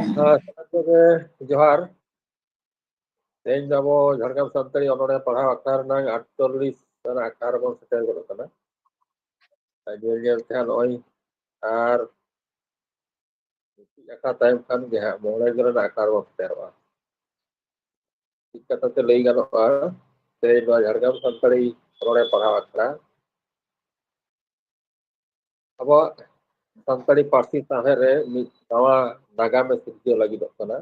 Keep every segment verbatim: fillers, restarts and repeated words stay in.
ᱦᱮᱸ, ᱥᱟᱱᱟᱢ ᱠᱚᱜᱮ ᱡᱚᱦᱟᱨ᱾ ᱛᱮᱦᱮᱧ ᱫᱚ ᱟᱵᱚ ᱡᱷᱟᱲᱜᱨᱟᱢ ᱥᱟᱱᱛᱟᱲᱤ ᱚᱱᱚᱬᱦᱮ ᱯᱟᱲᱦᱟᱣ ᱟᱠᱷᱲᱟ ᱨᱮᱱᱟᱜ ᱟᱴᱪᱚᱞᱞᱤᱥ ᱟᱱᱟᱜ ᱟᱠᱷᱲᱟ ᱨᱮᱵᱚᱱ ᱥᱮᱴᱮᱨ ᱜᱚᱫ ᱟᱠᱟᱱᱟ᱾ ᱟᱨ ᱧᱮᱞ ᱧᱮᱞ ᱛᱮ ᱦᱟᱸᱜ ᱱᱚᱜᱼᱚᱭ ᱟᱨ ᱢᱤᱫᱴᱤᱡ ᱟᱠᱷᱲᱟ ᱛᱟᱭᱚᱢ ᱠᱷᱟᱱ ᱜᱮ ᱦᱟᱸᱜ ᱢᱚᱬᱮ ᱜᱮᱞ ᱨᱮᱱᱟᱜ ᱟᱠᱷᱲᱟ ᱨᱮᱵᱚᱱ ᱥᱮᱴᱮᱨᱚᱜᱼᱟ᱾ ᱢᱤᱫ ᱠᱟᱛᱷᱟ ᱛᱮ ᱞᱟᱹᱭ ᱜᱟᱱᱚᱜᱼᱟ, ᱛᱮᱦᱮᱧ ᱱᱚᱣᱟ ᱡᱷᱟᱲᱜᱨᱟᱢ ᱥᱟᱱᱛᱟᱲᱤ ᱚᱱᱚᱬᱦᱮ ᱯᱟᱲᱦᱟᱣ ᱟᱠᱷᱲᱟ ᱟᱵᱚᱣᱟᱜ ᱥᱟᱱᱛᱟᱲᱤ ᱯᱟᱹᱨᱥᱤ ᱥᱟᱶᱦᱮᱫ ᱨᱮ ᱢᱤᱫ ᱱᱟᱣᱟ ᱱᱟᱜᱟᱢᱮ ᱥᱤᱨᱡᱟᱹᱣ ᱞᱟᱹᱜᱤᱫᱚᱜ ᱠᱟᱱᱟ᱾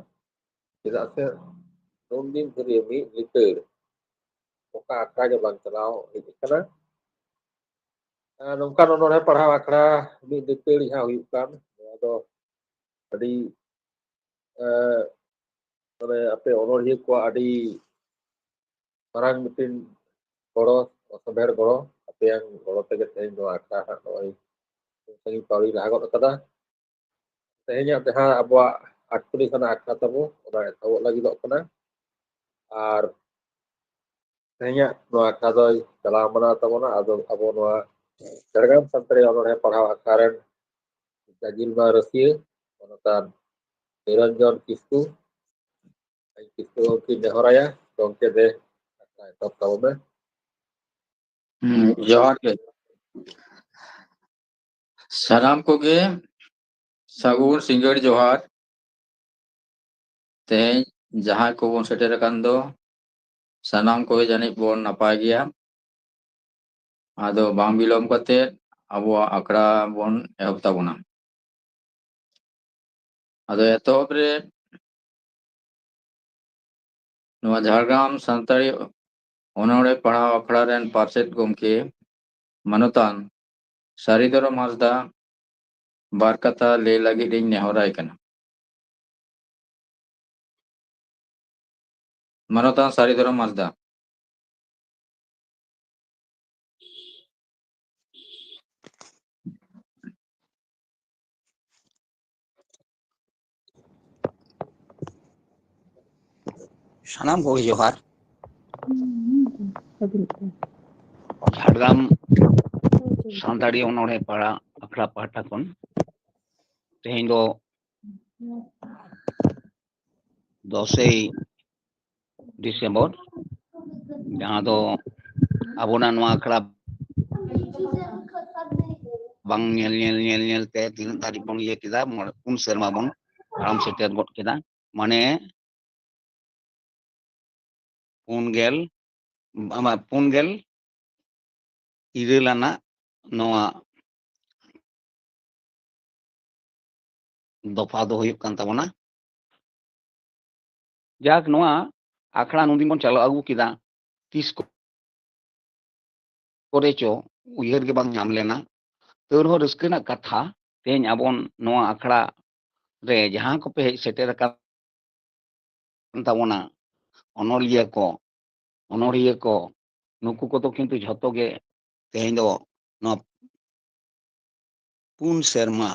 ᱪᱮᱫᱟᱜ ᱥᱮ ᱱᱩᱱ ᱫᱤᱱ ᱫᱷᱩᱨᱤᱭᱟᱹ ᱢᱤᱫ ᱞᱤᱴᱟᱹᱲ ᱚᱠᱟ ᱟᱠᱷᱲᱟ ᱜᱮ ᱵᱟᱝ ᱪᱟᱞᱟᱣ ᱦᱮᱡ ᱟᱠᱟᱱᱟ᱾ ᱟᱨ ᱱᱚᱝᱠᱟᱱ ᱚᱱᱚᱬᱦᱮ ᱯᱟᱲᱦᱟᱣ ᱟᱠᱷᱲᱟ ᱢᱤᱫ ᱞᱤᱴᱟᱹᱲ ᱡᱟᱦᱟᱸ ᱦᱩᱭᱩᱜ ᱠᱟᱱ, ᱱᱚᱣᱟ ᱫᱚ ᱟᱹᱰᱤ, ᱮ, ᱢᱟᱱᱮ ᱟᱯᱮ ᱚᱱᱚᱬᱦᱤᱭᱟᱹ ᱠᱚᱣᱟᱜ ᱟᱹᱰᱤ ᱢᱟᱨᱟᱝ ᱢᱤᱫᱴᱤᱱ ᱜᱚᱲᱚ, ᱚᱥᱚᱢᱵᱷᱮᱲ ᱜᱚᱲᱚ, ᱟᱯᱮᱭᱟᱝ ᱜᱚᱲᱚ ᱛᱮᱜᱮ ᱛᱮᱦᱮᱧ ᱱᱚᱣᱟ ᱟᱠᱷᱲᱟ ᱦᱟᱸᱜ ᱱᱚᱜᱼᱚᱭ ᱩᱱ ᱥᱟᱺᱜᱤᱧ ᱯᱟᱹᱣᱲᱤ ᱞᱟᱦᱟ ᱜᱚᱫ ᱟᱠᱟᱫᱟ᱾ ᱛᱮᱦᱮᱧᱟᱜ ᱡᱟᱦᱟᱸ ᱟᱵᱚᱣᱟᱜ ᱟᱴᱪᱚᱞᱞᱤᱥ ᱟᱱᱟᱜ ᱟᱠᱷᱲᱟ ᱛᱟᱵᱚ, ᱚᱱᱟ ᱮᱛᱚᱦᱚᱵᱚᱜ ᱞᱟᱹᱜᱤᱫᱚᱜ ᱠᱟᱱᱟ᱾ ᱟᱨ ᱛᱮᱦᱮᱧᱟᱜ ᱱᱚᱣᱟ ᱟᱠᱷᱲᱟ ᱫᱚᱭ ᱪᱟᱞᱟᱣ ᱢᱟᱱᱟᱣ ᱛᱟᱵᱚᱱᱟ᱾ ᱟᱫᱚ ᱟᱵᱚ ᱱᱚᱣᱟ ᱡᱷᱟᱲᱜᱨᱟᱢ ᱥᱟᱱᱛᱟᱲᱤ ᱚᱱᱚᱬᱦᱮ ᱯᱟᱲᱦᱟᱣ ᱟᱠᱷᱲᱟ ᱨᱮᱱ ᱜᱟᱹᱜᱤᱞ ᱢᱟ ᱨᱟᱹᱥᱤᱭᱟᱹ ᱢᱟᱱᱚᱛᱟᱱ ᱱᱤᱨᱚᱧᱡᱚᱱ ᱠᱤᱥᱠᱩ, ᱟᱹᱧ ᱠᱤᱥᱠᱩ ᱜᱚᱢᱠᱮᱧ ᱱᱮᱦᱚᱨᱟᱭᱟ, ᱜᱚᱢᱠᱮ ᱫᱮ ᱟᱠᱷᱲᱟ ᱮᱛᱚᱦᱚᱵ ᱛᱟᱵᱚᱱ ᱢᱮ᱾ ᱦᱩᱸ, ᱡᱚᱦᱟᱨ ᱜᱮ᱾ ᱥᱟᱱᱟᱢ ᱠᱚᱜᱮ ᱥᱟᱹᱜᱩᱱ ᱥᱤᱸᱜᱟᱹᱲ ᱡᱚᱦᱟᱨ᱾ ᱛᱮᱦᱮᱧ ᱡᱟᱦᱟᱸᱭ ᱠᱚᱵᱚᱱ ᱥᱮᱴᱮᱨ ᱟᱠᱟᱱ ᱫᱚ, ᱥᱟᱱᱟᱢ ᱠᱚᱜᱮ ᱡᱟᱹᱱᱤᱡ ᱵᱚᱱ ᱱᱟᱯᱟᱭ ᱜᱮᱭᱟ᱾ ᱟᱫᱚ ᱵᱟᱝ ᱵᱤᱞᱚᱢ ᱠᱟᱛᱮ ᱟᱵᱚᱣᱟᱜ ᱟᱠᱷᱲᱟ ᱵᱚᱱ ᱮᱦᱚᱵ ᱛᱟᱵᱚᱱᱟ᱾ ᱟᱫᱚ ᱮᱛᱚᱦᱚᱵ ᱨᱮ ᱱᱚᱣᱟ ᱡᱷᱟᱲᱜᱨᱟᱢ ᱥᱟᱱᱛᱟᱲᱤ ᱚᱱᱚᱬᱦᱮ ᱯᱟᱲᱦᱟᱣ ᱟᱠᱷᱲᱟ ᱨᱮᱱ ᱯᱟᱨᱥᱮᱛ ᱜᱚᱢᱠᱮ ᱢᱟᱱᱚᱛᱟᱱ ᱥᱟᱹᱨᱤ ᱫᱷᱚᱨᱚᱢ ᱦᱟᱸᱥᱫᱟ ᱵᱟᱨ ᱠᱟᱛᱷᱟ ᱞᱟᱹᱭ ᱞᱟᱹᱜᱤᱫ ᱤᱧ ᱱᱮᱦᱚᱨᱟᱭ ᱠᱟᱱᱟ᱾ ᱢᱟᱱᱚᱛᱟᱱ ᱥᱟᱹᱨᱤ ᱫᱷᱚᱨᱚᱢ ᱦᱟᱸᱥᱫᱟ᱾ ᱥᱟᱱᱟᱢ ᱠᱚᱜᱮ ᱡᱚᱦᱟᱨ᱾ ᱡᱷᱟᱲᱜᱨᱟᱢ ᱥᱟᱱᱛᱟᱲᱤ ᱚᱱᱚᱬᱦᱮ ᱯᱟᱲᱟ ᱟᱠᱷᱲᱟ ᱯᱟᱦᱴᱟ ᱠᱷᱚᱱ ᱛᱮᱦᱮᱧ ᱫᱚ ᱫᱚᱥᱮᱭ ᱰᱤᱥᱮᱢᱵᱚᱨ, ᱡᱟᱦᱟᱸ ᱫᱚ ᱟᱵᱚᱱᱟᱜ ᱱᱚᱣᱟ ᱟᱠᱷᱲᱟ ᱵᱟᱝ ᱧᱮᱞ ᱧᱮᱞ ᱧᱮᱞ ᱧᱮᱞ ᱛᱮ ᱛᱤᱱᱟᱹᱜ ᱫᱷᱟᱹᱨᱤᱡ ᱵᱚᱱ ᱤᱭᱟᱹ ᱠᱮᱫᱟ, ᱢᱚᱬᱮ ᱯᱩᱱ ᱥᱮᱨᱢᱟ ᱵᱚᱱ ᱯᱟᱨᱚᱢ ᱥᱮᱴᱮᱨ ᱜᱚᱫ ᱠᱮᱫᱟ᱾ ᱢᱟᱱᱮ ᱯᱩᱱ ᱜᱮᱞ, ᱟᱢᱟᱜ ᱯᱩᱱ ᱜᱮᱞ ᱤᱨᱟᱹᱞ ᱟᱱᱟᱜ ᱱᱚᱣᱟ ᱫᱚᱯᱷᱟ ᱫᱚ ᱦᱩᱭᱩᱜ ᱠᱟᱱ ᱛᱟᱵᱚᱱᱟ᱾ ᱡᱟᱠ, ᱱᱚᱣᱟ ᱟᱠᱷᱲᱟ ᱱᱩᱱᱫᱤᱱ ᱵᱚᱱ ᱪᱟᱞᱟᱣ ᱟᱹᱜᱩ ᱠᱮᱫᱟ, ᱛᱤᱥ ᱠᱚ ᱠᱚᱨᱮ ᱪᱚ ᱩᱭᱦᱟᱹᱨ ᱜᱮ ᱵᱟᱝ ᱧᱟᱢ ᱞᱮᱱᱟ᱾ ᱛᱟᱹᱣ ᱨᱮᱦᱚᱸ ᱨᱟᱹᱥᱠᱟᱹ ᱨᱮᱱᱟᱜ ᱠᱟᱛᱷᱟ, ᱛᱮᱦᱮᱧ ᱟᱵᱚᱱ ᱱᱚᱣᱟ ᱟᱠᱷᱲᱟ ᱨᱮ ᱡᱟᱦᱟᱸ ᱠᱚᱯᱮ ᱦᱮᱡ ᱥᱮᱴᱮᱨ ᱟᱠᱟᱱ ᱛᱟᱵᱚᱱᱟ, ᱚᱱᱚᱞᱤᱭᱟᱹ ᱠᱚ, ᱚᱱᱚᱲᱦᱤᱭᱟᱹ ᱠᱚ, ᱱᱩᱠᱩ ᱠᱚᱫᱚ ᱠᱤᱱᱛᱩ ᱡᱷᱚᱛᱚ ᱜᱮ ᱛᱮᱦᱮᱧ ᱫᱚ ᱱᱚᱣᱟ ᱯᱩᱱ ᱥᱮᱨᱢᱟ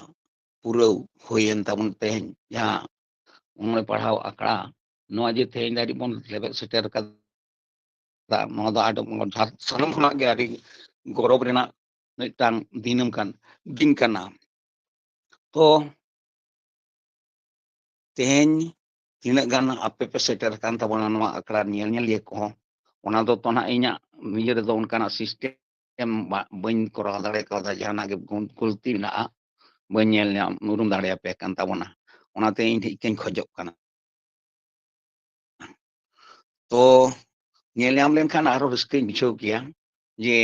ᱯᱩᱨᱟᱹᱣ ᱦᱩᱭᱮᱱ ᱛᱟᱵᱚᱱ ᱛᱮᱦᱮᱧ, ᱡᱟᱦᱟᱸ ᱚᱱᱚᱲᱦᱮ ᱯᱟᱲᱦᱟᱣ ᱟᱠᱷᱲᱟ, ᱱᱚᱣᱟ ᱡᱮ ᱛᱮᱦᱮᱧ ᱫᱷᱟᱹᱨᱤᱡ ᱵᱚᱱ ᱞᱮᱵᱮᱫ ᱥᱮᱴᱮᱨ ᱟᱠᱟᱫᱟ, ᱱᱚᱣᱟ ᱫᱚ ᱟᱹᱰᱤ ᱥᱟᱱᱟᱢ ᱠᱷᱚᱱᱟᱜ ᱜᱮ ᱟᱹᱰᱤ ᱜᱚᱨᱚᱵᱽ ᱨᱮᱱᱟᱜ ᱢᱤᱫᱴᱟᱝ ᱫᱤᱱᱟᱹᱢ ᱠᱟᱱ, ᱫᱤᱱ ᱠᱟᱱᱟ᱾ ᱛᱚ ᱛᱮᱦᱮᱧ ᱛᱤᱱᱟᱹᱜ ᱜᱟᱱ ᱟᱯᱮ ᱯᱮ ᱥᱮᱴᱮᱨ ᱟᱠᱟᱱ ᱛᱟᱵᱚᱱᱟ ᱱᱚᱣᱟ ᱟᱠᱷᱲᱟ ᱧᱮᱞ ᱧᱮᱞᱤᱭᱟᱹ ᱠᱚᱦᱚᱸ, ᱚᱱᱟ ᱫᱚ ᱛᱚ ᱱᱟᱦᱟᱜ ᱤᱧᱟᱹᱜ ᱱᱤᱡᱮ ᱨᱮᱫᱚ ᱚᱱᱠᱟᱱᱟᱜ ᱥᱤᱥᱴᱮᱢ ᱵᱟᱹᱧ ᱠᱚᱨᱟᱣ ᱫᱟᱲᱮ ᱠᱟᱣᱫᱟ, ᱡᱟᱦᱟᱱᱟᱜ ᱜᱮ ᱜᱩᱱ ᱜᱟᱹᱞᱛᱤ ᱢᱮᱱᱟᱜᱼᱟ, ᱵᱟᱹᱧ ᱧᱮᱞ ᱧᱟᱢ ᱩᱨᱩᱢ ᱫᱟᱲᱮᱭᱟᱯᱮ ᱠᱟᱱ ᱛᱟᱵᱚᱱᱟ᱾ ᱚᱱᱟᱛᱮ ᱤᱧ ᱴᱷᱮᱱ ᱤᱠᱟᱹᱧ ᱠᱷᱚᱡᱚᱜ ᱠᱟᱱᱟ᱾ ᱛᱚ ᱧᱮᱞ ᱧᱟᱢ ᱞᱮᱱᱠᱷᱟᱱ ᱟᱨᱦᱚᱸ ᱨᱟᱹᱥᱠᱟᱹᱧ ᱵᱩᱡᱷᱟᱹᱣ ᱠᱮᱭᱟ ᱡᱮ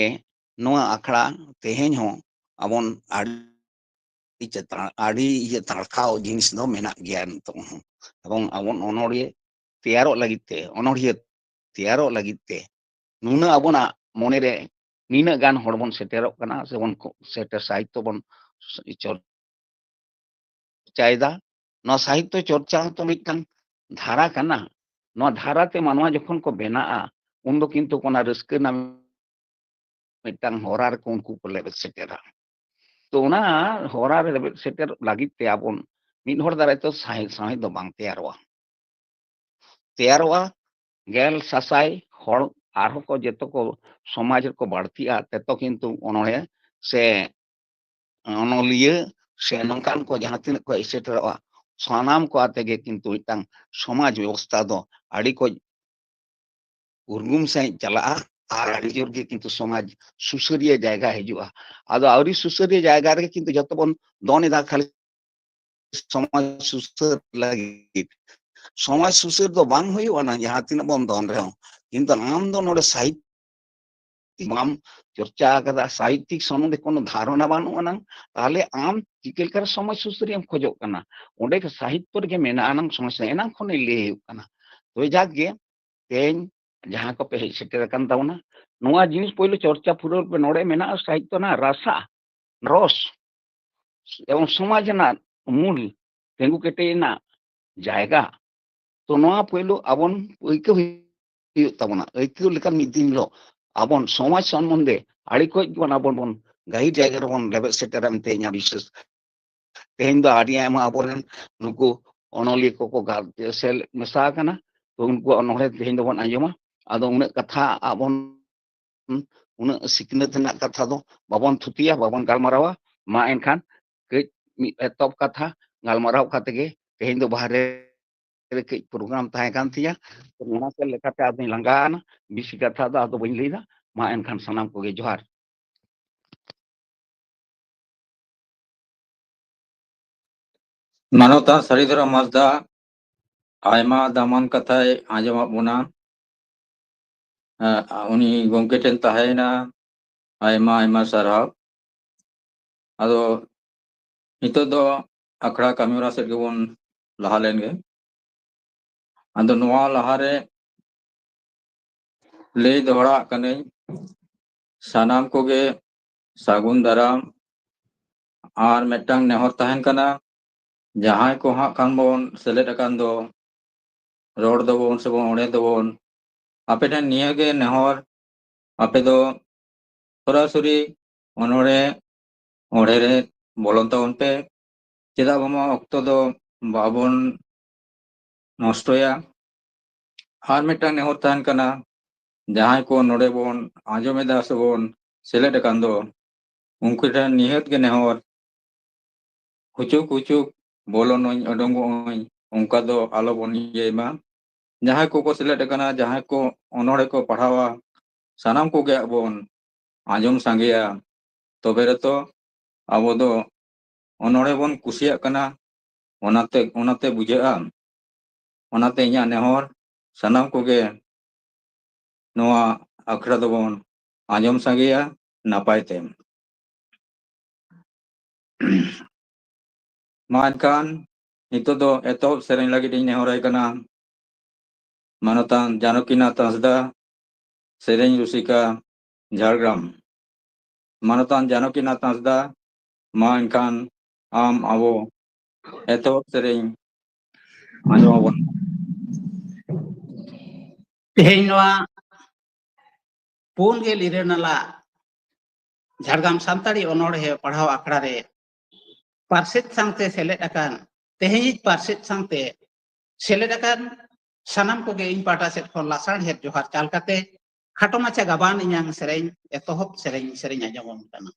ᱱᱚᱣᱟ ᱟᱠᱷᱲᱟ ᱛᱮᱦᱮᱧ ᱦᱚᱸ ᱟᱵᱚᱱ ᱟᱹᱰᱤ ᱪᱮᱛᱟᱱ, ᱟᱹᱰᱤ ᱤᱭᱟᱹ ᱛᱟᱲᱠᱟᱣ ᱡᱤᱱᱤᱥ ᱫᱚ ᱢᱮᱱᱟᱜ ᱜᱮᱭᱟ ᱱᱤᱛᱚᱜ ᱦᱚᱸ᱾ ᱮᱵᱚᱝ ᱟᱵᱚᱱ ᱚᱱᱚᱲᱦᱤᱭᱟᱹ ᱛᱮᱭᱟᱨᱚᱜ ᱞᱟᱹᱜᱤᱫ ᱛᱮ, ᱚᱱᱚᱲᱦᱤᱭᱟᱹ ᱛᱮᱭᱟᱨᱚᱜ ᱞᱟᱹᱜᱤᱫ ᱛᱮ ᱱᱩᱱᱟᱹᱜ ᱟᱵᱚᱱᱟᱜ ᱢᱚᱱᱮᱨᱮ ᱱᱤᱱᱟᱹᱜ ᱜᱟᱱ ᱦᱚᱲ ᱵᱚᱱ ᱥᱮᱴᱮᱨᱚᱜ ᱠᱟᱱᱟ, ᱥᱮᱵᱚᱱ ᱠᱚ-, ᱥᱮᱴᱮᱨ ᱥᱟᱦᱤᱛᱛᱚ ᱵᱚᱱ ᱪᱚᱨ-, ᱪᱟᱭᱮᱫᱟ᱾ ᱱᱚᱣᱟ ᱥᱟᱦᱤᱛᱛᱚ ᱪᱚᱨᱪᱟ ᱦᱚᱸᱛᱚ ᱢᱤᱫᱴᱟᱝ ᱫᱷᱟᱨᱟ ᱠᱟᱱᱟ᱾ ᱱᱚᱣᱟ ᱫᱷᱟᱨᱟ ᱛᱮ ᱢᱟᱱᱣᱟ ᱡᱚᱠᱷᱚᱱ ᱠᱚ ᱵᱮᱱᱟᱜᱼᱟ, ᱩᱱᱫᱚ ᱠᱤᱱᱛᱩ ᱚᱱᱟ ᱨᱟᱹᱥᱠᱟᱹ ᱨᱮᱱᱟᱜ ᱢᱤᱫᱴᱟᱝ ᱦᱚᱨᱟ ᱨᱮᱠᱚ ᱩᱱᱠᱩ ᱠᱚ ᱞᱮᱵᱮᱫ ᱥᱮᱴᱮᱨᱟ᱾ ᱛᱚ ᱚᱱᱟ ᱦᱚᱨᱟ ᱨᱮ ᱞᱮᱵᱮᱫ ᱥᱮᱴᱮᱨ ᱞᱟᱹᱜᱤᱫ ᱛᱮ ᱟᱵᱚᱱ ᱢᱤᱫ ᱦᱚᱲ ᱫᱟᱨᱟᱭ ᱛᱮ ᱥᱟᱶᱦᱮᱫ, ᱥᱟᱶᱦᱮᱫ ᱫᱚ ᱵᱟᱝ ᱛᱮᱭᱟᱨᱚᱜᱼᱟ᱾ ᱛᱮᱭᱟᱨᱚᱜᱼᱟ ᱜᱮᱞ ᱥᱟᱥᱟᱭ ᱦᱚᱲ ᱟᱨᱦᱚᱸ ᱠᱚ ᱡᱚᱛᱚ ᱠᱚ ᱥᱚᱢᱟᱡᱽ ᱨᱮᱠᱚ ᱵᱟᱹᱲᱛᱤᱜᱼᱟ, ᱛᱮᱛᱚ ᱠᱤᱱᱛᱩ ᱚᱱᱚᱲᱦᱮ ᱥᱮ ᱚᱱᱚᱞᱤᱭᱟᱹ ᱥᱮ ᱱᱚᱝᱠᱟᱱ ᱠᱚ ᱡᱟᱦᱟᱸ ᱛᱤᱱᱟᱹᱜ ᱠᱚ ᱦᱮᱡ ᱥᱮᱴᱮᱨᱚᱜᱼᱟ, ᱥᱟᱱᱟᱢ ᱠᱚ ᱟᱛᱮ ᱜᱮ ᱠᱤᱱᱛᱩ ᱢᱤᱫᱴᱟᱝ ᱥᱚᱢᱟᱡᱽ ᱵᱮᱵᱚᱥᱛᱷᱟ ᱫᱚ ᱟᱹᱰᱤ ᱠᱚ ᱩᱨᱜᱩᱢ ᱥᱟᱺᱦᱤᱡ ᱪᱟᱞᱟᱜᱼᱟ ᱟᱨ ᱟᱹᱰᱤ ᱡᱳᱨ ᱜᱮ ᱠᱤᱱᱛᱩ ᱥᱚᱢᱟᱡᱽ ᱥᱩᱥᱟᱹᱨᱤᱭᱟᱹ ᱡᱟᱭᱜᱟ ᱦᱤᱡᱩᱜᱼᱟ᱾ ᱟᱫᱚ ᱟᱹᱣᱨᱤ ᱥᱩᱥᱟᱹᱨᱤᱭᱟᱹ ᱡᱟᱭᱜᱟ ᱨᱮᱜᱮ ᱠᱤᱱᱛᱩ ᱡᱚᱛᱚ ᱵᱚᱱ ᱫᱚᱱ ᱮᱫᱟ ᱠᱷᱟᱹᱞᱤ ᱥᱚᱢᱟᱡᱽ ᱥᱩᱥᱟᱹᱨ ᱞᱟᱹᱜᱤᱫ᱾ ᱥᱚᱢᱟᱡᱽ ᱥᱩᱥᱟᱹᱨ ᱫᱚ ᱵᱟᱝ ᱦᱩᱭᱩᱜᱼᱟ ᱱᱟ ᱡᱟᱦᱟᱸ ᱛᱤᱱᱟᱹᱜ ᱵᱚᱱ ᱫᱚᱱ ᱨᱮᱦᱚᱸ, ᱠᱤᱱᱛᱩ ᱟᱢ ᱫᱚ ᱱᱚᱰᱮ ᱥᱟᱦᱤᱛ ᱵᱟᱢ ᱪᱚᱨᱪᱟ ᱟᱠᱟᱫᱟ, ᱥᱟᱦᱤᱛᱭᱤᱠ ᱥᱚᱢᱚᱱᱫᱷᱮ ᱠᱳᱱᱳ ᱫᱷᱟᱨᱚᱱᱟ ᱵᱟᱹᱱᱩᱜ ᱟᱱᱟᱝ, ᱛᱟᱦᱞᱮ ᱟᱢ ᱪᱤᱠᱟᱹ ᱞᱮᱠᱟᱨᱮ ᱥᱚᱢᱟᱡᱽ ᱥᱩᱥᱟᱹᱨᱤᱭᱟᱹᱢ ᱠᱷᱚᱡᱚᱜ ᱠᱟᱱᱟ? ᱚᱸᱰᱮ ᱜᱮ ᱥᱟᱦᱤᱛᱭᱚ ᱨᱮᱜᱮ ᱢᱮᱱᱟᱜ ᱟᱱᱟᱝ ᱥᱚᱢᱟᱡᱽ ᱮᱱᱟᱝ ᱠᱷᱚᱱ ᱞᱟᱹᱭ ᱦᱩᱭᱩᱜ ᱠᱟᱱᱟ᱾ ᱛᱚᱵᱮ ᱡᱟᱠ ᱜᱮ, ᱛᱮᱦᱮᱧ ᱡᱟᱦᱟᱸ ᱠᱚᱯᱮ ᱦᱮᱡ ᱥᱮᱴᱮᱨ ᱟᱠᱟᱱ ᱛᱟᱵᱚᱱᱟ, ᱱᱚᱣᱟ ᱡᱤᱱᱤᱥ ᱯᱳᱭᱞᱳ ᱪᱚᱨᱪᱟ ᱯᱩᱨᱟᱹᱣ ᱯᱮ᱾ ᱱᱚᱰᱮ ᱢᱮᱱᱟᱜᱼᱟ ᱥᱟᱦᱤᱛᱭᱚ ᱨᱮᱱᱟᱜ ᱨᱟᱥᱟ, ᱨᱚᱥ, ᱮᱵᱚᱝ ᱥᱚᱢᱟᱡᱽ ᱨᱮᱱᱟᱜ ᱢᱩᱞ ᱛᱤᱸᱜᱩ ᱠᱮᱴᱮᱡ ᱨᱮᱱᱟᱜ ᱡᱟᱭᱜᱟ᱾ ᱛᱚ ᱱᱚᱣᱟ ᱯᱳᱭᱞᱳ ᱟᱵᱚᱱ ᱟᱹᱭᱠᱟᱹᱣ ᱦᱩᱭᱩᱜ ᱛᱟᱵᱚᱱᱟ᱾ ᱟᱹᱭᱠᱟᱹᱣ ᱞᱮᱠᱟᱱ ᱢᱤᱫ ᱫᱤᱱ ᱦᱤᱞᱳᱜ ᱟᱵᱚᱱ ᱥᱚᱢᱟᱡᱽ ᱥᱚᱢᱵᱚᱱᱫᱷᱮ ᱟᱹᱰᱤ ᱠᱚᱡ ᱜᱮᱵᱚᱱ ᱟᱵᱚᱱ ᱵᱚᱱ ᱜᱟᱹᱦᱤᱨ ᱡᱟᱭᱜᱟ ᱨᱮᱵᱚᱱ ᱞᱮᱵᱮᱫ ᱥᱮᱴᱮᱨᱟ ᱢᱮᱱᱛᱮ ᱤᱧᱟᱹᱜ ᱵᱤᱥᱥᱟᱹᱥ᱾ ᱛᱮᱦᱮᱧ ᱫᱚ ᱟᱹᱰᱤ ᱟᱭᱢᱟ ᱟᱵᱚᱨᱮᱱ ᱱᱩᱠᱩ ᱚᱱᱚᱞᱤᱭᱟᱹ ᱠᱚᱠᱚ ᱜᱟ-, ᱥᱮᱞ ᱢᱮᱥᱟ ᱟᱠᱟᱱᱟ᱾ ᱛᱚ ᱩᱱᱠᱩᱣᱟᱜ ᱚᱱᱚᱬᱦᱮ ᱛᱮᱦᱮᱧ ᱫᱚᱵᱚᱱ ᱟᱸᱡᱚᱢᱟ᱾ ᱟᱫᱚ ᱩᱱᱟᱹᱜ ᱠᱟᱛᱷᱟ ᱟᱵᱚᱱ, ᱩᱱᱟᱹᱜ ᱥᱤᱠᱷᱱᱟᱹᱛ ᱨᱮᱱᱟᱜ ᱠᱟᱛᱷᱟ ᱫᱚ ᱵᱟᱵᱚᱱ ᱛᱷᱩᱛᱤᱭᱟ, ᱵᱟᱵᱚᱱ ᱜᱟᱞᱢᱟᱨᱟᱣᱟ᱾ ᱢᱟ ᱮᱱᱠᱷᱟᱱ ᱠᱟᱹᱡ ᱢᱤᱫ ᱮᱛᱚᱦᱚᱵ ᱠᱟᱛᱷᱟ ᱜᱟᱞᱢᱟᱨᱟᱣ ᱠᱟᱛᱮ ᱜᱮ, ᱛᱮᱦᱮᱧ ᱫᱚ ᱵᱟᱦᱨᱮ ᱨᱮ ᱠᱟᱹᱡ ᱯᱨᱳᱜᱨᱟᱢ ᱛᱟᱦᱮᱸ ᱠᱟᱱ ᱛᱤᱧᱟ, ᱛᱚ ᱚᱱᱟ ᱥᱮᱫ ᱞᱮᱠᱟᱛᱮ ᱟᱫᱚᱧ ᱞᱟᱸᱜᱟ ᱟᱱᱟ, ᱵᱮᱥᱤ ᱠᱟᱛᱷᱟ ᱫᱚ ᱟᱫᱚ ᱵᱟᱹᱧ ᱞᱟᱹᱭᱫᱟ᱾ ᱢᱟ ᱮᱱᱠᱷᱟᱱ ᱥᱟᱱᱟᱢ ᱠᱚᱜᱮ ᱡᱚᱦᱟᱨ᱾ ᱢᱟᱱᱚᱛᱟᱱ ᱥᱟᱹᱨᱤᱫᱷᱚᱨᱚᱢ ᱦᱟᱸᱥᱫᱟ ᱟᱭᱢᱟ ᱫᱟᱢᱟᱱ ᱠᱟᱛᱷᱟᱭ ᱟᱸᱡᱚᱢᱟᱫ ᱵᱚᱱᱟ᱾ ᱮᱸ, ᱩᱱᱤ ᱜᱚᱢᱠᱮ ᱴᱷᱮᱱ ᱛᱟᱦᱮᱸᱭᱮᱱᱟ ᱟᱭᱢᱟ ᱟᱭᱢᱟ ᱥᱟᱨᱦᱟᱣ᱾ ᱟᱫᱚ ᱱᱤᱛᱚᱜ ᱫᱚ ᱟᱠᱷᱲᱟ ᱠᱟᱹᱢᱤᱦᱚᱨᱟ ᱥᱮᱫ ᱜᱮᱵᱚᱱ ᱞᱟᱦᱟ ᱞᱮᱱ ᱜᱮ᱾ ᱟᱫᱚ ᱱᱚᱣᱟ ᱞᱟᱦᱟᱨᱮ ᱞᱟᱹᱭ ᱫᱚᱦᱲᱟᱣᱟᱜ ᱠᱟᱹᱱᱟᱹᱧ, ᱥᱟᱱᱟᱢ ᱠᱚᱜᱮ ᱥᱟᱹᱜᱩᱱ ᱫᱟᱨᱟᱢ᱾ ᱟᱨ ᱢᱤᱫᱴᱟᱝ ᱱᱮᱦᱚᱨ ᱛᱟᱦᱮᱱ ᱠᱟᱱᱟ, ᱡᱟᱦᱟᱸᱭ ᱠᱚ ᱦᱟᱸᱜ ᱠᱷᱟᱱ ᱵᱚᱱ ᱥᱮᱞᱮᱫ ᱟᱠᱟᱱ ᱫᱚ, ᱨᱚᱲ ᱫᱚᱵᱚᱱ ᱥᱮᱵᱚᱱ ᱚᱬᱦᱮ ᱫᱚᱵᱚᱱ, ᱟᱯᱮ ᱴᱷᱮᱱ ᱱᱤᱭᱟᱹᱜᱮ ᱱᱮᱦᱚᱨ, ᱟᱯᱮ ᱫᱚ ᱥᱚᱨᱟᱥᱚᱨᱤ ᱚᱱᱚᱬᱦᱮ, ᱚᱬᱦᱮ ᱨᱮ ᱵᱚᱞᱚᱱ ᱛᱟᱵᱚᱱ ᱯᱮ᱾ ᱪᱮᱫᱟᱜ ᱵᱟᱝᱢᱟ ᱚᱠᱛᱚ ᱫᱚ ᱵᱟᱵᱚᱱ ᱱᱚᱥᱴᱚᱭᱟ᱾ ᱟᱨ ᱢᱤᱫᱴᱟᱝ ᱱᱮᱦᱚᱨ ᱛᱟᱦᱮᱱ ᱠᱟᱱᱟ, ᱡᱟᱦᱟᱸᱭ ᱠᱚ ᱱᱚᱰᱮ ᱵᱚᱱ ᱟᱸᱡᱚᱢᱮᱫᱟ ᱥᱮᱵᱚᱱ ᱥᱮᱞᱮᱫ ᱟᱠᱟᱱ ᱫᱚ, ᱩᱱᱠᱩ ᱴᱷᱮᱱ ᱱᱤᱦᱟᱹᱛ ᱜᱮ ᱱᱮᱦᱚᱨ, ᱦᱩᱪᱩᱠ ᱦᱩᱪᱩᱠ ᱵᱚᱞᱚᱱᱟᱹᱧ, ᱩᱰᱩᱝᱚᱜ ᱟᱹᱧ, ᱚᱱᱠᱟ ᱫᱚ ᱟᱞᱚᱵᱚᱱ ᱤᱭᱟᱹᱭ ᱢᱟ᱾ ᱡᱟᱦᱟᱸᱭ ᱠᱚᱠᱚ ᱥᱮᱞᱮᱫ ᱟᱠᱟᱱᱟ, ᱡᱟᱦᱟᱸᱭ ᱠᱚ ᱚᱱᱚᱬᱦᱮ ᱠᱚ ᱯᱟᱲᱦᱟᱣᱟ, ᱥᱟᱱᱟᱢ ᱠᱚᱜᱮ ᱟᱵᱚᱱ ᱟᱸᱡᱚᱢ ᱥᱟᱸᱜᱮᱭᱟ, ᱛᱚᱵᱮ ᱨᱮᱛᱚ ᱟᱵᱚ ᱫᱚ ᱚᱱᱚᱬᱦᱮ ᱵᱚᱱ ᱠᱩᱥᱤᱭᱟᱜ ᱠᱟᱱᱟ᱾ ᱚᱱᱟᱛᱮ, ᱚᱱᱟᱛᱮ ᱵᱩᱡᱷᱟᱹᱜᱼᱟ᱾ ᱚᱱᱟᱛᱮ ᱤᱧᱟᱹᱜ ᱱᱮᱦᱚᱨ, ᱥᱟᱱᱟᱢ ᱠᱚᱜᱮ ᱱᱚᱣᱟ ᱟᱠᱷᱲᱟ ᱫᱚᱵᱚᱱ ᱟᱸᱡᱚᱢ ᱥᱟᱸᱜᱮᱭᱟ ᱱᱟᱯᱟᱭ ᱛᱮ᱾ ᱢᱟ ᱮᱱᱠᱷᱟᱱ ᱱᱤᱛᱚᱜ ᱫᱚ ᱮᱛᱚᱦᱚᱵ ᱥᱮᱨᱮᱧ ᱞᱟᱹᱜᱤᱫ ᱤᱧ ᱱᱮᱦᱚᱨᱟᱭ ᱠᱟᱱᱟ ᱢᱟᱱᱚᱛᱟᱱ ᱡᱟᱱᱚᱠᱤᱱᱟᱛᱷ ᱦᱟᱸᱥᱫᱟ, ᱥᱮᱨᱮᱧ ᱨᱩᱥᱤᱠᱟ, ᱡᱷᱟᱲᱜᱨᱟᱢ᱾ ᱢᱟᱱᱚᱛᱟᱱ ᱡᱟᱱᱚᱠᱤᱱᱟᱛᱷ ᱦᱟᱸᱥᱫᱟ, ᱢᱟ ᱮᱱᱠᱷᱟᱱ ᱟᱢ ᱟᱵᱚ ᱮᱛᱚᱦᱚᱵ ᱥᱮᱨᱮᱧ ᱟᱸᱡᱚᱢ ᱟᱵᱚᱱ᱾ ᱛᱮᱦᱮᱧ ᱱᱚᱣᱟ ᱯᱩᱱ ᱜᱮᱞ ᱤᱨᱟᱹᱞ ᱟᱱᱟᱜ ᱡᱷᱟᱲᱜᱨᱟᱢ ᱥᱟᱱᱛᱟᱲᱤ ᱚᱱᱚᱬᱦᱮ ᱯᱟᱲᱦᱟᱣ ᱟᱠᱷᱲᱟ ᱨᱮ ᱯᱟᱨᱥᱮᱛ ᱥᱟᱶᱛᱮ ᱥᱮᱞᱮᱫ ᱟᱠᱟᱱ, ᱛᱮᱦᱮᱧᱤᱡ ᱯᱟᱨᱥᱮᱛ ᱥᱟᱶᱛᱮ ᱥᱮᱞᱮᱫ ᱟᱠᱟᱱ ᱥᱟᱱᱟᱢ ᱠᱚᱜᱮ ᱤᱧ ᱯᱟᱦᱴᱟ ᱥᱮᱫ ᱠᱷᱚᱱ ᱞᱟᱥᱟᱲᱦᱮᱫ ᱡᱚᱦᱟᱨ ᱪᱟᱞ ᱠᱟᱛᱮ, ᱠᱷᱟᱴᱚ ᱢᱟᱪᱷᱟ ᱜᱟᱵᱟᱱ ᱤᱧᱟᱝ ᱥᱮᱨᱮᱧ ᱮᱛᱚᱦᱚᱵ ᱥᱮᱨᱮᱧ, ᱥᱮᱨᱮᱧ ᱟᱸᱡᱚᱢ ᱟᱵᱚᱱ ᱠᱟᱱᱟ᱾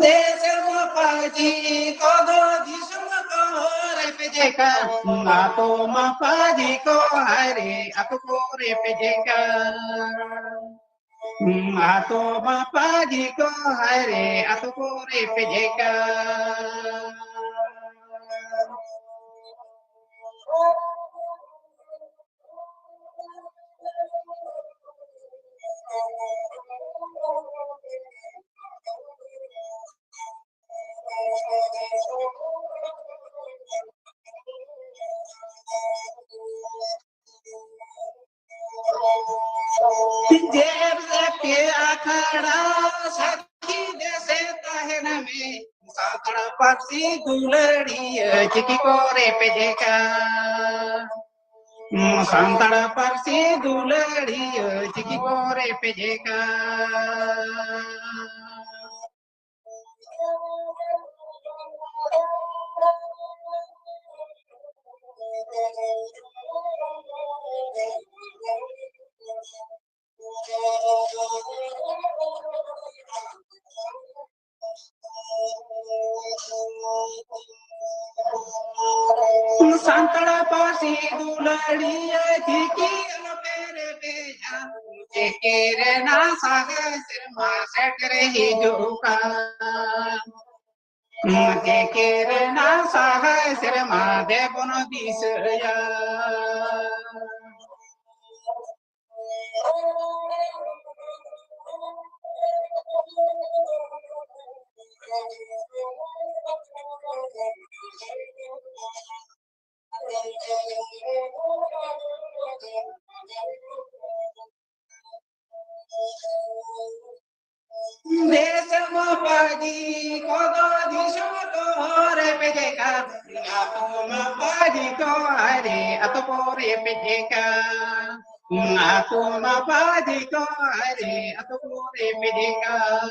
ᱫᱮᱥ ᱢᱟᱯᱟᱡᱤ ᱠᱚᱫᱚ ᱫᱤᱥᱚᱢ ᱠᱚᱨᱮ ᱯᱮ ᱡᱮᱠᱟ, ᱟᱛᱳ ᱢᱟᱯᱟᱡᱤ ᱠᱚ ᱦᱟᱭᱨᱮ ᱟᱛᱳ ᱠᱚᱨᱮ ᱯᱮ ᱡᱮᱠᱟ᱾ ᱟᱛᱳ ᱢᱟᱯᱟᱡᱤ ᱠᱚ ᱦᱟᱭᱨᱮ ᱟᱛᱳ ᱠᱚᱨᱮ ᱯᱮ ᱡᱮᱠᱟ᱾ ᱡᱮᱨ ᱡᱟᱹᱛᱤ ᱟᱠᱷᱲᱟ ᱥᱟᱹᱠᱷᱤ ᱵᱮᱥᱮ ᱛᱟᱦᱮᱱ ᱢᱮ, ᱥᱟᱱᱛᱟᱲ ᱯᱟᱹᱨᱥᱤ ᱫᱩᱞᱟᱹᱲᱤᱭᱟᱹ ᱪᱤᱠᱤ ᱠᱚᱨᱮ ᱯᱮ ᱡᱮᱠᱟ᱾ ᱥᱟᱱᱛᱟᱲ ᱯᱟᱹᱨᱥᱤ ᱫᱩᱞᱟᱹᱲᱤᱭᱟᱹ ᱪᱤᱠᱤ ᱠᱚᱨᱮ ᱯᱮᱡᱮ ᱠᱟᱱ᱾ ᱥᱟᱱᱛᱟᱲ ᱯᱟᱹᱨᱥᱤ ᱫᱩᱞᱟᱹᱲᱤᱭᱟᱹ ᱪᱤᱠᱤ ᱟᱞᱚᱯᱮ ᱨᱮᱵᱮᱡᱟ, ᱪᱤᱠᱤ ᱨᱮᱱᱟᱜ ᱥᱟᱭ ᱥᱮᱨᱢᱟ ᱥᱮᱴᱮᱨ ᱦᱤᱡᱩᱜ ᱠᱟᱱ᱾ ᱪᱤᱠᱤ ᱨᱮᱱᱟᱜ ᱥᱟᱭ ᱥᱮᱨᱢᱟ ᱫᱮᱵᱚᱱ ᱫᱤᱥᱟᱹᱭᱟ᱾ ᱫᱤᱥᱚᱢ ᱢᱟᱹᱯᱟᱹᱡᱤ ᱠᱚᱫᱚ ᱫᱤᱥᱚᱢ ᱠᱚᱨᱮ ᱯᱮᱡᱮ ᱠᱟᱱ᱾ ᱟᱹᱛᱩ ᱢᱟᱹᱯᱟᱹᱡᱤ ᱠᱚ ᱟᱨᱮ ᱟᱹᱛᱩ ᱠᱚᱨᱮ ᱯᱮᱡᱮ ᱠᱟᱱ᱾ ᱟᱹᱛᱩ ᱢᱟᱹᱯᱟᱹᱡᱤ ᱠᱚ ᱟᱨᱮ ᱟᱹᱛᱩ ᱠᱚᱨᱮ ᱯᱮᱡᱮ ᱠᱟᱱ᱾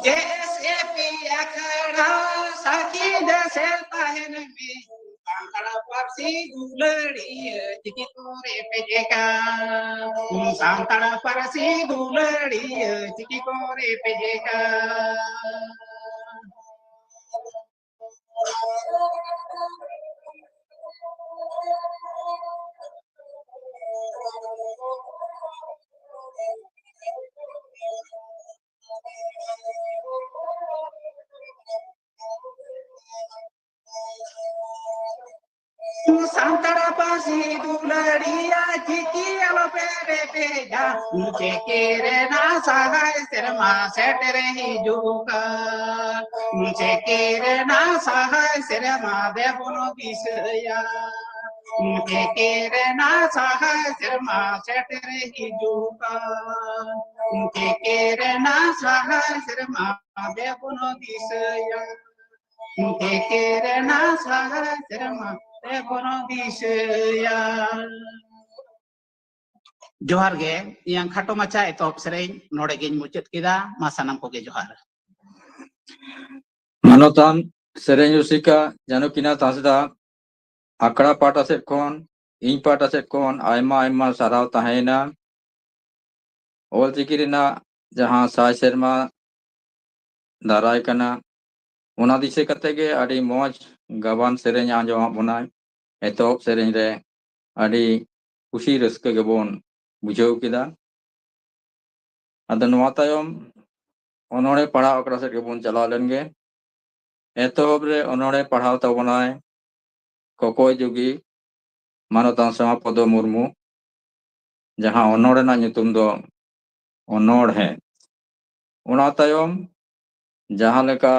ᱡᱮ ᱮᱥ ᱮ ᱯᱤ ᱟᱠᱷᱲᱟ ᱥᱟᱹᱠᱷᱤ ᱫᱮᱥᱮ ᱛᱟᱦᱮᱱ ᱢᱮ, ᱥᱟᱱᱛᱟᱲ ᱯᱟᱹᱨᱥᱤ ᱫᱩᱞᱟᱹᱲᱤᱭᱟᱹ ᱪᱤᱠᱤ ᱠᱚᱨᱮ ᱯᱮᱡᱮ ᱠᱟᱱ᱾ ᱥᱟᱱᱛᱟᱲ ᱯᱟᱹᱨᱥᱤ ᱫᱩᱞᱟᱹᱲᱤᱭᱟᱹ ᱪᱤᱠᱤ ᱠᱚᱨᱮ ᱯᱮᱡᱮ ᱠᱟᱱ᱾ ᱥᱟᱱᱛᱟᱲ ᱯᱟᱹᱨᱥᱤ ᱫᱩᱞᱟᱹᱲᱤᱭᱟᱹ ᱪᱤᱠᱤ ᱟᱞᱚᱯᱮ ᱨᱮᱯᱮᱡᱟ, ᱪᱤᱠᱤ ᱨᱮᱱᱟᱜ ᱥᱟᱭ ᱥᱮᱨᱢᱟ ᱥᱮᱴᱮᱨ ᱦᱤᱡᱩᱜ ᱠᱟᱱ᱾ ᱪᱮᱠᱮ ᱨᱮᱱᱟᱜ ᱥᱟᱦᱟᱭ ᱥᱮᱨᱢᱟ ᱫᱮᱵᱚᱱ ᱫᱤᱥᱟᱹᱭᱟ᱾ ᱪᱮᱠᱮ ᱨᱮᱱᱟᱜ ᱥᱟᱦᱟᱭ ᱥᱮᱨᱢᱟ ᱥᱮᱴᱮᱨ ᱦᱤᱡᱩᱜ ᱠᱟᱱ᱾ ᱪᱮᱠᱮ ᱨᱮᱱᱟᱜ ᱥᱟᱦᱟᱭ ᱥᱮᱨᱢᱟ ᱫᱮᱵᱚᱱ ᱫᱤᱥᱟᱹᱭᱟ᱾ ᱪᱮᱠᱮ ᱨᱮᱱᱟᱜ ᱥᱟᱦᱟᱭ ᱥᱮᱨᱢᱟ ᱫᱮᱵᱚᱱ ᱫᱤᱥᱟᱹᱭᱟ᱾ ᱡᱚᱦᱟᱨ ᱜᱮ᱾ ᱤᱧᱟᱹᱝ ᱠᱷᱟᱴᱚ ᱢᱟᱪᱷᱟ ᱮᱛᱚᱦᱚᱵ ᱥᱮᱨᱮᱧ ᱱᱚᱰᱮ ᱜᱤᱧ ᱢᱩᱪᱟᱹᱫ ᱠᱮᱫᱟ᱾ ᱢᱟ ᱥᱟᱱᱟᱢ ᱠᱚᱜᱮ ᱡᱚᱦᱟᱨ᱾ ᱢᱟᱱᱚᱛᱟᱱ ᱥᱮᱨᱮᱧ ᱨᱩᱥᱤᱠᱟ ᱡᱟᱱᱩᱠᱤᱱᱟ ᱦᱟᱸᱥᱫᱟ, ᱟᱠᱷᱲᱟ ᱯᱟᱦᱴᱟ ᱥᱮᱫ ᱠᱷᱚᱱ, ᱤᱧ ᱯᱟᱦᱴᱟ ᱥᱮᱫ ᱠᱷᱚᱱ ᱟᱭᱢᱟ ᱟᱭᱢᱟ ᱥᱟᱨᱦᱟᱣ ᱛᱟᱦᱮᱸᱭᱮᱱᱟ᱾ ᱚᱞᱪᱤᱠᱤ ᱨᱮᱱᱟᱜ ᱡᱟᱦᱟᱸ ᱥᱟᱭ ᱥᱮᱨᱢᱟ ᱫᱟᱨᱟᱭ ᱠᱟᱱᱟ, ᱚᱱᱟ ᱫᱤᱥᱟᱹ ᱠᱟᱛᱮ ᱜᱮ ᱟᱹᱰᱤ ᱢᱚᱡᱽ ᱜᱟᱵᱟᱱ ᱥᱮᱨᱮᱧ ᱟᱸᱡᱚᱢᱟᱫ ᱵᱚᱱᱟᱭ᱾ ᱮᱛᱚᱦᱚᱵ ᱥᱮᱨᱮᱧ ᱨᱮ ᱟᱹᱰᱤ ᱠᱩᱥᱤ ᱨᱟᱹᱥᱠᱟᱹ ᱜᱮᱵᱚᱱ ᱵᱩᱡᱷᱟᱹᱣ ᱠᱮᱫᱟ᱾ ᱟᱫᱚ ᱱᱚᱣᱟ ᱛᱟᱭᱚᱢ ᱚᱱᱚᱬᱦᱮ ᱯᱟᱲᱦᱟᱣ ᱟᱠᱷᱲᱟ ᱥᱮᱫ ᱜᱮᱵᱚᱱ ᱪᱟᱞᱟᱣ ᱞᱮᱱ ᱜᱮ᱾ ᱮᱛᱚᱦᱚᱵ ᱨᱮ ᱚᱱᱚᱬᱦᱮ ᱯᱟᱲᱦᱟᱣ ᱛᱟᱵᱚᱱᱟᱭ ᱠᱚᱠᱚᱭ ᱡᱩᱜᱤ ᱢᱟᱱᱚᱛᱟᱱ ᱥᱮᱢᱟ ᱯᱚᱫᱚ ᱢᱩᱨᱢᱩ, ᱡᱟᱦᱟᱸ ᱚᱱᱚᱬᱦᱮ ᱨᱮᱱᱟᱜ ᱧᱩᱛᱩᱢ ᱫᱚ ᱚᱱᱚᱬᱦᱮ᱾ ᱚᱱᱟ ᱛᱟᱭᱚᱢ ᱡᱟᱦᱟᱸ ᱞᱮᱠᱟ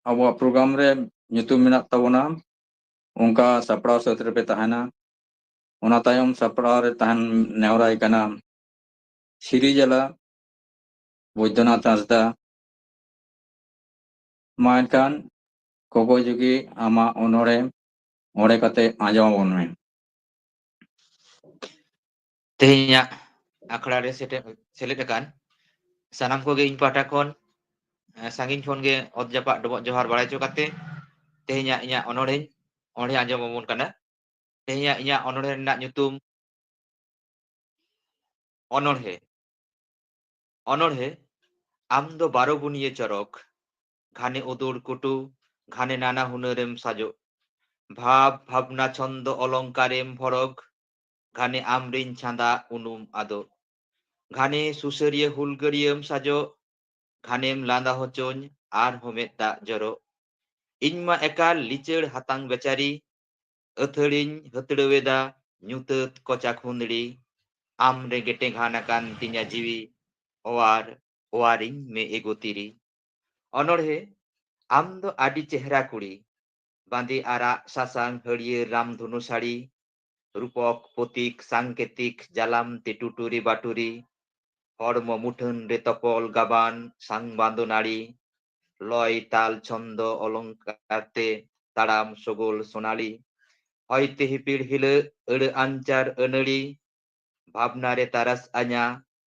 ᱟᱵᱚᱣᱟᱜ ᱯᱨᱳᱜᱨᱟᱢ ᱨᱮ ᱧᱩᱛᱩᱢ ᱢᱮᱱᱟᱜ ᱛᱟᱵᱚᱱᱟ, ᱚᱱᱠᱟ ᱥᱟᱯᱲᱟᱣ ᱥᱟᱹᱛ ᱨᱮᱯᱮ ᱛᱟᱦᱮᱱᱟ᱾ ᱚᱱᱟ ᱛᱟᱭᱚᱢ ᱥᱟᱯᱲᱟᱣ ᱨᱮ ᱛᱟᱦᱮᱱ ᱱᱮᱦᱚᱨᱟᱭ ᱠᱟᱱᱟ ᱥᱤᱨᱤᱡᱟᱞᱟ ᱵᱳᱭᱫᱚᱱᱟᱛᱷ ᱦᱟᱸᱥᱫᱟ᱾ ᱢᱟ ᱮᱱᱠᱷᱟᱱ ᱠᱚᱠᱚᱭ ᱡᱩᱜᱤ ᱟᱢᱟᱜ ᱚᱱᱚᱬᱦᱮ ᱚᱸᱰᱮ ᱠᱟᱛᱮ ᱟᱸᱡᱚᱢ ᱟᱵᱚᱱ ᱢᱮ᱾ ᱛᱮᱦᱮᱧᱟᱜ ᱟᱠᱷᱲᱟ ᱨᱮ ᱥᱮᱴᱮᱨ, ᱥᱮᱞᱮᱫ ᱟᱠᱟᱱ ᱥᱟᱱᱟᱢ ᱠᱚᱜᱮ ᱤᱧ ᱯᱟᱦᱴᱟ ᱠᱷᱚᱱ, ᱮ, ᱥᱟᱺᱜᱤᱧ ᱠᱷᱚᱱ ᱜᱮ ᱚᱛ ᱡᱟᱯᱟᱜ ᱰᱚᱵᱚᱜ ᱡᱚᱦᱟᱨ ᱵᱟᱲᱟᱭ ᱦᱚᱪᱚ ᱠᱟᱛᱮ ᱛᱮᱦᱮᱧᱟᱜ ᱤᱧᱟᱹᱜ ᱚᱱᱚᱬᱦᱮᱧ ᱚᱬᱦᱮ ᱟᱸᱡᱚᱢ ᱟᱵᱚᱱ ᱠᱟᱱᱟ᱾ ᱛᱮᱦᱮᱧᱟᱜ ᱤᱧᱟᱹᱜ ᱚᱱᱚᱬᱦᱮ ᱨᱮᱱᱟᱜ ᱧᱩᱛᱩᱢ ᱚᱱᱚᱬᱦᱮ᱾ ᱚᱱᱚᱬᱦᱮ, ᱟᱢ ᱫᱚ ᱵᱟᱨᱚ ᱵᱩᱱᱤᱭᱟᱹ ᱪᱚᱨᱚᱠ, ᱜᱷᱟᱱᱮ ᱩᱫᱩᱲ ᱠᱩᱴᱩ, ᱜᱷᱟᱱᱮ ᱱᱟᱱᱟ ᱦᱩᱱᱟᱹᱨᱮᱢ ᱥᱟᱡᱚᱜ᱾ ᱵᱷᱟᱵᱽ ᱵᱷᱟᱵᱽᱱᱟ ᱪᱷᱚᱱᱫᱚ ᱚᱞᱚᱝᱠᱟᱨᱮᱢ ᱵᱷᱚᱨᱚᱠ, ᱜᱷᱟᱱᱮ ᱟᱢᱨᱤᱧ ᱪᱷᱟᱸᱫᱟ ᱩᱱᱩᱢ ᱟᱫᱚᱜ᱾ ᱜᱷᱟᱱᱮ ᱥᱩᱥᱟᱹᱨᱤᱭᱟᱹ ᱦᱩᱞᱜᱟᱹᱨᱤᱭᱟᱹᱢ ᱥᱟᱡᱚᱜ, ᱜᱷᱟᱱᱮᱢ ᱞᱟᱸᱫᱟ ᱦᱚᱪᱚᱧ ᱟᱨᱦᱚᱸ ᱢᱮᱫ ᱫᱟᱜ ᱡᱚᱨᱚᱜ᱾ ᱤᱧ ᱢᱟ ᱮᱠᱟᱞ ᱞᱤᱪᱟᱹᱲ ᱦᱟᱛᱟᱝ ᱵᱮᱪᱟᱨᱤ, ᱟᱹᱛᱷᱟᱹᱲᱤᱧ ᱦᱟᱹᱛᱲᱟᱹᱣᱮᱫᱟ ᱧᱩᱛᱟᱹᱛ ᱠᱚᱪᱟ ᱠᱷᱩᱸᱫᱽᱲᱤ᱾ ᱟᱢ ᱨᱮᱸᱜᱮ ᱴᱮᱸᱜᱷᱟᱱ ᱟᱠᱟᱱ ᱛᱤᱧᱟ ᱡᱤᱣᱤ, ᱚᱣᱟᱨ, ᱚᱣᱟᱨᱤᱧ ᱢᱮ ᱮᱜᱳ ᱛᱤᱨᱤ᱾ ᱚᱱᱚᱬᱦᱮ, ᱟᱢ ᱫᱚ ᱟᱹᱰᱤ ᱪᱮᱦᱨᱟ ᱠᱩᱲᱤ, ᱵᱟᱸᱫᱮ ᱟᱨᱟᱜ ᱥᱟᱥᱟᱝ ᱦᱟᱹᱨᱭᱟᱹᱲ ᱨᱟᱢᱫᱷᱚᱱᱩ ᱥᱟᱹᱲᱤ, ᱨᱩᱯᱚᱠ ᱯᱚᱛᱤᱠ ᱥᱟᱝᱠᱮᱛᱤᱠ ᱡᱟᱞᱟᱢ ᱛᱮ ᱴᱩᱴᱩᱨᱤ ᱵᱟᱴᱩᱨᱤ, ᱦᱚᱲᱢᱚ ᱢᱩᱴᱷᱟᱹᱱ ᱨᱮ ᱛᱚᱯᱚᱞ ᱜᱟᱵᱟᱱ ᱥᱟᱝ ᱵᱟᱸᱫᱚ ᱱᱟᱹᱲᱤ, ᱞᱚᱭ ᱛᱟᱞ ᱪᱷᱚᱱᱫᱚ ᱚᱞᱚᱝᱠᱟᱨ ᱛᱮ ᱛᱟᱲᱟᱢ ᱥᱚᱜᱚᱞ ᱥᱚᱱᱟᱞᱤ, ᱦᱚᱭᱛᱮ ᱦᱤᱯᱤᱲ ᱦᱤᱞᱟᱹᱜ ᱟᱹᱲᱟᱹ ᱟᱧᱪᱟᱨ ᱟᱹᱱᱟᱹᱲᱤ, ᱵᱷᱟᱵᱽᱱᱟ ᱨᱮ ᱛᱟᱨᱟᱥ ᱟᱧᱟ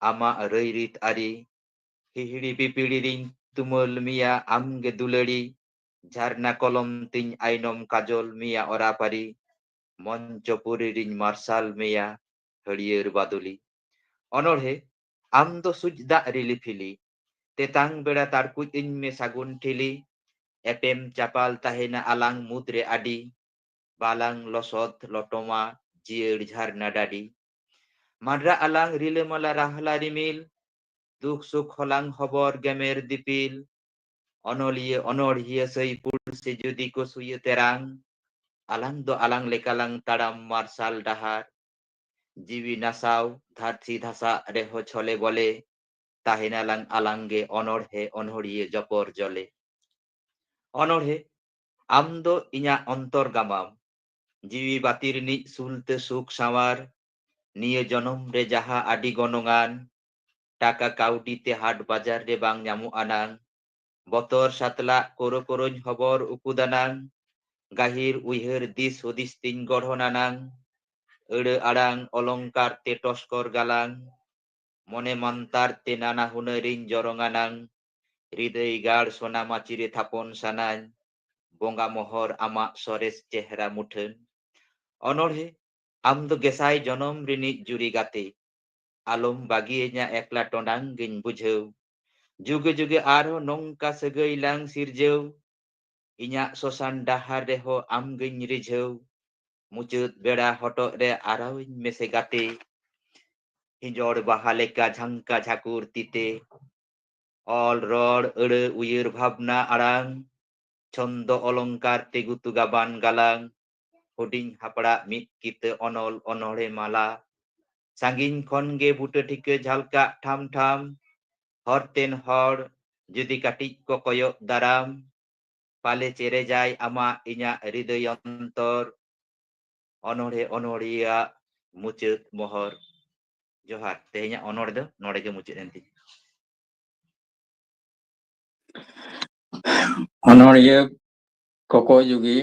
ᱟᱢᱟᱜ ᱨᱟᱹᱭᱨᱤᱛ ᱟᱹᱨᱤ, ᱦᱤᱦᱤᱲᱤ ᱯᱤᱯᱤᱲᱤ ᱨᱤᱧ ᱛᱩᱢᱟᱹᱞ ᱢᱮᱭᱟ ᱟᱢᱜᱮ ᱫᱩᱞᱟᱹᱲᱤ, ᱡᱷᱟᱨᱱᱟ ᱠᱚᱞᱚᱢ ᱛᱤᱧ ᱟᱭᱱᱚᱢ ᱠᱟᱡᱚᱞ ᱢᱮᱭᱟ ᱚᱨᱟᱯᱟᱨᱤ, ᱢᱚᱧᱪᱚᱯᱩᱨᱤ ᱨᱤᱧ ᱢᱟᱨᱥᱟᱞ ᱢᱮᱭᱟ ᱦᱟᱹᱨᱭᱟᱹᱲ ᱵᱟᱫᱩᱞᱤ᱾ ᱚᱱᱚᱬᱦᱮ, ᱟᱢ ᱫᱚ ᱥᱩᱡ ᱫᱟᱜ ᱨᱤᱞᱤᱯᱷᱤᱞᱤ, ᱛᱮᱛᱟᱝ ᱵᱮᱲᱟ ᱛᱟᱲᱠᱩᱡ ᱟᱹᱧ ᱢᱮ ᱥᱟᱹᱜᱩᱱ ᱴᱷᱤᱞᱤ, ᱮᱯᱮᱢ ᱪᱟᱯᱟᱞ ᱛᱟᱦᱮᱱᱟ ᱟᱞᱟᱝ ᱢᱩᱫᱽ ᱨᱮ ᱟᱹᱰᱤ, ᱵᱟᱞᱟᱝ ᱞᱚᱥᱚᱫ ᱞᱚᱴᱚᱢᱟ ᱡᱤᱭᱟᱹᱲ ᱡᱷᱟᱨᱱᱟ ᱰᱟᱹᱰᱤ᱾ ᱢᱟᱰᱨᱟ ᱟᱞᱟᱝ ᱨᱤᱞᱟᱹᱢᱟᱞᱟ ᱨᱟᱦᱞᱟ ᱨᱤᱢᱤᱞ, ᱫᱩᱠ ᱥᱩᱠ ᱦᱚᱞᱟᱝ ᱦᱚᱵᱚᱨ ᱜᱮᱢᱮᱨ ᱫᱤᱯᱤᱞ᱾ ᱚᱱᱚᱞᱤᱭᱟᱹ ᱚᱱᱚᱲᱦᱤᱭᱟᱹ ᱥᱟᱹᱭ ᱯᱩᱲᱥᱤ ᱡᱩᱫᱤ ᱠᱚ ᱥᱩᱭᱟᱹ ᱛᱮᱨᱟᱝ, ᱟᱞᱟᱝ ᱫᱚ ᱟᱞᱟᱝ ᱞᱮᱠᱟᱞᱟᱝ ᱛᱟᱲᱟᱢ ᱢᱟᱨᱥᱟᱞ ᱰᱟᱦᱟᱨ᱾ ᱡᱤᱣᱤ ᱱᱟᱥᱟᱣ ᱫᱷᱟᱹᱨᱛᱤ ᱫᱷᱟᱥᱟᱜ ᱨᱮᱦᱚᱸ ᱪᱷᱚᱞᱮ ᱵᱚᱞᱮ, ᱛᱟᱦᱮᱱᱟᱞᱟᱝ ᱟᱞᱟᱝ ᱜᱮ ᱚᱱᱚᱲᱦᱮ ᱚᱱᱚᱲᱦᱤᱭᱟᱹ ᱡᱚᱯᱚᱨ ᱡᱚᱞᱮ᱾ ᱚᱱᱚᱲᱦᱮ, ᱟᱢ ᱫᱚ ᱤᱧᱟᱜ ᱚᱱᱛᱚᱨ ᱜᱟᱢᱟᱢ, ᱡᱤᱣᱤ ᱵᱟᱹᱛᱤ ᱨᱤᱱᱤᱡ ᱥᱩᱞᱛᱟᱹ ᱥᱩᱠ ᱥᱟᱶᱟᱨ, ᱱᱤᱭᱟᱹ ᱡᱚᱱᱚᱢ ᱨᱮ ᱡᱟᱦᱟᱸ ᱟᱹᱰᱤ ᱜᱚᱱᱚᱝᱟᱱ, ᱴᱟᱠᱟ ᱠᱟᱹᱣᱰᱤ ᱛᱮ ᱦᱟᱴ ᱵᱟᱡᱟᱨ ᱨᱮ ᱵᱟᱝ ᱧᱟᱢᱚᱜ ᱟᱱᱟᱝ, ᱵᱚᱛᱚᱨ ᱥᱟᱛᱞᱟᱜ ᱠᱚᱨᱚ ᱠᱚᱨᱚᱧ ᱦᱚᱵᱚᱨ ᱩᱠᱩ ᱫᱟᱱᱟᱝ, ᱜᱟᱹᱦᱤᱨ ᱩᱭᱦᱟᱹᱨ ᱫᱤᱥ ᱦᱩᱫᱤᱥ ᱛᱤᱧ ᱜᱚᱲᱦᱚᱱ ᱟᱱᱟᱝ, ᱟᱹᱲᱟᱹ ᱟᱲᱟᱝ ᱚᱞᱚᱝᱠᱟᱨ ᱛᱮ ᱴᱚᱥᱠᱚᱨ ᱜᱟᱞᱟᱝ, ᱢᱚᱱᱮ ᱢᱟᱱᱛᱟᱨ ᱛᱮ ᱱᱟᱱᱟ ᱦᱩᱱᱟᱹᱨᱤᱧ ᱡᱚᱨᱚᱝ ᱟᱱᱟᱝ, ᱦᱨᱤᱫᱟᱹᱭ ᱜᱟᱲ ᱥᱚᱱᱟ ᱢᱟᱹᱪᱤ ᱨᱮ ᱛᱷᱟᱯᱚᱱ ᱥᱟᱱᱟᱧ, ᱵᱚᱸᱜᱟ ᱢᱚᱦᱚᱨ ᱟᱢᱟᱜ ᱥᱚᱨᱮᱥ ᱪᱮᱦᱨᱟ ᱢᱩᱴᱷᱟᱹᱱ᱾ ᱚᱱᱚᱬᱦᱮ, ᱟᱢ ᱫᱚ ᱜᱮᱥᱟᱭ ᱡᱚᱱᱚᱢ ᱨᱤᱱᱤᱡ ᱡᱩᱨᱤ ᱜᱟᱛᱮ, ᱟᱞᱚᱢ ᱵᱟᱹᱜᱤᱭᱟᱹᱧᱟ ᱮᱠᱞᱟ ᱴᱚᱸᱰᱟᱝ ᱜᱤᱧ ᱵᱩᱡᱷᱟᱹᱣ᱾ ᱡᱩᱜᱮ ᱡᱩᱜᱮ ᱟᱨᱦᱚᱸ ᱱᱚᱝᱠᱟ ᱥᱟᱹᱜᱟᱹᱭ ᱞᱟᱝ ᱥᱤᱨᱡᱟᱹᱣ, ᱤᱧᱟᱜ ᱥᱚᱥᱟᱱ ᱰᱟᱦᱟᱨ ᱨᱮᱦᱚᱸ ᱟᱢ ᱜᱤᱧ ᱨᱤᱡᱷᱟᱹᱣ᱾ ᱢᱩᱪᱟᱹᱫ ᱵᱮᱲᱟ ᱦᱚᱴᱚᱜ ᱨᱮ ᱟᱨᱟᱣᱤᱧ ᱢᱮᱥᱮ ᱜᱟᱛᱮ, ᱦᱤᱸᱡᱚᱲ ᱵᱟᱦᱟ ᱞᱮᱠᱟ ᱡᱷᱟᱝᱠᱟ ᱡᱷᱟᱹᱠᱩᱨ ᱛᱤᱛᱮ᱾ ᱚᱞ ᱨᱚᱲ ᱟᱹᱲᱟᱹ ᱩᱭᱟᱹᱨ ᱵᱷᱟᱵᱽᱱᱟ ᱟᱲᱟᱝ, ᱪᱷᱚᱱᱫᱚ ᱚᱞᱚᱝᱠᱟᱨ ᱛᱮ ᱜᱩᱛᱩ ᱜᱟᱵᱟᱱ ᱜᱟᱞᱟᱝ, ᱦᱩᱰᱤᱧ ᱦᱟᱯᱲᱟᱜ ᱢᱤᱫ ᱠᱤᱛᱟᱹ ᱚᱱᱚᱞ ᱚᱱᱚᱬᱦᱮ ᱢᱟᱞᱟ᱾ ᱥᱟᱺᱜᱤᱧ ᱠᱷᱚᱱ ᱜᱮ ᱵᱩᱴᱟᱹ ᱴᱷᱤᱠᱟᱹ ᱡᱷᱟᱞᱠᱟᱜ ᱴᱷᱟᱢ ᱴᱷᱟᱢ, ᱦᱚᱨᱛᱮᱱ ᱦᱚᱲ ᱡᱩᱫᱤ ᱠᱟᱹᱴᱤᱡ ᱠᱚ ᱠᱚᱭᱚᱜ ᱫᱟᱨᱟᱢ, ᱯᱟᱞᱮ ᱪᱮᱨᱮᱡᱟᱭ ᱟᱢᱟᱜ ᱤᱧᱟᱜ ᱦᱨᱤᱫᱚᱭ ᱚᱱᱛᱚᱨ᱾ ᱚᱱᱚᱬᱦᱮ ᱚᱱᱚᱬᱦᱤᱭᱟᱹᱣᱟᱜ ᱢᱩᱪᱟᱹᱫ ᱢᱚᱦᱚᱨ᱾ ᱡᱚᱦᱟᱨ᱾ ᱛᱮᱦᱮᱧᱟᱜ ᱚᱱᱚᱬᱦᱮ ᱫᱚ ᱱᱚᱰᱮ ᱜᱮ ᱢᱩᱪᱟᱹᱫ ᱮᱱ ᱛᱤᱧᱟ᱾ ᱚᱱᱚᱬᱦᱤᱭᱟᱹ ᱠᱚᱠᱚᱭ ᱡᱩᱜᱤ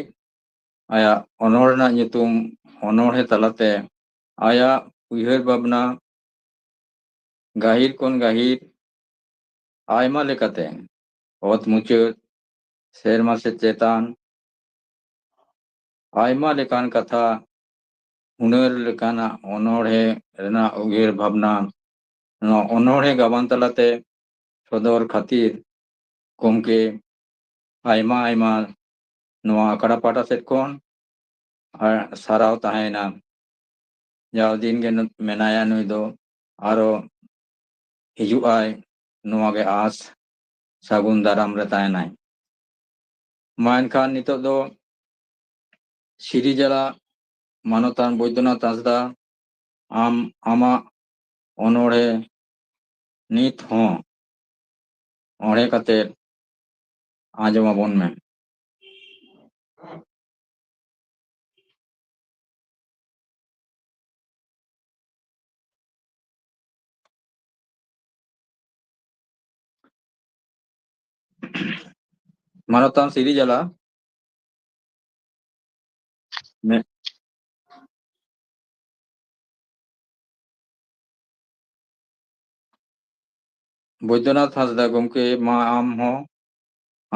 ᱟᱭᱟᱜ ᱚᱱᱚᱬᱦᱮ ᱨᱮᱱᱟᱜ ᱧᱩᱛᱩᱢ ᱚᱱᱚᱬᱦᱮ ᱛᱟᱞᱟᱛᱮ ᱟᱭᱟᱜ ᱩᱭᱦᱟᱹᱨ ᱵᱷᱟᱵᱽᱱᱟ ᱜᱟᱹᱦᱤᱨ ᱠᱷᱚᱱ ᱜᱟᱹᱦᱤᱨ ᱟᱭᱢᱟ ᱞᱮᱠᱟᱛᱮ ᱚᱛ ᱢᱩᱪᱟᱹᱫ, ᱥᱮᱨᱢᱟ ᱥᱮᱫ ᱪᱮᱛᱟᱱ, ᱟᱭᱢᱟ ᱞᱮᱠᱟᱱ ᱠᱟᱛᱷᱟ, ᱦᱩᱱᱟᱹᱨ ᱞᱮᱠᱟᱱᱟᱜ ᱚᱱᱚᱬᱦᱮ ᱨᱮᱱᱟᱜ ᱩᱭᱦᱟᱹᱨ ᱵᱷᱟᱵᱽᱱᱟ ᱱᱚᱣᱟ ᱚᱱᱚᱬᱦᱮ ᱜᱟᱵᱟᱱ ᱛᱟᱞᱟᱛᱮ ᱥᱚᱫᱚᱨ ᱠᱷᱟᱹᱛᱤᱨ ᱜᱚᱢᱠᱮ ᱟᱭᱢᱟ ᱟᱭᱢᱟ ᱱᱚᱣᱟ ᱟᱠᱷᱲᱟ ᱯᱟᱦᱴᱟ ᱥᱮᱫ ᱠᱷᱚᱱ ᱟᱨ ᱥᱟᱨᱦᱟᱣ ᱛᱟᱦᱮᱸᱭᱮᱱᱟ᱾ ᱡᱟᱣ ᱫᱤᱱ ᱜᱮ ᱱᱩ-, ᱢᱮᱱᱟᱭᱟ ᱱᱩᱭ ᱫᱚ, ᱟᱨᱚ ᱦᱤᱡᱩᱜ ᱟᱭ, ᱱᱚᱣᱟ ᱜᱮ ᱟᱸᱥ, ᱥᱟᱹᱜᱩᱱ ᱫᱟᱨᱟᱢ ᱨᱮ ᱛᱟᱦᱮᱱᱟᱭ᱾ ᱢᱟ ᱮᱱᱠᱷᱟᱱ ᱱᱤᱛᱚᱜ ᱫᱚ ᱥᱤᱨᱤᱡᱟᱞᱟ ᱢᱟᱱᱚᱛᱟᱱ ᱵᱳᱭᱫᱚᱱᱟᱛᱷ ᱦᱟᱸᱥᱫᱟ, ᱟᱢ ᱟᱢᱟᱜ ᱚᱱᱚᱬᱦᱮ ᱱᱤᱛ ᱦᱚᱸ ᱚᱬᱦᱮ ᱠᱟᱛᱮ ᱟᱸᱡᱚᱢ ᱟᱵᱚᱱ ᱢᱮ᱾ ᱢᱟᱱᱚᱛᱟᱱ ᱥᱤᱨᱤᱡᱟᱞᱟ ᱢᱮ-, ᱵᱳᱭᱫᱚᱱᱟᱛᱷ ᱦᱟᱸᱥᱫᱟ ᱜᱚᱢᱠᱮ, ᱢᱟ ᱟᱢ ᱦᱚᱸ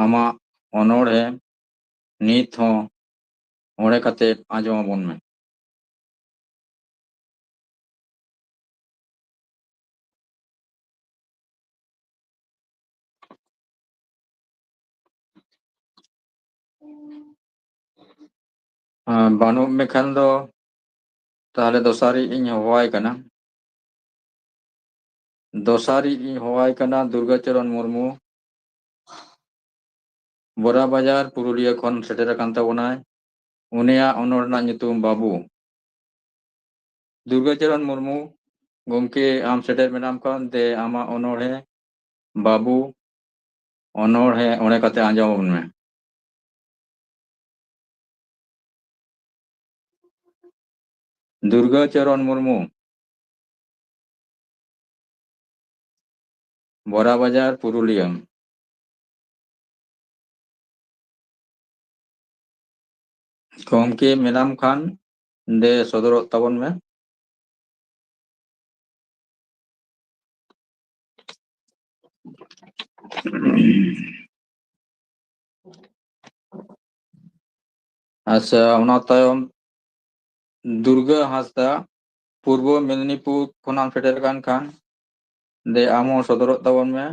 ᱟᱢᱟᱜ ᱚᱱᱚᱬᱦᱮ ᱱᱤᱛ ᱦᱚᱸ ᱚᱬᱦᱮ ᱠᱟᱛᱮ ᱟᱸᱡᱚᱢ ᱟᱵᱚᱱ ᱢᱮ᱾ ᱟᱸ, ᱵᱟᱹᱱᱩᱜ ᱢᱮᱠᱷᱟᱱ ᱫᱚ ᱛᱟᱦᱞᱮ ᱫᱚᱥᱟᱨᱤᱡ ᱤᱧ ᱦᱚᱦᱚᱣᱟᱭ ᱠᱟᱱᱟ᱾ ᱫᱚᱥᱟᱨᱤᱡ ᱤᱧ ᱦᱚᱦᱚᱣᱟᱭ ᱠᱟᱱᱟ ᱫᱩᱨᱜᱟᱪᱚᱨᱚᱱ ᱢᱩᱨᱢᱩ, ᱵᱚᱨᱟ ᱵᱟᱡᱟᱨ, ᱯᱩᱨᱩᱞᱤᱭᱟᱹ ᱠᱷᱚᱱ ᱥᱮᱴᱮᱨ ᱟᱠᱟᱱ ᱛᱟᱵᱚᱱᱟᱭ᱾ ᱩᱱᱤᱭᱟᱜ ᱚᱱᱚᱬᱦᱮ ᱨᱮᱱᱟᱜ ᱧᱩᱛᱩᱢ ᱵᱟᱹᱵᱩ᱾ ᱫᱩᱨᱜᱟᱪᱚᱨᱚᱱ ᱢᱩᱨᱢᱩ, ᱜᱚᱢᱠᱮ, ᱟᱢ ᱥᱮᱴᱮᱨ ᱢᱮᱱᱟᱢ ᱠᱟᱱ ᱛᱮ ᱟᱢᱟᱜ ᱚᱱᱚᱬᱦᱮ ᱵᱟᱹᱵᱩ ᱚᱱᱚᱬᱦᱮ ᱚᱬᱦᱮ ᱠᱟᱛᱮ ᱟᱸᱡᱚᱢ ᱟᱵᱚᱱ ᱢᱮ᱾ ᱫᱩᱨᱜᱟᱹ ᱪᱚᱨᱚᱱ ᱢᱩᱨᱢᱩ, ᱵᱚᱨᱟ ᱵᱟᱡᱟᱨ, ᱯᱩᱨᱩᱞᱤᱭᱟᱹ᱾ ᱜᱚᱢᱠᱮ ᱢᱮᱱᱟᱢ ᱠᱷᱟᱱ ᱫᱮ ᱥᱚᱫᱚᱨᱚᱜ ᱛᱟᱵᱚᱱ ᱢᱮ᱾ ᱟᱪᱪᱷᱟ, ᱚᱱᱟ ᱛᱟᱭᱚᱢ ᱫᱩᱨᱜᱟᱹ ᱦᱟᱸᱥᱫᱟ, ᱯᱩᱨᱵᱚ ᱢᱮᱫᱽᱱᱤᱯᱩᱨ ᱠᱷᱚᱱᱟᱜ ᱥᱮᱴᱮᱨ ᱟᱠᱟᱱ ᱠᱷᱟᱱ, ᱫᱮ ᱟᱢ ᱦᱚᱸ ᱥᱚᱫᱚᱨᱚᱜ ᱛᱟᱵᱚᱱ ᱢᱮ᱾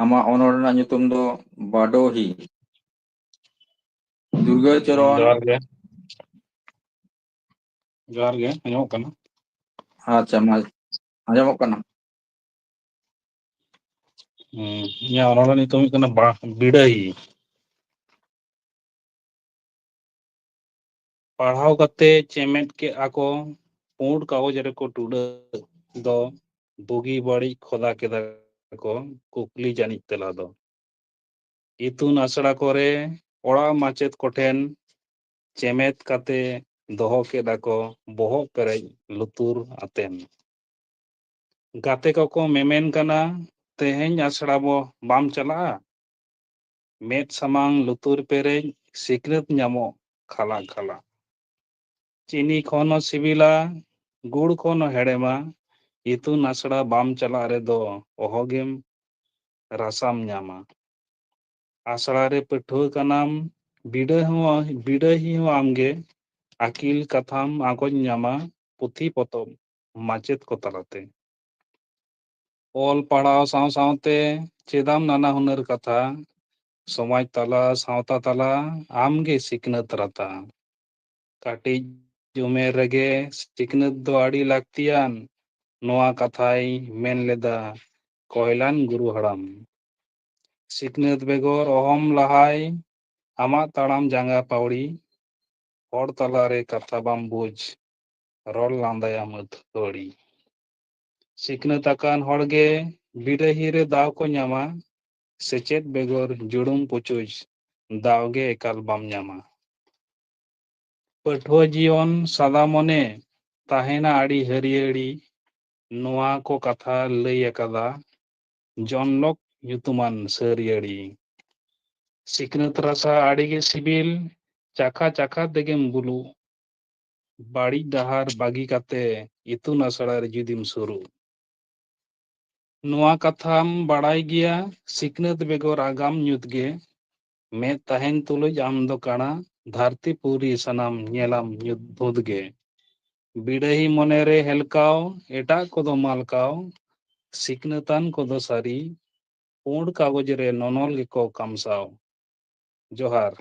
ᱟᱢᱟᱜ ᱚᱱᱚᱞ ᱨᱮᱱᱟᱜ ᱧᱩᱛᱩᱢ ᱫᱚ ᱵᱟᱰᱚᱦᱤ᱾ ᱫᱩᱨᱜᱟᱹ ᱪᱚᱨᱚᱱ᱾ ᱡᱚᱦᱟᱨ ᱜᱮ᱾ ᱡᱚᱦᱟᱨ ᱜᱮ, ᱟᱸᱡᱚᱢᱚᱜ ᱠᱟᱱᱟ? ᱟᱪᱪᱷᱟ, ᱢᱟ ᱟᱸᱡᱚᱢᱚᱜ ᱠᱟᱱᱟ᱾ ᱦᱩᱸ, ᱤᱧᱟᱹᱜ ᱚᱱᱚᱞ ᱨᱮᱱᱟᱜ ᱧᱩᱛᱩᱢ ᱦᱩᱭᱩᱜ ᱠᱟᱱᱟ ᱵᱟ-, ᱵᱤᱰᱟᱹᱦᱤ᱾ ᱯᱟᱲᱦᱟᱣ ᱠᱟᱛᱮ ᱪᱮᱢᱮᱫ ᱠᱮᱫᱼᱟ ᱠᱚ, ᱯᱩᱸᱰ ᱠᱟᱜᱚᱡᱽ ᱨᱮᱠᱚ ᱴᱩᱰᱟᱹᱜ ᱫᱚ, ᱵᱩᱜᱤ ᱵᱟᱹᱲᱤᱡ ᱠᱷᱚᱫᱟ ᱠᱮᱫᱟ ᱠᱚ, ᱠᱩᱠᱞᱤ ᱡᱟᱹᱱᱤᱡ ᱛᱮᱞᱟ ᱫᱚ᱾ ᱤᱛᱩᱱ ᱟᱥᱲᱟ ᱠᱚᱨᱮ ᱚᱲᱟᱜ ᱢᱟᱪᱮᱫ ᱠᱚᱴᱷᱮᱱ ᱪᱮᱢᱮᱫ ᱠᱟᱛᱮ ᱫᱚᱦᱚ ᱠᱮᱫᱟ ᱠᱚ ᱵᱚᱦᱚᱜ ᱯᱮᱨᱮᱡ ᱞᱩᱛᱩᱨ ᱟᱛᱮᱱ᱾ ᱜᱟᱛᱮ ᱠᱚᱠᱚ ᱢᱮᱢᱮᱱ ᱠᱟᱱᱟ, "ᱛᱮᱦᱮᱧ ᱟᱥᱲᱟ ᱵᱚ ᱵᱟᱢ ᱪᱟᱞᱟᱜᱼᱟ?" ᱢᱮᱫ ᱥᱟᱢᱟᱝ ᱞᱩᱛᱩᱨ ᱯᱮᱨᱮᱡ ᱥᱤᱠᱷᱱᱟᱹᱛ ᱧᱟᱢᱚᱜ ᱠᱷᱟᱞᱟᱜ ᱠᱷᱟᱞᱟᱜ᱾ ᱪᱤᱱᱤ ᱠᱷᱚᱱ ᱦᱚᱸ ᱥᱤᱵᱤᱞᱟ, ᱜᱩᱲ ᱠᱷᱚᱱ ᱦᱚᱸ ᱦᱮᱲᱮᱢᱟ, ᱤᱛᱩᱱ ᱟᱥᱲᱟ ᱵᱟᱢ ᱪᱟᱞᱟᱜ ᱨᱮᱫᱚ ᱚᱦᱚᱜᱮᱢ ᱨᱟᱥᱟᱢ ᱧᱟᱢᱟ᱾ ᱟᱥᱲᱟ ᱨᱮ ᱯᱟᱹᱴᱷᱩᱣᱟᱹ ᱠᱟᱱᱟᱢ, ᱵᱤᱰᱟᱹ ᱦᱚᱸ, ᱵᱤᱰᱟᱹᱦᱤ ᱦᱚᱸ ᱟᱢᱜᱮ, ᱟᱹᱠᱤᱞ ᱠᱟᱛᱷᱟᱢ ᱟᱸᱜᱚᱪ ᱧᱟᱢᱟ, ᱯᱩᱛᱷᱤ ᱯᱚᱛᱚᱵ ᱢᱟᱪᱮᱫ ᱠᱚ ᱛᱟᱞᱟᱛᱮ᱾ ᱚᱞ ᱯᱟᱲᱦᱟᱣ ᱥᱟᱶ ᱥᱟᱶᱛᱮ ᱪᱮᱫᱟᱢ ᱱᱟᱱᱟ ᱦᱩᱱᱟᱹᱨ ᱠᱟᱛᱷᱟ, ᱥᱚᱢᱟᱡᱽ ᱛᱟᱞᱟ, ᱥᱟᱶᱛᱟ ᱛᱟᱞᱟ, ᱟᱢᱜᱮ ᱥᱤᱠᱷᱱᱟᱹᱛ ᱨᱟᱛᱟ᱾ ᱠᱟᱹᱴᱤᱡ ᱩᱢᱮᱨ ᱨᱮᱜᱮ ᱥᱤᱠᱷᱱᱟᱹᱛ ᱫᱚ ᱟᱹᱰᱤ ᱞᱟᱹᱠᱛᱤᱭᱟᱱ, ᱱᱚᱣᱟ ᱠᱟᱛᱷᱟᱭ ᱢᱮᱱ ᱞᱮᱫᱟ ᱠᱚᱭᱞᱟᱱ ᱜᱩᱨᱩ ᱦᱟᱲᱟᱢ᱾ ᱥᱤᱠᱷᱱᱟᱹᱛ ᱵᱮᱜᱚᱨ ᱚᱦᱚᱢ ᱞᱟᱦᱟᱭ, ᱟᱢᱟᱜ ᱛᱟᱲᱟᱢ ᱡᱟᱸᱜᱟ ᱯᱟᱹᱣᱲᱤ, ᱦᱚᱲ ᱛᱟᱞᱟᱨᱮ ᱠᱟᱛᱷᱟ ᱵᱟᱢ ᱵᱩᱡᱽ, ᱨᱚᱲ ᱞᱟᱸᱫᱟᱭᱟᱢ ᱟᱹᱛᱷᱟᱹᱲᱤ᱾ ᱥᱤᱠᱷᱱᱟᱹᱛ ᱟᱠᱟᱱ ᱦᱚᱲ ᱜᱮ ᱵᱤᱰᱟᱹᱦᱤ ᱨᱮ ᱫᱟᱣ ᱠᱚ ᱧᱟᱢᱟ, ᱥᱮᱪᱮᱫ ᱵᱮᱜᱚᱨ ᱡᱩᱲᱩᱢ ᱯᱩᱪᱩᱡ ᱫᱟᱣ ᱜᱮ ᱮᱠᱟᱞ ᱵᱟᱢ ᱧᱟᱢᱟ᱾ ᱯᱟᱹᱴᱷᱩᱣᱟᱹ ᱡᱤᱭᱚᱱ ᱥᱟᱫᱟ ᱢᱚᱱᱮ, ᱛᱟᱦᱮᱱᱟ ᱟᱹᱰᱤ ᱦᱟᱹᱨᱭᱟᱹᱲᱤ, ᱱᱚᱣᱟ ᱠᱚ ᱠᱟᱛᱷᱟ ᱞᱟᱹᱭ ᱟᱠᱟᱫᱟ ᱡᱚᱱᱞᱚᱠ ᱧᱩᱛᱩᱢᱟᱱ ᱥᱟᱹᱨᱭᱟᱹᱲᱤ᱾ ᱥᱤᱠᱷᱱᱟᱹᱛ ᱨᱟᱥᱟ ᱟᱹᱰᱤ ᱜᱮ ᱥᱤᱵᱤᱞ, ᱪᱟᱠᱷᱟ ᱪᱟᱠᱷᱟ ᱛᱮᱜᱮᱢ ᱵᱩᱞᱩᱜ, ᱵᱟᱹᱲᱤᱡ ᱰᱟᱦᱟᱨ ᱵᱟᱹᱜᱤ ᱠᱟᱛᱮ ᱤᱛᱩᱱ ᱟᱥᱲᱟ ᱨᱮ ᱡᱩᱫᱤᱢ ᱥᱩᱨᱩᱜ᱾ ᱱᱚᱣᱟ ᱠᱟᱛᱷᱟᱢ ᱵᱟᱲᱟᱭ ᱜᱮᱭᱟ, ᱥᱤᱠᱷᱱᱟᱹᱛ ᱵᱮᱜᱚᱨ ᱟᱜᱟᱢ ᱧᱩᱛ ᱜᱮ, ᱢᱮᱫ ᱛᱟᱦᱮᱱ ᱛᱩᱞᱩᱡ ᱟᱢ ᱫᱚ ᱠᱟᱬᱟ, ᱫᱷᱟᱹᱨᱛᱤ ᱯᱩᱨᱤ ᱥᱟᱱᱟᱢ ᱧᱮᱞᱟᱢ ᱧᱩᱛ ᱵᱷᱩᱛ ᱜᱮ᱾ ᱵᱤᱰᱟᱹᱦᱤ ᱢᱚᱱᱮᱨᱮ ᱦᱮᱞᱠᱟᱣ, ᱮᱴᱟᱜ ᱠᱚᱫᱚ ᱢᱟᱞᱠᱟᱣ, ᱥᱤᱠᱷᱱᱟᱹᱛᱟᱱ ᱠᱚᱫᱚ ᱥᱟᱹᱨᱤ, ᱯᱩᱸᱰ ᱠᱟᱜᱚᱡᱽ ᱨᱮ ᱱᱚᱱᱚᱞ ᱜᱮᱠᱚ ᱠᱟᱢᱥᱟᱣ᱾ ᱡᱚᱦᱟᱨ᱾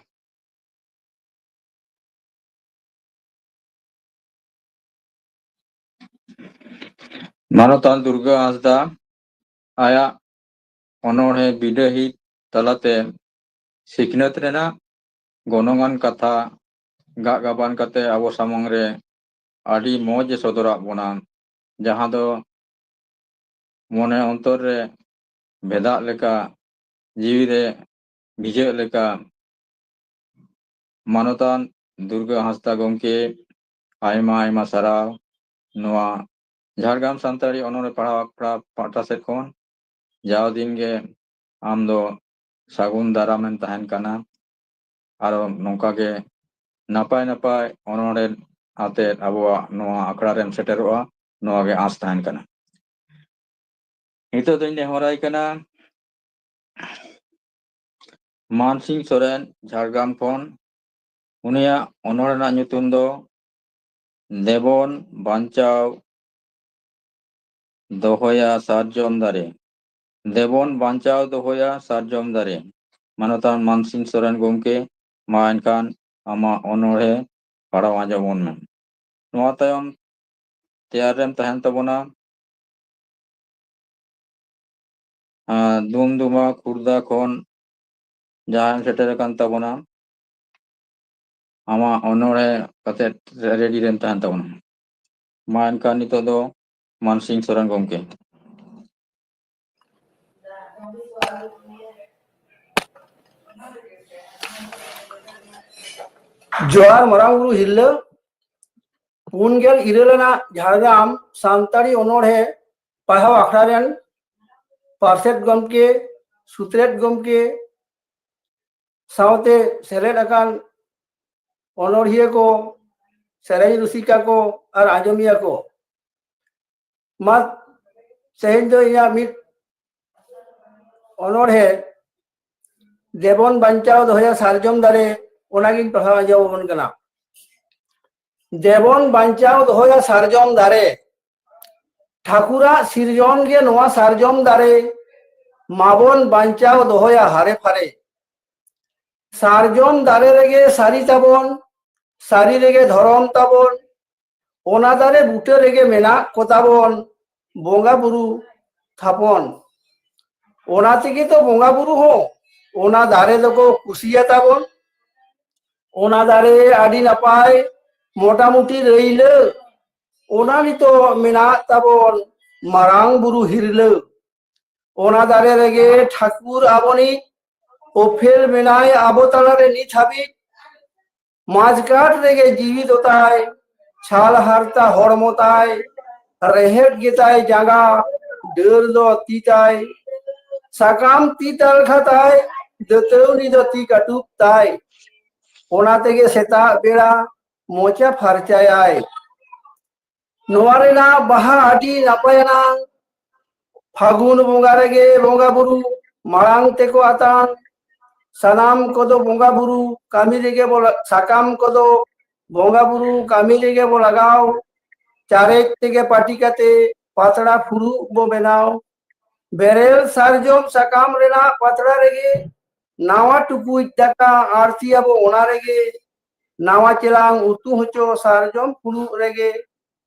ᱢᱟᱱᱚᱛᱟᱱ ᱫᱩᱨᱜᱟᱹ ᱦᱟᱸᱥᱫᱟ ᱟᱭᱟᱜ ᱚᱱᱚᱬᱦᱮ ᱵᱤᱰᱟᱹᱦᱤ ᱛᱟᱞᱟᱛᱮ ᱥᱤᱠᱷᱱᱟᱹᱛ ᱨᱮᱱᱟᱜ ᱜᱚᱱᱚᱝᱟᱱ ᱠᱟᱛᱷᱟ ᱜᱟᱜ ᱜᱟᱵᱟᱱ ᱠᱟᱛᱮ ᱟᱵᱚ ᱥᱟᱢᱟᱝ ᱨᱮ ᱟᱹᱰᱤ ᱢᱚᱡᱽ ᱮ ᱥᱚᱫᱚᱨᱟᱜ ᱵᱚᱱᱟ, ᱡᱟᱦᱟᱸ ᱫᱚ ᱢᱚᱱᱮ ᱚᱱᱛᱚᱨ ᱨᱮ ᱵᱷᱮᱫᱟᱜ ᱞᱮᱠᱟ, ᱡᱤᱣᱤ ᱨᱮ ᱵᱷᱤᱡᱟᱹᱜ ᱞᱮᱠᱟ᱾ ᱢᱟᱱᱚᱛᱟᱱ ᱫᱩᱨᱜᱟᱹ ᱦᱟᱸᱥᱫᱟ ᱜᱚᱢᱠᱮ, ᱟᱭᱢᱟ ᱟᱭᱢᱟ ᱥᱟᱨᱦᱟᱣ ᱱᱚᱣᱟ ᱡᱷᱟᱲᱜᱨᱟᱢ ᱥᱟᱱᱛᱟᱲᱤ ᱚᱱᱚᱬᱦᱮ ᱯᱟᱲᱦᱟᱣ ᱟᱠᱷᱲᱟ ᱯᱟᱦᱴᱟ ᱥᱮᱫ ᱠᱷᱚᱱ᱾ ᱡᱟᱣ ᱫᱤᱱ ᱜᱮ ᱟᱢ ᱫᱚ ᱥᱟᱹᱜᱩᱱ ᱫᱟᱨᱟᱢᱮᱢ ᱛᱟᱦᱮᱱ ᱠᱟᱱᱟ᱾ ᱟᱨᱚ ᱱᱚᱝᱠᱟ ᱜᱮ ᱱᱟᱯᱟᱭ ᱱᱟᱯᱟᱭ ᱚᱱᱚᱬᱦᱮ ᱟᱛᱮᱫ ᱟᱵᱚᱣᱟᱜ ᱱᱚᱣᱟ ᱟᱠᱷᱲᱟ ᱨᱮᱢ ᱥᱮᱴᱮᱨᱚᱜᱼᱟ, ᱱᱚᱣᱟ ᱜᱮ ᱟᱸᱥ ᱛᱟᱦᱮᱱ ᱠᱟᱱᱟ᱾ ᱱᱤᱛᱚᱜ ᱫᱚᱧ ᱱᱮᱦᱚᱨᱟᱭ ᱠᱟᱱᱟ ᱢᱟᱱᱥᱤᱝ ᱥᱚᱨᱮᱱ, ᱡᱷᱟᱲᱜᱨᱟᱢ ᱠᱷᱚᱱ᱾ ᱩᱱᱤᱭᱟᱜ ᱚᱱᱚᱬᱦᱮ ᱨᱮᱱᱟᱜ ᱧᱩᱛᱩᱢ ᱫᱚ ᱫᱮᱵᱚᱱ ᱵᱟᱧᱪᱟᱣ ᱫᱚᱦᱚᱭᱟ ᱥᱟᱨᱡᱚᱢ ᱫᱟᱨᱮ᱾ ᱫᱮᱵᱚᱱ ᱵᱟᱧᱪᱟᱣ ᱫᱚᱦᱚᱭᱟ ᱥᱟᱨᱡᱚᱢ ᱫᱟᱨᱮ᱾ ᱢᱟᱱᱚᱛᱟᱱ ᱢᱟᱱᱥᱤᱝ ᱥᱚᱨᱮᱱ ᱜᱚᱢᱠᱮ, ᱢᱟ ᱮᱱᱠᱷᱟᱱ ᱟᱢᱟᱜ ᱚᱱᱚᱬᱦᱮ ᱯᱟᱲᱦᱟᱣ ᱟᱸᱡᱚᱢ ᱵᱚᱱ ᱢᱮ᱾ ᱱᱚᱣᱟ ᱛᱟᱭᱚᱢ ᱛᱮᱭᱟᱨ ᱨᱮᱢ ᱛᱟᱦᱮᱱ ᱛᱟᱵᱚᱱᱟ᱾ ᱟᱨ ᱫᱩᱢᱫᱩᱢᱟ ᱠᱷᱩᱨᱫᱟ ᱠᱷᱚᱱ ᱡᱟᱦᱟᱸᱭ ᱥᱮᱴᱮᱨ ᱟᱠᱟᱱ ᱛᱟᱵᱚᱱᱟ, ᱟᱢᱟᱜ ᱚᱱᱚᱬᱦᱮ ᱠᱟᱛᱮ ᱨᱮᱰᱤ ᱨᱮᱢ ᱛᱟᱦᱮᱱ ᱛᱟᱵᱚᱱᱟ᱾ ᱢᱟ ᱮᱱᱠᱷᱟᱱ ᱱᱤᱛᱚᱜ ᱫᱚ ᱢᱟᱱᱥᱤᱝ ᱥᱚᱨᱮᱱ ᱜᱚᱢᱠᱮ᱾ ᱡᱚᱦᱟᱨ ᱢᱟᱨᱟᱝ ᱵᱩᱨᱩ ᱦᱤᱨᱞᱟᱹ᱾ ᱯᱩᱱ ᱜᱮᱞ ᱤᱨᱟᱹᱞ ᱟᱱᱟᱜ ᱡᱷᱟᱲᱜᱨᱟᱢ ᱥᱟᱱᱛᱟᱲᱤ ᱚᱱᱚᱬᱦᱮ ᱯᱟᱲᱦᱟᱣ ᱟᱠᱷᱲᱟ ᱨᱮᱱ ᱯᱟᱨᱥᱮᱛ ᱜᱚᱢᱠᱮ, ᱥᱩᱛᱨᱮᱛ ᱜᱚᱢᱠᱮ, ᱥᱟᱶᱛᱮ ᱥᱮᱞᱮᱫ ᱟᱠᱟᱱ ᱚᱱᱚᱬᱦᱤᱭᱟᱹ ᱠᱚ, ᱥᱮᱨᱮᱧ ᱨᱩᱥᱤᱠᱟ ᱠᱚ ᱟᱨ ᱟᱸᱡᱚᱢᱤᱭᱟᱹ ᱠᱚ, ᱢᱟ ᱛᱮᱦᱮᱧ ᱫᱚ ᱤᱧᱟᱹᱜ ᱢᱤᱫ ᱚᱱᱚᱬᱦᱮ ᱫᱮᱵᱚᱱ ᱵᱟᱧᱪᱟᱣ ᱫᱚᱦᱚᱭᱟ ᱥᱟᱨᱡᱚᱢ ᱫᱟᱨᱮ, ᱚᱱᱟᱜᱤᱧ ᱯᱟᱲᱦᱟᱣ ᱟᱸᱡᱚᱢ ᱟᱵᱚᱱ ᱠᱟᱱᱟ᱾ ᱫᱮᱵᱚᱱ ᱵᱟᱧᱪᱟᱣ ᱫᱚᱦᱚᱭᱟ ᱥᱟᱨᱡᱚᱢ ᱫᱟᱨᱮ, ᱴᱷᱟᱹᱠᱩᱨᱟᱜ ᱥᱤᱨᱡᱚᱱ ᱜᱮ ᱱᱚᱣᱟ ᱥᱟᱨᱡᱚᱢ ᱫᱟᱨᱮ, ᱢᱟᱵᱚᱱ ᱵᱟᱧᱪᱟᱣ ᱫᱚᱦᱚᱭᱟ ᱦᱟᱨᱮ ᱯᱷᱟᱨᱮ᱾ ᱥᱟᱨᱡᱚᱢ ᱫᱟᱨᱮ ᱨᱮᱜᱮ ᱥᱟᱹᱨᱤ ᱛᱟᱵᱚᱱ, ᱥᱟᱹᱨᱤ ᱨᱮᱜᱮ ᱫᱷᱚᱨᱚᱢ ᱛᱟᱵᱚᱱ, ᱚᱱᱟ ᱫᱟᱨᱮ ᱵᱩᱴᱟᱹ ᱨᱮᱜᱮ ᱢᱮᱱᱟᱜ ᱠᱚ ᱛᱟᱵᱚᱱ ᱵᱚᱸᱜᱟ ᱵᱩᱨᱩ ᱛᱷᱟᱯᱚᱱ᱾ ᱚᱱᱟ ᱛᱮᱜᱮ ᱛᱚ ᱵᱚᱸᱜᱟ ᱵᱩᱨᱩ ᱦᱚᱸ ᱚᱱᱟ ᱫᱟᱨᱮ ᱫᱚᱠᱚ ᱠᱩᱥᱤᱭᱟᱛᱟ ᱵᱚᱱ᱾ ᱚᱱᱟ ᱫᱟᱨᱮ ᱟᱹᱰᱤ ᱱᱟᱯᱟᱭ, ᱢᱚᱴᱟᱢᱩᱴᱤ ᱨᱟᱹᱭᱞᱟᱹ, ᱚᱱᱟ ᱱᱤᱛᱚᱜ ᱢᱮᱱᱟᱜ ᱛᱟᱵᱚᱱ ᱢᱟᱨᱟᱝ ᱵᱩᱨᱩ ᱦᱤᱨᱞᱟᱹ᱾ ᱚᱱᱟ ᱫᱟᱨᱮ ᱨᱮᱜᱮ ᱴᱷᱟᱹᱠᱩᱨ ᱟᱵᱚᱱᱤᱡ ᱚᱯᱮᱞ ᱢᱮᱱᱟᱭ ᱟᱵᱚ ᱛᱟᱞᱟᱨᱮ ᱱᱤᱛ ᱦᱟᱹᱵᱤᱡ᱾ ᱢᱟᱡᱽ ᱠᱟᱴ ᱨᱮᱜᱮ ᱡᱤᱣᱤ ᱫᱚ ᱛᱟᱭ, ᱪᱷᱟᱞ ᱦᱟᱨᱛᱟ ᱦᱚᱲᱢᱚ ᱛᱟᱭ, ᱨᱮᱦᱮᱫ ᱜᱮᱛᱟᱭ ᱡᱟᱸᱜᱟ, ᱰᱟᱹᱨ ᱫᱚ ᱛᱤ ᱛᱟᱭ, ᱥᱟᱠᱟᱢ ᱛᱤ ᱛᱟᱞᱠᱷᱟ ᱛᱟᱭ, ᱫᱟᱹᱛᱟᱹᱣᱱᱤ ᱫᱚ ᱛᱤ ᱠᱟᱹᱴᱩᱵ ᱛᱟᱭ᱾ ᱚᱱᱟ ᱛᱮᱜᱮ ᱥᱮᱛᱟᱜ ᱵᱮᱲᱟ ᱢᱚᱪᱟ ᱯᱷᱟᱨᱪᱟᱭᱟᱭ᱾ ᱱᱚᱣᱟ ᱨᱮᱱᱟᱜ ᱵᱟᱦᱟ ᱟᱹᱰᱤ ᱱᱟᱯᱟᱭᱟᱱᱟ᱾ ᱯᱷᱟᱹᱜᱩᱱ ᱵᱚᱸᱜᱟ ᱨᱮᱜᱮ ᱵᱚᱸᱜᱟ ᱵᱩᱨᱩ ᱢᱟᱲᱟᱝ ᱛᱮᱠᱚ ᱟᱛᱟᱝ᱾ ᱥᱟᱱᱟᱢ ᱠᱚᱫᱚ ᱵᱚᱸᱜᱟ ᱵᱩᱨᱩ ᱠᱟᱹᱢᱤ ᱨᱮᱜᱮ ᱵᱚ ᱞᱟ-, ᱥᱟᱠᱟᱢ ᱠᱚᱫᱚ ᱵᱚᱸᱜᱟ ᱵᱩᱨᱩ ᱠᱟᱹᱢᱤ ᱨᱮᱜᱮ ᱵᱚ ᱞᱟᱜᱟᱣ᱾ ᱪᱟᱨᱮᱡ ᱛᱮᱜᱮ ᱯᱟᱹᱴᱤ ᱠᱟᱛᱮ ᱯᱟᱛᱲᱟ ᱯᱷᱩᱲᱩᱜ ᱵᱚ ᱵᱮᱱᱟᱣ᱾ ᱵᱮᱨᱮᱞ ᱥᱟᱨᱡᱚᱢ ᱥᱟᱠᱟᱢ ᱨᱮᱱᱟᱜ ᱯᱟᱛᱲᱟ ᱨᱮᱜᱮ ᱱᱟᱣᱟ ᱴᱩᱠᱩᱡ ᱫᱟᱠᱟ ᱟᱨᱛᱤᱭᱟᱵᱚ ᱚᱱᱟ ᱨᱮᱜᱮ, ᱱᱟᱣᱟ ᱪᱮᱞᱟᱝ ᱩᱛᱩ ᱦᱚᱪᱚ ᱥᱟᱨᱡᱚᱢ ᱯᱷᱩᱲᱩᱜ ᱨᱮᱜᱮ,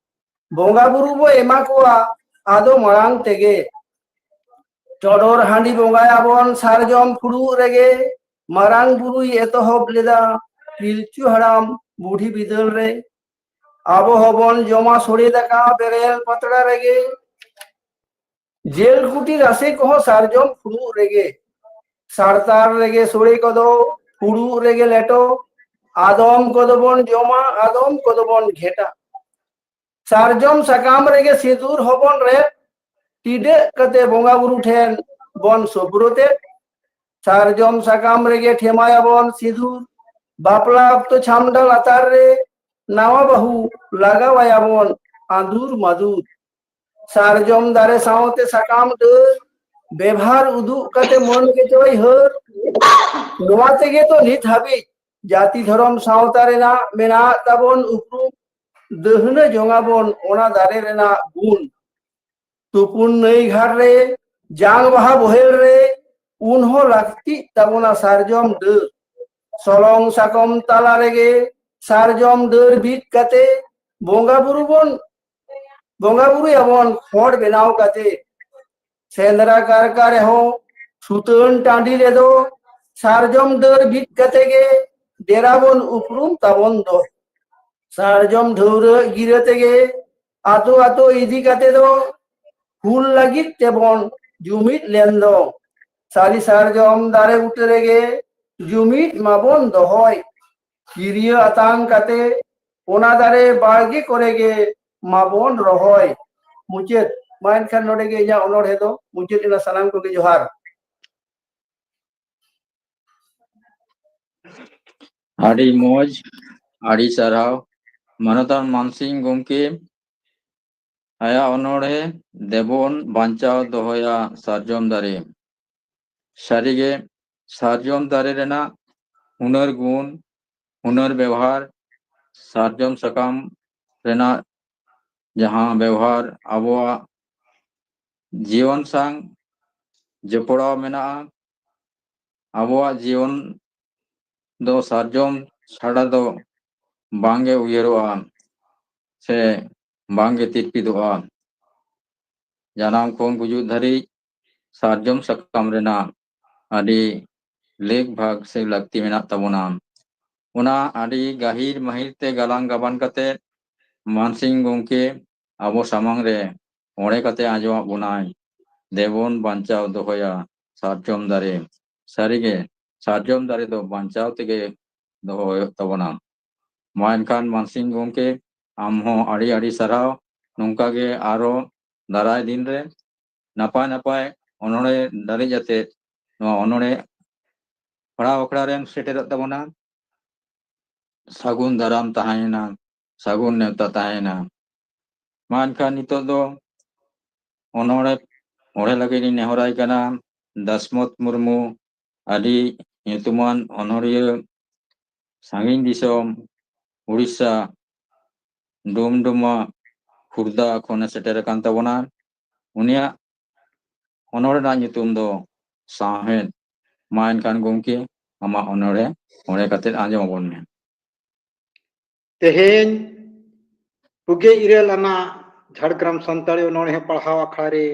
ᱵᱚᱸᱜᱟ ᱵᱩᱨᱩ ᱵᱚ ᱮᱢᱟ ᱠᱚᱣᱟ ᱟᱫᱚ ᱢᱟᱲᱟᱝ ᱛᱮᱜᱮ᱾ ᱪᱚᱰᱚᱨ ᱦᱟᱺᱰᱤ ᱵᱚᱸᱜᱟᱭᱟᱵᱚᱱ ᱥᱟᱨᱡᱚᱢ ᱯᱷᱩᱲᱩᱜ ᱨᱮᱜᱮ, ᱢᱟᱨᱟᱝ ᱵᱩᱨᱩᱭ ᱮᱛᱚᱦᱚᱵ ᱞᱮᱫᱟ ᱯᱤᱞᱪᱩ ᱦᱟᱲᱟᱢ ᱵᱩᱰᱷᱤ ᱵᱤᱫᱟᱹᱞ ᱨᱮ᱾ ᱟᱵᱚ ᱦᱚᱸᱵᱚᱱ ᱡᱚᱢᱟ ᱥᱚᱲᱮ ᱫᱟᱠᱟ ᱵᱮᱨᱮᱞ ᱯᱟᱛᱲᱟ ᱨᱮᱜᱮ, ᱡᱤᱞ ᱠᱩᱴᱤ ᱨᱟᱥᱮ ᱠᱚᱦᱚᱸ ᱥᱟᱨᱡᱚᱢ ᱯᱷᱩᱲᱩᱜ ᱨᱮᱜᱮ, ᱥᱟᱨᱛᱟᱨ ᱨᱮᱜᱮ ᱥᱚᱲᱮ ᱠᱚᱫᱚ, ᱯᱷᱩᱲᱩᱜ ᱨᱮᱜᱮ ᱞᱮᱴᱚ, ᱟᱫᱚᱢ ᱠᱚᱫᱚ ᱵᱚᱱ ᱡᱚᱢᱟ, ᱟᱫᱚᱢ ᱠᱚᱫᱚ ᱵᱚᱱ ᱜᱷᱮᱴᱟ᱾ ᱥᱟᱨᱡᱚᱢ ᱥᱟᱠᱟᱢ ᱨᱮᱜᱮ ᱥᱤᱸᱫᱩᱨ ᱦᱚᱵᱚᱱ ᱨᱮᱫ, ᱴᱤᱰᱟᱹᱜ ᱠᱟᱛᱮ ᱵᱚᱸᱜᱟ ᱵᱩᱨᱩ ᱴᱷᱮᱱ ᱵᱚᱱ ᱥᱳᱵᱨᱚᱛᱮᱫ᱾ ᱥᱟᱨᱡᱚᱢ ᱥᱟᱠᱟᱢ ᱨᱮᱜᱮ ᱴᱷᱮᱢᱟᱭᱟᱵᱚᱱ ᱥᱤᱸᱫᱩᱨ, ᱵᱟᱯᱞᱟ ᱚᱠᱛᱚ ᱪᱷᱟᱢᱰᱟ ᱞᱟᱛᱟᱨ ᱨᱮ ᱱᱟᱣᱟ ᱵᱟᱹᱦᱩ ᱞᱟᱜᱟᱣᱟᱭᱟᱵᱚᱱ ᱟᱸᱫᱩᱨ ᱢᱟᱫᱩᱨ᱾ ᱥᱟᱨᱡᱚᱢ ᱫᱟᱨᱮ ᱥᱟᱶᱛᱮ ᱥᱟᱠᱟᱢ ᱰᱟᱹᱨ ᱵᱮᱵᱷᱟᱨ ᱩᱫᱩᱜ ᱠᱟᱛᱮ ᱢᱟᱹᱱ ᱜᱮᱪᱚᱭ ᱦᱟᱹᱨ᱾ ᱱᱚᱣᱟ ᱛᱮᱜᱮ ᱛᱚ ᱱᱤᱛ ᱦᱟᱹᱵᱤᱡ ᱡᱟᱹᱛᱤ ᱫᱷᱚᱨᱚᱢ ᱥᱟᱶᱛᱟ ᱨᱮᱱᱟᱜ ᱢᱮᱱᱟᱜ ᱛᱟᱵᱚᱱ ᱩᱯᱨᱩᱢ᱾ ᱫᱟᱹᱦᱱᱟᱹ ᱡᱚᱝᱟᱵᱚᱱ ᱚᱱᱟ ᱫᱟᱨᱮ ᱨᱮᱱᱟᱜ ᱜᱩᱱ᱾ ᱛᱩᱯᱩᱱ ᱱᱟᱹᱭ ᱜᱷᱟᱴ ᱨᱮ, ᱡᱟᱝ ᱵᱟᱦᱟ ᱵᱚᱦᱮᱞ ᱨᱮ, ᱩᱱ ᱦᱚᱸ ᱞᱟᱹᱠᱛᱤᱜ ᱛᱟᱵᱚᱱᱟ ᱥᱟᱨᱡᱚᱢ ᱰᱟᱹᱨ᱾ ᱥᱚᱞᱚᱝ ᱥᱟᱠᱚᱢ ᱛᱟᱞᱟ ᱨᱮᱜᱮ ᱥᱟᱨᱡᱚᱢ ᱰᱟᱹᱨ ᱵᱤᱫ ᱠᱟᱛᱮ ᱵᱚᱸᱜᱟ ᱵᱩᱨᱩ ᱵᱚᱱ, ᱵᱚᱸᱜᱟ ᱵᱩᱨᱩᱭᱟᱵᱚᱱ ᱠᱷᱚᱲ ᱵᱮᱱᱟᱣ ᱠᱟᱛᱮ᱾ ᱥᱮᱸᱫᱽᱨᱟ ᱠᱟᱨᱠᱟ ᱨᱮᱦᱚᱸ ᱥᱩᱛᱟᱹᱱ ᱴᱟᱺᱰᱤ ᱨᱮᱫᱚ ᱥᱟᱨᱡᱚᱢ ᱰᱟᱹᱨ ᱵᱤᱫ ᱠᱟᱛᱮ ᱜᱮ ᱰᱮᱨᱟ ᱵᱚᱱ ᱩᱯᱨᱩᱢ ᱛᱟᱵᱚᱱ ᱫᱚ᱾ ᱥᱟᱨᱡᱚᱢ ᱰᱷᱟᱹᱣᱨᱟᱹᱜ ᱜᱤᱨᱟᱹ ᱛᱮᱜᱮ ᱟᱛᱳ ᱟᱛᱳ ᱤᱫᱤ ᱠᱟᱛᱮ ᱫᱚ ᱦᱩᱞ ᱞᱟᱹᱜᱤᱫ ᱛᱮᱵᱚᱱ ᱡᱩᱢᱤᱫ ᱞᱮᱱ ᱫᱚ᱾ ᱥᱟᱹᱨᱤ ᱥᱟᱨᱡᱚᱢ ᱫᱟᱨᱮ ᱵᱩᱴᱟᱹ ᱨᱮᱜᱮ ᱡᱩᱢᱤᱫ ᱢᱟᱵᱚᱱ ᱫᱚᱦᱚᱭ᱾ ᱠᱤᱨᱤᱭᱟᱹ ᱟᱛᱟᱝ ᱠᱟᱛᱮ ᱚᱱᱟ ᱫᱟᱨᱮ ᱵᱟᱲᱜᱮ ᱠᱚᱨᱮ ᱜᱮ ᱢᱟᱵᱚᱱ ᱨᱚᱦᱚᱭ᱾ ᱢᱩᱪᱟᱹᱫ᱾ ᱢᱟ ᱮᱱᱠᱷᱟᱱ ᱱᱚᱰᱮ ᱜᱮ ᱤᱧᱟᱹᱜ ᱚᱱᱚᱬᱦᱮ ᱫᱚ ᱢᱩᱪᱟᱹᱫ ᱮᱱᱟ᱾ ᱥᱟᱱᱟᱢ ᱠᱚᱜᱮ ᱡᱚᱦᱟᱨ᱾ ᱟᱹᱰᱤ ᱢᱚᱡᱽ, ᱟᱹᱰᱤ ᱥᱟᱨᱦᱟᱣ ᱢᱟᱱᱚᱛᱟᱱ ᱢᱟᱱᱥᱤᱝ ᱜᱚᱢᱠᱮ᱾ ᱟᱭᱟᱜ ᱚᱱᱚᱬᱦᱮ ᱫᱮᱵᱚᱱ ᱵᱟᱧᱪᱟᱣ ᱫᱚᱦᱚᱭᱟ ᱥᱟᱨᱡᱚᱢ ᱫᱟᱨᱮ᱾ ᱥᱟᱹᱨᱤᱜᱮ ᱥᱟᱨᱡᱚᱢ ᱫᱟᱨᱮ ᱨᱮᱱᱟᱜ ᱦᱩᱱᱟᱹᱨ ᱜᱩᱱ, ᱦᱩᱱᱟᱹᱨ ᱵᱮᱣᱦᱟᱨ, ᱥᱟᱨᱡᱚᱢ ᱥᱟᱠᱟᱢ ᱨᱮᱱᱟᱜ ᱡᱟᱦᱟᱸ ᱵᱮᱣᱦᱟᱨ ᱟᱵᱚᱣᱟᱜ ᱡᱤᱭᱚᱱ ᱥᱟᱶ ᱡᱚᱯᱲᱟᱣ ᱢᱮᱱᱟᱜᱼᱟ᱾ ᱟᱵᱚᱣᱟᱜ ᱡᱤᱭᱚᱱ ᱫᱚ ᱥᱟᱨᱡᱚᱢ ᱪᱷᱟᱲᱟ ᱫᱚ ᱵᱟᱝᱜᱮ ᱩᱭᱦᱟᱹᱨᱚᱜᱼᱟ ᱥᱮ ᱵᱟᱝᱜᱮ ᱛᱤᱨᱯᱤᱫᱚᱜᱼᱟ᱾ ᱡᱟᱱᱟᱢ ᱠᱷᱚᱱ ᱜᱩᱡᱩᱜ ᱫᱷᱟᱹᱨᱤᱡ ᱥᱟᱨᱡᱚᱢ ᱥᱟᱠᱟᱢ ᱨᱮᱱᱟᱜ ᱟᱹᱰᱤ ᱞᱮᱠ ᱵᱷᱟᱜᱽ ᱥᱮ ᱞᱟᱹᱠᱛᱤ ᱢᱮᱱᱟᱜ ᱛᱟᱵᱚᱱᱟ᱾ ᱚᱱᱟ ᱟᱹᱰᱤ ᱜᱟᱹᱦᱤᱨ ᱢᱟᱹᱦᱤᱨ ᱛᱮ ᱜᱟᱞᱟᱝ ᱜᱟᱵᱟᱱ ᱠᱟᱛᱮ ᱢᱟᱱᱥᱤᱝ ᱜᱚᱢᱠᱮ ᱟᱵᱚ ᱥᱟᱢᱟᱝ ᱨᱮ ᱚᱬᱮ ᱠᱟᱛᱮ ᱟᱸᱡᱚᱢᱟᱜ ᱵᱚᱱᱟᱭ᱾ ᱫᱮᱵᱚᱱ ᱵᱟᱧᱪᱟᱣ ᱫᱚᱦᱚᱭᱟ ᱥᱟᱨᱡᱚᱢ ᱫᱟᱨᱮ᱾ ᱥᱟᱹᱨᱤᱜᱮ ᱥᱟᱨᱡᱚᱢ ᱫᱟᱨᱮ ᱫᱚ ᱵᱟᱧᱪᱟᱣ ᱛᱮᱜᱮ ᱫᱚᱦᱚ ᱦᱩᱭᱩᱜ ᱛᱟᱵᱚᱱᱟ᱾ ᱢᱟ ᱮᱱᱠᱷᱟᱱ ᱢᱟᱱᱥᱤᱝ ᱜᱚᱢᱠᱮ, ᱟᱢ ᱦᱚᱸ ᱟᱹᱰᱤ ᱟᱹᱰᱤ ᱥᱟᱨᱦᱟᱣ᱾ ᱱᱚᱝᱠᱟ ᱜᱮ ᱟᱨᱚ ᱫᱟᱨᱟᱭ ᱫᱤᱱ ᱨᱮ ᱱᱟᱯᱟᱭ ᱱᱟᱯᱟᱭ ᱚᱱᱚᱬᱦᱮ ᱫᱟᱨᱮᱡ ᱟᱛᱮ ᱱᱚᱣᱟ ᱚᱱᱚᱬᱦᱮ ᱯᱟᱲᱦᱟᱣ ᱟᱠᱷᱲᱟ ᱨᱮᱢ ᱥᱮᱴᱮᱨᱚᱜ ᱛᱟᱵᱚᱱᱟ᱾ ᱥᱟᱹᱜᱩᱱ ᱫᱟᱨᱟᱢ ᱛᱟᱦᱮᱸᱭᱮᱱᱟ, ᱥᱟᱹᱜᱩᱱ ᱱᱮᱣᱛᱟ ᱛᱟᱦᱮᱸᱭᱮᱱᱟ᱾ ᱢᱟ ᱮᱱᱠᱷᱟᱱ ᱱᱤᱛᱚᱜ ᱫᱚ ᱚᱱᱚᱬᱦᱮ, ᱚᱬᱦᱮ ᱞᱟᱹᱜᱤᱫ ᱤᱧ ᱱᱮᱦᱚᱨᱟᱭ ᱠᱟᱱᱟ ᱫᱟᱥᱢᱚᱛ ᱢᱩᱨᱢᱩ, ᱟᱹᱰᱤ ᱧᱩᱛᱩᱢᱟᱱ ᱚᱱᱚᱬᱦᱤᱭᱟᱹ, ᱥᱟᱺᱜᱤᱧ ᱫᱤᱥᱚᱢ ᱩᱲᱤᱥᱥᱟ ᱰᱩᱢᱰᱩᱢᱟ ᱠᱷᱩᱨᱫᱟ ᱠᱷᱚᱱᱮ ᱥᱮᱴᱮᱨ ᱟᱠᱟᱱ ᱛᱟᱵᱚᱱᱟ᱾ ᱩᱱᱤᱭᱟᱜ ᱚᱱᱚᱬᱦᱮ ᱨᱮᱱᱟᱜ ᱧᱩᱛᱩᱢ ᱫᱚ ᱥᱟᱶᱦᱮᱫ᱾ ᱢᱟ ᱮᱱᱠᱷᱟᱱ ᱜᱚᱢᱠᱮ, ᱟᱢᱟᱜ ᱚᱱᱚᱬᱦᱮ ᱚᱬᱦᱮ ᱠᱟᱛᱮ ᱟᱸᱡᱚᱢ ᱟᱵᱚᱱ ᱢᱮ᱾ ᱛᱮᱦᱮᱧ ᱯᱩᱜᱮ ᱤᱨᱟᱹᱞ ᱟᱱᱟᱜ ᱡᱷᱟᱲᱜᱨᱟᱢ ᱥᱟᱱᱛᱟᱲᱤ ᱚᱱᱚᱬᱦᱮ ᱯᱟᱲᱦᱟᱣ ᱟᱠᱷᱲᱟ ᱨᱮ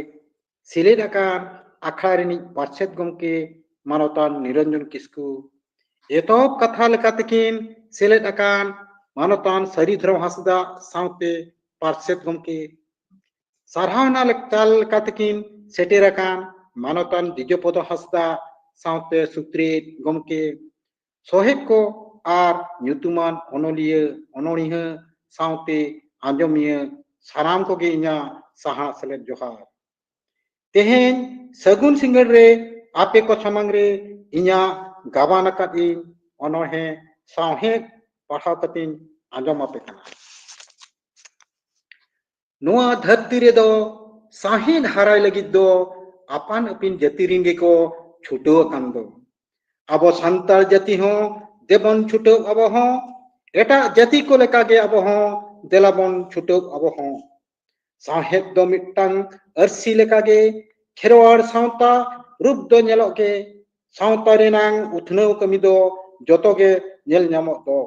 ᱥᱮᱞᱮᱫ ᱟᱠᱟᱱ ᱟᱠᱷᱲᱟ ᱨᱤᱱᱤᱡ ᱯᱟᱨᱥᱮᱛ ᱜᱚᱢᱠᱮ ᱢᱟᱱᱚᱛᱟᱱ ᱱᱤᱨᱚᱧᱡᱚᱱ ᱠᱤᱥᱠᱩ, ᱮᱛᱚᱦᱚᱵ ᱠᱟᱛᱷᱟ ᱞᱮᱠᱟᱛᱮᱠᱤᱱ ᱥᱮᱞᱮᱫ ᱟᱠᱟᱱ ᱢᱟᱱᱚᱛᱟᱱ ᱥᱟᱹᱨᱤ ᱫᱷᱚᱨᱚᱢ ᱦᱟᱸᱥᱫᱟ ᱥᱟᱶᱛᱮ ᱯᱟᱨᱥᱮᱛ ᱜᱚᱢᱠᱮ, ᱥᱟᱨᱦᱟᱣᱱᱟ ᱞᱮᱠᱟ ᱞᱮᱠᱟᱛᱮᱠᱤᱱ ᱥᱮᱴᱮᱨ ᱟᱠᱟᱱ ᱢᱟᱱᱚᱛᱟᱱ ᱫᱤᱡᱚᱯᱚᱫᱚ ᱦᱟᱸᱥᱫᱟ ᱥᱟᱶᱛᱮ ᱥᱩᱛᱨᱮᱛ ᱜᱚᱢᱠᱮ, ᱥᱚᱦᱮᱫ ᱠᱚ ᱟᱨ ᱧᱩᱛᱩᱢᱟᱱ ᱚᱱᱚᱞᱤᱭᱟᱹ, ᱚᱱᱚᱬᱦᱤᱭᱟᱹ ᱥᱟᱶᱛᱮ ᱟᱸᱡᱚᱢᱤᱭᱟᱹ ᱥᱟᱱᱟᱢ ᱠᱚᱜᱮ ᱤᱧᱟᱹᱜ ᱥᱟᱦᱟ ᱥᱮᱞᱮᱫ ᱡᱚᱦᱟᱨ᱾ ᱛᱮᱦᱮᱧ ᱥᱟᱹᱜᱩᱱ ᱥᱤᱸᱜᱟᱹᱲ ᱨᱮ ᱟᱯᱮ ᱠᱚ ᱥᱟᱢᱟᱝ ᱨᱮ ᱤᱧᱟᱹᱜ ᱜᱟᱵᱟᱱ ᱟᱠᱟᱫ ᱤᱧ ᱚᱱᱚᱬᱦᱮ ᱥᱟᱶᱦᱮᱫ ᱯᱟᱲᱦᱟᱣ ᱠᱟᱛᱮᱧ ᱟᱸᱡᱚᱢ ᱟᱯᱮ ᱠᱟᱱᱟ᱾ ᱱᱚᱣᱟ ᱫᱷᱟᱹᱨᱛᱤ ᱨᱮᱫᱚ ᱥᱟᱶᱦᱮᱫ ᱦᱟᱨᱟᱭ ᱞᱟᱹᱜᱤᱫ ᱫᱚ ᱟᱯᱟᱱ ᱟᱹᱯᱤᱱ ᱡᱟᱹᱛᱤ ᱨᱤᱱ ᱜᱮᱠᱚ ᱪᱷᱩᱴᱟᱹᱣ ᱟᱠᱟᱱ ᱫᱚ᱾ ᱟᱵᱚ ᱥᱟᱱᱛᱟᱲ ᱡᱟᱹᱛᱤ ᱦᱚᱸ ᱫᱮᱵᱚᱱ ᱪᱷᱩᱴᱟᱹᱣ ᱟᱵᱚ ᱦᱚᱸ, ᱮᱴᱟᱜ ᱡᱟᱹᱛᱤ ᱠᱚ ᱞᱮᱠᱟᱜᱮ ᱟᱵᱚ ᱦᱚᱸ ᱫᱮᱞᱟ ᱵᱚᱱ ᱪᱷᱩᱴᱟᱹᱣ ᱟᱵᱚ ᱦᱚᱸ᱾ ᱥᱟᱶᱦᱮᱫ ᱫᱚ ᱢᱤᱫᱴᱟᱝ ᱟᱹᱨᱥᱤ ᱞᱮᱠᱟᱜᱮ ᱠᱷᱮᱨᱣᱟᱲ ᱥᱟᱶᱛᱟ ᱨᱩᱯ ᱫᱚ ᱧᱮᱞᱚᱜ ᱜᱮ᱾ ᱥᱟᱶᱛᱟ ᱨᱮᱱᱟᱝ ᱩᱛᱷᱱᱟᱹᱣ ᱠᱟᱹᱢᱤ ᱫᱚ ᱡᱚᱛᱚ ᱜᱮ ᱧᱮᱞ ᱧᱟᱢᱚᱜ ᱫᱚ᱾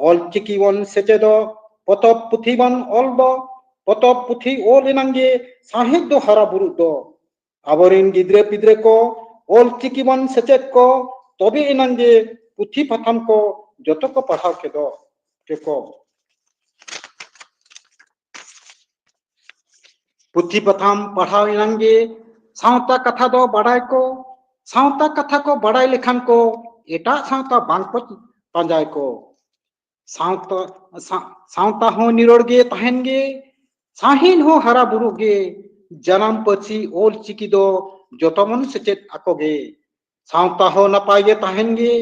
ᱚᱞ ᱪᱤᱠᱤ ᱵᱚᱱ ᱥᱮᱪᱮᱫᱚᱜ, ᱯᱚᱛᱚᱵ ᱯᱩᱛᱷᱤ ᱵᱚᱱ ᱚᱞ ᱫᱚ, ᱯᱚᱛᱚᱵ ᱯᱩᱛᱷᱤ ᱚᱞ ᱮᱱᱟᱝ ᱜᱮ ᱥᱟᱶᱦᱮᱫ ᱫᱚ ᱦᱟᱨᱟ ᱵᱩᱨᱩᱜ ᱫᱚ᱾ ᱟᱵᱚᱨᱮᱱ ᱜᱤᱫᱽᱨᱟᱹ ᱯᱤᱫᱽᱨᱟᱹ ᱠᱚ ᱚᱞ ᱪᱤᱠᱤ ᱵᱚᱱ ᱥᱮᱪᱮᱫ ᱠᱚ, ᱛᱚᱵᱮ ᱮᱱᱟᱝ ᱜᱮ ᱯᱩᱛᱷᱤ ᱯᱟᱛᱷᱟᱢ ᱠᱚ ᱡᱚᱛᱚ ᱠᱚ ᱯᱟᱲᱦᱟᱣ ᱠᱮᱫᱚ ᱠᱮᱠᱚ᱾ ᱯᱩᱛᱷᱤ ᱯᱟᱛᱷᱟᱢ ᱯᱟᱲᱦᱟᱣ ᱮᱱᱟᱝ ᱜᱮ ᱥᱟᱶᱛᱟ ᱠᱟᱛᱷᱟ ᱫᱚ ᱵᱟᱰᱟᱭ ᱠᱚ, ᱥᱟᱶᱛᱟ ᱠᱟᱛᱷᱟ ᱠᱚ ᱵᱟᱰᱟᱭ ᱞᱮᱠᱷᱟᱱ ᱠᱚ ᱮᱴᱟᱜ ᱥᱟᱶᱛᱟ ᱵᱟᱝ ᱠᱚ ᱯᱟᱸᱡᱟᱭ ᱠᱚ᱾ ᱥᱟᱶᱛᱟ, ᱥᱟ-, ᱥᱟᱶᱛᱟ ᱦᱚᱸ ᱱᱤᱨᱚᱲ ᱜᱮ ᱛᱟᱦᱮᱱ ᱜᱮ, ᱥᱟᱶᱦᱮᱫ ᱦᱚᱸ ᱦᱟᱨᱟ ᱵᱩᱨᱩᱜ ᱜᱮ, ᱡᱟᱱᱟᱢ ᱯᱟᱹᱨᱥᱤ ᱚᱞ ᱪᱤᱠᱤ ᱫᱚ ᱡᱚᱛᱚ ᱵᱚᱱ ᱥᱮᱪᱮᱫ ᱟᱠᱚ ᱜᱮ᱾ ᱥᱟᱶᱛᱟ ᱦᱚᱸ ᱱᱟᱯᱟᱭ ᱜᱮ ᱛᱟᱦᱮᱱ ᱜᱮ,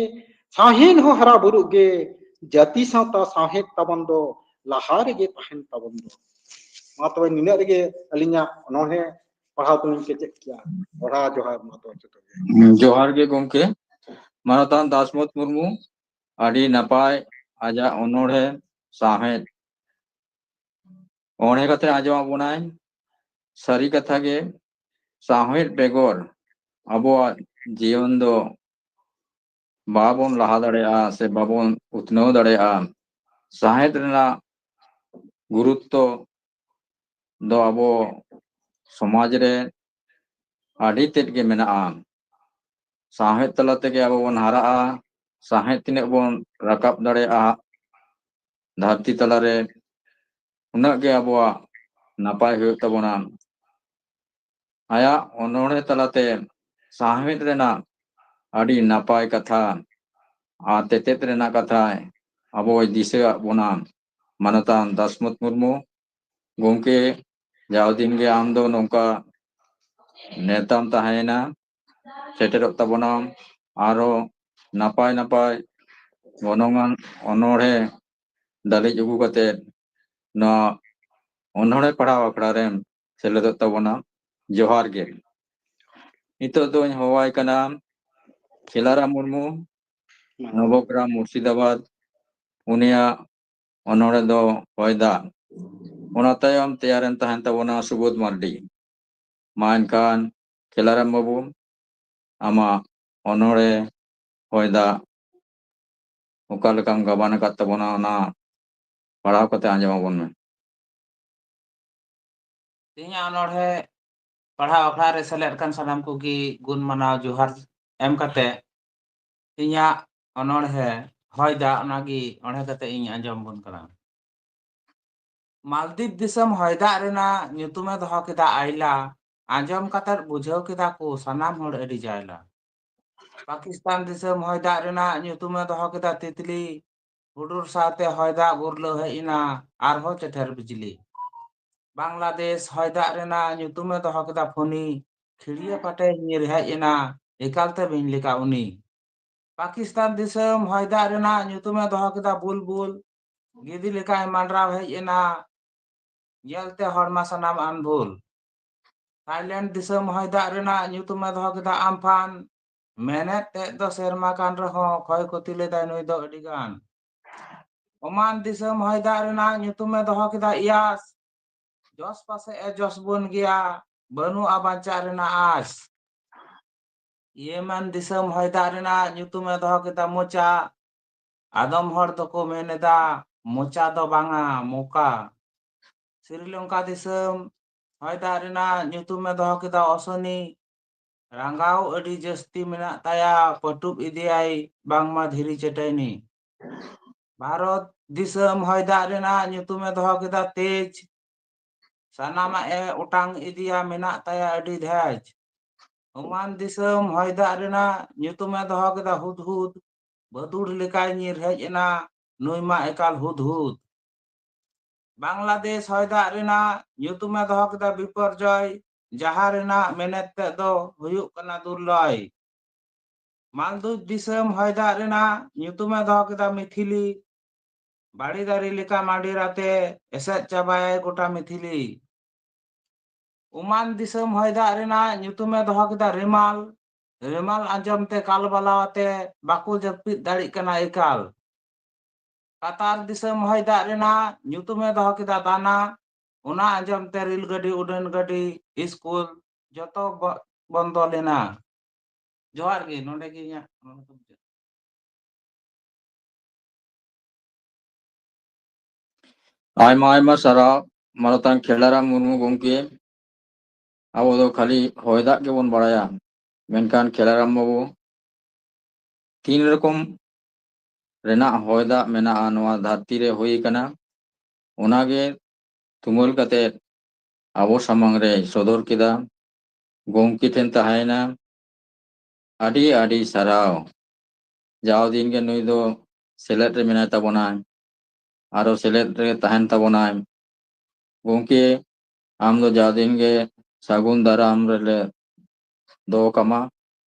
ᱥᱟᱶᱦᱮᱫ ᱦᱚᱸ ᱦᱟᱨᱟ ᱵᱩᱨᱩᱜ ᱜᱮ, ᱡᱟᱹᱛᱤ ᱥᱟᱶᱛᱟ ᱥᱟᱶᱦᱮᱫ ᱛᱟᱵᱚᱱ ᱫᱚ ᱞᱟᱦᱟ ᱨᱮᱜᱮ ᱛᱟᱦᱮᱱ ᱛᱟᱵᱚᱱ ᱫᱚ᱾ ᱢᱟ ᱛᱚᱵᱮ ᱱᱤᱱᱟᱹᱜ ᱨᱮᱜᱮ ᱟᱹᱞᱤᱧᱟᱜ ᱚᱱᱚᱬᱦᱮ ᱯᱟᱲᱦᱟᱣ ᱫᱚᱞᱤᱧ ᱠᱮᱪᱮᱫ ᱠᱮᱜᱼᱟ᱾ ᱫᱚᱦᱲᱟ ᱡᱚᱦᱟᱨ ᱢᱟ ᱛᱚᱵᱮ ᱡᱚᱛᱚ ᱜᱮ᱾ ᱡᱚᱦᱟᱨ ᱜᱮ ᱜᱚᱢᱠᱮ᱾ ᱢᱟᱱᱚᱛᱟᱱ ᱫᱟᱥᱢᱚᱛ ᱢᱩᱨᱢᱩ ᱟᱹᱰᱤ ᱱᱟᱯᱟᱭ ᱟᱡᱟᱜ ᱚᱱᱚᱬᱦᱮ ᱥᱟᱶᱦᱮᱫ ᱚᱱᱚᱬᱦᱮ ᱠᱟᱛᱮ ᱟᱸᱡᱚᱢ ᱟᱵᱚᱱᱟᱭ᱾ ᱥᱟᱹᱨᱤ ᱠᱟᱛᱷᱟ ᱜᱮ, ᱥᱟᱶᱦᱮᱫ ᱵᱮᱜᱚᱨ ᱟᱵᱚᱣᱟᱜ ᱡᱤᱭᱚᱱ ᱫᱚ ᱵᱟᱵᱚᱱ ᱞᱟᱦᱟ ᱫᱟᱲᱮᱭᱟᱜᱼᱟ ᱥᱮ ᱵᱟᱵᱚᱱ ᱩᱛᱱᱟᱹᱣ ᱫᱟᱲᱮᱭᱟᱜᱼᱟ᱾ ᱥᱟᱶᱦᱮᱫ ᱨᱮᱱᱟᱜ ᱜᱩᱨᱩᱛᱛᱚ ᱫᱚ ᱟᱵᱚ ᱥᱚᱢᱟᱡᱽ ᱨᱮ ᱟᱹᱰᱤ ᱛᱮᱫ ᱜᱮ ᱢᱮᱱᱟᱜᱼᱟ᱾ ᱥᱟᱶᱦᱮᱫ ᱛᱟᱞᱟ ᱛᱮᱜᱮ ᱟᱵᱚ ᱵᱚᱱ ᱦᱟᱨᱟᱜᱼᱟ᱾ ᱥᱟᱶᱦᱮᱫ ᱛᱤᱱᱟᱹᱜ ᱵᱚᱱ ᱨᱟᱠᱟᱵ ᱫᱟᱲᱮᱭᱟᱜᱼᱟ ᱫᱷᱟᱹᱨᱛᱤ ᱛᱟᱞᱟᱨᱮ, ᱩᱱᱟᱹᱜ ᱜᱮ ᱟᱵᱚᱣᱟᱜ ᱱᱟᱯᱟᱭ ᱦᱩᱭᱩᱜ ᱛᱟᱵᱚᱱᱟ᱾ ᱟᱭᱟᱜ ᱚᱱᱚᱬᱦᱮ ᱛᱟᱞᱟᱛᱮ ᱥᱟᱶᱦᱮᱫ ᱨᱮᱱᱟᱜ ᱟᱹᱰᱤ ᱱᱟᱯᱟᱭ ᱠᱟᱛᱷᱟ ᱟᱨ ᱛᱮᱛᱮᱫ ᱨᱮᱱᱟᱜ ᱠᱟᱛᱷᱟᱭ ᱟᱵᱚᱭ ᱫᱤᱥᱟᱹ ᱟᱫ ᱵᱚᱱᱟ᱾ ᱢᱟᱱᱚᱛᱟᱱ ᱫᱟᱥᱢᱚᱛ ᱢᱩᱨᱢᱩ ᱜᱚᱢᱠᱮ, ᱡᱟᱣ ᱫᱤᱱ ᱜᱮ ᱟᱢ ᱫᱚ ᱱᱚᱝᱠᱟ ᱱᱮᱣᱛᱟᱢ ᱛᱟᱦᱮᱸᱭᱮᱱᱟ, ᱥᱮᱴᱮᱨᱚᱜ ᱛᱟᱵᱚᱱᱟᱢ ᱟᱨᱚ ᱱᱟᱯᱟᱭ ᱱᱟᱯᱟᱭ ᱜᱚᱱᱚᱝᱟᱱ ᱚᱱᱚᱬᱦᱮ ᱫᱟᱞᱮᱡ ᱟᱹᱜᱩ ᱠᱟᱛᱮ ᱱᱚᱣᱟ ᱚᱱᱚᱬᱦᱮ ᱯᱟᱲᱦᱟᱣ ᱟᱠᱷᱲᱟ ᱨᱮᱢ ᱥᱮᱞᱮᱫᱚᱜ ᱛᱟᱵᱚᱱᱟ᱾ ᱡᱚᱦᱟᱨ ᱜᱮ᱾ ᱱᱤᱛᱚᱜ ᱫᱚᱧ ᱦᱚᱦᱚᱣᱟᱭ ᱠᱟᱱᱟ ᱠᱷᱮᱞᱟᱨᱟᱢ ᱢᱩᱨᱢᱩ, ᱱᱚᱵᱚᱜᱨᱟᱢ, ᱢᱩᱨᱥᱤᱫᱟᱵᱟᱫᱽ᱾ ᱩᱱᱤᱭᱟᱜ ᱚᱱᱚᱬᱦᱮ ᱫᱚ ᱦᱚᱭ ᱫᱟᱜ᱾ ᱚᱱᱟ ᱛᱟᱭᱚᱢ ᱛᱮᱭᱟᱨᱮᱱ ᱛᱟᱦᱮᱱ ᱛᱟᱵᱚᱱᱟ ᱥᱩᱵᱳᱫᱷ ᱢᱟᱨᱰᱤ᱾ ᱢᱟ ᱮᱱᱠᱷᱟᱱ ᱠᱷᱮᱞᱟᱨᱟᱢ ᱵᱟᱹᱵᱩ, ᱟᱢᱟᱜ ᱚᱱᱚᱬᱦᱮ ᱦᱚᱭ ᱫᱟᱜ ᱚᱠᱟ ᱞᱮᱠᱟᱢ ᱜᱟᱵᱟᱱ ᱟᱠᱟᱫ ᱛᱟᱵᱚᱱᱟ, ᱚᱱᱟ ᱯᱟᱲᱦᱟᱣ ᱠᱟᱛᱮ ᱟᱸᱡᱚᱢ ᱟᱵᱚᱱ ᱢᱮ᱾ ᱛᱮᱦᱮᱧᱟᱜ ᱚᱱᱚᱬᱦᱮ ᱯᱟᱲᱦᱟᱣ ᱟᱠᱷᱲᱟ ᱨᱮ ᱥᱮᱞᱮᱫ ᱟᱠᱟᱱ ᱥᱟᱱᱟᱢ ᱠᱚᱜᱮ ᱜᱩᱱ ᱢᱟᱱᱟᱣ ᱡᱚᱦᱟᱨ ᱮᱢ ᱠᱟᱛᱮ ᱤᱧᱟᱹᱜ ᱚᱱᱚᱬᱦᱮ ᱦᱚᱭ ᱫᱟᱜ, ᱚᱱᱟᱜᱮ ᱚᱬᱦᱮ ᱠᱟᱛᱮ ᱤᱧ ᱟᱸᱡᱚᱢ ᱟᱵᱚᱱ ᱠᱟᱱᱟ᱾ ᱢᱟᱞᱫᱤᱯ ᱫᱤᱥᱚᱢ ᱦᱚᱭ ᱫᱟᱜ ᱨᱮᱱᱟᱜ ᱧᱩᱛᱩᱢᱮ ᱫᱚᱦᱚ ᱠᱮᱫᱟ ᱟᱭᱞᱟ, ᱟᱸᱡᱚᱢ ᱠᱟᱛᱮ ᱵᱩᱡᱷᱟᱹᱣ ᱠᱮᱫᱟ ᱠᱚ ᱥᱟᱱᱟᱢ ᱦᱚᱲ ᱟᱹᱰᱤ ᱡᱟᱭᱞᱟ᱾ ᱯᱟᱠᱤᱥᱛᱟᱱ ᱫᱤᱥᱚᱢ ᱦᱚᱭ ᱫᱟᱜ ᱨᱮᱱᱟᱜ ᱧᱩᱛᱩᱢᱮ ᱫᱚᱦᱚ ᱠᱮᱫᱟ ᱛᱤᱛᱞᱤ, ᱦᱩᱰᱩᱨ ᱥᱟᱶᱛᱮ ᱦᱚᱭ ᱫᱟᱜ ᱜᱩᱨᱞᱟᱹᱣ ᱦᱮᱡ ᱮᱱᱟ, ᱟᱨᱦᱚᱸ ᱪᱮᱴᱮᱨ ᱵᱤᱡᱽᱞᱤ᱾ ᱵᱟᱝᱞᱟᱫᱮᱥ ᱦᱚᱭ ᱫᱟᱜ ᱨᱮᱱᱟᱜ ᱧᱩᱛᱩᱢᱮ ᱫᱚᱦᱚ ᱠᱮᱫᱟ ᱯᱷᱚᱱᱤ, ᱠᱷᱤᱲᱭᱟᱹ ᱯᱟᱴᱮ ᱧᱤᱨ ᱦᱮᱡ ᱮᱱᱟ, ᱮᱠᱟᱞᱛᱮ ᱵᱤᱧ ᱞᱮᱠᱟ ᱩᱱᱤ᱾ ᱯᱟᱠᱤᱥᱛᱟᱱ ᱫᱤᱥᱚᱢ ᱦᱚᱭ ᱫᱟᱜ ᱨᱮᱱᱟᱜ ᱧᱩᱛᱩᱢᱮ ᱫᱚᱦᱚ ᱠᱮᱫᱟ ᱵᱩᱞᱵᱩᱞ, ᱜᱤᱫᱤ ᱞᱮᱠᱟᱭ ᱢᱟᱸᱰᱨᱟᱣ ᱦᱮᱡ ᱮᱱᱟ, ᱧᱮᱞᱛᱮ ᱦᱚᱲᱢᱟ ᱥᱟᱱᱟᱢ ᱟᱱᱵᱷᱩᱞ᱾ ᱛᱷᱟᱭᱞᱮᱱᱰ ᱫᱤᱥᱚᱢ ᱦᱚᱭ ᱫᱟᱜ ᱨᱮᱱᱟᱜ ᱧᱩᱛᱩᱢᱮ ᱫᱚᱦᱚ ᱠᱮᱫᱟ ᱟᱢᱯᱷᱟᱱ, ᱢᱮᱱᱮᱫ ᱛᱮᱫ ᱫᱚ ᱥᱮᱨᱢᱟ ᱠᱟᱱ ᱨᱮᱦᱚᱸ ᱠᱷᱚᱭ ᱠᱷᱚᱛᱤ ᱞᱮᱫᱟᱭ ᱱᱩᱭ ᱫᱚ ᱟᱹᱰᱤ ᱜᱟᱱ᱾ ᱳᱢᱟᱱ ᱫᱤᱥᱚᱢ ᱦᱚᱭ ᱫᱟᱜ ᱨᱮᱱᱟᱜ ᱧᱩᱛᱩᱢᱮ ᱫᱚᱦᱚ ᱠᱮᱫᱟ ᱤᱭᱟᱥ, ᱡᱚᱥ ᱯᱟᱥᱮ ᱮ ᱡᱚᱥ ᱵᱚᱱ ᱜᱮᱭᱟ, ᱵᱟᱹᱱᱩᱜᱼᱟ ᱵᱟᱧᱪᱟᱜ ᱨᱮᱱᱟᱜ ᱟᱥ᱾ ᱤᱭᱮᱢᱮᱱ ᱫᱤᱥᱚᱢ ᱦᱚᱭ ᱫᱟᱜ ᱨᱮᱱᱟᱜ ᱧᱩᱛᱩᱢᱮ ᱫᱚᱦᱚ ᱠᱮᱫᱟ ᱢᱚᱪᱟ, ᱟᱫᱚᱢ ᱦᱚᱲ ᱫᱚᱠᱚ ᱢᱮᱱ ᱮᱫᱟ ᱢᱚᱪᱟ ᱫᱚ ᱵᱟᱝᱟ ᱢᱚᱠᱟ᱾ ᱥᱨᱤᱞᱚᱝᱠᱟ ᱫᱤᱥᱚᱢ ᱦᱚᱭ ᱫᱟᱜ ᱨᱮᱱᱟᱜ ᱧᱩᱛᱩᱢᱮ ᱫᱚᱦᱚ ᱠᱮᱫᱟ ᱚᱥᱚᱱᱤ, ᱨᱟᱸᱜᱟᱣ ᱟᱹᱰᱤ ᱡᱟᱹᱥᱛᱤ ᱢᱮᱱᱟᱜ ᱛᱟᱭᱟ, ᱯᱟᱹᱴᱩᱵ ᱤᱫᱤᱭᱟᱭ ᱵᱟᱝᱢᱟ ᱫᱷᱤᱨᱤ ᱪᱟᱹᱴᱟᱹᱭᱱᱤ᱾ ᱵᱷᱟᱨᱚᱛ ᱫᱤᱥᱚᱢ ᱦᱚᱭ ᱫᱟᱜ ᱨᱮᱱᱟᱜ ᱧᱩᱛᱩᱢᱮ ᱫᱚᱦᱚ ᱠᱮᱫᱟ ᱛᱮᱡᱽ, ᱥᱟᱱᱟᱢᱟᱜ ᱮ ᱚᱴᱟᱝ ᱤᱫᱤᱭᱟ, ᱢᱮᱱᱟᱜ ᱛᱟᱭᱟ ᱟᱹᱰᱤ ᱫᱷᱮᱡᱽ᱾ ᱳᱢᱟᱱ ᱫᱤᱥᱚᱢ ᱦᱚᱭ ᱫᱟᱜ ᱨᱮᱱᱟᱜ ᱧᱩᱛᱩᱢᱮ ᱫᱚᱦᱚ ᱠᱮᱫᱟ ᱦᱩᱫᱦᱩᱫ, ᱵᱟᱹᱫᱩᱲ ᱞᱮᱠᱟᱭ ᱧᱤᱨ ᱦᱮᱡ ᱮᱱᱟ, ᱱᱩᱭ ᱢᱟ ᱮᱠᱟᱞ ᱦᱩᱫᱦᱩᱫ᱾ ᱵᱟᱝᱞᱟᱫᱮᱥ ᱦᱚᱭ ᱫᱟᱜ ᱨᱮᱱᱟᱜ ᱧᱩᱛᱩᱢᱮ ᱫᱚᱦᱚ ᱠᱮᱫᱟ ᱵᱤᱯᱚᱨᱡᱚᱭ, ᱡᱟᱦᱟᱸ ᱨᱮᱱᱟᱜ ᱢᱮᱱᱮᱛ ᱛᱮᱫ ᱫᱚ ᱦᱩᱭᱩᱜ ᱠᱟᱱᱟ ᱫᱩᱨᱞᱚᱭ᱾ ᱢᱟᱞᱫᱤᱯ ᱫᱤᱥᱚᱢ ᱦᱚᱭ ᱫᱟᱜ ᱨᱮᱱᱟᱜ ᱧᱩᱛᱩᱢᱮ ᱫᱚᱦᱚ ᱠᱮᱫᱟ ᱢᱤᱛᱷᱤᱞᱤ, ᱵᱟᱲᱮ ᱫᱟᱨᱮ ᱞᱮᱠᱟ ᱢᱟᱸᱰᱮᱨ ᱟᱛᱮ ᱮᱥᱮᱫ ᱪᱟᱵᱟᱭᱟᱭ ᱜᱚᱴᱟ ᱢᱤᱛᱷᱤᱞᱤ᱾ ᱳᱢᱟᱱ ᱫᱤᱥᱚᱢ ᱦᱚᱭ ᱫᱟᱜ ᱨᱮᱱᱟᱜ ᱧᱩᱛᱩᱢᱮ ᱫᱚᱦᱚ ᱠᱮᱫᱟ ᱨᱮᱢᱟᱞ, ᱨᱮᱢᱟᱞ ᱟᱸᱡᱚᱢ ᱛᱮ ᱠᱟᱞᱵᱟᱞᱟ ᱟᱛᱮ ᱵᱟᱠᱚ ᱡᱟᱹᱯᱤᱫ ᱫᱟᱲᱮᱜ ᱠᱟᱱᱟ ᱮᱠᱟᱞ᱾ ᱠᱟᱛᱟᱨ ᱫᱤᱥᱚᱢ ᱦᱚᱭ ᱫᱟᱜ ᱨᱮᱱᱟᱜ ᱧᱩᱛᱩᱢᱮ ᱫᱚᱦᱚ ᱠᱮᱫᱟ ᱫᱟᱱᱟ, ᱚᱱᱟ ᱟᱸᱡᱚᱢ ᱛᱮ ᱨᱮᱞ ᱜᱟᱹᱰᱤ, ᱩᱰᱟᱹᱱ ᱜᱟᱹᱰᱤ, ᱥᱠᱩᱞ ᱡᱚᱛᱚ ᱵᱚ-, ᱵᱚᱱᱫᱚ ᱞᱮᱱᱟ᱾ ᱡᱚᱦᱟᱨ ᱜᱮ, ᱱᱚᱰᱮ ᱜᱮ ᱤᱧᱟᱹᱜ ᱱᱚᱰᱮ ᱠᱚ ᱢᱩᱪᱟᱹᱫ᱾ ᱟᱭᱢᱟ ᱟᱭᱢᱟ ᱥᱟᱨᱦᱟᱣ ᱢᱟᱱᱚᱛᱟᱱ ᱠᱷᱮᱞᱟᱨᱟᱢ ᱢᱩᱨᱢᱩ ᱜᱚᱢᱠᱮ᱾ ᱟᱵᱚ ᱫᱚ ᱠᱷᱟᱹᱞᱤ ᱦᱚᱭ ᱫᱟᱜ ᱜᱮᱵᱚᱱ ᱵᱟᱲᱟᱭᱟ, ᱢᱮᱱᱠᱷᱟᱱ ᱠᱷᱮᱞᱟᱨᱟᱢ ᱵᱟᱹᱵᱩ, ᱛᱤᱱ ᱨᱚᱠᱚᱢ ᱨᱮᱱᱟᱜ ᱦᱚᱭ ᱫᱟᱜ ᱢᱮᱱᱟᱜᱼᱟ ᱱᱚᱣᱟ ᱫᱷᱟᱹᱨᱛᱤ ᱨᱮ ᱦᱩᱭ ᱟᱠᱟᱱᱟ, ᱚᱱᱟᱜᱮ ᱛᱩᱢᱟᱹᱞ ᱠᱟᱛᱮ ᱟᱵᱚ ᱥᱟᱢᱟᱝ ᱨᱮ ᱥᱚᱫᱚᱨ ᱠᱮᱫᱟ᱾ ᱜᱚᱢᱠᱮ ᱴᱷᱮᱱ ᱛᱟᱦᱮᱸᱭᱮᱱᱟ ᱟᱹᱰᱤ ᱟᱹᱰᱤ ᱥᱟᱨᱦᱟᱣ᱾ ᱡᱟᱣ ᱫᱤᱱ ᱜᱮ ᱱᱩᱭ ᱫᱚ ᱥᱮᱞᱮᱫ ᱨᱮ ᱢᱮᱱᱟᱭ ᱛᱟᱵᱚᱱᱟᱭ, ᱟᱨᱚ ᱥᱮᱞᱮᱫ ᱨᱮ ᱛᱟᱦᱮᱱ ᱛᱟᱵᱚᱱᱟᱭ᱾ ᱜᱚᱢᱠᱮ, ᱟᱢ ᱫᱚ ᱡᱟ ᱫᱤᱱ ᱜᱮ ᱥᱟᱹᱜᱩᱱ ᱫᱟᱨᱟᱢ ᱨᱮᱞᱮ ᱫᱚᱦᱚ ᱠᱟᱢᱟ,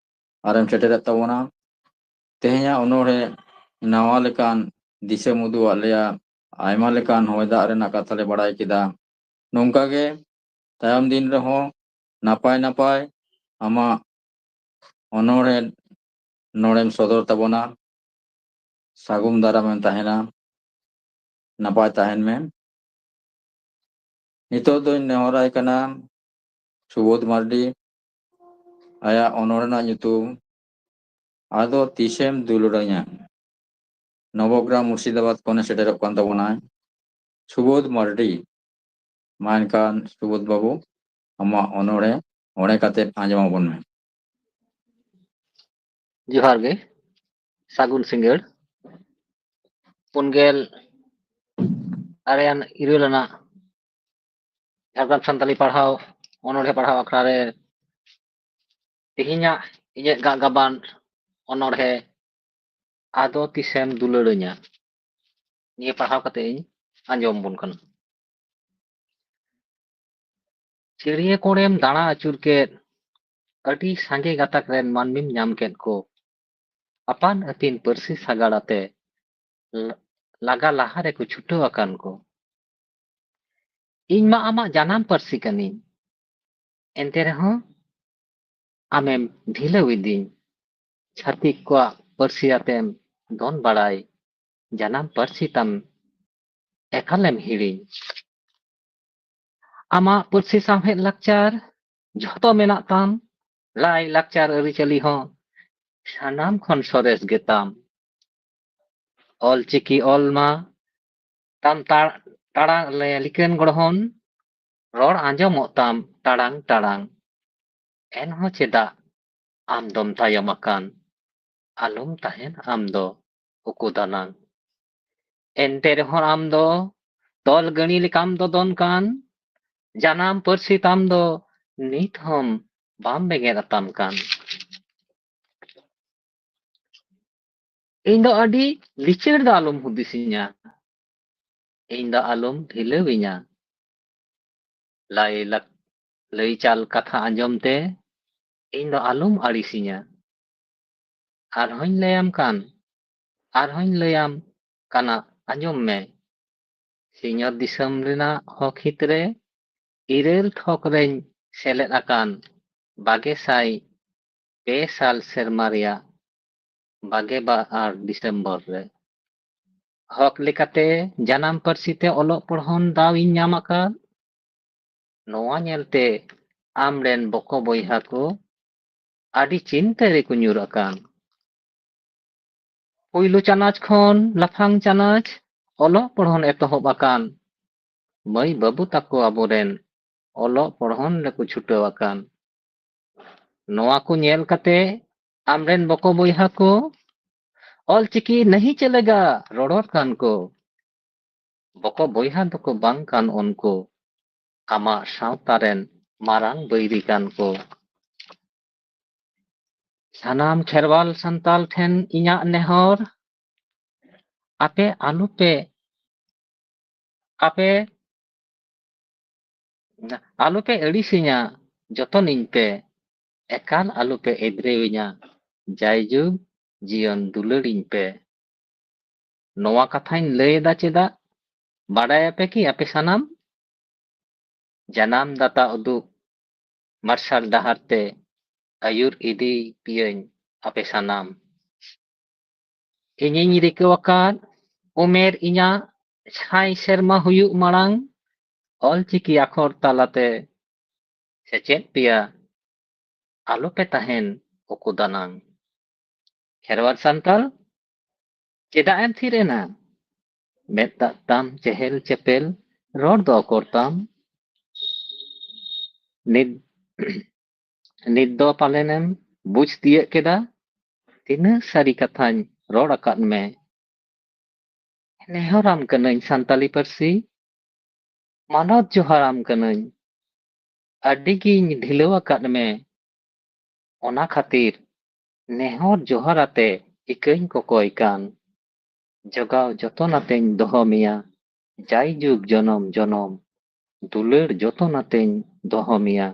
ᱟᱨᱮᱢ ᱥᱮᱴᱮᱨᱮᱫ ᱛᱟᱵᱚᱱᱟ᱾ ᱛᱮᱦᱮᱧᱟᱜ ᱚᱱᱚᱬᱦᱮ ᱱᱟᱣᱟ ᱞᱮᱠᱟᱱ ᱫᱤᱥᱟᱹᱢ ᱩᱫᱩᱜ ᱟᱫ ᱞᱮᱭᱟ, ᱟᱭᱢᱟ ᱞᱮᱠᱟᱱ ᱦᱚᱭ ᱫᱟᱜ ᱨᱮᱱᱟᱜ ᱠᱟᱛᱷᱟ ᱞᱮ ᱵᱟᱲᱟᱭ ᱠᱮᱫᱟ᱾ ᱱᱚᱝᱠᱟ ᱜᱮ ᱛᱟᱭᱚᱢ ᱫᱤᱱ ᱨᱮᱦᱚᱸ ᱱᱟᱯᱟᱭ ᱱᱟᱯᱟᱭ ᱟᱢᱟᱜ ᱚᱱᱚᱬᱦᱮ ᱱᱚᱰᱮᱢ ᱥᱚᱫᱚᱨ ᱛᱟᱵᱚᱱᱟ᱾ ᱥᱟᱹᱜᱩᱱ ᱫᱟᱨᱟᱢᱮᱢ ᱛᱟᱦᱮᱱᱟ, ᱱᱟᱯᱟᱭ ᱛᱟᱦᱮᱱ ᱢᱮ᱾ ᱱᱤᱛᱚᱜ ᱫᱚᱧ ᱱᱮᱦᱚᱨᱟᱭ ᱠᱟᱱᱟ ᱥᱩᱵᱳᱫᱷ ᱢᱟᱨᱰᱤ, ᱟᱭᱟᱜ ᱚᱱᱚᱬᱦᱮ ᱨᱮᱱᱟᱜ ᱧᱩᱛᱩᱢ ᱟᱫᱚ ᱛᱤᱥᱮᱢ ᱫᱩᱞᱟᱹᱲᱟᱹᱧᱟ᱾ ᱱᱚᱵᱚᱜᱨᱟᱢ ᱢᱩᱨᱥᱤᱫᱟᱵᱟᱫᱽ ᱠᱷᱚᱱᱮ ᱥᱮᱴᱮᱨᱚᱜ ᱠᱟᱱ ᱛᱟᱵᱚᱱᱟᱭ ᱥᱩᱵᱳᱫᱷ ᱢᱟᱨᱰᱤ᱾ ᱢᱟ ᱮᱱᱠᱷᱟᱱ ᱥᱩᱵᱳᱫᱷ ᱵᱟᱹᱵᱩ, ᱟᱢᱟᱜ ᱚᱱᱚᱬᱦᱮ ᱚᱬᱦᱮ ᱠᱟᱛᱮ ᱟᱸᱡᱚᱢ ᱟᱵᱚᱱ ᱢᱮ᱾ ᱡᱚᱦᱟᱨ ᱜᱮ, ᱥᱟᱹᱜᱩᱱ ᱥᱤᱸᱜᱟᱹᱲ᱾ ᱯᱩᱱ ᱜᱮᱞ ᱟᱨᱮ ᱟᱱ ᱤᱨᱟᱹᱞ ᱟᱱᱟᱜ ᱡᱷᱟᱲᱜᱨᱟᱢ ᱥᱟᱱᱛᱟᱲᱤ ᱯᱟᱲᱦᱟᱣ ᱚᱱᱚᱬᱦᱮ ᱯᱟᱲᱦᱟᱣ ᱟᱠᱷᱲᱟ ᱨᱮ ᱛᱮᱦᱮᱧᱟᱜ ᱤᱧᱟᱹᱜ ᱜᱟᱜ ᱜᱟᱵᱟᱱ ᱚᱱᱚᱬᱦᱮ ᱟᱫᱚ ᱛᱤᱥᱮᱢ ᱫᱩᱞᱟᱹᱲᱟᱹᱧᱟ ᱱᱤᱭᱟᱹ ᱯᱟᱲᱦᱟᱣ ᱠᱟᱛᱮ ᱤᱧ ᱟᱸᱡᱚᱢ ᱵᱚᱱ ᱠᱟᱱᱟ᱾ ᱪᱤᱲᱤᱭᱟᱹ ᱠᱚᱬᱮᱢ ᱫᱟᱬᱟ ᱟᱹᱪᱩᱨ ᱠᱮᱫ, ᱟᱹᱰᱤ ᱥᱟᱸᱜᱮ ᱜᱟᱛᱟᱠ ᱨᱮᱱ ᱢᱟᱹᱱᱢᱤᱢ ᱧᱟᱢ ᱠᱮᱫ ᱠᱚ, ᱟᱯᱟᱱ ᱟᱹᱯᱤᱱ ᱯᱟᱹᱨᱥᱤ ᱥᱟᱜᱟᱲ ᱟᱛᱮ ᱞᱟᱜᱟ ᱞᱟᱦᱟ ᱨᱮᱠᱚ ᱪᱷᱩᱴᱟᱹᱣ ᱟᱠᱟᱱ ᱠᱚ᱾ ᱤᱧ ᱢᱟ ᱟᱢᱟᱜ ᱡᱟᱱᱟᱢ ᱯᱟᱹᱨᱥᱤ ᱠᱟᱹᱱᱟᱹᱧ, ᱮᱱᱛᱮ ᱨᱮᱦᱚᱸ ᱟᱢᱮᱢ ᱰᱷᱤᱞᱟᱹᱣ ᱤᱫᱤᱧ᱾ ᱪᱷᱟᱹᱛᱤᱠ ᱠᱚᱣᱟᱜ ᱯᱟᱹᱨᱥᱤ ᱟᱛᱮᱢ ᱫᱚᱱ ᱵᱟᱲᱟᱭ, ᱡᱟᱱᱟᱢ ᱯᱟᱹᱨᱥᱤ ᱛᱟᱢ ᱮᱠᱟᱞᱮᱢ ᱦᱤᱲᱤᱧ᱾ ᱟᱢᱟᱜ ᱯᱟᱹᱨᱥᱤ ᱥᱟᱶᱦᱮᱫ ᱞᱟᱠᱪᱟᱨ ᱡᱷᱚᱛᱚ ᱢᱮᱱᱟᱜ ᱛᱟᱢ, ᱞᱟᱭ ᱞᱟᱠᱪᱟᱨ ᱟᱹᱨᱤᱪᱟᱹᱞᱤ ᱦᱚᱸ ᱥᱟᱱᱟᱢ ᱠᱷᱚᱱ ᱥᱚᱨᱮᱥ ᱜᱮᱛᱟᱢ᱾ ᱚᱞ ᱪᱤᱠᱤ ᱚᱞ ᱢᱟ ᱛᱟᱢ ᱛᱟᱲ-, ᱛᱟᱲᱟᱝ ᱞᱮ ᱞᱤᱠᱟᱹᱱ ᱜᱚᱲᱦᱚᱱ, ᱨᱚᱲ ᱟᱸᱡᱚᱢᱚᱜ ᱛᱟᱢ ᱴᱟᱲᱟᱝ ᱴᱟᱲᱟᱝ᱾ ᱮᱱᱦᱚᱸ ᱪᱮᱫᱟᱜ ᱟᱢ ᱫᱚᱢ ᱛᱟᱭᱚᱢ ᱟᱠᱟᱱ? ᱟᱞᱚᱢ ᱛᱟᱦᱮᱱ ᱟᱢ ᱫᱚ ᱩᱠᱩ ᱫᱟᱱᱟᱝ᱾ ᱮᱱᱛᱮ ᱨᱮᱦᱚᱸ ᱟᱢ ᱫᱚ ᱛᱚᱞ ᱜᱟᱹᱬᱤ ᱞᱮᱠᱟᱢ ᱫᱚᱫᱚᱱ ᱠᱟᱱ, ᱡᱟᱱᱟᱢ ᱯᱟᱹᱨᱥᱤ ᱛᱟᱢ ᱫᱚ ᱱᱤᱛ ᱦᱚᱸᱢ ᱵᱟᱢ ᱵᱮᱸᱜᱮᱫ ᱟᱛᱟᱢ ᱠᱟᱱ᱾ ᱤᱧ ᱫᱚ ᱟᱹᱰᱤ ᱞᱤᱪᱟᱹᱲ ᱫᱚ ᱟᱞᱚᱢ ᱦᱩᱫᱤᱥᱤᱧᱟ, ᱤᱧ ᱫᱚ ᱟᱞᱚᱢ ᱰᱷᱤᱞᱟᱹᱣᱤᱧᱟ᱾ ᱞᱟᱭ ᱞᱟᱠ-, ᱞᱟᱹᱭ ᱪᱟᱞ ᱠᱟᱛᱷᱟ ᱟᱸᱡᱚᱢ ᱛᱮ ᱤᱧ ᱫᱚ ᱟᱞᱚᱢ ᱟᱹᱲᱤᱥᱤᱧᱟ᱾ ᱟᱨᱦᱚᱸᱧ ᱞᱟᱹᱭᱟᱢ ᱠᱟᱱ, ᱟᱨᱦᱚᱸᱧ ᱞᱟᱹᱭᱟᱢ ᱠᱟᱱᱟ, ᱟᱸᱡᱚᱢ ᱢᱮ᱾ ᱥᱤᱧᱚᱛ ᱫᱤᱥᱚᱢ ᱨᱮᱱᱟᱜ ᱦᱚᱠ ᱦᱤᱛ ᱨᱮ ᱤᱨᱟᱹᱞ ᱛᱷᱚᱠ ᱨᱮᱧ ᱥᱮᱞᱮᱫ ᱟᱠᱟᱱ ᱵᱟᱜᱮ ᱥᱟᱭ ᱯᱮ ᱥᱟᱞ ᱥᱮᱨᱢᱟ ᱨᱮᱭᱟᱜ ᱵᱟᱜᱮ ᱵᱟᱨ ᱰᱤᱥᱮᱢᱵᱚᱨ ᱨᱮ᱾ ᱦᱚᱠ ᱞᱮᱠᱟᱛᱮ ᱡᱟᱱᱟᱢ ᱯᱟᱹᱨᱥᱤ ᱛᱮ ᱚᱞᱚᱜ ᱯᱚᱲᱦᱚᱱ ᱫᱟᱣ ᱤᱧ ᱧᱟᱢ ᱟᱠᱟᱫ᱾ ᱱᱚᱣᱟ ᱧᱮᱞᱛᱮ ᱟᱢᱨᱮᱱ ᱵᱚᱠᱚ ᱵᱚᱭᱦᱟ ᱠᱚ ᱟᱹᱰᱤ ᱪᱤᱱᱛᱟᱹ ᱨᱮᱠᱚ ᱧᱩᱨ ᱟᱠᱟᱱ᱾ ᱯᱩᱭᱞᱩ ᱪᱟᱱᱟᱪ ᱠᱷᱚᱱ ᱞᱟᱯᱷᱟᱝ ᱪᱟᱱᱟᱪ ᱚᱞᱚᱜ ᱯᱚᱲᱦᱚᱱ ᱮᱛᱚᱦᱚᱵ ᱟᱠᱟᱱ᱾ ᱢᱟᱹᱭ ᱵᱟᱹᱵᱩ ᱛᱟᱠᱚ ᱟᱵᱚᱨᱮᱱ ᱚᱞᱚᱜ ᱯᱚᱲᱦᱚᱱ ᱨᱮᱠᱚ ᱪᱷᱩᱴᱟᱹᱣ ᱟᱠᱟᱱ᱾ ᱱᱚᱣᱟ ᱠᱚ ᱧᱮᱞ ᱠᱟᱛᱮ ᱟᱢᱨᱮᱱ ᱵᱚᱠᱚ ᱵᱚᱭᱦᱟ ᱠᱚ ᱚᱞᱪᱤᱠᱤ ᱱᱟᱦᱤ ᱪᱟᱞᱮᱜᱟ ᱨᱚᱲᱚᱨ ᱠᱟᱱ ᱠᱚ᱾ ᱵᱚᱠᱚ ᱵᱚᱭᱦᱟ ᱫᱚᱠᱚ ᱵᱟᱝ ᱠᱟᱱ ᱩᱱᱠᱩ, ᱟᱢᱟᱜ ᱥᱟᱶᱛᱟ ᱨᱮᱱ ᱢᱟᱨᱟᱝ ᱵᱟᱹᱭᱨᱤ ᱠᱟᱱ ᱠᱚ᱾ ᱥᱟᱱᱟᱢ ᱠᱷᱮᱨᱣᱟᱞ ᱥᱟᱱᱛᱟᱞ ᱴᱷᱮᱱ ᱤᱧᱟᱜ ᱱᱮᱦᱚᱨ, ᱟᱯᱮ ᱟᱞᱚᱯᱮ, ᱟᱯᱮ ᱟᱞᱚᱯᱮ ᱟᱹᱲᱤᱥᱤᱧᱟ, ᱡᱚᱛᱚᱱᱤᱧ ᱯᱮ, ᱮᱠᱟᱞ ᱟᱞᱚᱯᱮ ᱮᱫᱽᱨᱮᱣᱤᱧᱟ, ᱡᱟᱭᱡᱩᱜᱽ ᱡᱤᱭᱚᱱ ᱫᱩᱞᱟᱹᱲᱤᱧ ᱯᱮ᱾ ᱱᱚᱣᱟ ᱠᱟᱛᱷᱟᱧ ᱞᱟᱹᱭ ᱮᱫᱟ ᱪᱮᱫᱟᱜ? ᱵᱟᱰᱟᱭᱟᱯᱮ ᱠᱤ ᱟᱯᱮ ᱥᱟᱱᱟᱢ? ᱡᱟᱱᱟᱢ ᱫᱟᱛᱟ ᱩᱫᱩᱜ ᱢᱟᱨᱥᱟᱞ ᱰᱟᱦᱟᱨ ᱛᱮ ᱟᱹᱭᱩᱨ ᱤᱫᱤ ᱯᱮᱭᱟᱹᱧ ᱟᱯᱮ ᱥᱟᱱᱟᱢ᱾ ᱤᱧᱤᱧ ᱨᱤᱠᱟᱹ ᱟᱠᱟᱫ ᱩᱢᱮᱨ ᱤᱧᱟᱜ ᱥᱟᱭ ᱥᱮᱨᱢᱟ ᱦᱩᱭᱩᱜ ᱢᱟᱲᱟᱝ ᱚᱞᱪᱤᱠᱤ ᱟᱠᱷᱚᱨ ᱛᱟᱞᱟᱛᱮ ᱥᱮᱪᱮᱫ ᱯᱮᱭᱟ, ᱟᱞᱚᱯᱮ ᱛᱟᱦᱮᱱ ᱩᱠᱩ ᱫᱟᱱᱟᱝ᱾ ᱠᱷᱮᱨᱣᱟᱲ ᱥᱟᱱᱛᱟᱲ, ᱪᱮᱫᱟᱜ ᱮᱢ ᱛᱷᱤᱨ ᱮᱱᱟ? ᱢᱮᱫ ᱫᱟᱜ ᱛᱟᱢ ᱪᱮᱦᱮᱞ ᱪᱮᱯᱮᱞ, ᱨᱚᱲ ᱫᱚ ᱚᱠᱚᱨ ᱛᱟᱢ? ᱱᱤᱛ, ᱱᱤᱛ ᱫᱚ ᱯᱟᱞᱮᱱᱮᱢ ᱵᱩᱡᱽ ᱛᱤᱭᱟᱹᱜ ᱠᱮᱫᱟ, ᱛᱤᱱᱟᱹᱜ ᱥᱟᱹᱨᱤ ᱠᱟᱛᱷᱟᱧ ᱨᱚᱲ ᱟᱠᱟᱫ ᱢᱮ᱾ ᱱᱮᱦᱚᱨᱟᱢ ᱠᱟᱹᱱᱟᱹᱧ ᱥᱟᱱᱛᱟᱞᱤ ᱯᱟᱹᱨᱥᱤ, ᱢᱟᱱᱚᱛ ᱡᱚᱦᱟᱨᱟᱢ ᱠᱟᱹᱱᱟᱹᱧ᱾ ᱟᱹᱰᱤ ᱜᱤᱧ ᱰᱷᱤᱞᱟᱹᱣ ᱟᱠᱟᱫ ᱢᱮ, ᱚᱱᱟ ᱠᱷᱟᱹᱛᱤᱨ ᱱᱮᱦᱚᱨ ᱡᱚᱦᱟᱨ ᱟᱛᱮ ᱤᱠᱟᱹᱧ ᱠᱚᱠᱚᱭ ᱠᱟᱱ᱾ ᱡᱚᱜᱟᱣ ᱡᱚᱛᱚᱱ ᱟᱛᱮᱧ ᱫᱚᱦᱚ ᱢᱮᱭᱟ, ᱡᱟᱭᱡᱩᱜᱽ ᱡᱚᱱᱚᱢ ᱡᱚᱱᱚᱢ᱾ ᱫᱩᱞᱟᱹᱲ ᱡᱚᱛᱚᱱ ᱟᱛᱮᱧ ᱫᱚᱦᱚ ᱢᱮᱭᱟ,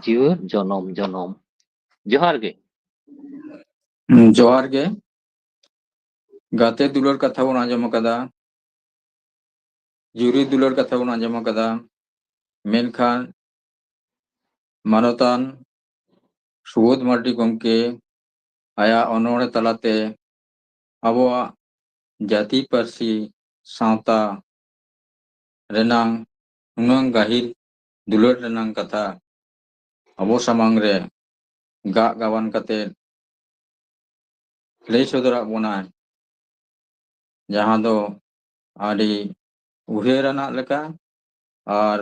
ᱡᱤᱣᱟᱹᱫ ᱡᱚᱱᱚᱢ ᱡᱚᱱᱚᱢ᱾ ᱡᱚᱦᱟᱨ ᱜᱮ᱾ ᱦᱩᱸ, ᱡᱚᱦᱟᱨ ᱜᱮ᱾ ᱜᱟᱛᱮ ᱫᱩᱞᱟᱹᱲ ᱠᱟᱛᱷᱟ ᱵᱚᱱ ᱟᱸᱡᱚᱢ ᱟᱠᱟᱫᱟ, ᱡᱩᱨᱤ ᱫᱩᱞᱟᱹᱲ ᱠᱟᱛᱷᱟ ᱵᱚᱱ ᱟᱸᱡᱚᱢ ᱟᱠᱟᱫᱟ, ᱢᱮᱱᱠᱷᱟᱱ ᱢᱟᱱᱚᱛᱟᱱ ᱥᱩᱵᱳᱫᱷ ᱢᱟᱨᱰᱤ ᱜᱚᱢᱠᱮ ᱟᱭᱟᱜ ᱚᱱᱚᱬᱦᱮ ᱛᱟᱞᱟᱛᱮ ᱟᱵᱚᱣᱟᱜ ᱡᱟᱹᱛᱤ, ᱯᱟᱹᱨᱥᱤ, ᱥᱟᱶᱛᱟ ᱨᱮᱱᱟᱝ ᱱᱩᱱᱟᱹᱝ ᱜᱟᱹᱦᱤᱨ ᱫᱩᱞᱟᱹᱲ ᱨᱮᱱᱟᱝ ᱠᱟᱛᱷᱟ ᱟᱵᱚ ᱥᱟᱢᱟᱝ ᱨᱮ ᱜᱟᱜ ᱜᱟᱵᱟᱱ ᱠᱟᱛᱮ ᱞᱟᱹᱭ ᱥᱚᱫᱚᱨᱟᱜ ᱵᱚᱱᱟᱭ, ᱡᱟᱦᱟᱸ ᱫᱚ ᱟᱹᱰᱤ ᱩᱭᱦᱟᱹᱨ ᱟᱱᱟᱜ ᱞᱮᱠᱟ ᱟᱨ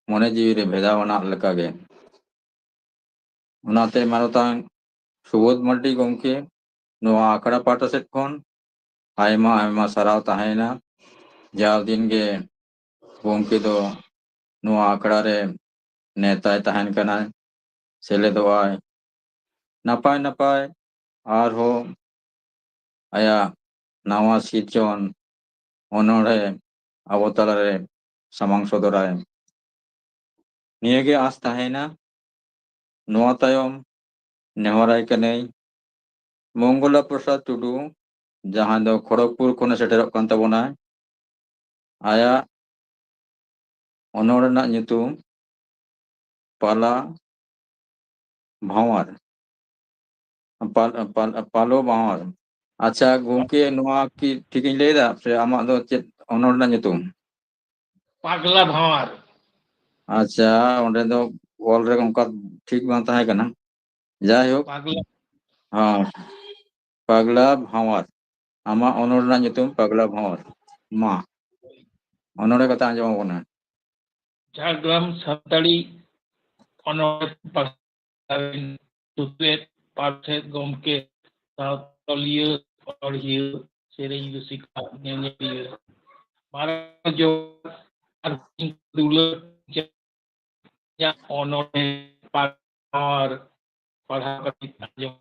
ᱢᱚᱱᱮ ᱡᱤᱣᱤ ᱨᱮ ᱵᱷᱮᱫᱟᱣ ᱟᱱᱟᱜ ᱞᱮᱠᱟᱜᱮ᱾ ᱚᱱᱟᱛᱮ ᱢᱟᱱᱚᱛᱟᱱ ᱥᱩᱵᱳᱫᱷ ᱢᱟᱨᱰᱤ ᱜᱚᱢᱠᱮ, ᱱᱚᱣᱟ ᱟᱠᱷᱲᱟ ᱯᱟᱦᱴᱟ ᱥᱮᱫ ᱠᱷᱚᱱ ᱟᱭᱢᱟ ᱟᱭᱢᱟ ᱥᱟᱨᱦᱟᱣ ᱛᱟᱦᱮᱸᱭᱮᱱᱟ᱾ ᱡᱟᱣ ᱫᱤᱱ ᱜᱮ ᱜᱚᱢᱠᱮ ᱫᱚ ᱱᱚᱣᱟ ᱟᱠᱷᱲᱟ ᱨᱮ ᱱᱮᱣᱛᱟᱭ ᱛᱟᱦᱮᱱ ᱠᱟᱱᱟᱭ, ᱥᱮᱞᱮᱫᱚᱜᱼᱟᱭ᱾ ᱱᱟᱯᱟᱭ ᱱᱟᱯᱟᱭ ᱟᱨᱦᱚᱸ ᱟᱭᱟᱜ ᱱᱟᱣᱟ ᱥᱤᱨᱡᱚᱱ ᱚᱱᱚᱬᱦᱮ ᱟᱵᱚ ᱛᱟᱞᱟᱨᱮ ᱥᱟᱢᱟᱝ ᱥᱚᱫᱚᱨᱟᱭ, ᱱᱤᱭᱟᱹᱜᱮ ᱟᱸᱥ ᱛᱟᱦᱮᱸᱭᱮᱱᱟ᱾ ᱱᱚᱣᱟ ᱛᱟᱭᱚᱢ ᱱᱮᱦᱚᱨᱟᱭ ᱠᱟᱹᱱᱟᱹᱧ ᱢᱚᱝᱜᱚᱞᱟ ᱯᱨᱚᱥᱟᱫᱽ ᱴᱩᱰᱩ, ᱡᱟᱦᱟᱸᱭ ᱫᱚ ᱠᱷᱚᱲᱚᱜᱽᱯᱩᱨ ᱠᱷᱚᱱᱮ ᱥᱮᱴᱮᱨᱚᱜ ᱠᱟᱱ ᱛᱟᱵᱚᱱᱟᱭ, ᱟᱭᱟᱜ ᱚᱱᱚᱬᱦᱮ ᱨᱮᱱᱟᱜ ᱧᱩᱛᱩᱢ ᱯᱟᱞᱟ ᱵᱷᱟᱶᱟᱨ, ᱯᱟᱞ-, ᱯᱟᱞ-, ᱯᱟᱞᱚ ᱵᱷᱟᱶᱟᱨ᱾ ᱟᱪᱪᱷᱟ ᱜᱚᱢᱠᱮ, ᱱᱚᱣᱟ ᱠᱤ ᱴᱷᱤᱠᱤᱧ ᱞᱟᱹᱭᱫᱟ ᱥᱮ ᱟᱢᱟᱜ ᱫᱚ ᱪᱮᱫ ᱚᱱᱚᱬᱦᱮ ᱨᱮᱱᱟᱜ ᱧᱩᱛᱩᱢ? ᱯᱟᱜᱽᱞᱟ ᱵᱷᱟᱶᱟᱨ᱾ ᱟᱪᱪᱷᱟ, ᱚᱸᱰᱮ ᱫᱚ ᱚᱞ ᱨᱮ ᱚᱱᱠᱟ ᱴᱷᱤᱠ ᱵᱟᱝ ᱛᱟᱦᱮᱸ ᱠᱟᱱᱟ᱾ ᱡᱟᱭᱦᱳᱠ, ᱯᱟᱜᱽᱞᱟ ᱦᱚᱸ, ᱯᱟᱜᱽᱞᱟ ᱵᱷᱟᱶᱟᱨ᱾ ᱟᱢᱟᱜ ᱚᱱᱚᱬᱦᱮ ᱨᱮᱱᱟᱜ ᱧᱩᱛᱩᱢ ᱯᱟᱜᱽᱞᱟ ᱵᱷᱟᱶᱟᱨ᱾ ᱢᱟ, ᱚᱱᱚᱬᱦᱮ ᱠᱟᱛᱷᱟ ᱟᱸᱡᱚᱢ ᱟᱵᱚᱱᱟ᱾ ᱡᱷᱟᱲᱜᱨᱟᱢ ᱥᱟᱱᱛᱟᱲᱤ ᱚᱱᱚᱬᱦᱮ ᱯᱟᱲᱦᱟᱣ ᱨᱮᱱ ᱥᱩᱛᱨᱮᱛ ᱯᱟᱨᱥᱮᱛ ᱜᱚᱢᱠᱮ, ᱥᱟᱶᱛᱟᱞᱤᱭᱟᱹ, ᱚᱱᱚᱬᱦᱤᱭᱟᱹ, ᱥᱮᱨᱮᱧ ᱨᱩᱥᱤᱠᱟ, ᱧᱮᱧᱮᱞᱤᱭᱟᱹ, ᱢᱟᱨᱟᱝ ᱡᱚᱦᱟᱨ ᱟᱨ ᱫᱩᱞᱟᱹᱲ ᱤᱧᱟᱹᱜ ᱚᱱᱚᱬᱦᱮ ᱯᱟᱲᱦᱟᱣ ᱟᱨ ᱯᱟᱲᱦᱟᱣ ᱠᱟᱛᱮ ᱟᱸᱡᱚᱢ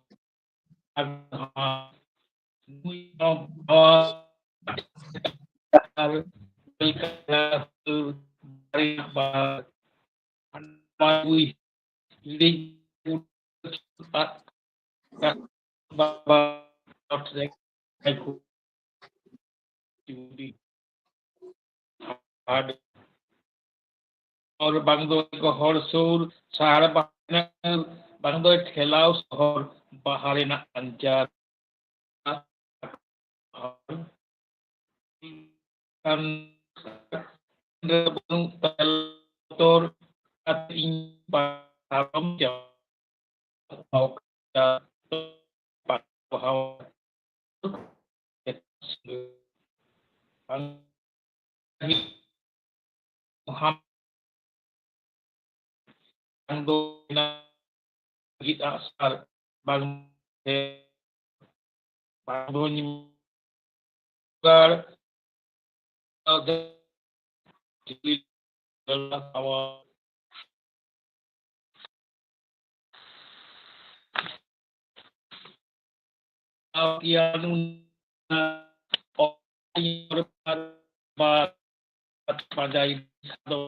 ᱟᱨ ᱱᱩᱭ ᱦᱚᱸ ᱱᱚᱣᱟ ᱟᱨ ᱠᱟᱞᱪᱟᱨ ᱫᱟᱨᱮ ᱨᱮᱱᱟᱜ ᱵᱟᱦᱟ, ᱱᱚᱣᱟ ᱱᱩᱭ ᱦᱤᱲᱤᱧ ᱵᱟᱵᱟ ᱨᱮ ᱦᱚᱲ ᱵᱟᱝ ᱫᱚ ᱦᱚᱲ ᱥᱩᱨ ᱥᱟᱦᱟᱨ ᱵᱟᱦᱟ ᱨᱮᱱᱟᱜ, ᱵᱟᱝ ᱫᱚ ᱴᱷᱮᱞᱟᱣ ᱥᱚᱦᱚᱨ ᱵᱟᱦᱟ ᱨᱮᱱᱟᱜ ᱟᱧᱪᱟᱨ᱾ ᱠᱟᱱ ᱨᱮ ᱵᱟᱹᱱᱩᱜ ᱛᱟᱭᱟ ᱵᱚᱛᱚᱨ ᱠᱟᱛᱮ ᱤᱧ ᱯᱟᱨᱚᱢ ᱪᱟᱞᱟᱜᱼᱟ᱾ ᱵᱟᱝ ᱫᱚ ᱞᱟᱹᱜᱤᱫ ᱟᱜᱼᱥᱟᱨ, ᱵᱟᱝ ᱥᱮ ᱵᱟᱝ ᱫᱚ ᱧᱩ ᱜᱟᱲ ᱯᱟᱸᱡᱟᱭ ᱫᱚ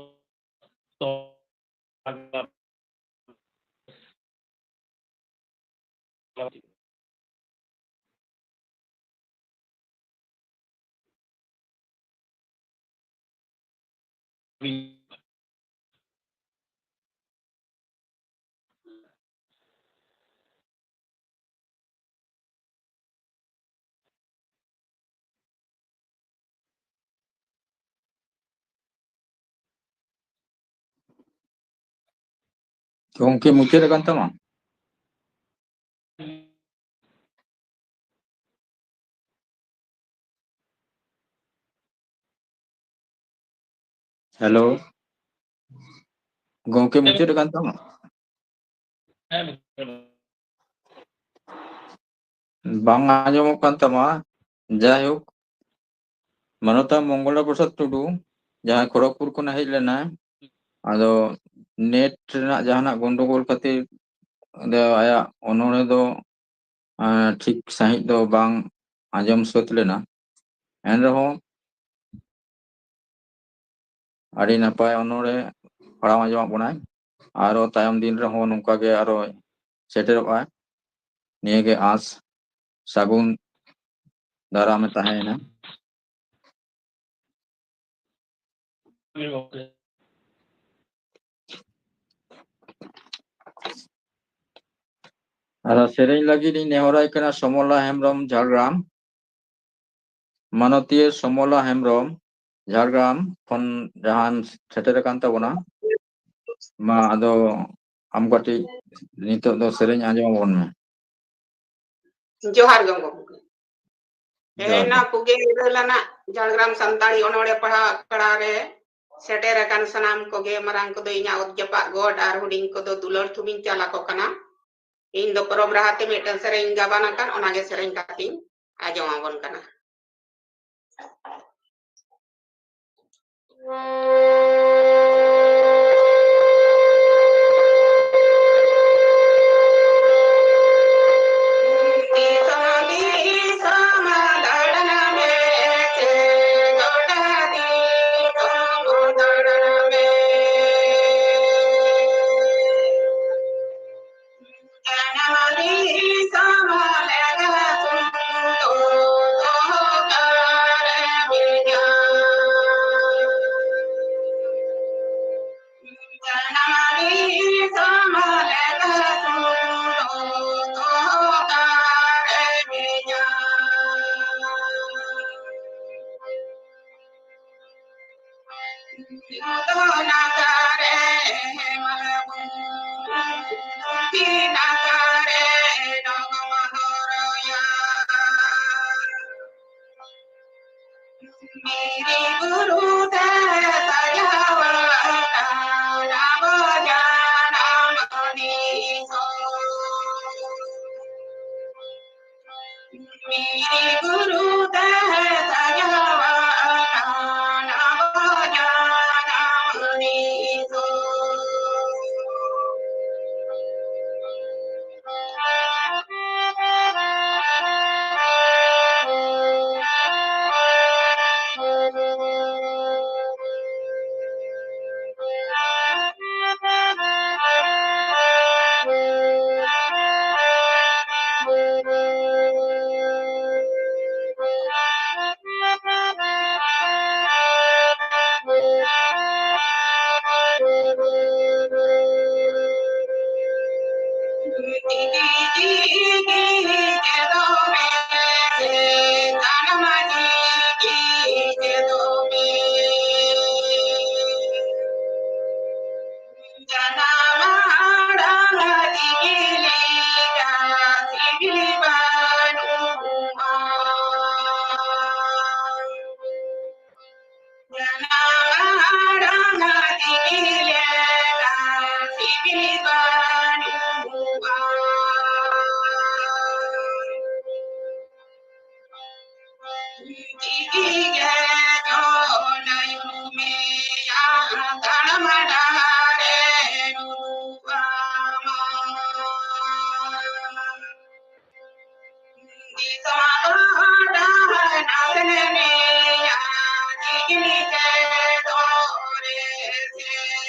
ᱜᱚᱝᱠᱮ, ᱢᱩᱪᱟᱹᱫ ᱟᱠᱟᱱ ᱛᱟᱢᱟ? ᱦᱮᱞᱳ, ᱜᱚᱝᱠᱮ, ᱢᱩᱪᱟᱹᱫ ᱟᱠᱟᱱ ᱛᱟᱢᱟ? ᱵᱟᱝ ᱟᱸᱡᱚᱢᱚᱜ ᱠᱟᱱ ᱛᱟᱢᱟ᱾ ᱡᱟᱭᱦᱳᱠ, ᱢᱟᱱᱚᱛᱟᱱ ᱢᱚᱝᱜᱚᱞᱟ ᱯᱨᱚᱥᱟᱫᱽ ᱴᱩᱰᱩ, ᱡᱟᱦᱟᱸᱭ ᱠᱷᱚᱲᱚᱜᱽᱯᱩᱨ ᱠᱷᱚᱱᱮ ᱦᱮᱡ ᱞᱮᱱᱟ, ᱟᱫᱚ ᱱᱮᱴ ᱨᱮᱱᱟᱜ ᱡᱟᱦᱟᱱᱟᱜ ᱜᱚᱱᱰᱚᱜᱳᱞ ᱠᱷᱟᱹᱛᱤᱨ ᱫᱚ ᱟᱭᱟᱜ ᱚᱱᱚᱬᱦᱮ ᱫᱚ, ᱟᱸ, ᱴᱷᱤᱠ ᱥᱟᱺᱦᱤᱡ ᱫᱚ ᱵᱟᱝ ᱟᱸᱡᱚᱢ ᱥᱟᱹᱛ ᱞᱮᱱᱟ᱾ ᱮᱱ ᱨᱮᱦᱚᱸ ᱟᱹᱰᱤ ᱱᱟᱯᱟᱭ ᱚᱱᱚᱬᱦᱮ ᱯᱟᱲᱦᱟᱣ ᱟᱸᱡᱚᱢᱟᱜ ᱵᱚᱱᱟᱭ᱾ ᱟᱨᱚ ᱛᱟᱭᱚᱢ ᱫᱤᱱ ᱨᱮᱦᱚᱸ ᱱᱚᱝᱠᱟ ᱜᱮ ᱟᱨᱚ ᱥᱮᱴᱮᱨᱚᱜᱼᱟ, ᱱᱤᱭᱟᱹ ᱜᱮ ᱟᱸᱥ᱾ ᱥᱟᱹᱜᱩᱱ ᱫᱟᱨᱟᱢᱮ ᱛᱟᱦᱮᱸᱭᱮᱱᱟ᱾ ᱟᱫᱚ ᱥᱮᱨᱮᱧ ᱞᱟᱹᱜᱤᱫ ᱤᱧ ᱱᱮᱦᱚᱨᱟᱭ ᱠᱟᱱᱟ ᱥᱚᱢᱚᱞᱟ ᱦᱮᱢᱵᱨᱚᱢ, ᱡᱷᱟᱲᱜᱨᱟᱢ᱾ ᱢᱟᱱᱚᱛᱤᱭᱟᱹ ᱥᱚᱢᱚᱞᱟ ᱦᱮᱢᱵᱨᱚᱢ, ᱡᱷᱟᱲᱜᱨᱟᱢ ᱠᱷᱚᱱ ᱡᱟᱦᱟᱸᱢ ᱥᱮᱴᱮᱨ ᱟᱠᱟᱱ ᱛᱟᱵᱚᱱᱟ, ᱢᱟ ᱟᱫᱚ ᱟᱢ ᱠᱟᱹᱴᱤᱡ ᱱᱤᱛᱚᱜ ᱫᱚ ᱥᱮᱨᱮᱧ ᱟᱸᱡᱚᱢ ᱟᱵᱚᱱ ᱢᱮ᱾ ᱡᱚᱦᱟᱨ ᱜᱮ ᱜᱚᱢᱠᱮ᱾ ᱡᱚᱦᱟᱨ ᱜᱮ᱾ ᱛᱮᱦᱮᱧ ᱱᱚᱣᱟ ᱯᱩᱜᱮ ᱤᱨᱟᱹᱞ ᱟᱱᱟᱜ ᱡᱷᱟᱲᱜᱨᱟᱢ ᱥᱟᱱᱛᱟᱲᱤ ᱚᱱᱚᱬᱦᱮ ᱯᱟᱲᱦᱟᱣ ᱟᱠᱷᱲᱟ ᱨᱮ ᱥᱮᱴᱮᱨ ᱟᱠᱟᱱ ᱥᱟᱱᱟᱢ ᱠᱚᱜᱮ, ᱢᱟᱨᱟᱝ ᱠᱚᱫᱚ ᱤᱧᱟᱹᱜ ᱚᱛ ᱡᱟᱯᱟᱜ ᱜᱚᱰ ᱟᱨ ᱦᱩᱰᱤᱧ ᱠᱚᱫᱚ ᱫᱩᱞᱟᱹᱲ ᱛᱷᱩᱢᱤᱧ ᱪᱟᱞ ᱟᱠᱚ ᱠᱟᱱᱟ᱾ ᱤᱧ ᱫᱚ ᱯᱚᱨᱚᱵᱽ ᱨᱟᱦᱟ ᱛᱮ ᱢᱤᱫᱴᱟᱝ ᱥᱮᱨᱮᱧ ᱜᱟᱵᱟᱱ ᱟᱠᱟᱱ, ᱚᱱᱟᱜᱮ ᱥᱮᱨᱮᱧ ᱠᱟᱛᱮᱧ ᱟᱸᱡᱚᱢ ᱟᱵᱚᱱ ᱠᱟᱱᱟ᱾ ᱪᱤᱠᱤ ᱜᱮ ᱡᱚᱱᱟᱭ ᱢᱮᱭᱟ ᱛᱟᱲᱟᱢ ᱰᱟᱦᱟᱨᱮ ᱨᱩᱣᱟᱢᱟ᱾ ᱫᱤᱥᱚᱢ ᱜᱚᱰᱟ ᱱᱟᱥᱮ ᱢᱮᱭᱟ ᱪᱤᱠᱤ ᱜᱮ ᱫᱚᱨᱮ ᱥᱮ᱾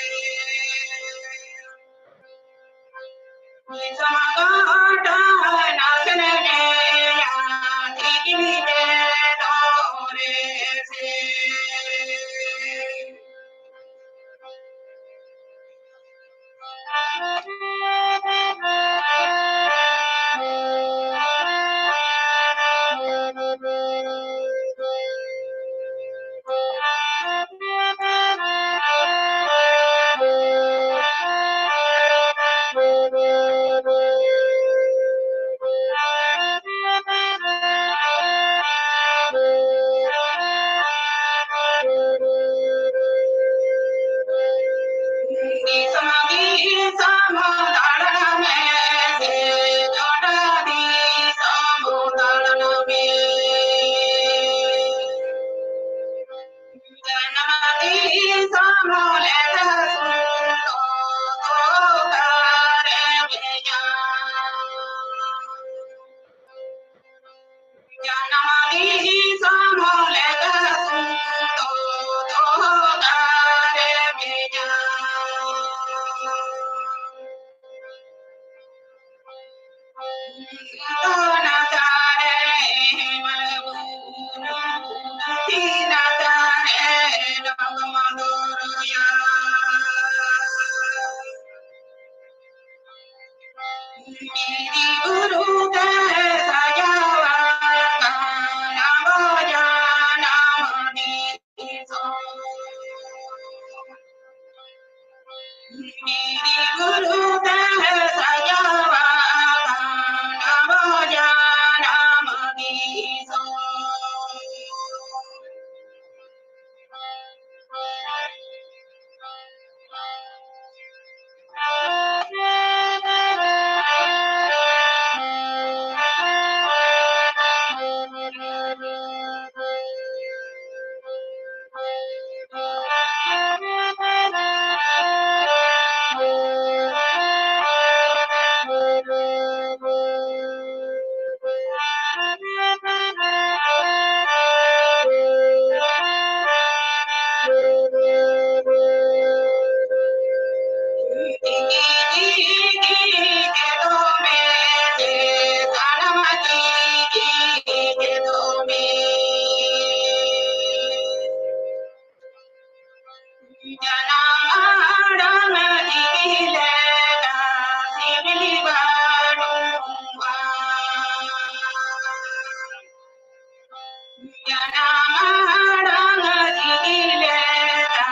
ᱡᱟᱱᱟᱢ ᱟᱲᱟᱝ ᱪᱤᱠᱤ ᱞᱮᱠᱟ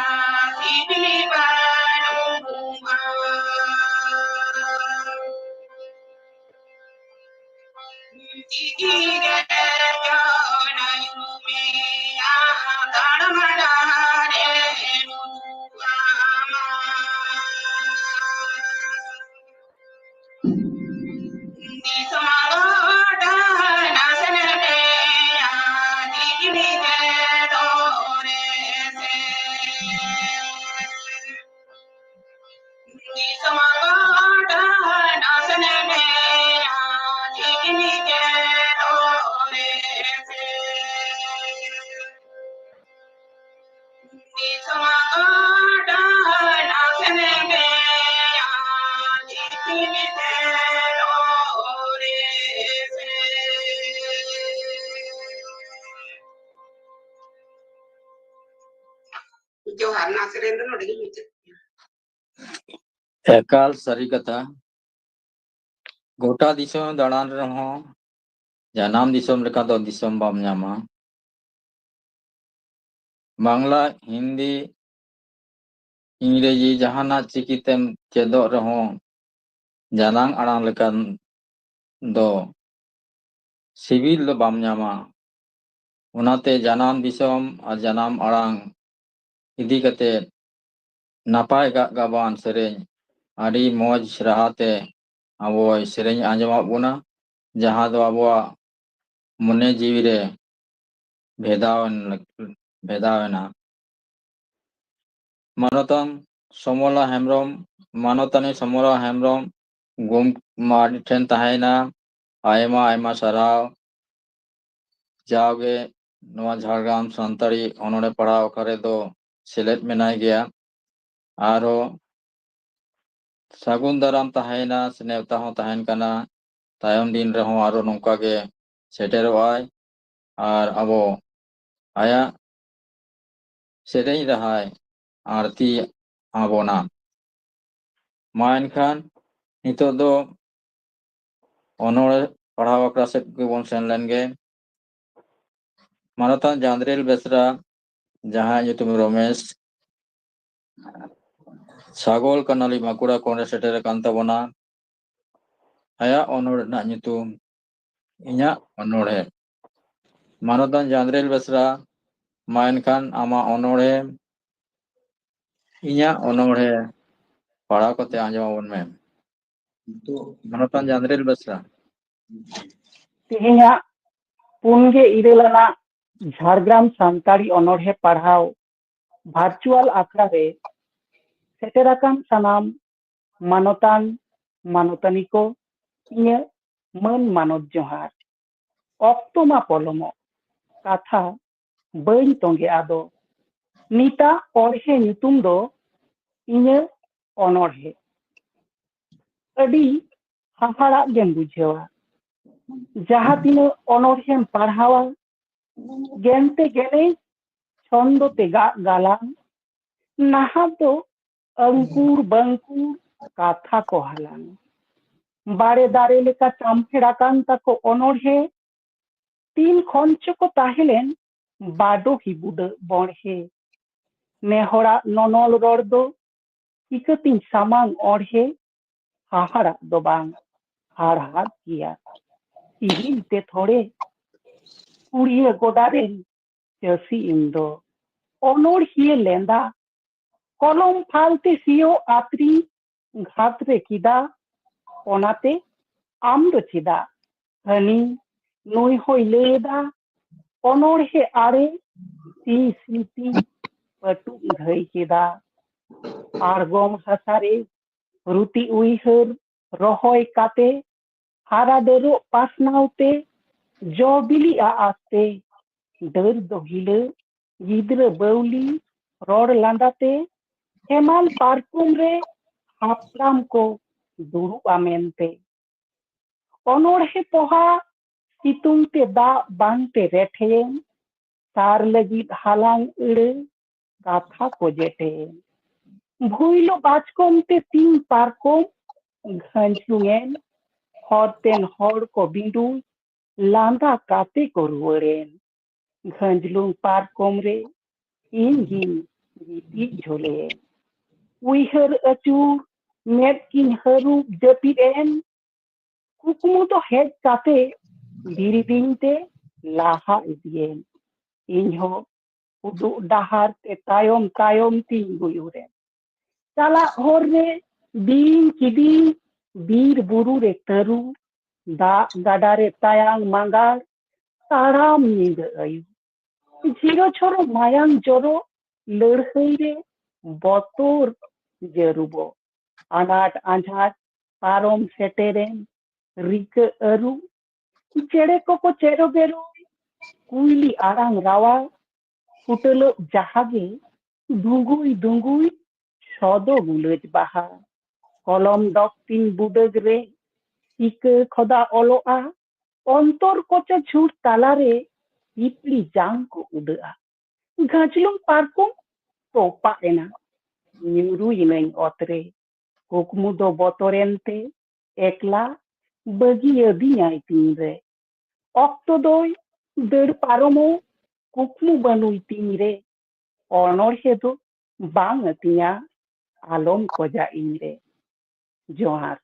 ᱪᱤᱠᱤ ᱵᱟᱹᱱᱩᱜᱼᱟ᱾ ᱪᱤᱠᱤ ᱜᱮ ᱡᱚᱱ ᱧᱩᱢᱮᱭᱟ ᱛᱟᱲᱟᱢ ᱰᱟᱦᱟᱨᱮ ᱱᱩᱨᱩᱜ ᱟᱢᱟ᱾ ᱫᱤᱥᱚᱢ ᱜᱚᱴᱟ ᱱᱟᱥᱮ ᱞᱮᱴᱮᱭᱟ, ᱪᱤᱠᱤ ᱛᱮ ᱫᱚᱨᱮ ᱥᱮ᱾ ᱫᱤᱥᱚᱢ ᱜᱚᱴᱟ ᱱᱟᱥᱮ ᱞᱮᱴᱮᱭᱟ, ᱪᱤᱠᱤ ᱛᱮ ᱫᱚᱨᱮ ᱥᱮ᱾ ᱡᱚᱦᱟᱨ, ᱱᱚᱣᱟ ᱥᱮᱨᱮᱧ ᱫᱚ ᱱᱚᱰᱮ ᱜᱤᱧ ᱢᱩᱪᱟᱹᱫ ᱠᱮᱫᱟ᱾ ᱮᱠᱟᱞ ᱥᱟᱹᱨᱤ ᱠᱟᱛᱷᱟ᱾ ᱜᱚᱴᱟ ᱫᱤᱥᱚᱢ ᱫᱟᱬᱟᱱ ᱨᱮᱦᱚᱸ ᱡᱟᱱᱟᱢ ᱫᱤᱥᱚᱢ ᱞᱮᱠᱟ ᱫᱚ ᱫᱤᱥᱚᱢ ᱵᱟᱢ ᱧᱟᱢᱟ᱾ ᱵᱟᱝᱞᱟ, ᱦᱤᱱᱫᱤ, ᱤᱝᱨᱮᱡᱤ ᱡᱟᱦᱟᱱᱟᱜ ᱪᱤᱠᱤ ᱛᱮᱢ ᱪᱮᱫᱚᱜ ᱨᱮᱦᱚᱸ ᱡᱟᱱᱟᱢ ᱟᱲᱟᱝ ᱞᱮᱠᱟᱱ ᱫᱚ ᱥᱤᱵᱤᱞ ᱫᱚ ᱵᱟᱢ ᱧᱟᱢᱟ᱾ ᱚᱱᱟᱛᱮ ᱡᱟᱱᱟᱢ ᱫᱤᱥᱚᱢ ᱟᱨ ᱡᱟᱱᱟᱢ ᱟᱲᱟᱝ ᱤᱫᱤ ᱠᱟᱛᱮ ᱱᱟᱯᱟᱭ ᱜᱟᱜ ᱜᱟᱵᱟᱱ ᱥᱮᱨᱮᱧ ᱟᱹᱰᱤ ᱢᱚᱡᱽ ᱨᱟᱦᱟᱛᱮ ᱟᱵᱚᱭ ᱥᱮᱨᱮᱧ ᱟᱸᱡᱚᱢᱟᱫ ᱵᱚᱱᱟ, ᱡᱟᱦᱟᱸ ᱫᱚ ᱟᱵᱚᱣᱟᱜ ᱢᱚᱱᱮ ᱡᱤᱣᱤ ᱨᱮ ᱵᱷᱮᱫᱟᱣ ᱮᱱ-, ᱵᱷᱮᱫᱟᱣ ᱮᱱᱟ᱾ ᱢᱟᱱᱚᱛᱟᱱ ᱥᱚᱢᱚᱞᱟ ᱦᱮᱢᱵᱨᱚᱢ, ᱢᱟᱱᱚᱛᱟᱱᱤ ᱥᱚᱢᱚᱞᱟ ᱦᱮᱢᱵᱨᱚᱢ ᱜᱚᱢᱠᱮ ᱴᱷᱮᱱ ᱛᱟᱦᱮᱸᱭᱮᱱᱟ ᱟᱭᱢᱟ ᱟᱭᱢᱟ ᱥᱟᱨᱦᱟᱣ᱾ ᱡᱟᱣᱜᱮ ᱱᱚᱣᱟ ᱡᱷᱟᱲᱜᱨᱟᱢ ᱥᱟᱱᱛᱟᱲᱤ ᱚᱱᱚᱬᱦᱮ ᱯᱟᱲᱦᱟᱣ ᱟᱠᱷᱲᱟ ᱨᱮᱫᱚ ᱥᱮᱞᱮᱫ ᱢᱮᱱᱟᱭ ᱜᱮᱭᱟ᱾ ᱟᱨᱦᱚᱸ ᱥᱟᱹᱜᱩᱱ ᱫᱟᱨᱟᱢ ᱛᱟᱦᱮᱸᱭᱮᱱᱟ, ᱥᱮ ᱱᱮᱣᱛᱟ ᱦᱚᱸ ᱛᱟᱦᱮᱱ ᱠᱟᱱᱟ᱾ ᱛᱟᱭᱚᱢ ᱫᱤᱱ ᱨᱮᱦᱚᱸ ᱟᱨᱚ ᱱᱚᱝᱠᱟ ᱜᱮ ᱥᱮᱴᱮᱨᱚᱜᱼᱟᱭ ᱟᱨ ᱟᱵᱚ ᱟᱭᱟᱜ ᱥᱮᱨᱮᱧ ᱨᱟᱦᱟᱭ ᱟᱬᱛᱤ ᱟᱵᱚᱱᱟ᱾ ᱢᱟ ᱮᱱᱠᱷᱟᱱ ᱱᱤᱛᱚᱜ ᱫᱚ ᱚᱱᱚᱬᱦᱮ ᱯᱟᱲᱦᱟᱣ ᱟᱠᱷᱲᱟ ᱥᱮᱫ ᱜᱮᱵᱚᱱ ᱥᱮᱱ ᱞᱮᱱ ᱜᱮ᱾ ᱢᱟᱱᱚᱛᱟᱱ ᱡᱟᱸᱫᱽᱨᱤᱞ ᱵᱮᱥᱨᱟ, ᱡᱟᱦᱟᱸᱭᱟᱜ ᱧᱩᱛᱩᱢ ᱨᱚᱢᱮᱥ, ᱥᱟᱜᱚᱞ ᱠᱟᱱᱟᱞᱤ ᱵᱟᱸᱠᱩᱲᱟ ᱠᱷᱚᱱᱮ ᱥᱮᱴᱮᱨ ᱟᱠᱟᱱ ᱛᱟᱵᱚᱱᱟ᱾ ᱟᱭᱟᱜ ᱚᱱᱚᱬᱦᱮ ᱨᱮᱱᱟᱜ ᱧᱩᱛᱩᱢ ᱤᱧᱟᱹᱜ ᱚᱱᱚᱬᱦᱮ᱾ ᱢᱟᱱᱚᱛᱟᱱ ᱡᱟᱸᱫᱽᱨᱤᱞ ᱵᱮᱥᱨᱟ, ᱢᱟ ᱮᱱᱠᱷᱟᱱ ᱟᱢᱟᱜ ᱚᱱᱚᱬᱦᱮ ᱤᱧᱟᱹᱜ ᱚᱱᱚᱬᱦᱮ ᱯᱟᱲᱦᱟᱣ ᱠᱟᱛᱮ ᱟᱸᱡᱚᱢ ᱟᱵᱚᱱ ᱢᱮ᱾ ᱢᱟᱱᱚᱛᱟᱱ ᱡᱟᱸᱫᱽᱨᱤᱞ ᱵᱮᱥᱨᱟ᱾ ᱛᱮᱦᱮᱧᱟᱜ ᱯᱩᱱ ᱜᱮ ᱤᱨᱟᱹᱞ ᱟᱱᱟᱜ ᱡᱷᱟᱲᱜᱨᱟᱢ ᱥᱟᱱᱛᱟᱲᱤ ᱚᱱᱚᱬᱦᱮ ᱯᱟᱲᱦᱟᱣ ᱵᱷᱟᱨᱪᱩᱣᱟᱞ ᱟᱠᱷᱲᱟ ᱨᱮ ᱥᱮᱴᱮᱨ ᱟᱠᱟᱱ ᱥᱟᱱᱟᱢ ᱢᱟᱱᱚᱛᱟᱱ ᱢᱟᱱᱚᱛᱟᱱᱤ ᱠᱚ ᱤᱧᱟᱹᱜ ᱢᱟᱹᱱ ᱢᱟᱱᱚᱛ ᱡᱚᱦᱟᱨ᱾ ᱚᱠᱛᱚ ᱢᱟ ᱯᱚᱞᱚᱢᱚᱜ, ᱠᱟᱛᱷᱟ ᱵᱟᱹᱧ ᱛᱚᱸᱜᱮ ᱟᱫᱚ᱾ ᱱᱤᱛᱟᱜ ᱚᱬᱦᱮ ᱧᱩᱛᱩᱢ ᱫᱚ ᱤᱧᱟᱹᱜ ᱚᱱᱚᱬᱦᱮ᱾ ᱟᱹᱰᱤ ᱦᱟᱦᱟᱲᱟᱜ ᱜᱮᱢ ᱵᱩᱡᱷᱟᱹᱣᱟ᱾ ᱡᱟᱦᱟᱸ ᱛᱤᱱᱟᱹᱜ ᱚᱱᱚᱬᱦᱮᱢ ᱯᱟᱲᱦᱟᱣᱟ, ᱜᱮᱱᱛᱮ ᱜᱮᱞᱮ ᱪᱷᱚᱱᱫᱚ ᱛᱮᱜᱟᱜ ᱜᱟᱞᱟᱝ, ᱱᱟᱦᱟᱜ ᱫᱚ ᱟᱹᱝᱠᱩᱨ ᱵᱟᱹᱝᱠᱩᱨ ᱠᱟᱛᱷᱟ ᱠᱚ ᱦᱟᱞᱟᱝ᱾ ᱵᱟᱲᱮ ᱫᱟᱨᱮ ᱞᱮᱠᱟ ᱪᱟᱢᱯᱷᱮᱲ ᱟᱠᱟᱱ ᱛᱟᱠᱚ ᱚᱱᱚᱬᱦᱮ, ᱛᱤᱱ ᱠᱷᱚᱱ ᱪᱚ ᱠᱚ ᱛᱟᱦᱮᱸ ᱞᱮᱱ ᱵᱟᱰᱚᱦᱤ ᱵᱩᱰᱟᱹᱜ ᱵᱚᱬᱦᱮ᱾ ᱱᱮ ᱦᱚᱲᱟᱜ ᱱᱚᱱᱚᱞ ᱨᱚᱲ ᱫᱚ ᱪᱤᱠᱟᱹᱛᱤᱧ ᱥᱟᱢᱟᱝ ᱚᱬᱦᱮ, ᱦᱟᱦᱟᱲᱟᱜ ᱫᱚ ᱵᱟᱝ, ᱦᱟᱲᱦᱟᱫ ᱜᱮᱭᱟ᱾ ᱥᱤᱵᱤᱞ ᱛᱮ ᱛᱷᱚᱲᱮ ᱠᱩᱲᱤᱭᱟᱹ ᱜᱚᱰᱟ ᱨᱮᱱ ᱪᱟᱹᱥᱤ ᱤᱧ ᱫᱚ᱾ ᱚᱱᱚᱬᱦᱤᱭᱟᱹ ᱞᱮᱸᱫᱟ, ᱠᱚᱞᱚᱢ ᱯᱷᱟᱞ ᱛᱮ ᱥᱤᱭᱳᱜ ᱟᱛᱨᱤ ᱜᱷᱟᱛ ᱨᱮ ᱠᱤᱫᱟ᱾ ᱚᱱᱟᱛᱮ ᱟᱢ ᱫᱚ ᱪᱮᱫᱟᱜ? ᱦᱟᱹᱱᱤ ᱱᱩᱭ ᱦᱚᱸᱭ ᱞᱟᱹᱭ ᱮᱫᱟ, ᱚᱱᱚᱬᱦᱮ ᱟᱲᱮ ᱥᱤ ᱥᱤ ᱛᱤ ᱯᱟᱹᱴᱩᱵ ᱜᱷᱟᱹᱭ ᱠᱮᱫᱟ᱾ ᱟᱬᱜᱚᱢ ᱦᱟᱥᱟ ᱨᱮ ᱨᱩᱛᱤ ᱩᱭᱦᱟᱹᱨ ᱨᱚᱦᱚᱭ ᱠᱟᱛᱮ, ᱦᱟᱨᱟ ᱰᱟᱹᱨᱚᱜ ᱯᱟᱥᱱᱟᱣ ᱛᱮ, ᱡᱚ ᱵᱤᱞᱤᱜᱼᱟ ᱟᱥᱛᱮ᱾ ᱰᱟᱹᱨ ᱫᱚ ᱦᱤᱞᱟᱹ, ᱜᱤᱫᱽᱨᱟᱹ ᱵᱟᱹᱣᱞᱤ, ᱨᱚᱲ ᱞᱟᱸᱫᱟ ᱛᱮ, ᱦᱮᱢᱟᱞ ᱯᱟᱨᱠᱚᱢ ᱨᱮ ᱦᱟᱯᱲᱟᱢ ᱠᱚ ᱫᱩᱲᱩᱵᱼᱟ ᱢᱮᱱᱛᱮ᱾ ᱚᱱᱚᱬᱦᱮ ᱯᱚᱦᱟ ᱥᱤᱛᱩᱝ ᱛᱮ ᱫᱟᱜ ᱵᱟᱝ ᱛᱮ ᱨᱮᱴᱷᱮᱭᱮᱱ, ᱥᱟᱨ ᱞᱟᱹᱜᱤᱫ ᱦᱟᱞᱟᱝ ᱟᱹᱲᱟᱹ ᱠᱟᱛᱷᱟ ᱠᱚ ᱡᱮᱴᱮᱭᱮᱱ᱾ ᱵᱷᱩᱭᱞᱚ ᱵᱟᱪᱠᱚᱢ ᱛᱮ ᱛᱤᱧ ᱯᱟᱨᱠᱚᱢ ᱜᱷᱟᱹᱧᱪᱩᱝᱮᱱ, ᱦᱚᱨᱛᱮᱱ ᱦᱚᱲ ᱠᱚ ᱵᱤᱸᱰᱩ ᱞᱟᱸᱫᱟ ᱠᱟᱛᱮ ᱠᱚ ᱨᱩᱣᱟᱹᱲᱮᱱ᱾ ᱜᱷᱟᱹᱧᱡᱞᱩᱝ ᱯᱟᱨᱠᱚᱢ ᱨᱮ ᱤᱧ ᱜᱤᱧ ᱜᱤᱛᱤᱡ ᱡᱷᱚᱞᱮ᱾ ᱩᱭᱦᱟᱹᱨ ᱟᱹᱪᱩᱨ ᱢᱮᱫ ᱠᱤᱧ ᱦᱟᱹᱨᱩᱵ ᱡᱟᱹᱯᱤᱫ ᱮᱱ, ᱠᱩᱠᱢᱩ ᱫᱚ ᱦᱮᱡ ᱠᱟᱛᱮ ᱵᱤᱨᱤᱫᱤᱧ ᱛᱮ ᱞᱟᱦᱟ ᱤᱫᱤᱭᱮᱱ᱾ ᱤᱧ ᱦᱚᱸ ᱩᱫᱩᱜ ᱰᱟᱦᱟᱨ ᱛᱮ ᱛᱟᱭᱚᱢ ᱛᱟᱭᱚᱢ ᱛᱤᱧ ᱜᱩᱭᱩᱨᱮᱱ᱾ ᱪᱟᱞᱟᱜ ᱦᱚᱨ ᱨᱮ ᱵᱤᱧ ᱠᱤᱫᱤᱧ, ᱵᱤᱨ ᱵᱩᱨᱩ ᱨᱮ ᱛᱟᱹᱨᱩ, ᱫᱟᱜ ᱜᱟᱰᱟ ᱨᱮ ᱛᱟᱭᱟᱝ ᱢᱟᱸᱜᱟᱲ, ᱛᱟᱲᱟᱢ ᱧᱤᱫᱟᱹ ᱟᱹᱭᱩᱵ᱾ ᱡᱷᱤᱨᱚ ᱡᱷᱚᱨᱚ ᱢᱟᱭᱟᱝ ᱡᱚᱨᱚ, ᱞᱟᱹᱲᱦᱟᱹᱭ ᱨᱮ ᱵᱚᱛᱚᱨ ᱡᱟᱹᱨᱩᱵᱚᱜ᱾ ᱟᱱᱟᱴ ᱟᱸᱡᱷᱟᱴ ᱯᱟᱨᱚᱢ ᱥᱮᱴᱮᱨᱮᱱ ᱨᱤᱠᱟᱹ ᱟᱹᱨᱩ᱾ ᱪᱮᱬᱮ ᱠᱚᱠᱚ ᱪᱮᱨᱚ ᱵᱮᱨᱚᱭ, ᱠᱩᱭᱞᱤ ᱟᱲᱟᱝ ᱨᱟᱣᱟᱞ, ᱯᱷᱩᱴᱟᱹᱞᱚᱜ ᱡᱟᱦᱟᱸ ᱜᱮ ᱫᱩᱸᱜᱩᱭ ᱫᱩᱸᱜᱩᱭ ᱥᱚᱫᱚ ᱜᱩᱞᱟᱹᱡ ᱵᱟᱦᱟ᱾ ᱠᱚᱞᱚᱢ ᱰᱚᱜ ᱛᱤᱧ ᱵᱩᱰᱟᱹᱜ ᱨᱮ ᱤᱠᱟᱹ ᱠᱷᱚᱫᱟ ᱚᱞᱚᱜᱼᱟ, ᱚᱱᱛᱚᱨ ᱠᱚᱪᱟ ᱡᱷᱩᱲ ᱛᱟᱞᱟᱨᱮ ᱯᱤᱯᱤᱲᱤ ᱡᱟᱝ ᱠᱚ ᱩᱰᱟᱹᱜᱼᱟ᱾ ᱜᱷᱟᱹᱪᱞᱩᱝ ᱯᱟᱨᱠᱚᱢ ᱛᱚᱯᱟᱜ ᱮᱱᱟ, ᱧᱩᱨᱩᱭᱮᱱᱟᱹᱧ ᱚᱛᱨᱮ᱾ ᱠᱩᱠᱢᱩ ᱫᱚ ᱵᱚᱛᱚᱨᱮᱱ ᱛᱮ ᱮᱠᱞᱟ ᱵᱟᱹᱜᱤᱭᱟᱹᱫᱤᱧᱟᱭ ᱛᱤᱧᱨᱮ᱾ ᱚᱠᱛᱚ ᱫᱚᱭ ᱫᱟᱹᱲ ᱯᱟᱨᱚᱢᱚᱜ, ᱠᱩᱠᱢᱩ ᱵᱟᱹᱱᱩᱭ ᱛᱤᱧᱨᱮ᱾ ᱚᱱᱚᱬᱦᱮ ᱫᱚ ᱵᱟᱝ ᱟᱹᱛᱤᱧᱟ, ᱟᱞᱚᱢ ᱠᱷᱚᱡᱟ ᱤᱧᱨᱮ᱾ ᱡᱚᱦᱟᱨ᱾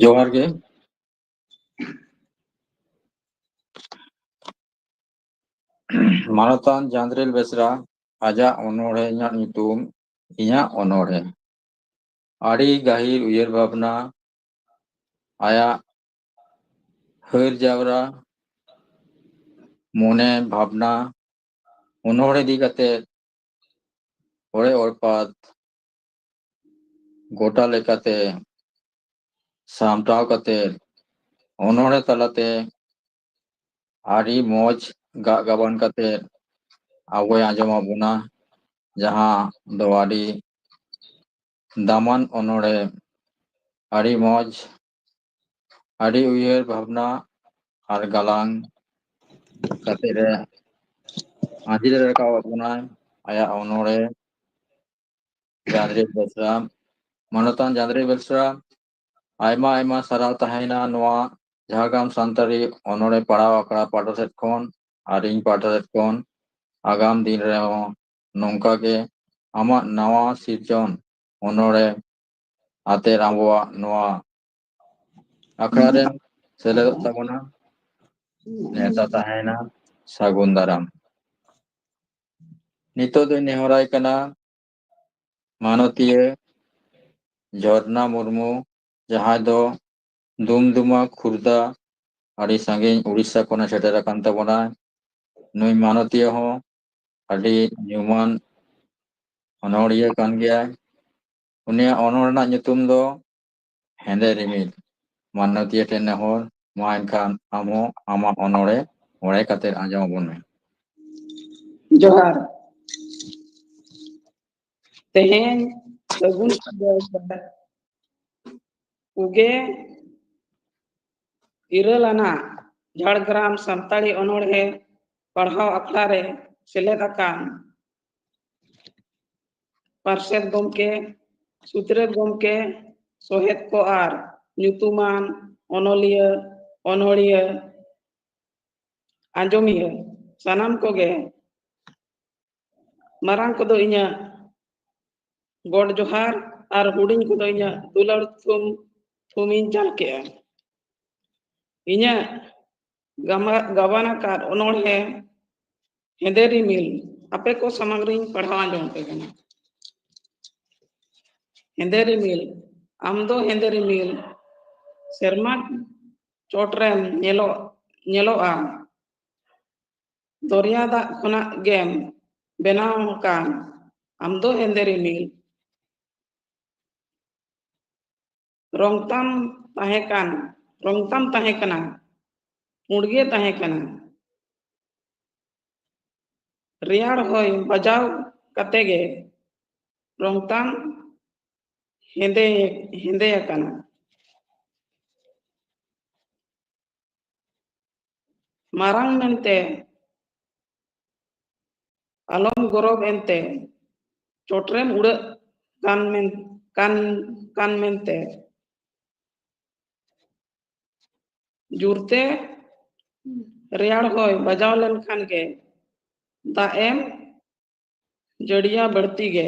ᱡᱚᱦᱟᱨ ᱜᱮ᱾ ᱢᱟᱱᱚᱛᱟᱱ ᱡᱟᱸᱫᱽᱨᱤᱞ ᱵᱮᱥᱨᱟ ᱟᱡᱟᱜ ᱚᱱᱚᱬᱦᱮ ᱤᱧᱟᱹᱜ ᱧᱩᱛᱩᱢ, ᱤᱧᱟᱹᱜ ᱚᱱᱚᱬᱦᱮ᱾ ᱟᱹᱰᱤ ᱜᱟᱹᱦᱤᱨ ᱩᱭᱦᱟᱹᱨ ᱵᱷᱟᱵᱽᱱᱟ, ᱟᱭᱟᱜ ᱦᱟᱹᱨ ᱡᱟᱣᱨᱟ ᱢᱚᱱᱮ ᱵᱷᱟᱵᱽᱱᱟ, ᱚᱱᱚᱬᱦᱮ ᱤᱫᱤ ᱠᱟᱛᱮ ᱚᱲᱮ ᱚᱲᱯᱟᱛ ᱜᱚᱴᱟ ᱞᱮᱠᱟᱛᱮ ᱥᱟᱢᱴᱟᱣ ᱠᱟᱛᱮ ᱚᱱᱚᱬᱦᱮ ᱛᱟᱞᱟᱛᱮ ᱟᱹᱰᱤ ᱢᱚᱡᱽ ᱜᱟᱜ ᱜᱟᱵᱟᱱ ᱠᱟᱛᱮ ᱟᱵᱚᱭ ᱟᱸᱡᱚᱢ ᱟᱵᱚᱱᱟ, ᱡᱟᱦᱟᱸ ᱫᱚ ᱟᱹᱰᱤ ᱫᱟᱢᱟᱱ ᱚᱱᱚᱬᱦᱮ, ᱟᱹᱰᱤ ᱢᱚᱡᱽ, ᱟᱹᱰᱤ ᱩᱭᱦᱟᱹᱨ ᱵᱷᱟᱵᱽᱱᱟ ᱟᱨ ᱜᱟᱞᱟᱝ ᱠᱟᱛᱮ ᱨᱮ ᱟᱸᱡᱤᱨ ᱨᱮ ᱨᱟᱠᱟᱵ ᱟᱵᱚᱱᱟᱭ ᱟᱭᱟᱜ ᱚᱱᱚᱬᱦᱮ ᱡᱟᱸᱫᱽᱨᱤ ᱵᱮᱥᱨᱟ᱾ ᱢᱟᱱᱚᱛᱟᱱ ᱡᱟᱸᱫᱽᱨᱤ ᱵᱮᱥᱨᱟ, ᱟᱭᱢᱟ ᱟᱭᱢᱟ ᱥᱟᱨᱦᱟᱣ ᱛᱟᱦᱮᱸᱭᱮᱱᱟ ᱱᱚᱣᱟ ᱡᱷᱟᱲᱜᱨᱟᱢ ᱥᱟᱱᱛᱟᱲᱤ ᱚᱱᱚᱲᱦᱮ ᱯᱟᱲᱦᱟᱣ ᱟᱠᱷᱲᱟ ᱯᱟᱦᱴᱟ ᱥᱮᱫ ᱠᱷᱚᱱ ᱟᱨ ᱤᱧ ᱯᱟᱦᱴᱟ ᱥᱮᱫ ᱠᱷᱚᱱ ᱟᱜᱟᱢ ᱫᱤᱱ ᱨᱮᱦᱚᱸ ᱱᱚᱝᱠᱟ ᱜᱮ ᱟᱢᱟᱜ ᱱᱟᱣᱟ ᱥᱤᱨᱡᱚᱱ ᱚᱱᱚᱲᱦᱮ ᱟᱛᱮ ᱟᱵᱚᱣᱟᱜ ᱱᱚᱣᱟ ᱟᱠᱷᱲᱟ ᱨᱮᱢ ᱥᱮᱞᱮᱫᱚᱜ ᱛᱟᱵᱚᱱᱟ᱾ ᱱᱮᱣᱛᱟ ᱛᱟᱦᱮᱸᱭᱮᱱᱟ᱾ ᱥᱟᱹᱜᱩᱱ ᱫᱟᱨᱟᱢ᱾ ᱱᱤᱛᱚᱜ ᱫᱚᱧ ᱱᱮᱦᱚᱨᱟᱭ ᱠᱟᱱᱟ ᱢᱟᱱᱚᱛᱤᱭᱟᱹ ᱡᱷᱚᱨᱱᱟ ᱢᱩᱨᱢᱩ, ᱡᱟᱦᱟᱸᱭ ᱫᱚ ᱫᱩᱢᱫᱩᱢᱟ ᱠᱷᱩᱨᱫᱟ, ᱟᱹᱰᱤ ᱥᱟᱺᱜᱤᱧ ᱩᱲᱤᱥᱥᱟ ᱠᱷᱚᱱᱮ ᱥᱮᱴᱮᱨ ᱟᱠᱟᱱ ᱛᱟᱵᱚᱱᱟᱭ᱾ ᱱᱩᱭ ᱢᱟᱱᱚᱛᱤᱭᱟᱹ ᱦᱚᱸ ᱟᱹᱰᱤ ᱧᱩᱢᱟᱱ ᱚᱱᱚᱲᱦᱤᱭᱟᱹ ᱠᱟᱱ ᱜᱮᱭᱟᱭ᱾ ᱩᱱᱤᱭᱟᱜ ᱚᱱᱚᱲ ᱨᱮᱱᱟᱜ ᱧᱩᱛᱩᱢ ᱫᱚ ᱦᱮᱸᱫᱮ ᱨᱤᱢᱤᱞ᱾ ᱢᱟᱱᱚᱛᱤᱭᱟᱹ ᱴᱷᱮᱱ ᱱᱮᱦᱚᱨ, ᱢᱟ ᱮᱱᱠᱷᱟᱱ ᱟᱢ ᱦᱚᱸ ᱟᱢᱟᱜ ᱚᱱᱚᱲᱦᱮ ᱚᱬᱦᱮ ᱠᱟᱛᱮ ᱟᱸᱡᱚᱢ ᱟᱵᱚᱱ ᱢᱮ᱾ ᱡᱚᱦᱟᱨ᱾ ᱛᱮᱦᱮᱧ ᱥᱟᱹᱜᱩᱱ ᱥᱤᱸᱜᱟᱹᱲ ᱠᱚᱜᱮ ᱤᱨᱟᱹᱞ ᱟᱱᱟᱜ ᱡᱷᱟᱲᱜᱨᱟᱢ ᱥᱟᱱᱛᱟᱲᱤ ᱚᱱᱚᱬᱦᱮ ᱯᱟᱲᱦᱟᱣ ᱟᱠᱷᱲᱟ ᱨᱮ ᱥᱮᱞᱮᱫ ᱟᱠᱟᱱ ᱯᱟᱨᱥᱮᱛ ᱜᱚᱢᱠᱮ, ᱥᱩᱛᱨᱮᱛ ᱜᱚᱢᱠᱮ, ᱥᱚᱦᱮᱫ ᱠᱚ ᱟᱨ ᱧᱩᱛᱩᱢᱟᱱ ᱚᱱᱚᱞᱤᱭᱟᱹ, ᱚᱱᱚᱲᱦᱤᱭᱟᱹ, ᱟᱸᱡᱚᱢᱤᱭᱟᱹ ᱥᱟᱱᱟᱢ ᱠᱚᱜᱮ ᱢᱟᱨᱟᱝ ᱠᱚᱫᱚ ᱤᱧᱟᱹᱜ ᱜᱚᱰ ᱡᱚᱦᱟᱨ ᱟᱨ ᱦᱩᱰᱤᱧ ᱠᱚᱫᱚ ᱤᱧᱟᱹᱜ ᱫᱩᱞᱟᱹᱲ ᱛᱷᱩᱢ, ᱛᱷᱩᱢᱤᱧ ᱪᱟᱞ ᱠᱮᱜᱼᱟ᱾ ᱤᱧᱟᱹᱜ ᱜᱟᱢᱟ-, ᱜᱟᱵᱟᱱ ᱟᱠᱟᱫ ᱚᱱᱚᱬᱦᱮ ᱦᱮᱸᱫᱮ ᱨᱤᱢᱤᱞ ᱟᱯᱮ ᱠᱚ ᱥᱟᱢᱟᱝ ᱨᱤᱧ ᱯᱟᱲᱦᱟᱣ ᱟᱸᱡᱚᱢ ᱟᱯᱮ ᱠᱟᱱᱟ᱾ ᱦᱮᱸᱫᱮ ᱨᱤᱢᱤᱞ, ᱟᱢ ᱫᱚ ᱦᱮᱸᱫᱮ ᱨᱤᱢᱤᱞ, ᱥᱮᱨᱢᱟ ᱪᱚᱴ ᱨᱮᱢ ᱧᱮᱞᱚᱜ, ᱧᱮᱞᱚᱜᱼᱟ᱾ ᱫᱚᱨᱭᱟ ᱫᱟᱜ ᱠᱷᱚᱱᱟᱜ ᱜᱮᱢ ᱵᱮᱱᱟᱣ ᱟᱠᱟᱱ, ᱟᱢ ᱫᱚ ᱦᱮᱸᱫᱮ ᱨᱤᱢᱤᱞ᱾ ᱨᱚᱝ ᱛᱟᱢ ᱛᱟᱦᱮᱸ ᱠᱟᱱ, ᱨᱚᱝ ᱛᱟᱢ ᱛᱟᱦᱮᱸ ᱠᱟᱱᱟ, ᱯᱩᱸᱰ ᱜᱮ ᱛᱟᱦᱮᱸ ᱠᱟᱱᱟ᱾ ᱨᱮᱭᱟᱲ ᱦᱚᱭ ᱵᱟᱡᱟᱣ ᱠᱟᱛᱮ ᱜᱮ ᱨᱚᱝ ᱛᱟᱢ ᱦᱮᱸᱫᱮ, ᱦᱮᱸᱫᱮ ᱟᱠᱟᱱᱟ᱾ ᱢᱟᱨᱟᱝ ᱢᱮᱱᱛᱮ ᱟᱞᱚᱢ ᱜᱚᱨᱚᱵ ᱮᱱᱛᱮ, ᱪᱚᱴᱨᱮᱢ ᱩᱰᱟᱹᱜ ᱠᱟᱱ ᱢᱮᱱ-, ᱠᱟᱱ, ᱠᱟᱱ ᱢᱮᱱᱛᱮ᱾ ᱡᱳᱨᱛᱮ ᱨᱮᱭᱟᱲ ᱦᱚᱭ ᱵᱟᱡᱟᱣ ᱞᱮᱱᱠᱷᱟᱱ ᱜᱮ ᱫᱟᱜ ᱮᱢ ᱡᱟᱹᱲᱤᱭᱟ ᱵᱟᱹᱲᱛᱤ ᱜᱮ᱾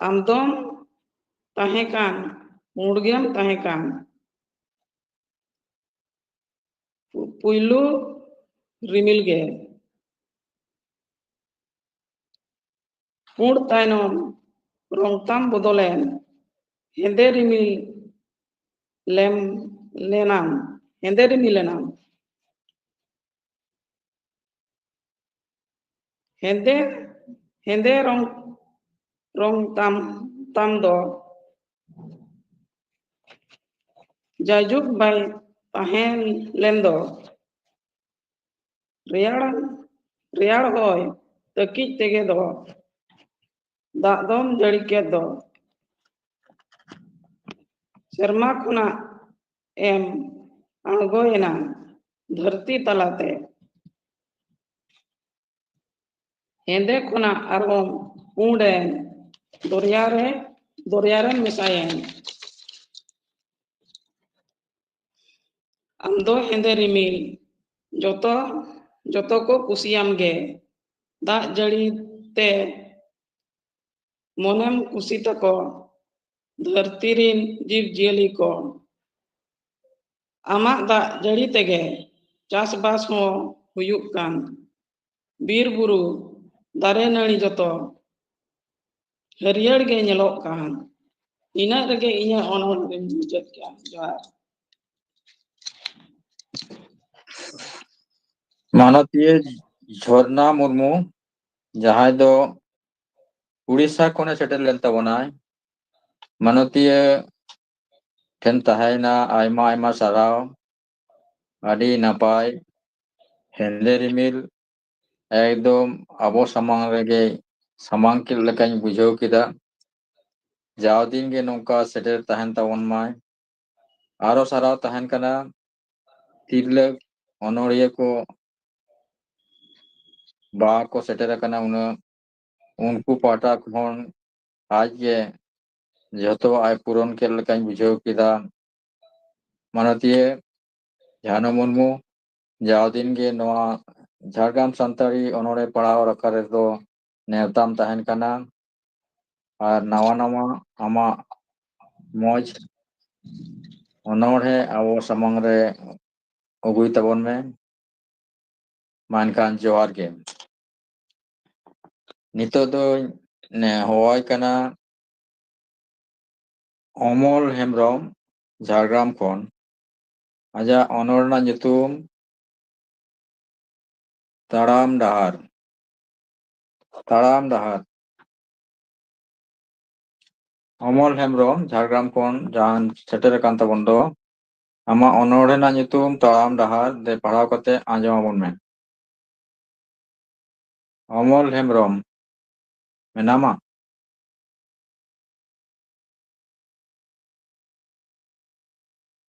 ᱟᱢ ᱫᱚᱢ ᱛᱟᱦᱮᱸ ᱠᱟᱱ, ᱯᱩᱸᱰ ᱜᱮᱢ ᱛᱟᱦᱮᱸ ᱠᱟᱱ᱾ ᱯᱩ-, ᱯᱩᱭᱞᱩ ᱨᱤᱢᱤᱞ ᱜᱮ᱾ ᱯᱩᱸᱰ ᱛᱟᱭᱱᱚᱢ ᱨᱚᱝ ᱛᱟᱢ ᱵᱚᱫᱚᱞᱮᱱ, ᱦᱮᱸᱫᱮ ᱨᱤᱢᱤᱞ ᱞᱮᱢ ᱞᱮᱱᱟᱢ, ᱦᱮᱸᱫᱮ ᱨᱤᱢᱤᱞ ᱮᱱᱟᱢ᱾ ᱦᱮᱸᱫᱮ, ᱦᱮᱸᱫᱮ ᱨᱚᱝ, ᱨᱚᱝ ᱛᱟᱢ, ᱛᱟᱢ ᱫᱚ ᱡᱟᱭᱡᱩᱜᱽ ᱵᱟᱭ ᱛᱟᱦᱮᱸ ᱞᱮᱱ ᱫᱚ᱾ ᱨᱮᱭᱟᱲ, ᱨᱮᱭᱟᱲ ᱦᱚᱭ ᱛᱟᱹᱠᱤᱡ ᱛᱮᱜᱮ ᱫᱚ ᱫᱟᱜ ᱫᱚᱢ ᱡᱟᱹᱲᱤ ᱠᱮᱫ ᱫᱚ᱾ ᱥᱮᱨᱢᱟ ᱠᱷᱚᱱᱟᱜ ᱮᱢ ᱟᱬᱜᱚᱭᱮᱱᱟ ᱫᱷᱟᱹᱨᱛᱤ ᱛᱟᱞᱟᱛᱮ᱾ ᱦᱮᱸᱫᱮ ᱠᱷᱚᱱᱟᱜ ᱟᱨᱦᱚᱸ ᱯᱩᱸᱰ ᱮᱱ, ᱫᱚᱨᱭᱟ ᱨᱮ, ᱫᱚᱨᱭᱟ ᱨᱮᱢ ᱢᱮᱥᱟᱭᱮᱱ᱾ ᱟᱢ ᱫᱚ ᱦᱮᱸᱫᱮ ᱨᱤᱢᱤᱞ, ᱡᱚᱛᱚ, ᱡᱚᱛᱚ ᱠᱚ ᱠᱩᱥᱤᱭᱟᱢ ᱜᱮ᱾ ᱫᱟᱜ ᱡᱟᱹᱲᱤ ᱛᱮ ᱢᱚᱱᱮᱢ ᱠᱩᱥᱤ ᱛᱟᱠᱚ, ᱫᱷᱟᱹᱨᱛᱤ ᱨᱤᱱ ᱡᱤᱵᱽ ᱡᱤᱭᱟᱹᱞᱤ ᱠᱚ᱾ ᱟᱢᱟᱜ ᱫᱟᱜ ᱡᱟᱹᱲᱤ ᱛᱮᱜᱮ ᱪᱟᱥᱵᱟᱥ ᱦᱚᱸ ᱦᱩᱭᱩᱜ ᱠᱟᱱ᱾ ᱵᱤᱨ ᱵᱩᱨᱩ, ᱫᱟᱨᱮ ᱱᱟᱹᱲᱤ ᱡᱚᱛᱚ ᱦᱟᱹᱨᱭᱟᱹᱲ ᱜᱮ ᱧᱮᱞᱚᱜ ᱠᱟᱱ᱾ ᱤᱱᱟᱹᱜ ᱨᱮᱜᱮ ᱤᱧᱟᱹᱜ ᱚᱱᱚᱬᱦᱮ ᱫᱚᱧ ᱢᱩᱪᱟᱹᱫ ᱠᱮᱜᱼᱟ᱾ ᱡᱚᱦᱟᱨ᱾ ᱢᱟᱱᱚᱛᱤᱭᱟᱹ ᱡᱷᱚᱨᱱᱟ ᱢᱩᱨᱢᱩ, ᱡᱟᱦᱟᱸᱭ ᱫᱚ ᱩᱲᱤᱥᱥᱟ ᱠᱷᱚᱱᱮ ᱥᱮᱴᱮᱨ ᱞᱮᱱ ᱛᱟᱵᱚᱱᱟᱭ᱾ ᱢᱟᱱᱚᱛᱤᱭᱟᱹ ᱴᱷᱮᱱ ᱛᱟᱦᱮᱸᱭᱮᱱᱟ ᱟᱭᱢᱟ ᱟᱭᱢᱟ ᱥᱟᱨᱦᱟᱣ᱾ ᱟᱹᱰᱤ ᱱᱟᱯᱟᱭ᱾ ᱦᱮᱸᱫᱮ ᱨᱤᱢᱤᱞ ᱮᱠᱫᱚᱢ ᱟᱵᱚ ᱥᱟᱢᱟᱝ ᱨᱮᱜᱮ ᱥᱟᱢᱟᱝ ᱠᱮᱫ ᱞᱮᱠᱟᱧ ᱵᱩᱡᱷᱟᱹᱣ ᱠᱮᱫᱟ᱾ ᱡᱟᱣ ᱫᱤᱱ ᱜᱮ ᱱᱚᱝᱠᱟ ᱥᱮᱴᱮᱨ ᱛᱟᱦᱮᱱ ᱛᱟᱵᱚᱱ ᱢᱟᱭ᱾ ᱟᱨᱚ ᱥᱟᱨᱦᱟᱣ ᱛᱟᱦᱮᱱ ᱠᱟᱱᱟ ᱛᱤᱨᱞᱟᱹ ᱚᱱᱚᱲᱦᱤᱭᱟᱹ ᱠᱚ ᱵᱟ ᱠᱚ ᱥᱮᱴᱮᱨ ᱟᱠᱟᱱᱟ ᱩᱱᱟᱹᱜ, ᱩᱱᱠᱩ ᱯᱟᱦᱴᱟ ᱠᱷᱚᱱ ᱟᱡ ᱜᱮ ᱡᱷᱚᱛᱚᱣᱟᱜ ᱮ ᱯᱩᱨᱚᱱ ᱠᱮᱫ ᱞᱮᱠᱟᱧ ᱵᱩᱡᱷᱟᱹᱣ ᱠᱮᱫᱟ᱾ ᱢᱟᱱᱚᱛᱤᱭᱟᱹ ᱡᱷᱟᱱᱚ ᱢᱩᱨᱢᱩ, ᱡᱟᱣ ᱫᱤᱱ ᱜᱮ ᱱᱚᱣᱟ ᱡᱷᱟᱲᱜᱨᱟᱢ ᱥᱟᱱᱛᱟᱲᱤ ᱚᱱᱚᱬᱦᱮ ᱯᱟᱲᱦᱟᱣ ᱟᱠᱷᱲᱟ ᱨᱮᱫᱚ ᱱᱮᱣᱛᱟᱢ ᱛᱟᱦᱮᱱ ᱠᱟᱱᱟ᱾ ᱟᱨ ᱱᱟᱣᱟ ᱱᱟᱣᱟ ᱟᱢᱟᱜ ᱢᱚᱡᱽ ᱚᱱᱚᱬᱦᱮ ᱟᱵᱚ ᱥᱟᱢᱟᱝ ᱨᱮ ᱟᱹᱜᱩᱭ ᱛᱟᱵᱚᱱ ᱢᱮ᱾ ᱢᱟ ᱮᱱᱠᱷᱟᱱ ᱡᱚᱦᱟᱨ ᱜᱮ᱾ ᱱᱤᱛᱚᱜ ᱫᱚᱧ ᱱᱮ-, ᱦᱚᱦᱚᱣᱟᱭ ᱠᱟᱱᱟ ᱚᱢᱚᱞ ᱦᱮᱢᱵᱨᱚᱢ, ᱡᱷᱟᱲᱜᱨᱟᱢ ᱠᱷᱚᱱ᱾ ᱟᱡᱟᱜ ᱚᱱᱚᱬᱦᱮ ᱨᱮᱱᱟᱜ ᱧᱩᱛᱩᱢ ᱛᱟᱲᱟᱢ ᱰᱟᱦᱟᱨ᱾ ᱛᱟᱲᱟᱢ ᱰᱟᱦᱟᱨ᱾ ᱚᱢᱚᱞ ᱦᱮᱢᱵᱨᱚᱢ, ᱡᱷᱟᱲᱜᱨᱟᱢ ᱠᱷᱚᱱ ᱡᱟᱦᱟᱸ ᱥᱮᱴᱮᱨ ᱟᱠᱟᱱ ᱛᱟᱵᱚᱱ ᱫᱚ, ᱟᱢᱟᱜ ᱚᱱᱚᱬᱦᱮ ᱨᱮᱱᱟᱜ ᱧᱩᱛᱩᱢ ᱛᱟᱲᱟᱢ ᱰᱟᱦᱟᱨ᱾ ᱫᱮ, ᱯᱟᱲᱦᱟᱣ ᱠᱟᱛᱮ ᱟᱸᱡᱚᱢ ᱟᱵᱚᱱ ᱢᱮ᱾ ᱚᱢᱚᱞ ᱦᱮᱢᱵᱨᱚᱢ, ᱢᱮᱱᱟᱢᱟ?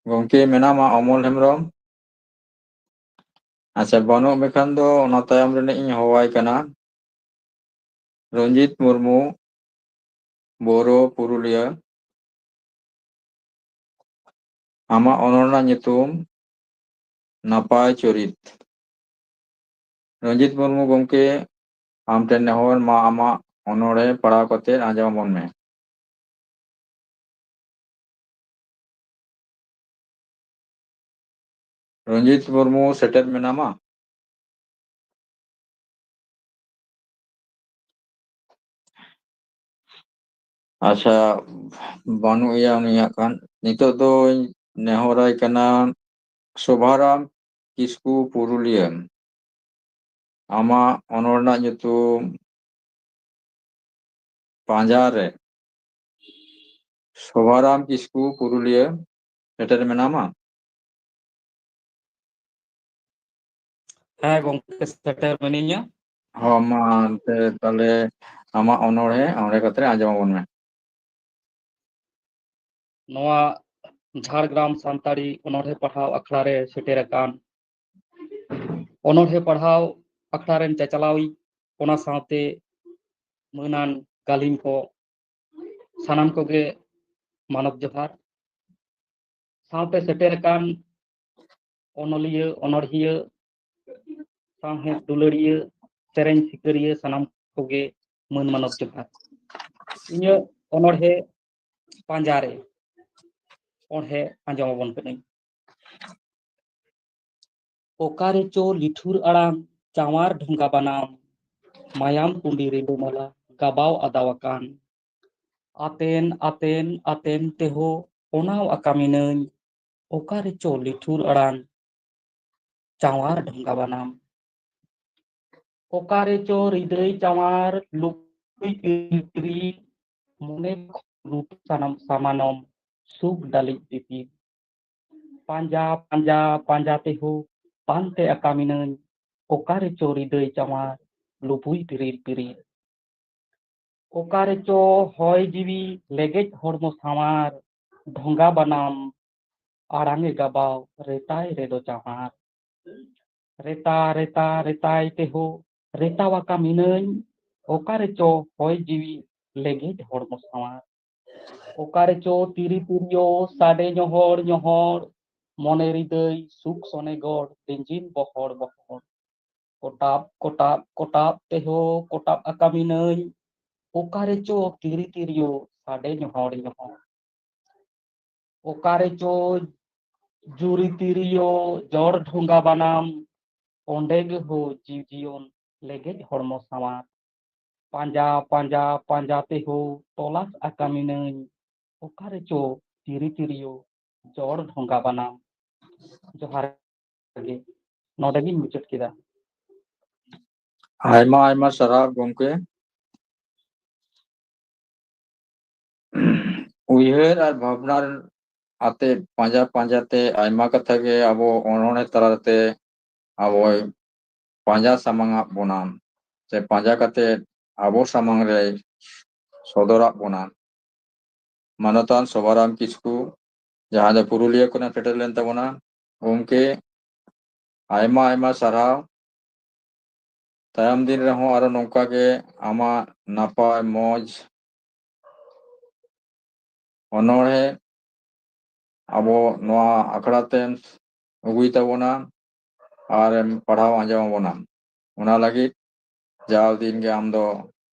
ᱜᱚᱢᱠᱮ ᱢᱮᱱᱟᱢᱟ ᱚᱢᱚᱞ ᱦᱮᱢᱵᱨᱚᱢ? ᱟᱪᱪᱷᱟ, ᱵᱟᱹᱱᱩᱜ ᱢᱮᱠᱷᱟᱱ ᱫᱚ ᱚᱱᱟ ᱛᱟᱭᱚᱢ ᱨᱤᱱᱤᱡ ᱤᱧ ᱦᱚᱦᱚᱣᱟᱭ ᱠᱟᱱᱟ᱾ ᱨᱚᱧᱡᱤᱛ ᱢᱩᱨᱢᱩ, ᱵᱳᱨᱳ, ᱯᱩᱨᱩᱞᱤᱭᱟᱹ᱾ ᱟᱢᱟᱜ ᱚᱱᱚᱬᱦᱮ ᱨᱮᱱᱟᱜ ᱧᱩᱛᱩᱢ ᱱᱟᱯᱟᱭ ᱪᱚᱨᱤᱛ᱾ ᱨᱚᱧᱡᱤᱛ ᱢᱩᱨᱢᱩ ᱜᱚᱢᱠᱮ, ᱟᱢ ᱴᱷᱮᱱ ᱱᱮᱦᱚᱨ, ᱢᱟ ᱟᱢᱟᱜ ᱚᱱᱚᱬᱦᱮ ᱯᱟᱲᱦᱟᱣ ᱠᱟᱛᱮ ᱟᱸᱡᱚᱢ ᱟᱵᱚᱱ ᱢᱮ᱾ ᱨᱚᱧᱡᱤᱛ ᱢᱩᱨᱢᱩ, ᱥᱮᱴᱮᱨ ᱢᱮᱱᱟᱢᱟ? ᱟᱪᱪᱷᱟ, ᱵᱟᱹᱱᱩᱜ ᱮᱭᱟ ᱩᱱᱤ ᱦᱟᱸᱜ ᱠᱷᱟᱱ᱾ ᱱᱤᱛᱚᱜ ᱫᱚᱧ ᱱᱮᱦᱚᱨᱟᱭ ᱠᱟᱱᱟ ᱥᱳᱵᱷᱟᱨᱟᱢ ᱠᱤᱥᱠᱩ, ᱯᱩᱨᱩᱞᱤᱭᱟᱹ᱾ ᱟᱢᱟᱜ ᱚᱱᱚᱬᱦᱮ ᱨᱮᱱᱟᱜ ᱧᱩᱛᱩᱢ ᱯᱟᱸᱡᱟ ᱨᱮ᱾ ᱥᱳᱵᱷᱟᱨᱟᱢ ᱠᱤᱥᱠᱩ, ᱯᱩᱨᱩᱞᱤᱭᱟᱹ, ᱥᱮᱴᱮᱨ ᱢᱮᱱᱟᱢᱟ? ᱦᱮᱸ ᱜᱚᱢᱠᱮ, ᱥᱮᱴᱮᱨ ᱢᱮᱱᱟᱹᱧᱟ᱾ ᱦᱚᱸ, ᱢᱟ ᱮᱱᱛᱮ ᱛᱟᱦᱞᱮ ᱟᱢᱟᱜ ᱚᱱᱚᱬᱦᱮ ᱚᱸᱰᱮ ᱠᱟᱛᱮ ᱟᱸᱡᱚᱢ ᱟᱵᱚᱱ ᱢᱮ᱾ ᱱᱚᱣᱟ ᱡᱷᱟᱲᱜᱨᱟᱢ ᱥᱟᱱᱛᱟᱲᱤ ᱚᱱᱚᱬᱦᱮ ᱯᱟᱲᱦᱟᱣ ᱟᱠᱷᱲᱟ ᱨᱮ ᱥᱮᱴᱮᱨ ᱟᱠᱟᱱ ᱚᱱᱚᱬᱦᱮ ᱯᱟᱲᱦᱟᱣ ᱟᱠᱷᱲᱟ ᱨᱮᱱ ᱪᱟᱪᱞᱟᱣᱤᱡ, ᱚᱱᱟ ᱥᱟᱶᱛᱮ ᱢᱟᱹᱱᱟᱱ ᱜᱟᱹᱞᱤᱢ ᱠᱚ, ᱥᱟᱱᱟᱢ ᱠᱚᱜᱮ ᱢᱟᱱᱚᱛ ᱡᱚᱦᱟᱨ᱾ ᱥᱟᱶᱛᱮ ᱥᱮᱴᱮᱨ ᱟᱠᱟᱱ ᱚᱱᱚᱞᱤᱭᱟᱹ, ᱚᱱᱚᱲᱦᱤᱭᱟᱹ, ᱥᱟᱶᱦᱮᱫ ᱫᱩᱞᱟᱹᱲᱤᱭᱟᱹ, ᱥᱮᱨᱮᱧ ᱥᱤᱠᱟᱹᱨᱤᱭᱟᱹ, ᱥᱟᱱᱟᱢ ᱠᱚᱜᱮ ᱢᱟᱹᱱ ᱢᱟᱱᱚᱛ ᱡᱚᱦᱟᱨ᱾ ᱤᱧᱟᱹᱜ ᱚᱱᱚᱲᱦᱮ ᱯᱟᱸᱡᱟ ᱨᱮ ᱚᱱᱚᱲᱦᱮ ᱟᱸᱡᱚᱢ ᱟᱵᱚᱱ ᱠᱟᱹᱱᱟᱹᱧ᱾ ᱚᱠᱟ ᱨᱮᱪᱚ ᱞᱤᱴᱷᱩᱨ ᱟᱲᱟᱝ, ᱪᱟᱶᱟᱨ ᱰᱷᱚᱸᱜᱟ ᱵᱟᱱᱟᱢ, ᱢᱟᱭᱟᱢ ᱠᱩᱸᱰᱤ ᱨᱤᱞᱟᱹᱢᱟᱞᱟ ᱜᱟᱵᱟᱣ ᱟᱫᱟᱣ ᱟᱠᱟᱱ᱾ ᱟᱛᱮᱱ, ᱟᱛᱮᱱ, ᱟᱛᱮᱱ ᱛᱮᱦᱚ ᱚᱱᱟᱣ ᱟᱠᱟᱢᱤᱱᱟᱹᱧ, ᱚᱠᱟ ᱨᱮᱪᱚ ᱞᱤᱴᱷᱩᱨ ᱟᱲᱟᱝ, ᱪᱟᱶᱟᱨ ᱰᱷᱚᱸᱜᱟ ᱵᱟᱱᱟᱢ᱾ ᱚᱠᱟ ᱨᱮᱪᱚ ᱨᱤᱫᱟᱹᱭ ᱪᱟᱶᱟᱨ, ᱞᱩᱯᱩᱭ ᱯᱤᱨᱤ, ᱢᱚᱱᱮ ᱨᱩᱯ ᱥᱟᱱᱟᱢ ᱥᱟᱢᱟᱱᱚᱢ, ᱥᱩᱠ ᱰᱟᱹᱞᱤᱡ ᱫᱤᱯᱤᱞ᱾ ᱯᱟᱸᱡᱟ, ᱯᱟᱸᱡᱟ, ᱯᱟᱸᱡᱟ ᱛᱮᱦᱚ ᱯᱟᱱᱛᱮ ᱟᱠᱟᱢᱤᱱᱟᱹᱧ, ᱚᱠᱟ ᱨᱮᱪᱚ ᱨᱤᱫᱟᱹᱭ ᱪᱟᱶᱟᱨ, ᱞᱩᱯᱩᱭ ᱯᱤᱨᱤᱞ ᱯᱤᱨᱤᱞ᱾ ᱚᱠᱟ ᱨᱮᱪᱚ ᱦᱚᱭ ᱡᱤᱣᱤ ᱞᱮᱜᱮᱡ ᱦᱚᱲᱢᱚ ᱥᱟᱶᱟᱨ, ᱰᱷᱚᱸᱜᱟ ᱵᱟᱱᱟᱢ ᱟᱲᱟᱝ ᱮ ᱜᱟᱵᱟᱣ, ᱨᱮᱛᱟᱭ ᱨᱮᱫᱚ ᱪᱟᱶᱟᱨ᱾ ᱨᱮᱛᱟ, ᱨᱮᱛᱟ, ᱨᱮᱛᱟᱭ ᱛᱮᱦᱚ ᱨᱮᱛᱟᱣ ᱟᱠᱟᱢᱤᱱᱟᱹᱧ, ᱚᱠᱟ ᱨᱮᱪᱚ ᱦᱚᱭ ᱡᱤᱣᱤ ᱞᱮᱜᱮᱡ ᱦᱚᱲᱢᱚ ᱥᱟᱶᱟᱨ᱾ ᱚᱠᱟ ᱨᱮᱪᱚ ᱛᱤᱨᱤ ᱛᱤᱨᱭᱳ ᱥᱟᱰᱮ ᱧᱚᱦᱚᱲ ᱧᱚᱦᱚᱲ, ᱢᱚᱱᱮ ᱨᱤᱫᱟᱹᱭ ᱥᱩᱠ ᱥᱚᱱᱮᱜᱚᱲ ᱞᱤᱸᱡᱤᱱ ᱵᱚᱦᱚᱲ ᱵᱚᱦᱚᱲ᱾ ᱠᱚᱴᱟᱵ, ᱠᱚᱴᱟᱵ, ᱠᱚᱴᱟᱵ ᱛᱮᱦᱚ ᱠᱚᱴᱟᱵ ᱟᱠᱟᱢᱤᱱᱟᱹᱧ, ᱚᱠᱟ ᱨᱮᱪᱚ ᱛᱤᱨᱤ ᱛᱤᱨᱭᱳ ᱥᱟᱰᱮ ᱧᱚᱦᱚᱲ ᱧᱚᱦᱚᱲ᱾ ᱚᱠᱟ ᱨᱮᱪᱚ ᱡᱩᱨᱤ ᱛᱤᱨᱭᱳ ᱡᱚᱲ ᱰᱷᱚᱸᱜᱟ ᱵᱟᱱᱟᱢ, ᱚᱸᱰᱮ ᱜᱮ ᱦᱳ ᱡᱤᱣᱤ ᱡᱤᱭᱚᱱ ᱞᱮᱜᱮᱡ ᱦᱚᱲᱢᱚ ᱥᱟᱶᱟᱨ᱾ ᱯᱟᱸᱡᱟ, ᱯᱟᱸᱡᱟ, ᱯᱟᱸᱡᱟ ᱛᱮᱦᱚ ᱛᱚᱞᱟᱥ ᱟᱠᱟᱢᱤᱱᱟᱹᱧ, ᱚᱠᱟ ᱨᱮᱪᱚ ᱛᱤᱨᱤ ᱛᱤᱨᱭᱳ ᱡᱚᱲ ᱰᱷᱚᱸᱜᱟ ᱵᱟᱱᱟᱢ᱾ ᱡᱚᱦᱟᱨ ᱜᱮ, ᱱᱚᱰᱮ ᱜᱤᱧ ᱢᱩᱪᱟᱹᱫ ᱠᱮᱫᱟ᱾ ᱟᱭᱢᱟ ᱟᱭᱢᱟ ᱥᱟᱨᱦᱟᱣ ᱜᱚᱢᱠᱮ᱾ ᱩᱭᱦᱟᱹᱨ ᱟᱨ ᱵᱷᱟᱵᱽᱱᱟ ᱟᱛᱮ ᱯᱟᱸᱡᱟ ᱯᱟᱸᱡᱟ ᱛᱮ ᱟᱭᱢᱟ ᱠᱟᱛᱷᱟ ᱜᱮ ᱟᱵᱚ ᱚᱱᱚᱬᱦᱮ ᱛᱟᱞᱟ ᱛᱮ ᱟᱵᱚᱭ ᱯᱟᱸᱡᱟ ᱥᱟᱢᱟᱝ ᱟᱫ ᱵᱚᱱᱟ, ᱥᱮ ᱯᱟᱸᱡᱟ ᱠᱟᱛᱮ ᱟᱵᱚ ᱥᱟᱢᱟᱝ ᱨᱮ ᱥᱚᱫᱚᱨᱟᱫ ᱵᱚᱱᱟ᱾ ᱢᱟᱱᱚᱛᱟᱱ ᱥᱳᱵᱷᱟᱨᱟᱢ ᱠᱤᱥᱠᱩ, ᱡᱟᱦᱟᱸ ᱫᱚ ᱯᱩᱨᱩᱞᱤᱭᱟᱹ ᱠᱷᱚᱱᱮ ᱥᱮᱴᱮᱨ ᱞᱮᱱ ᱛᱟᱵᱚᱱᱟ᱾ ᱜᱚᱢᱠᱮ, ᱟᱭᱢᱟ ᱟᱭᱢᱟ ᱥᱟᱨᱦᱟᱣ᱾ ᱛᱟᱭᱚᱢ ᱫᱤᱱ ᱨᱮᱦᱚᱸ ᱟᱨᱚ ᱱᱚᱝᱠᱟ ᱜᱮ ᱟᱢᱟᱜ ᱱᱟᱯᱟᱭ ᱢᱚᱡᱽ ᱚᱱᱚᱬᱦᱮ ᱟᱵᱚ ᱱᱚᱣᱟ ᱟᱠᱷᱲᱟ ᱛᱮᱢ ᱟᱹᱜᱩᱭ ᱛᱟᱵᱚᱱᱟ ᱟᱨᱮᱢ ᱯᱟᱲᱦᱟᱣ ᱟᱸᱡᱚᱢ ᱟᱵᱚᱱᱟ᱾ ᱚᱱᱟ ᱞᱟᱹᱜᱤᱫ ᱡᱟᱣ ᱫᱤᱱ ᱜᱮ ᱟᱢ ᱫᱚ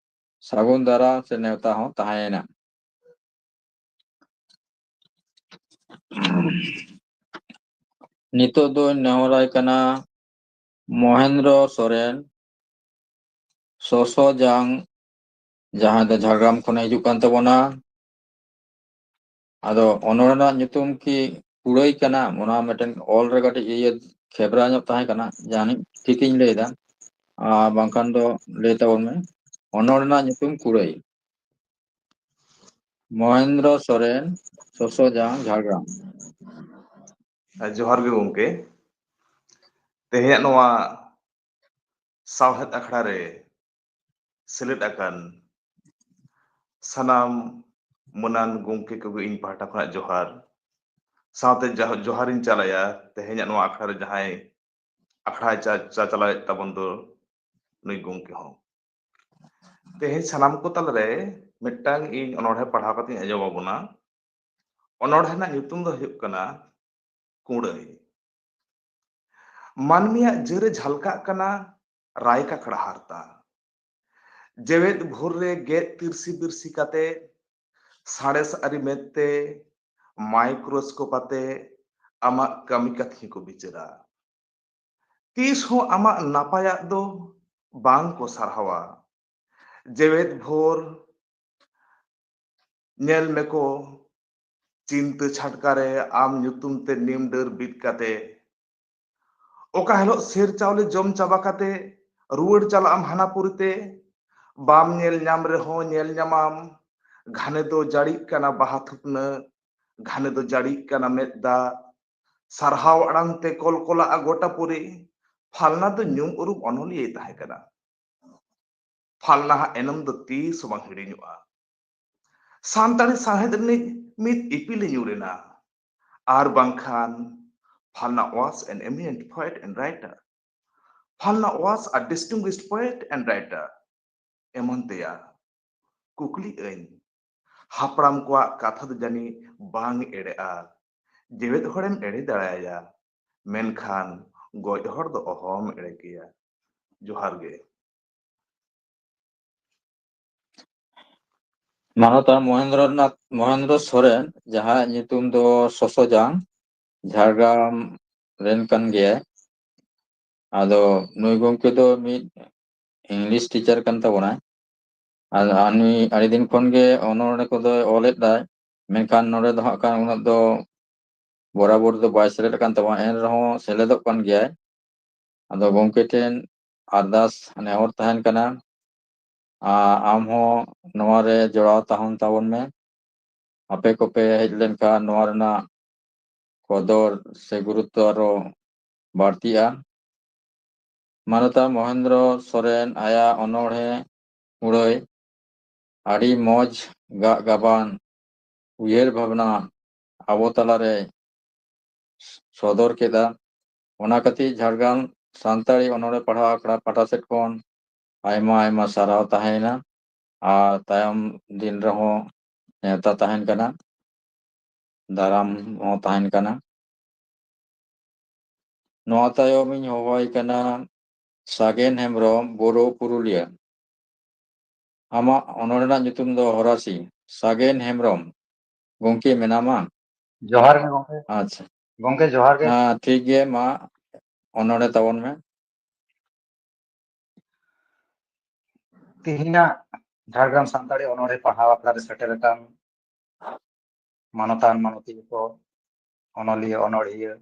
ᱥᱟᱹᱜᱩᱱ ᱫᱟᱨᱟᱢ ᱥᱮ ᱱᱮᱣᱛᱟ ᱦᱚᱸ ᱛᱟᱦᱮᱸᱭᱮᱱᱟ᱾ ᱱᱤᱛᱚᱜ ᱫᱚᱧ ᱱᱮᱦᱚᱨᱟᱭ ᱠᱟᱱᱟ ᱢᱚᱦᱮᱱᱫᱨᱚ ᱥᱚᱨᱮᱱ, ᱥᱚᱥᱚ ᱡᱟᱝ, ᱡᱟᱦᱟᱸᱭ ᱫᱚ ᱡᱷᱟᱲᱜᱨᱟᱢ ᱠᱷᱚᱱᱮ ᱦᱤᱡᱩᱜ ᱠᱟᱱ ᱛᱟᱵᱚᱱᱟ᱾ ᱟᱫᱚ ᱚᱱᱚᱬᱦᱮ ᱨᱮᱱᱟᱜ ᱧᱩᱛᱩᱢ ᱠᱤ ᱠᱩᱲᱟᱹᱭ ᱠᱟᱱᱟ? ᱚᱱᱟ ᱢᱤᱫᱴᱮᱱ ᱚᱞ ᱨᱮ ᱠᱟᱹᱴᱤᱡ ᱤᱭᱟᱹ ᱠᱷᱮᱵᱽᱨᱟ ᱧᱚᱜ ᱛᱟᱦᱮᱸ ᱠᱟᱱᱟ, ᱡᱟᱹᱱᱤᱡ ᱴᱷᱤᱠᱤᱧ ᱞᱟᱹᱭᱫᱟ᱾ ᱟᱨ ᱵᱟᱝᱠᱷᱟᱱ ᱫᱚ ᱞᱟᱹᱭ ᱛᱟᱵᱚᱱ ᱢᱮ᱾ ᱚᱱᱚᱬᱦᱮ ᱨᱮᱱᱟᱜ ᱧᱩᱛᱩᱢ ᱠᱩᱲᱟᱹᱭ᱾ ᱢᱚᱦᱮᱱᱫᱨᱚ ᱥᱚᱨᱮᱱ, ᱥᱚᱥᱚ ᱡᱟᱝ, ᱡᱷᱟᱲᱜᱨᱟᱢ᱾ ᱡᱚᱦᱟᱨ ᱜᱮ ᱜᱚᱢᱠᱮ᱾ ᱛᱮᱦᱮᱧᱟᱜ ᱱᱚᱣᱟ ᱥᱟᱶᱦᱮᱫ ᱟᱠᱷᱲᱟ ᱨᱮ ᱥᱮᱞᱮᱫ ᱟᱠᱟᱱ ᱥᱟᱱᱟᱢ ᱢᱟᱹᱱᱟᱱ ᱜᱚᱢᱠᱮ ᱠᱚᱜᱮ ᱤᱧ ᱯᱟᱦᱴᱟ ᱠᱷᱚᱱᱟᱜ ᱡᱚᱦᱟᱨ᱾ ᱥᱟᱶᱛᱮ ᱡᱟᱦ-, ᱡᱚᱦᱟᱨᱤᱧ ᱪᱟᱞᱟᱭᱟ ᱛᱮᱦᱮᱧᱟᱜ ᱱᱚᱣᱟ ᱟᱠᱷᱲᱟ ᱨᱮ ᱡᱟᱦᱟᱸᱭ ᱟᱠᱷᱲᱟᱭ ᱪᱟ-, ᱪᱟᱪᱟᱞᱟᱣᱮᱫ ᱛᱟᱵᱚᱱ ᱫᱚ ᱱᱩᱭ ᱜᱚᱢᱠᱮ ᱦᱚᱸ᱾ ᱛᱮᱦᱮᱧ ᱥᱟᱱᱟᱢ ᱠᱚ ᱛᱟᱞᱟᱨᱮ ᱢᱤᱫᱴᱟᱝ ᱤᱧ ᱚᱱᱚᱬᱦᱮ ᱯᱟᱲᱦᱟᱣ ᱠᱟᱛᱮᱧ ᱟᱸᱡᱚᱢ ᱟᱵᱚᱱᱟ᱾ ᱚᱱᱚᱬᱦᱮ ᱨᱮᱱᱟᱜ ᱧᱩᱛᱩᱢ ᱫᱚ ᱦᱩᱭᱩᱜ ᱠᱟᱱᱟ ᱠᱩᱲᱟᱹᱭ᱾ ᱢᱟᱹᱱᱢᱤᱭᱟᱜ ᱡᱟᱹᱨᱮ ᱡᱷᱟᱞᱠᱟᱜ ᱠᱟᱱᱟ ᱨᱟᱭ ᱠᱟᱠᱲᱟ ᱦᱟᱨᱛᱟ᱾ ᱡᱮᱣᱮᱫ ᱵᱷᱳᱨ ᱨᱮ ᱜᱮᱫ ᱛᱤᱨᱥᱤ ᱵᱤᱨᱥᱤ ᱠᱟᱛᱮ, ᱥᱟᱬᱮᱥ ᱟᱹᱨᱤ ᱢᱮᱫ ᱛᱮ, ᱢᱟᱭᱠᱨᱳᱥᱠᱳᱯ ᱟᱛᱮ ᱟᱢᱟᱜ ᱠᱟᱹᱢᱤ ᱠᱟᱹᱛᱷᱤ ᱠᱚ ᱵᱤᱪᱟᱹᱨᱟ᱾ ᱛᱤᱥ ᱦᱚᱸ ᱟᱢᱟᱜ ᱱᱟᱯᱟᱭᱟᱜ ᱫᱚ ᱵᱟᱝ ᱠᱚ ᱥᱟᱨᱦᱟᱣᱟ᱾ ᱡᱮᱣᱮᱫ ᱵᱷᱳᱨ ᱧᱮᱞ ᱢᱮᱠᱚ, ᱪᱤᱱᱛᱟᱹ ᱪᱷᱟᱴᱠᱟ ᱨᱮ ᱟᱢ ᱧᱩᱛᱩᱢ ᱛᱮ ᱱᱤᱢ ᱰᱟᱹᱨ ᱵᱤᱫ ᱠᱟᱛᱮ, ᱚᱠᱟ ᱦᱤᱞᱳᱜ ᱥᱮᱨ ᱪᱟᱣᱞᱮ ᱡᱚᱢ ᱪᱟᱵᱟ ᱠᱟᱛᱮ ᱨᱩᱣᱟᱹᱲ ᱪᱟᱞᱟᱜ ᱟᱢ ᱦᱟᱱᱟ ᱯᱩᱨᱤᱛᱮ, ᱵᱟᱢ ᱧᱮᱞ ᱧᱟᱢ ᱨᱮᱦᱚᱸ ᱧᱮᱞ ᱧᱟᱢᱟᱢ, ᱜᱷᱟᱱᱮ ᱫᱚ ᱡᱟᱹᱲᱤᱜ ᱠᱟᱱᱟ ᱵᱟᱦᱟ ᱛᱷᱩᱯᱱᱟᱹ, ᱜᱷᱟᱱᱮ ᱫᱚ ᱡᱟᱹᱲᱤᱜ ᱠᱟᱱᱟ ᱢᱮᱫ ᱫᱟᱜ᱾ ᱥᱟᱨᱦᱟᱣ ᱟᱲᱟᱝ ᱛᱮ ᱠᱚᱞᱠᱚᱞᱟᱜᱼᱟ ᱜᱚᱴᱟ ᱯᱩᱨᱤ, ᱯᱷᱟᱞᱱᱟ ᱫᱚ ᱧᱩᱢ ᱩᱨᱩᱢ ᱚᱱᱚᱞᱤᱭᱟᱹᱭ ᱛᱟᱦᱮᱸ ᱠᱟᱱᱟ᱾ ᱯᱷᱟᱞᱱᱟᱦᱟᱜ ᱮᱱᱮᱢ ᱫᱚ ᱛᱤᱥ ᱦᱚᱸ ᱵᱟᱝ ᱦᱤᱲᱤᱧᱚᱜᱼᱟ᱾ ᱥᱟᱱᱛᱟᱲᱤ ᱥᱟᱶᱦᱮᱫ ᱨᱤᱱᱤᱡ ᱢᱤᱫ ᱤᱯᱤᱞ ᱮ ᱧᱩᱨ ᱮᱱᱟ᱾ ᱟᱨ ᱵᱟᱝᱠᱷᱟᱱ, Phalna was an eminent poet and writer. Phalna was a distinguished poet and writer. ᱮᱢᱟᱱ ᱛᱮᱭᱟᱜ᱾ ᱠᱩᱠᱞᱤ ᱟᱹᱧ, ᱦᱟᱯᱲᱟᱢ ᱠᱚᱣᱟᱜ ᱠᱟᱛᱷᱟ ᱫᱚ ᱡᱟᱹᱱᱤᱡ ᱵᱟᱝ ᱮᱲᱮᱜᱼᱟ᱾ ᱡᱮᱣᱮᱫ ᱦᱚᱲᱮᱢ ᱮᱲᱮ ᱫᱟᱲᱮᱭᱟᱭᱟ, ᱢᱮᱱᱠᱷᱟᱱ ᱜᱚᱡ ᱦᱚᱲ ᱫᱚ ᱚᱦᱚᱢ ᱮᱲᱮ ᱠᱮᱭᱟ᱾ ᱡᱚᱦᱟᱨ ᱜᱮ᱾ ᱢᱟᱱᱚᱛᱟᱱ ᱢᱚᱦᱮᱱᱫᱨᱚᱱᱟᱛᱷ ᱢᱚᱦᱮᱱᱫᱨᱚ ᱥᱚᱨᱮᱱ, ᱡᱟᱦᱟᱸᱭᱟᱜ ᱧᱩᱛᱩᱢ ᱫᱚ ᱥᱚᱥᱚᱡᱟᱝ, ᱡᱷᱟᱲᱜᱨᱟᱢ ᱨᱮᱱ ᱠᱟᱱ ᱜᱮᱭᱟᱭ᱾ ᱟᱫᱚ ᱱᱩᱭ ᱜᱚᱢᱠᱮ ᱫᱚ ᱢᱤᱫ ᱤᱝᱞᱤᱥ ᱴᱤᱪᱟᱨ ᱠᱟᱱ ᱛᱟᱵᱚᱱᱟᱭ᱾ ᱟᱨ ᱟᱨ ᱱᱩᱭ ᱟᱹᱰᱤ ᱫᱤᱱ ᱠᱷᱚᱱ ᱜᱮ ᱚᱱᱚᱬᱦᱮ ᱠᱚᱫᱚᱭ ᱚᱞᱮᱫ ᱫᱟᱭ, ᱢᱮᱱᱠᱷᱟᱱ ᱱᱚᱰᱮ ᱫᱚ ᱦᱟᱸᱜ ᱠᱷᱟᱱ ᱩᱱᱟᱹᱜ ᱫᱚ ᱵᱚᱨᱟᱵᱚᱨ ᱫᱚ ᱵᱟᱭ ᱥᱮᱞᱮᱫ ᱟᱠᱟᱱ ᱛᱟᱵᱚᱱᱟ, ᱮᱱ ᱨᱮᱦᱚᱸ ᱥᱮᱞᱮᱫᱚᱜ ᱠᱟᱱ ᱜᱮᱭᱟᱭ᱾ ᱟᱫᱚ ᱜᱚᱢᱠᱮ ᱴᱷᱮᱱ ᱟᱨᱫᱟᱥ ᱱᱮᱦᱚᱨ ᱛᱟᱦᱮᱱ ᱠᱟᱱᱟ, ᱟᱨ ᱟᱢ ᱦᱚᱸ ᱱᱚᱣᱟ ᱨᱮ ᱡᱚᱲᱟᱣ ᱛᱟᱦᱮᱱ ᱛᱟᱵᱚᱱ ᱢᱮ᱾ ᱟᱯᱮ ᱠᱚᱯᱮ ᱦᱮᱡ ᱞᱮᱱᱠᱷᱟᱱ ᱱᱚᱣᱟ ᱨᱮᱱᱟᱜ ᱠᱚᱫᱚᱨ ᱥᱮ ᱜᱩᱨᱩᱛᱛᱚ ᱟᱨᱚ ᱵᱟᱹᱲᱛᱤᱜᱼᱟ᱾ ᱢᱟᱱᱚᱛᱟᱱ ᱢᱚᱦᱮᱱᱫᱨᱚ ᱥᱚᱨᱮᱱ ᱟᱭᱟᱜ ᱚᱱᱚᱬᱦᱮ ᱢᱩᱨᱟᱹᱭ ᱟᱹᱰᱤ ᱢᱚᱡᱽ ᱜᱟᱜ ᱜᱟᱵᱟᱱ ᱩᱭᱦᱟᱹᱨ ᱵᱷᱟᱵᱽᱱᱟ ᱟᱵᱚ ᱛᱟᱞᱟᱨᱮ ᱥᱚᱫᱚᱨ ᱠᱮᱫᱟ᱾ ᱚᱱᱟ ᱠᱷᱟᱹᱛᱤᱨ ᱡᱷᱟᱲᱜᱨᱟᱢ ᱥᱟᱱᱛᱟᱲᱤ ᱚᱱᱚᱬᱦᱮ ᱯᱟᱲᱦᱟᱣ ᱟᱠᱷᱲᱟ ᱯᱟᱦᱴᱟ ᱥᱮᱫ ᱠᱷᱚᱱ ᱟᱭᱢᱟ ᱟᱭᱢᱟ ᱥᱟᱨᱦᱟᱣ ᱛᱟᱦᱮᱸᱭᱮᱱᱟ᱾ ᱟᱨ ᱛᱟᱭᱚᱢ ᱫᱤᱱ ᱨᱮᱦᱚᱸ ᱱᱮᱣᱛᱟ ᱛᱟᱦᱮᱱ ᱠᱟᱱᱟ, ᱫᱟᱨᱟᱢ ᱦᱚᱸ ᱛᱟᱦᱮᱱ ᱠᱟᱱᱟ᱾ ᱱᱚᱣᱟ ᱛᱟᱭᱚᱢ ᱤᱧ ᱦᱚᱦᱚᱣᱟᱭ ᱠᱟᱱᱟ ᱥᱟᱜᱮᱱ ᱦᱮᱢᱵᱨᱚᱢ, ᱵᱳᱨᱳ, ᱯᱩᱨᱩᱞᱤᱭᱟᱹ᱾ ᱟᱢᱟᱜ ᱚᱱᱚᱬᱦᱮ ᱨᱮᱱᱟᱜ ᱧᱩᱛᱩᱢ ᱫᱚ ᱦᱚᱨᱟᱥᱤ᱾ ᱥᱟᱜᱮᱱ ᱦᱮᱢᱵᱨᱚᱢ, ᱜᱚᱢᱠᱮ ᱢᱮᱱᱟᱢᱟ? ᱡᱚᱦᱟᱨ ᱜᱮ ᱜᱚᱢᱠᱮ᱾ ᱟᱪᱪᱷᱟ, ᱜᱚᱢᱠᱮ ᱡᱚᱦᱟᱨ ᱜᱮ᱾ ᱦᱮᱸ, ᱴᱷᱤᱠ ᱜᱮ, ᱢᱟ ᱚᱱᱚᱬᱦᱮ ᱛᱟᱵᱚᱱ ᱢᱮ᱾ ᱛᱮᱦᱮᱧᱟᱜ ᱡᱷᱟᱲᱜᱨᱟᱢ ᱥᱟᱱᱛᱟᱲᱤ ᱚᱱᱚᱬᱦᱮ ᱯᱟᱲᱦᱟᱣ ᱟᱠᱷᱲᱟ ᱨᱮ ᱥᱮᱴᱮᱨ ᱟᱠᱟᱱ ᱢᱟᱱᱚᱛᱟᱱ ᱢᱟᱱᱚᱛᱤᱭᱟᱹ ᱠᱚ, ᱚᱱᱚᱞᱤᱭᱟᱹ, ᱚᱱᱚᱲᱦᱤᱭᱟᱹ,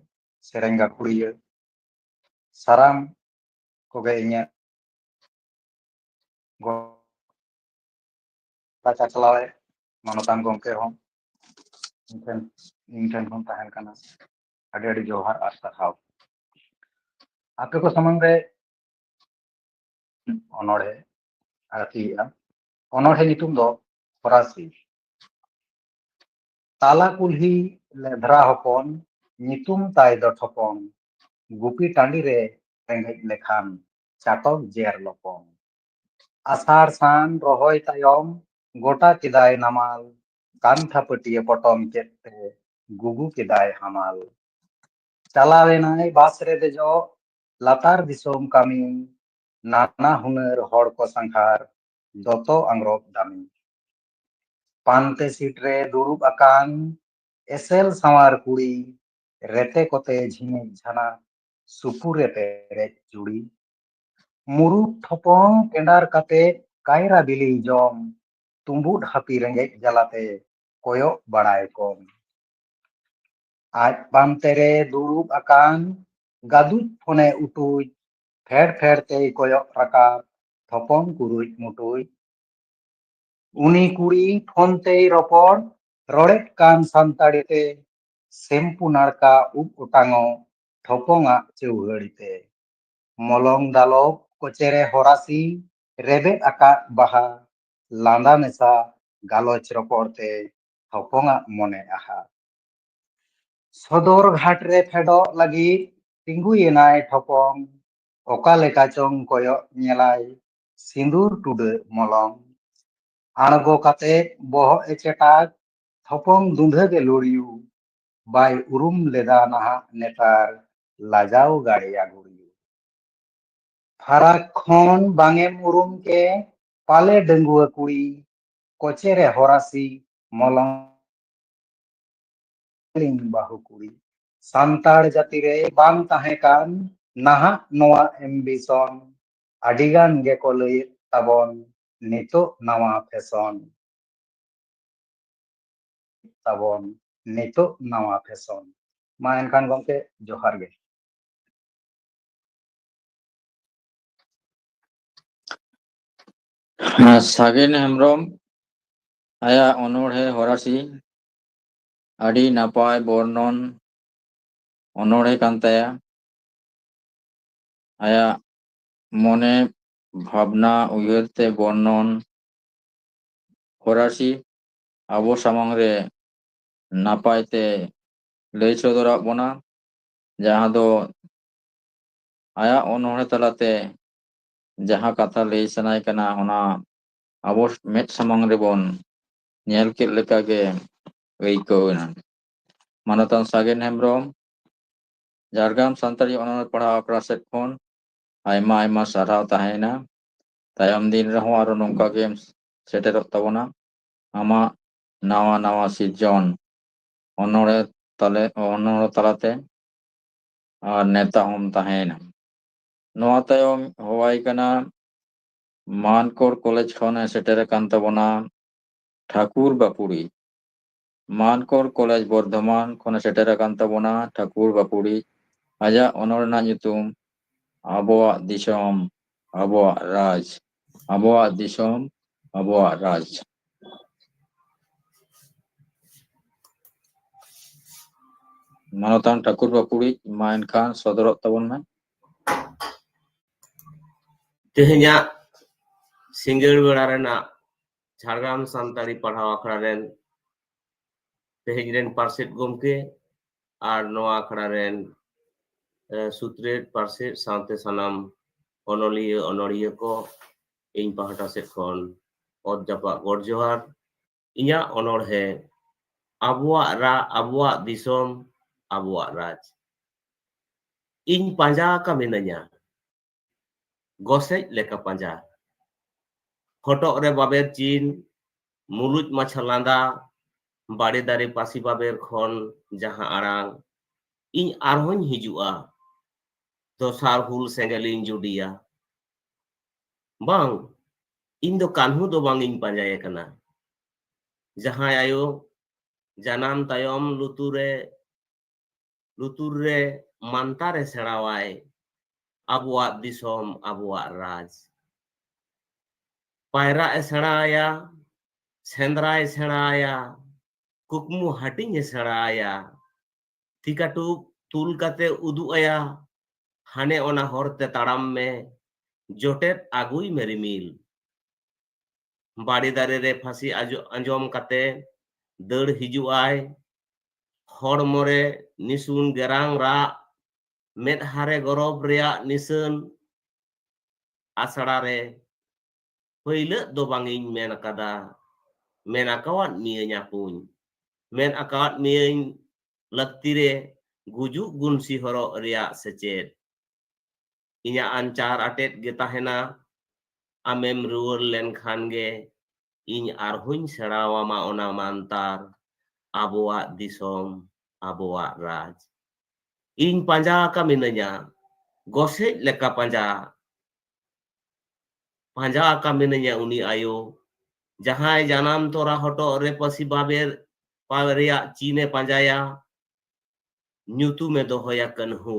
ᱥᱮᱨᱮᱧ ᱜᱟᱹᱠᱷᱩᱲᱤᱭᱟᱹ, ᱥᱟᱱᱟᱢ ᱠᱚᱜᱮ ᱤᱧᱟᱹᱜ ᱜᱚ- ᱪᱟᱪᱞᱟᱣ ᱮ ᱢᱟᱱᱚᱛᱟᱱ ᱜᱚᱢᱠᱮ ᱦᱚᱸ ᱤᱧ ᱴᱷᱮᱱ, ᱤᱧ ᱴᱷᱮᱱ ᱠᱷᱚᱱ ᱛᱟᱦᱮᱱ ᱠᱟᱱᱟ ᱟᱹᱰᱤ ᱟᱹᱰᱤ ᱡᱚᱦᱟᱨ ᱟᱨ ᱥᱟᱨᱦᱟᱣ᱾ ᱟᱯᱮ ᱠᱚ ᱥᱟᱢᱟᱝ ᱨᱮ ᱚᱱᱚᱬᱦᱮ ᱟᱹᱲᱛᱤᱭᱮᱫᱼᱟ᱾ ᱚᱱᱚᱬᱦᱮ ᱧᱩᱛᱩᱢ ᱫᱚ ᱦᱚᱨᱟᱥᱤ᱾ ᱛᱟᱞᱟ ᱠᱩᱞᱦᱤ ᱞᱮᱫᱷᱨᱟ ᱦᱚᱯᱚᱱ, ᱧᱩᱛᱩᱢ ᱛᱟᱭ ᱫᱚ ᱴᱷᱚᱯᱚᱝ, ᱜᱩᱯᱤ ᱴᱟᱺᱰᱤ ᱨᱮ ᱨᱮᱸᱜᱮᱡ ᱞᱮᱠᱷᱟᱱ ᱪᱟᱴᱚᱠ ᱡᱮᱨ ᱞᱚᱯᱚᱝ᱾ ᱟᱥᱟᱲ ᱥᱟᱱ ᱨᱚᱦᱚᱭ ᱛᱟᱭᱚᱢ ᱜᱚᱴᱟ ᱠᱮᱫᱟᱭ ᱱᱟᱢᱟᱞ, ᱠᱟᱱᱛᱷᱟ ᱯᱟᱹᱴᱭᱟᱹ ᱯᱚᱴᱚᱢ ᱠᱮᱫ ᱛᱮ ᱜᱩᱜᱩ ᱠᱮᱫᱟᱭ ᱦᱟᱢᱟᱞ᱾ ᱪᱟᱞᱟᱣ ᱮᱱᱟᱭ ᱵᱟᱥ ᱨᱮ ᱫᱮᱡᱚᱜ, ᱞᱟᱛᱟᱨ ᱫᱤᱥᱚᱢ ᱠᱟᱹᱢᱤ, ᱱᱟᱱᱟ ᱦᱩᱱᱟᱹᱨ ᱦᱚᱲ ᱠᱚ ᱥᱟᱸᱜᱷᱟᱨ, ᱫᱚᱛᱚ ᱟᱝᱨᱚᱵ ᱫᱟᱢᱤ᱾ ᱯᱟᱱᱛᱮ ᱥᱤᱴ ᱨᱮ ᱫᱩᱲᱩᱵ ᱟᱠᱟᱱ ᱮᱥᱮᱞ ᱥᱟᱶᱟᱨ ᱠᱩᱲᱤ, ᱨᱮᱛᱮ ᱠᱚᱛᱮ ᱡᱷᱤᱱᱤᱠ ᱡᱷᱟᱱᱟᱠ, ᱥᱩᱯᱩ ᱨᱮ ᱯᱮᱨᱮᱡ ᱪᱩᱲᱤ᱾ ᱢᱩᱨᱩᱠ ᱴᱷᱚᱯᱚᱝ ᱠᱮᱸᱰᱟᱨ ᱠᱟᱛᱮ ᱠᱟᱭᱨᱟ ᱵᱤᱞᱤ ᱡᱚᱢ, ᱛᱩᱸᱵᱩᱫ ᱦᱟᱹᱯᱤ ᱨᱮᱸᱜᱮᱡ ᱡᱟᱞᱟᱛᱮ ᱠᱚᱭᱚᱜ ᱵᱟᱲᱟᱭ ᱠᱚᱢ᱾ ᱟᱡ ᱯᱟᱱᱛᱮ ᱨᱮ ᱫᱩᱲᱩᱵ ᱟᱠᱟᱱ ᱜᱟᱹᱫᱩᱡ ᱯᱷᱚᱱᱮ ᱩᱴᱩᱡ, ᱯᱷᱮᱰ ᱯᱷᱮᱰ ᱛᱮᱭ ᱠᱚᱭᱚᱜ ᱨᱟᱠᱟᱵ ᱛᱷᱚᱯᱚᱝ ᱠᱩᱨᱩᱡ ᱢᱩᱴᱩᱡ᱾ ᱩᱱᱤ ᱠᱩᱲᱤ ᱯᱷᱳᱱ ᱛᱮᱭ ᱨᱚᱯᱚᱲ, ᱨᱚᱲᱮᱫ ᱠᱟᱱ ᱥᱟᱱᱛᱟᱲᱤ ᱛᱮ, ᱥᱮᱢᱯᱩ ᱱᱟᱲᱠᱟ ᱩᱵ ᱚᱴᱟᱝᱚᱜ ᱛᱷᱚᱯᱚᱝᱟᱜ ᱪᱟᱹᱣᱦᱟᱹᱲᱤ ᱛᱮ᱾ ᱢᱚᱞᱚᱝ ᱫᱟᱞᱚᱵ ᱠᱚᱪᱮᱨᱮ ᱦᱚᱨᱟᱥᱤ, ᱨᱮᱵᱮᱫ ᱟᱠᱟᱫ ᱵᱟᱦᱟ, ᱞᱟᱸᱫᱟ ᱢᱮᱥᱟ ᱜᱟᱞᱚᱪ ᱨᱚᱯᱚᱲ ᱛᱮ ᱛᱷᱚᱯᱚᱝᱟᱜ ᱢᱚᱱᱮ ᱟᱦᱟ᱾ ᱥᱚᱫᱚᱨ ᱜᱷᱟᱴ ᱨᱮ ᱯᱷᱮᱰᱚᱜ ᱞᱟᱹᱜᱤᱫ ᱛᱤᱸᱜᱩᱭᱮᱱᱟᱭ ᱴᱷᱚᱯᱚᱝ᱾ ᱚᱠᱟ ᱞᱮᱠᱟ ᱪᱚᱝ ᱠᱚᱭᱚᱜ ᱧᱮᱞᱟᱭ ᱥᱤᱸᱫᱩᱨ ᱴᱩᱰᱟᱹᱜ ᱢᱚᱞᱚᱝ᱾ ᱟᱬᱜᱚ ᱠᱟᱛᱮ ᱵᱚᱦᱚᱜ ᱮ ᱪᱮᱴᱟᱜ, ᱛᱷᱚᱯᱚᱝ ᱫᱩᱸᱫᱷᱟᱹ ᱜᱮ ᱞᱩᱲᱤᱭᱩ᱾ ᱵᱟᱭ ᱩᱨᱩᱢ ᱞᱮᱫᱟ ᱱᱟᱦᱟᱜ ᱱᱮᱛᱟᱨ ᱞᱟᱡᱟᱣ ᱜᱟᱲᱮᱭᱟ ᱜᱩᱲᱤᱭᱩ᱾ ᱯᱷᱟᱨᱟᱠ ᱠᱷᱚᱱ ᱵᱟᱝ ᱮᱢ ᱩᱨᱩᱢ ᱠᱮ, ᱯᱟᱞᱮ ᱰᱟᱺᱜᱩᱣᱟᱹ ᱠᱩᱲᱤ, ᱠᱚᱪᱮᱨᱮ ᱦᱚᱨᱟᱥᱤ ᱢᱚᱞᱚᱝ᱾ ᱤᱧ ᱵᱟᱹᱦᱩ ᱠᱩᱲᱤ᱾ ᱥᱟᱱᱛᱟᱲ ᱡᱟᱹᱛᱤ ᱨᱮ ᱵᱟᱝ ᱛᱟᱦᱮᱸ ᱠᱟᱱ ᱱᱟᱦᱟᱜ ᱱᱚᱣᱟ ᱮᱢᱵᱤᱥᱚᱱ᱾ ᱟᱹᱰᱤ ᱜᱟᱱ ᱜᱮᱠᱚ ᱞᱟᱹᱭᱮᱫ ᱛᱟᱵᱚᱱ ᱱᱤᱛᱚᱜ ᱱᱟᱣᱟ ᱯᱷᱮᱥᱚᱱ᱾ ᱛᱟᱵᱚᱱ ᱱᱤᱛᱚᱜ ᱱᱟᱣᱟ ᱯᱷᱮᱥᱚᱱ᱾ ᱢᱟ ᱮᱱᱠᱷᱟᱱ ᱜᱚᱢᱠᱮ, ᱡᱚᱦᱟᱨ ᱜᱮ᱾ ᱦᱮᱸ, ᱥᱟᱜᱮᱱ ᱦᱮᱢᱵᱨᱚᱢ ᱟᱭᱟᱜ ᱚᱱᱚᱬᱦᱮ ᱦᱚᱨᱟᱥᱤ ᱟᱹᱰᱤ ᱱᱟᱯᱟᱭ ᱵᱚᱨᱱᱚᱱ ᱚᱱᱚᱬᱦᱮ ᱠᱟᱱ ᱛᱟᱭᱟ᱾ ᱟᱭᱟᱜ ᱢᱚᱱᱮ ᱵᱷᱟᱵᱽᱱᱟ ᱩᱭᱦᱟᱹᱨ ᱛᱮ ᱵᱚᱨᱱᱚᱱ ᱦᱚᱨᱟᱥᱤ ᱟᱵᱚ ᱥᱟᱢᱟᱝ ᱨᱮ ᱱᱟᱯᱟᱭ ᱛᱮ ᱞᱟᱹᱭ ᱥᱚᱫᱚᱨᱟᱜ ᱵᱚᱱᱟ, ᱡᱟᱦᱟᱸ ᱫᱚ ᱟᱭᱟᱜ ᱚᱱᱚᱬᱦᱮ ᱛᱟᱞᱟᱛᱮ ᱡᱟᱦᱟᱸ ᱠᱟᱛᱷᱟ ᱞᱟᱹᱭ ᱥᱟᱱᱟᱭ ᱠᱟᱱᱟ, ᱚᱱᱟ ᱟᱵᱚ ᱢᱮᱫ ᱥᱟᱢᱟᱝ ᱨᱮᱵᱚᱱ ᱧᱮᱞ ᱠᱮᱫ ᱞᱮᱠᱟᱜᱮ ᱟᱹᱭᱠᱟᱹᱣ ᱮᱱᱟ᱾ ᱢᱟᱱᱚᱛᱟᱱ ᱥᱟᱜᱮᱱ ᱦᱮᱢᱵᱨᱚᱢ, ᱡᱷᱟᱲᱜᱨᱟᱢ ᱥᱟᱱᱛᱟᱲᱤ ᱚᱱᱚᱬᱦᱮ ᱯᱟᱲᱦᱟᱣ ᱟᱠᱷᱲᱟ ᱥᱮᱫ ᱠᱷᱚᱱ ᱟᱭᱢᱟ ᱟᱭᱢᱟ ᱥᱟᱨᱦᱟᱣ ᱛᱟᱦᱮᱸᱭᱮᱱᱟ᱾ ᱛᱟᱭᱚᱢ ᱫᱤᱱ ᱨᱮᱦᱚᱸ ᱟᱨᱚ ᱱᱚᱝᱠᱟ ᱜᱮᱢ ᱥᱮᱴᱮᱨᱚᱜ ᱛᱟᱵᱚᱱᱟ᱾ ᱟᱢᱟᱜ ᱱᱟᱣᱟ ᱱᱟᱣᱟ ᱥᱤᱨᱡᱚᱱ ᱚᱱᱚᱬᱦᱮ ᱛᱟᱞᱮ, ᱚᱱᱚᱬᱦᱮ ᱛᱟᱞᱟᱛᱮ ᱟᱨ ᱱᱮᱣᱛᱟ ᱦᱚᱸᱢ ᱛᱟᱦᱮᱸᱭᱮᱱᱟ᱾ ᱱᱚᱣᱟ ᱛᱟᱭᱚᱢ ᱦᱚᱦᱚᱣᱟᱭ ᱠᱟᱱᱟ ᱢᱟᱱᱠᱚᱲ ᱠᱚᱞᱮᱡᱽ ᱠᱷᱚᱱᱮ ᱥᱮᱴᱮᱨ ᱟᱠᱟᱱ ᱛᱟᱵᱚᱱᱟ ᱴᱷᱟᱠᱩᱨ ᱵᱟᱯᱩᱲᱤ᱾ ᱢᱟᱱᱠᱚᱲ ᱠᱚᱞᱮᱡᱽ ᱵᱚᱨᱫᱷᱚᱢᱟᱱ ᱠᱷᱚᱱᱮ ᱥᱮᱴᱮᱨ ᱟᱠᱟᱱ ᱛᱟᱵᱚᱱᱟ ᱴᱷᱟᱠᱩᱨ ᱵᱟᱯᱩᱲᱤ᱾ ᱟᱡᱟᱜ ᱚᱱᱚᱬᱦᱮ ᱨᱮᱱᱟᱜ ᱧᱩᱛᱩᱢ ᱟᱵᱚᱣᱟᱜ ᱫᱤᱥᱚᱢ, ᱟᱵᱚᱣᱟᱜ ᱨᱟᱡᱽ, ᱟᱵᱚᱣᱟᱜ ᱫᱤᱥᱚᱢ, ᱟᱵᱚᱣᱟᱜ ᱨᱟᱡᱽ᱾ ᱢᱟᱱᱚᱛᱟᱱ ᱴᱷᱟᱠᱩᱨ ᱵᱟᱯᱩᱲᱤ, ᱢᱟ ᱮᱱᱠᱷᱟᱱ ᱥᱚᱫᱚᱨᱚᱜ ᱛᱟᱵᱚᱱ ᱢᱮ᱾ ᱛᱮᱦᱮᱧᱟᱜ ᱥᱤᱸᱜᱟᱹᱲ ᱵᱮᱲᱟ ᱨᱮᱱᱟᱜ ᱡᱷᱟᱲᱜᱨᱟᱢ ᱥᱟᱱᱛᱟᱲᱤ ᱯᱟᱲᱦᱟᱣ ᱟᱠᱷᱲᱟ ᱨᱮᱱ ᱛᱮᱦᱮᱧ ᱨᱮᱱ ᱯᱟᱨᱥᱮᱛ ᱜᱚᱢᱠᱮ ᱟᱨ ᱱᱚᱣᱟ ᱟᱠᱷᱲᱟ ᱨᱮᱱ, ᱮ, ᱥᱩᱛᱨᱮᱛ ᱯᱟᱨᱥᱮᱛ ᱥᱟᱶᱛᱮ ᱥᱟᱱᱟᱢ ᱚᱱᱚᱞᱤᱭᱟᱹ ᱚᱱᱚᱲᱦᱤᱭᱟᱹ ᱠᱚ, ᱤᱧ ᱯᱟᱦᱴᱟ ᱥᱮᱫ ᱠᱷᱚᱱ ᱚᱛ ᱡᱟᱯᱟᱜ ᱜᱚᱰ ᱡᱚᱦᱟᱨ᱾ ᱤᱧᱟᱹᱜ ᱚᱱᱚᱬᱦᱮ ᱟᱵᱚᱣᱟᱜ ᱨᱟ-, ᱟᱵᱚᱣᱟᱜ ᱫᱤᱥᱚᱢ, ᱟᱵᱚᱣᱟᱜ ᱨᱟᱡᱽ᱾ ᱤᱧ ᱯᱟᱸᱡᱟ ᱟᱠᱟ ᱢᱤᱱᱟᱹᱧᱟ, ᱜᱚᱥᱮᱡ ᱞᱮᱠᱟ ᱯᱟᱸᱡᱟ᱾ ᱦᱚᱴᱚᱜ ᱨᱮ ᱵᱟᱵᱮᱨ ᱪᱤᱱ, ᱢᱩᱞᱩᱡ ᱢᱟᱪᱷᱟ ᱞᱟᱸᱫᱟ, ᱵᱟᱲᱮ ᱫᱟᱨᱮ ᱯᱟᱹᱥᱤ ᱵᱟᱵᱮᱨ ᱠᱷᱚᱱ ᱡᱟᱦᱟᱸ ᱟᱲᱟᱝ, ᱤᱧ ᱟᱨᱦᱚᱸᱧ ᱦᱤᱡᱩᱜᱼᱟ, ᱫᱚᱥᱟᱨ ᱦᱩᱞ ᱥᱮᱸᱜᱮᱞᱤᱧ ᱡᱩᱰᱤᱭᱟ᱾ ᱵᱟᱝ, ᱤᱧ ᱫᱚ ᱠᱟᱹᱱᱦᱩ ᱫᱚ ᱵᱟᱝ ᱤᱧ ᱯᱟᱸᱡᱟᱭᱮ ᱠᱟᱱᱟ᱾ ᱡᱟᱦᱟᱸᱭ ᱟᱭᱳ ᱡᱟᱱᱟᱢ ᱛᱟᱭᱚᱢ ᱞᱩᱛᱩᱨ ᱨᱮ, ᱞᱩᱛᱩᱨ ᱨᱮ ᱢᱟᱱᱛᱟᱨᱮ ᱥᱮᱬᱟᱣᱟᱭ, ᱟᱵᱚᱣᱟᱜ ᱫᱤᱥᱚᱢ, ᱟᱵᱚᱣᱟᱜ ᱨᱟᱡᱽ᱾ ᱯᱟᱭᱨᱟᱜ ᱮ ᱥᱮᱬᱟᱭᱟ, ᱥᱮᱸᱫᱽᱨᱟᱭ ᱥᱮᱬᱟᱭᱟ, ᱠᱩᱠᱢᱩ ᱦᱟᱹᱴᱤᱧ ᱮ ᱥᱮᱬᱟᱭᱟ᱾ ᱛᱤ ᱠᱟᱹᱴᱩᱵ ᱛᱩᱞ ᱠᱟᱛᱮ ᱩᱫᱩᱜ ᱟᱭᱟ, ᱦᱟᱱᱮ ᱚᱱᱟ ᱦᱚᱨ ᱛᱮ ᱛᱟᱲᱟᱢ ᱢᱮ, ᱡᱚᱴᱮᱫ ᱟᱹᱜᱩᱭ ᱢᱮ ᱨᱤᱢᱤᱞ᱾ ᱵᱟᱲᱮ ᱫᱟᱨᱮ ᱨᱮ ᱯᱷᱟᱹᱥᱤ ᱟᱡᱚ-, ᱟᱸᱡᱚᱢ ᱠᱟᱛᱮ ᱫᱟᱹᱲ ᱦᱤᱡᱩᱜ ᱟᱭ᱾ ᱦᱚᱲᱢᱚ ᱨᱮ ᱱᱤᱥᱩᱱ ᱜᱮᱨᱟᱝ ᱨᱟᱜ, ᱢᱮᱫᱦᱟ ᱨᱮ ᱜᱚᱨᱚᱵ ᱨᱮᱭᱟᱜ ᱱᱤᱥᱟᱹᱱ᱾ ᱟᱥᱲᱟ ᱨᱮ ᱯᱟᱹᱭᱞᱟᱹᱜ ᱫᱚ ᱵᱟᱝ ᱤᱧ ᱢᱮᱱ ᱟᱠᱟᱫᱟ, ᱢᱮᱱ ᱟᱠᱟᱣᱟᱫ ᱢᱤᱭᱟᱹᱧ ᱟᱹᱯᱩᱧ, ᱢᱮᱱ ᱟᱠᱟᱣᱟᱫ ᱢᱤᱭᱟᱹᱧ ᱞᱟᱹᱠᱛᱤ ᱨᱮ ᱜᱩᱡᱩᱜ ᱜᱩᱱᱥᱤ ᱦᱚᱨᱚᱜ ᱨᱮᱭᱟᱜ ᱥᱮᱪᱮᱫ᱾ ᱤᱧᱟᱜ ᱟᱧᱪᱟᱨ ᱟᱴᱮᱫ ᱜᱮ ᱛᱟᱦᱮᱱᱟ, ᱟᱢᱮᱢ ᱨᱩᱣᱟᱹᱲ ᱞᱮᱱᱠᱷᱟᱱ ᱜᱮ ᱤᱧ ᱟᱨᱦᱚᱸᱧ ᱥᱮᱬᱟᱣᱟᱢᱟ ᱚᱱᱟ ᱢᱟᱱᱛᱟᱨ, ᱟᱵᱚᱣᱟᱜ ᱫᱤᱥᱚᱢ, ᱟᱵᱚᱣᱟᱜ ᱨᱟᱡᱽ᱾ ᱤᱧ ᱯᱟᱸᱡᱟ ᱟᱠᱟ ᱢᱤᱱᱟᱹᱧᱟ, ᱜᱚᱥᱮᱡ ᱞᱮᱠᱟ ᱯᱟᱸᱡᱟ, ᱯᱟᱸᱡᱟ ᱟᱠᱟ ᱢᱤᱱᱟᱹᱧᱟ ᱩᱱᱤ ᱟᱭᱳ, ᱡᱟᱦᱟᱸᱭ ᱡᱟᱱᱟᱢ ᱛᱚᱨᱟ ᱦᱚᱴᱚᱜ ᱨᱮ ᱯᱟᱹᱥᱤ ᱵᱟᱵᱮᱨ ᱯᱟ-, ᱨᱮᱭᱟᱜ ᱪᱤᱱ ᱮ ᱯᱟᱸᱡᱟᱭᱟ, ᱧᱩᱛᱩᱢ ᱮ ᱫᱚᱦᱚᱭᱟ ᱠᱟᱹᱱᱦᱩ᱾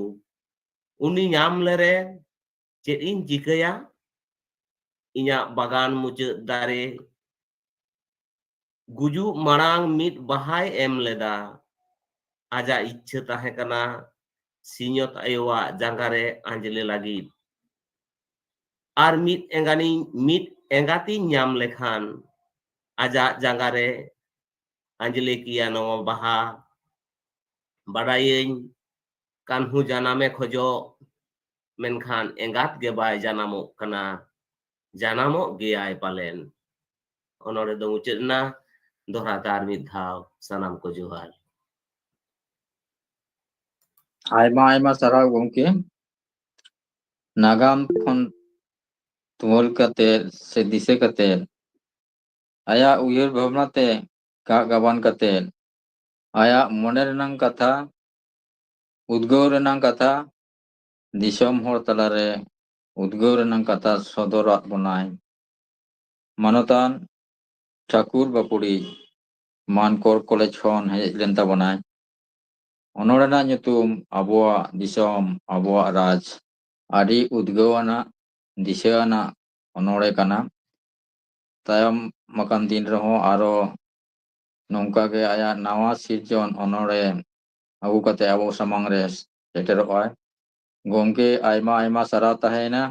ᱩᱱᱤ ᱧᱟᱢ ᱞᱮᱨᱮ ᱪᱮᱫ ᱤᱧ ᱪᱤᱠᱟᱹᱭᱟ? ᱤᱧᱟᱜ ᱵᱟᱜᱟᱱ ᱢᱩᱪᱟᱹᱫ ᱫᱟᱨᱮ ᱜᱩᱡᱩᱜ ᱢᱟᱲᱟᱝ ᱢᱤᱫ ᱵᱟᱦᱟᱭ ᱮᱢ ᱞᱮᱫᱟ᱾ ᱟᱡᱟᱜ ᱤᱪᱪᱷᱟᱹ ᱛᱟᱦᱮᱸ ᱠᱟᱱᱟ ᱥᱤᱧᱚᱛ ᱟᱭᱳᱣᱟᱜ ᱡᱟᱸᱜᱟ ᱨᱮ ᱟᱸᱡᱽᱞᱮ ᱞᱟᱹᱜᱤᱫ᱾ ᱟᱨ ᱢᱤᱫ ᱮᱸᱜᱟᱱᱤᱧ, ᱢᱤᱫ ᱮᱸᱜᱟᱛᱤᱧ ᱧᱟᱢ ᱞᱮᱠᱷᱟᱱ ᱟᱡᱟᱜ ᱡᱟᱸᱜᱟ ᱨᱮ ᱟᱸᱡᱽᱞᱮ ᱠᱮᱭᱟ ᱱᱚᱣᱟ ᱵᱟᱦᱟ᱾ ᱵᱟᱰᱟᱭᱟᱹᱧ ᱠᱟᱹᱱᱦᱩ ᱡᱟᱱᱟᱢᱮ ᱠᱷᱚᱡᱚᱜ, ᱢᱮᱱᱠᱷᱟᱱ ᱮᱸᱜᱟᱛ ᱜᱮ ᱵᱟᱭ ᱡᱟᱱᱟᱢᱚᱜ ᱠᱟᱱᱟ, ᱡᱟᱱᱟᱢᱚᱜ ᱜᱮᱭᱟᱭ ᱯᱟᱞᱮᱱ᱾ ᱚᱱᱚᱬᱦᱮ ᱫᱚ ᱢᱩᱪᱟᱹᱫ ᱮᱱᱟ᱾ ᱫᱚᱦᱲᱟ ᱛᱮ ᱟᱨ ᱢᱤᱫ ᱫᱷᱟᱣ ᱥᱟᱱᱟᱢ ᱠᱚ ᱡᱚᱦᱟᱨ᱾ ᱟᱭᱢᱟ ᱟᱭᱢᱟ ᱥᱟᱨᱦᱟᱣ ᱜᱚᱢᱠᱮ᱾ ᱱᱟᱜᱟᱢ ᱠᱷᱚᱱ ᱛᱩᱢᱟᱹᱞ ᱠᱟᱛᱮ ᱥᱮ ᱫᱤᱥᱟᱹ ᱠᱟᱛᱮ, ᱟᱭᱟᱜ ᱩᱭᱦᱟᱹᱨ ᱵᱷᱟᱵᱽᱱᱟ ᱛᱮ ᱜᱟᱜ ᱜᱟᱵᱟᱱ ᱠᱟᱛᱮ, ᱟᱭᱟᱜ ᱢᱚᱱᱮ ᱨᱮᱱᱟᱝ ᱠᱟᱛᱷᱟ, ᱩᱫᱽᱜᱟᱹᱣ ᱨᱮᱱᱟᱝ ᱠᱟᱛᱷᱟ, ᱫᱤᱥᱚᱢ ᱦᱚᱲ ᱛᱟᱞᱟᱨᱮ ᱩᱫᱽᱜᱟᱹᱣ ᱨᱮᱱᱟᱝ ᱠᱟᱛᱷᱟ ᱥᱚᱫᱚᱨᱟᱫ ᱵᱚᱱᱟᱭ ᱢᱟᱱᱚᱛᱟᱱ ᱴᱷᱟᱹᱠᱩᱨ ᱵᱟᱹᱯᱩᱲᱤ ᱢᱟᱱᱠᱚᱨ ᱠᱚᱞᱮᱡᱽ ᱠᱷᱚᱱ ᱦᱮᱡ ᱞᱮᱱ ᱛᱟᱵᱚᱱᱟᱭ᱾ ᱚᱱᱚᱬᱦᱮ ᱨᱮᱱᱟᱜ ᱧᱩᱛᱩᱢ ᱟᱵᱚᱣᱟᱜ ᱫᱤᱥᱚᱢ, ᱟᱵᱚᱣᱟᱜ ᱨᱟᱡᱽ᱾ ᱟᱹᱰᱤ ᱩᱫᱽᱜᱟᱹᱣ ᱟᱱᱟᱜ, ᱫᱤᱥᱟᱹ ᱟᱱᱟᱜ ᱚᱱᱚᱬᱦᱮ ᱠᱟᱱᱟ᱾ ᱛᱟᱭᱚᱢ ᱟᱠᱟᱱ ᱫᱤᱱ ᱨᱮᱦᱚᱸ ᱟᱨᱚ ᱱᱚᱝᱠᱟ ᱜᱮ ᱟᱭᱟᱜ ᱱᱟᱣᱟ ᱥᱤᱨᱡᱚᱱ ᱚᱱᱚᱬᱦᱮ ᱟᱹᱜᱩ ᱠᱟᱛᱮ ᱟᱵᱚ ᱥᱟᱢᱟᱝ ᱨᱮ ᱥᱮᱴᱮᱨᱚᱜ ᱟᱭ᱾ ᱜᱚᱢᱠᱮ, ᱟᱭᱢᱟ ᱟᱭᱢᱟ ᱥᱟᱨᱦᱟᱣ ᱛᱟᱦᱮᱸᱭᱮᱱᱟ,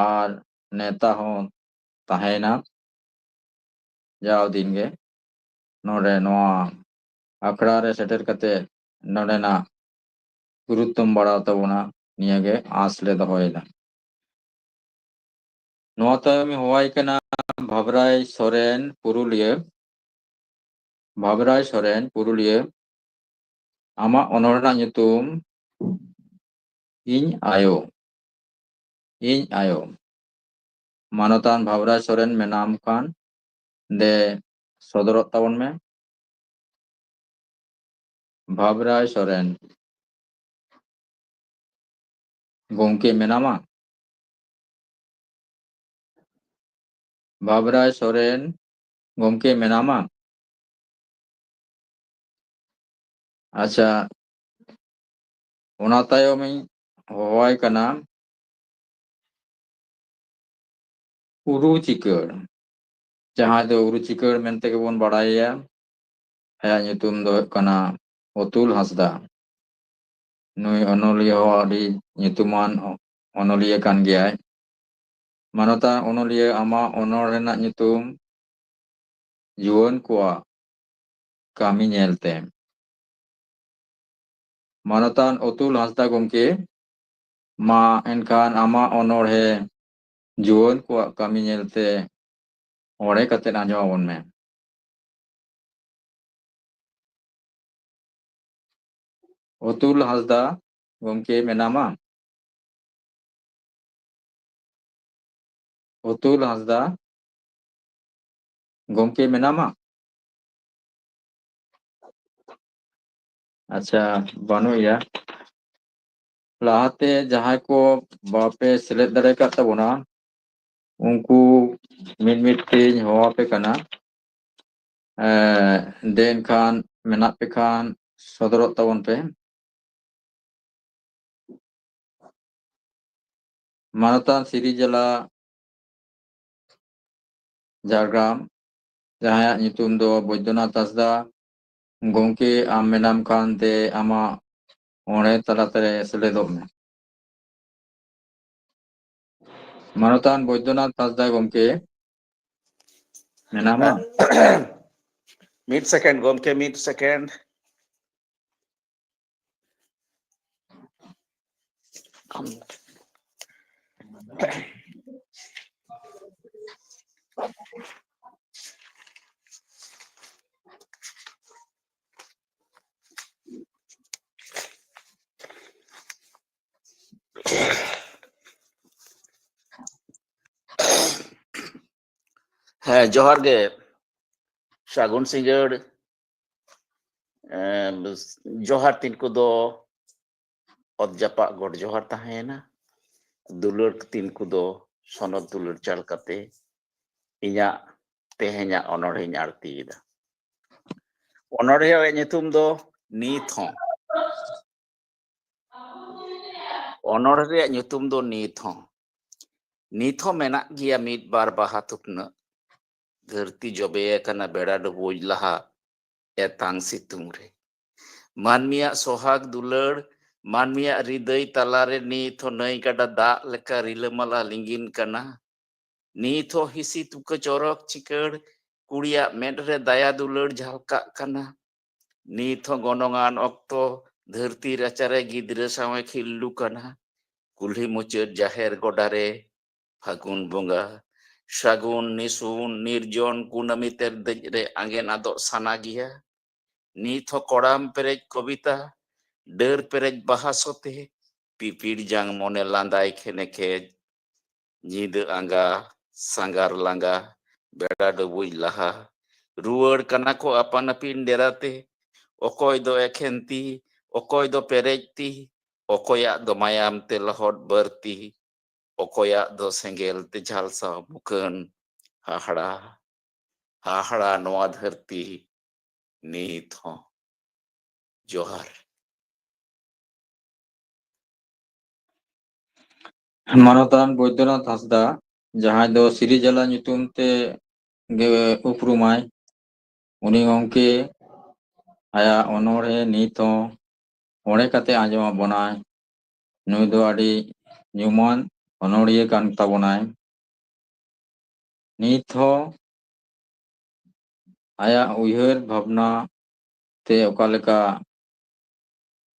ᱟᱨ ᱱᱮᱣᱛᱟ ᱦᱚᱸ ᱛᱟᱦᱮᱸᱭᱮᱱᱟ ᱡᱟᱣ ᱫᱤᱱ ᱜᱮ ᱱᱚᱰᱮ ᱱᱚᱣᱟ ᱟᱠᱷᱲᱟ ᱨᱮ ᱥᱮᱴᱮᱨ ᱠᱟᱛᱮ ᱱᱚᱰᱮᱱᱟᱜ ᱜᱩᱨᱩᱛᱛᱚᱢ ᱵᱟᱲᱟᱣ ᱛᱟᱵᱚᱱᱟ, ᱱᱤᱭᱟᱹ ᱜᱮ ᱟᱸᱥ ᱞᱮ ᱫᱚᱦᱚᱭᱮᱫᱟ᱾ ᱱᱚᱣᱟ ᱛᱟᱭᱚᱢ ᱦᱚᱦᱚᱣᱟᱭ ᱠᱟᱱᱟ ᱵᱷᱟᱵᱽᱨᱟᱭ ᱥᱚᱨᱮᱱ, ᱯᱩᱨᱩᱞᱤᱭᱟᱹ᱾ ᱵᱷᱟᱵᱽᱨᱟᱭ ᱥᱚᱨᱮᱱ, ᱯᱩᱨᱩᱞᱤᱭᱟᱹ᱾ ᱟᱢᱟᱜ ᱚᱱᱚᱬᱦᱮ ᱨᱮᱱᱟᱜ ᱧᱩᱛᱩᱢ ᱤᱧ ᱟᱭᱳ᱾ ᱤᱧ ᱟᱭᱳ᱾ ᱢᱟᱱᱚᱛᱟᱱ ᱵᱷᱟᱵᱽᱨᱟᱭ ᱥᱚᱨᱮᱱ ᱢᱮᱱᱟᱢ ᱠᱷᱟᱱ ᱫᱮ ᱥᱚᱫᱚᱨᱚᱜ ᱛᱟᱵᱚᱱ ᱢᱮ᱾ ᱵᱷᱟᱵᱽᱨᱟᱭ ᱥᱚᱨᱮᱱ᱾ ᱜᱚᱢᱠᱮ ᱢᱮᱱᱟᱢᱟ? ᱵᱷᱟᱵᱽᱨᱟᱭ ᱥᱚᱨᱮᱱ, ᱜᱚᱢᱠᱮ ᱢᱮᱱᱟᱢᱟ? ᱟᱪᱪᱷᱟ, ᱚᱱᱟ ᱛᱟᱭᱚᱢᱤᱧ ᱦᱚᱦᱚᱣᱟᱭ ᱠᱟᱱᱟ ᱩᱨᱩ ᱪᱤᱠᱟᱹᱲ, ᱡᱟᱦᱟᱸᱭ ᱫᱚ ᱩᱨᱩ ᱪᱤᱠᱟᱹᱲ ᱢᱮᱱᱛᱮ ᱜᱮᱵᱚᱱ ᱵᱟᱲᱟᱭᱮᱭᱟ᱾ ᱟᱭᱟᱜ ᱧᱩᱛᱩᱢ ᱫᱚ ᱦᱩᱭᱩᱜ ᱠᱟᱱᱟ ᱚᱛᱩᱞ ᱦᱟᱸᱥᱫᱟ᱾ ᱱᱩᱭ ᱚᱱᱚᱞᱤᱭᱟᱹ ᱦᱚᱸ ᱟᱹᱰᱤ ᱧᱩᱛᱩᱢᱟᱱ ᱚᱱᱚᱞᱤᱭᱟᱹ ᱠᱟᱱ ᱜᱮᱭᱟᱭ᱾ ᱢᱟᱱᱚᱛᱟᱱ ᱚᱱᱚᱞᱤᱭᱟᱹ, ᱟᱢᱟᱜ ᱚᱱᱚᱬᱦᱮ ᱨᱮᱱᱟᱜ ᱧᱩᱛᱩᱢ ᱡᱩᱣᱟᱹᱱ ᱠᱚᱣᱟᱜ ᱠᱟᱹᱢᱤ ᱧᱮᱞᱛᱮ᱾ ᱢᱟᱱᱚᱛᱟᱱ ᱚᱛᱩᱞ ᱦᱟᱸᱥᱫᱟ ᱜᱚᱢᱠᱮ, ᱢᱟ ᱮᱱᱠᱷᱟᱱ ᱟᱢᱟᱜ ᱚᱱᱚᱬᱦᱮ ᱡᱩᱣᱟᱹᱱ ᱠᱚᱣᱟᱜ ᱠᱟᱹᱢᱤ ᱧᱮᱞᱛᱮ ᱚᱬᱦᱮ ᱠᱟᱛᱮ ᱟᱸᱡᱚᱢ ᱟᱵᱚᱱ ᱢᱮ᱾ ᱚᱛᱩᱞ ᱦᱟᱸᱥᱫᱟ ᱜᱚᱢᱠᱮ ᱢᱮᱱᱟᱢᱟ? ᱚᱛᱩᱞ ᱦᱟᱸᱥᱫᱟ ᱜᱚᱢᱠᱮ ᱢᱮᱱᱟᱢᱟ? ᱟᱪᱪᱷᱟ, ᱵᱟᱹᱱᱩᱜ ᱮᱭᱟ᱾ ᱞᱟᱦᱟᱛᱮ ᱡᱟᱦᱟᱸᱭ ᱠᱚ ᱵᱟᱯᱮ ᱥᱮᱞᱮᱫ ᱫᱟᱲᱮ ᱟᱠᱟᱫ ᱛᱟᱵᱚᱱᱟ, ᱩᱱᱠᱩ ᱢᱤᱫ ᱢᱤᱫ ᱛᱮᱧ ᱦᱚᱦᱚ ᱟᱯᱮ ᱠᱟᱱᱟ᱾ ᱮᱸ, ᱫᱮ ᱮᱱᱠᱷᱟᱱ ᱢᱮᱱᱟᱜ ᱯᱮ ᱠᱷᱟᱱ ᱥᱚᱫᱚᱨᱚᱜ ᱛᱟᱵᱚᱱ ᱯᱮ᱾ ᱢᱟᱱᱚᱛᱟᱱ ᱥᱤᱨᱤᱡᱟᱞᱟ ᱡᱷᱟᱲᱜᱨᱟᱢ, ᱡᱟᱦᱟᱸᱭᱟᱜ ᱧᱩᱛᱩᱢ ᱫᱚ ᱵᱳᱭᱫᱚᱱᱟᱛᱷ ᱦᱟᱸᱥᱫᱟ᱾ ᱜᱚᱢᱠᱮ, ᱟᱢ ᱢᱮᱱᱟᱢ ᱠᱷᱟᱱ ᱫᱮ ᱟᱢᱟᱜ ᱚᱬᱦᱮ ᱛᱟᱞᱟᱛᱮ ᱥᱮᱞᱮᱫᱚᱜ ᱢᱮ᱾ ᱢᱟᱱᱚᱛᱟᱱ ᱵᱳᱭᱫᱚᱱᱟᱛᱷ ᱦᱟᱸᱥᱫᱟ ᱜᱚᱢᱠᱮ ᱢᱮᱱᱟᱢᱟ? ᱢᱤᱫ ᱥᱮᱠᱮᱱᱰ ᱜᱚᱢᱠᱮ, ᱢᱤᱫ ᱥᱮᱠᱮᱱᱰ᱾ ᱦᱮᱸ, ᱡᱚᱦᱟᱨ ᱜᱮ᱾ ᱥᱟᱹᱜᱩᱱ ᱥᱤᱸᱜᱟᱹᱲ᱾ ᱮᱸ, ᱡᱚᱦᱟᱨ ᱛᱤᱱ ᱠᱚᱫᱚ ᱚᱛ ᱡᱟᱯᱟᱜ ᱜᱚᱰ ᱡᱚᱦᱟᱨ ᱛᱟᱦᱮᱸᱭᱮᱱᱟ᱾ ᱫᱩᱞᱟᱹᱲ ᱛᱤᱱ ᱠᱚᱫᱚ ᱥᱚᱱᱚᱛ ᱫᱩᱞᱟᱹᱲ ᱪᱟᱞ ᱠᱟᱛᱮ ᱤᱧᱟᱹᱜ ᱛᱮᱦᱮᱧᱟᱜ ᱚᱱᱚᱬᱦᱮᱧ ᱟᱬᱛᱤᱭᱮᱫᱟ᱾ ᱚᱱᱚᱬᱦᱮ ᱨᱮᱭᱟᱜ ᱧᱩᱛᱩᱢ ᱫᱚ ᱱᱤᱛ ᱦᱚᱸ᱾ ᱚᱱᱚᱬᱦᱮ ᱨᱮᱭᱟᱜ ᱧᱩᱛᱩᱢ ᱫᱚ ᱱᱤᱛ ᱦᱚᱸ᱾ ᱱᱤᱛ ᱦᱚᱸ ᱢᱮᱱᱟᱜ ᱜᱮᱭᱟ ᱢᱤᱫ ᱵᱟᱨ ᱵᱟᱦᱟ ᱛᱷᱩᱯᱱᱟᱹᱜ᱾ ᱫᱷᱟᱹᱨᱛᱤ ᱡᱚᱵᱮ ᱟᱠᱟᱱᱟ ᱵᱮᱲᱟ ᱰᱩᱵᱩᱡ ᱞᱟᱦᱟ ᱮᱛᱟᱝ ᱥᱤᱛᱩᱝ ᱨᱮ᱾ ᱢᱟᱹᱱᱢᱤᱭᱟᱜ ᱥᱚᱦᱟᱜ ᱫᱩᱞᱟᱹᱲ, ᱢᱟᱹᱱᱢᱤᱭᱟᱜ ᱦᱨᱤᱫᱟᱹᱭ ᱛᱟᱞᱟᱨᱮ ᱱᱤᱛ ᱦᱚᱸ ᱱᱟᱹᱭ ᱜᱟᱰᱟ ᱫᱟᱜ ᱞᱮᱠᱟ ᱨᱤᱞᱟᱹᱢᱟᱞᱟ ᱞᱤᱸᱜᱤᱱ ᱠᱟᱱᱟ᱾ ᱱᱤᱛ ᱦᱚᱸ ᱦᱤᱥᱤᱫ ᱩᱠᱟᱹ ᱪᱚᱨᱚᱠ ᱪᱤᱠᱟᱹᱲ ᱠᱩᱲᱤᱭᱟᱜ ᱢᱮᱫ ᱨᱮ ᱫᱟᱭᱟ ᱫᱩᱞᱟᱹᱲ ᱡᱷᱟᱞᱠᱟᱜ ᱠᱟᱱᱟ᱾ ᱱᱤᱛ ᱦᱚᱸ ᱜᱚᱱᱚᱝᱟᱱ ᱚᱠᱛᱚ ᱫᱷᱟᱹᱨᱛᱤ ᱨᱟᱪᱟᱨᱮ ᱜᱤᱫᱽᱨᱟᱹ ᱥᱟᱶᱮ ᱠᱷᱤᱞᱰᱩ ᱠᱟᱱᱟ᱾ ᱠᱩᱞᱦᱤ ᱢᱩᱪᱟᱹᱫ ᱡᱟᱦᱮᱨ ᱜᱚᱰᱟ ᱨᱮ ᱯᱷᱟᱹᱜᱩᱱ ᱵᱚᱸᱜᱟ, ᱥᱟᱹᱜᱩᱱ, ᱱᱤᱥᱩᱱ, ᱱᱤᱨᱡᱚᱱ, ᱠᱩᱱᱟᱹᱢᱤ ᱛᱮᱨᱫᱮᱡ ᱨᱮ ᱟᱸᱜᱮᱱ ᱟᱫᱚᱜ ᱥᱟᱱᱟ ᱜᱮᱭᱟ᱾ ᱱᱤᱛ ᱦᱚᱸ ᱠᱚᱲᱟᱢ ᱯᱮᱨᱮᱡ ᱠᱚᱵᱤᱛᱟ, ᱰᱟᱹᱨ ᱯᱮᱨᱮᱡ ᱵᱟᱦᱟ ᱥᱚᱛᱮ, ᱯᱤᱯᱤᱲ ᱡᱟᱝ ᱢᱚᱱᱮ ᱞᱟᱸᱫᱟᱭ ᱠᱷᱮᱱᱮᱠᱷᱮᱡ᱾ ᱧᱤᱫᱟᱹ ᱟᱸᱜᱟ, ᱥᱟᱸᱜᱟᱨ ᱞᱟᱸᱜᱟ, ᱵᱮᱲᱟ ᱰᱩᱵᱩᱡ ᱞᱟᱦᱟ, ᱨᱩᱣᱟᱹᱲ ᱠᱟᱱᱟ ᱠᱚ ᱟᱯᱟᱱ ᱟᱹᱯᱤᱱ ᱰᱮᱨᱟ ᱛᱮ᱾ ᱚᱠᱚᱭ ᱫᱚ ᱮᱠᱷᱮᱱ ᱛᱤ, ᱚᱠᱚᱭ ᱫᱚ ᱯᱮᱨᱮᱡ ᱛᱤ, ᱚᱠᱚᱭᱟᱜ ᱫᱚ ᱢᱟᱭᱟᱢ ᱛᱮ ᱞᱚᱦᱚᱫ ᱵᱟᱹᱨᱛᱤ, ᱚᱠᱚᱭᱟᱜ ᱫᱚ ᱥᱮᱸᱜᱮᱞ ᱛᱮ ᱡᱷᱟᱞᱥᱟᱣ ᱢᱩᱠᱷᱟᱹᱱ᱾ ᱦᱟᱦᱟᱲᱟ, ᱦᱟᱦᱟᱲᱟ ᱱᱚᱣᱟ ᱫᱷᱟᱹᱨᱛᱤ ᱱᱤᱛ ᱦᱚᱸ᱾ ᱡᱚᱦᱟᱨ᱾ ᱢᱟᱱᱚᱛᱟᱱ ᱵᱳᱭᱫᱚᱱᱟᱛᱷ ᱦᱟᱸᱥᱫᱟ, ᱡᱟᱦᱟᱸᱭ ᱫᱚ ᱥᱤᱨᱤᱡᱟᱞᱟ ᱧᱩᱛᱩᱢ ᱛᱮ ᱜᱮ ᱩᱯᱨᱩᱢᱟᱭ, ᱩᱱᱤ ᱜᱚᱢᱠᱮ ᱟᱭᱟᱜ ᱚᱱᱚᱬᱦᱮ ᱱᱤᱛ ᱦᱚᱸ ᱚᱬᱦᱮ ᱠᱟᱛᱮ ᱟᱸᱡᱚᱢ ᱟᱵᱚᱱᱟᱭ᱾ ᱱᱩᱭ ᱫᱚ ᱟᱹᱰᱤ ᱧᱩᱢᱟᱱ ᱚᱱᱚᱬᱦᱤᱭᱟᱹ ᱠᱟᱱ ᱛᱟᱵᱚᱱᱟᱭ᱾ ᱱᱤᱛ ᱦᱚᱸ ᱟᱭᱟᱜ ᱩᱭᱦᱟᱹᱨ ᱵᱷᱟᱵᱽᱱᱟ ᱛᱮ ᱚᱠᱟ ᱞᱮᱠᱟ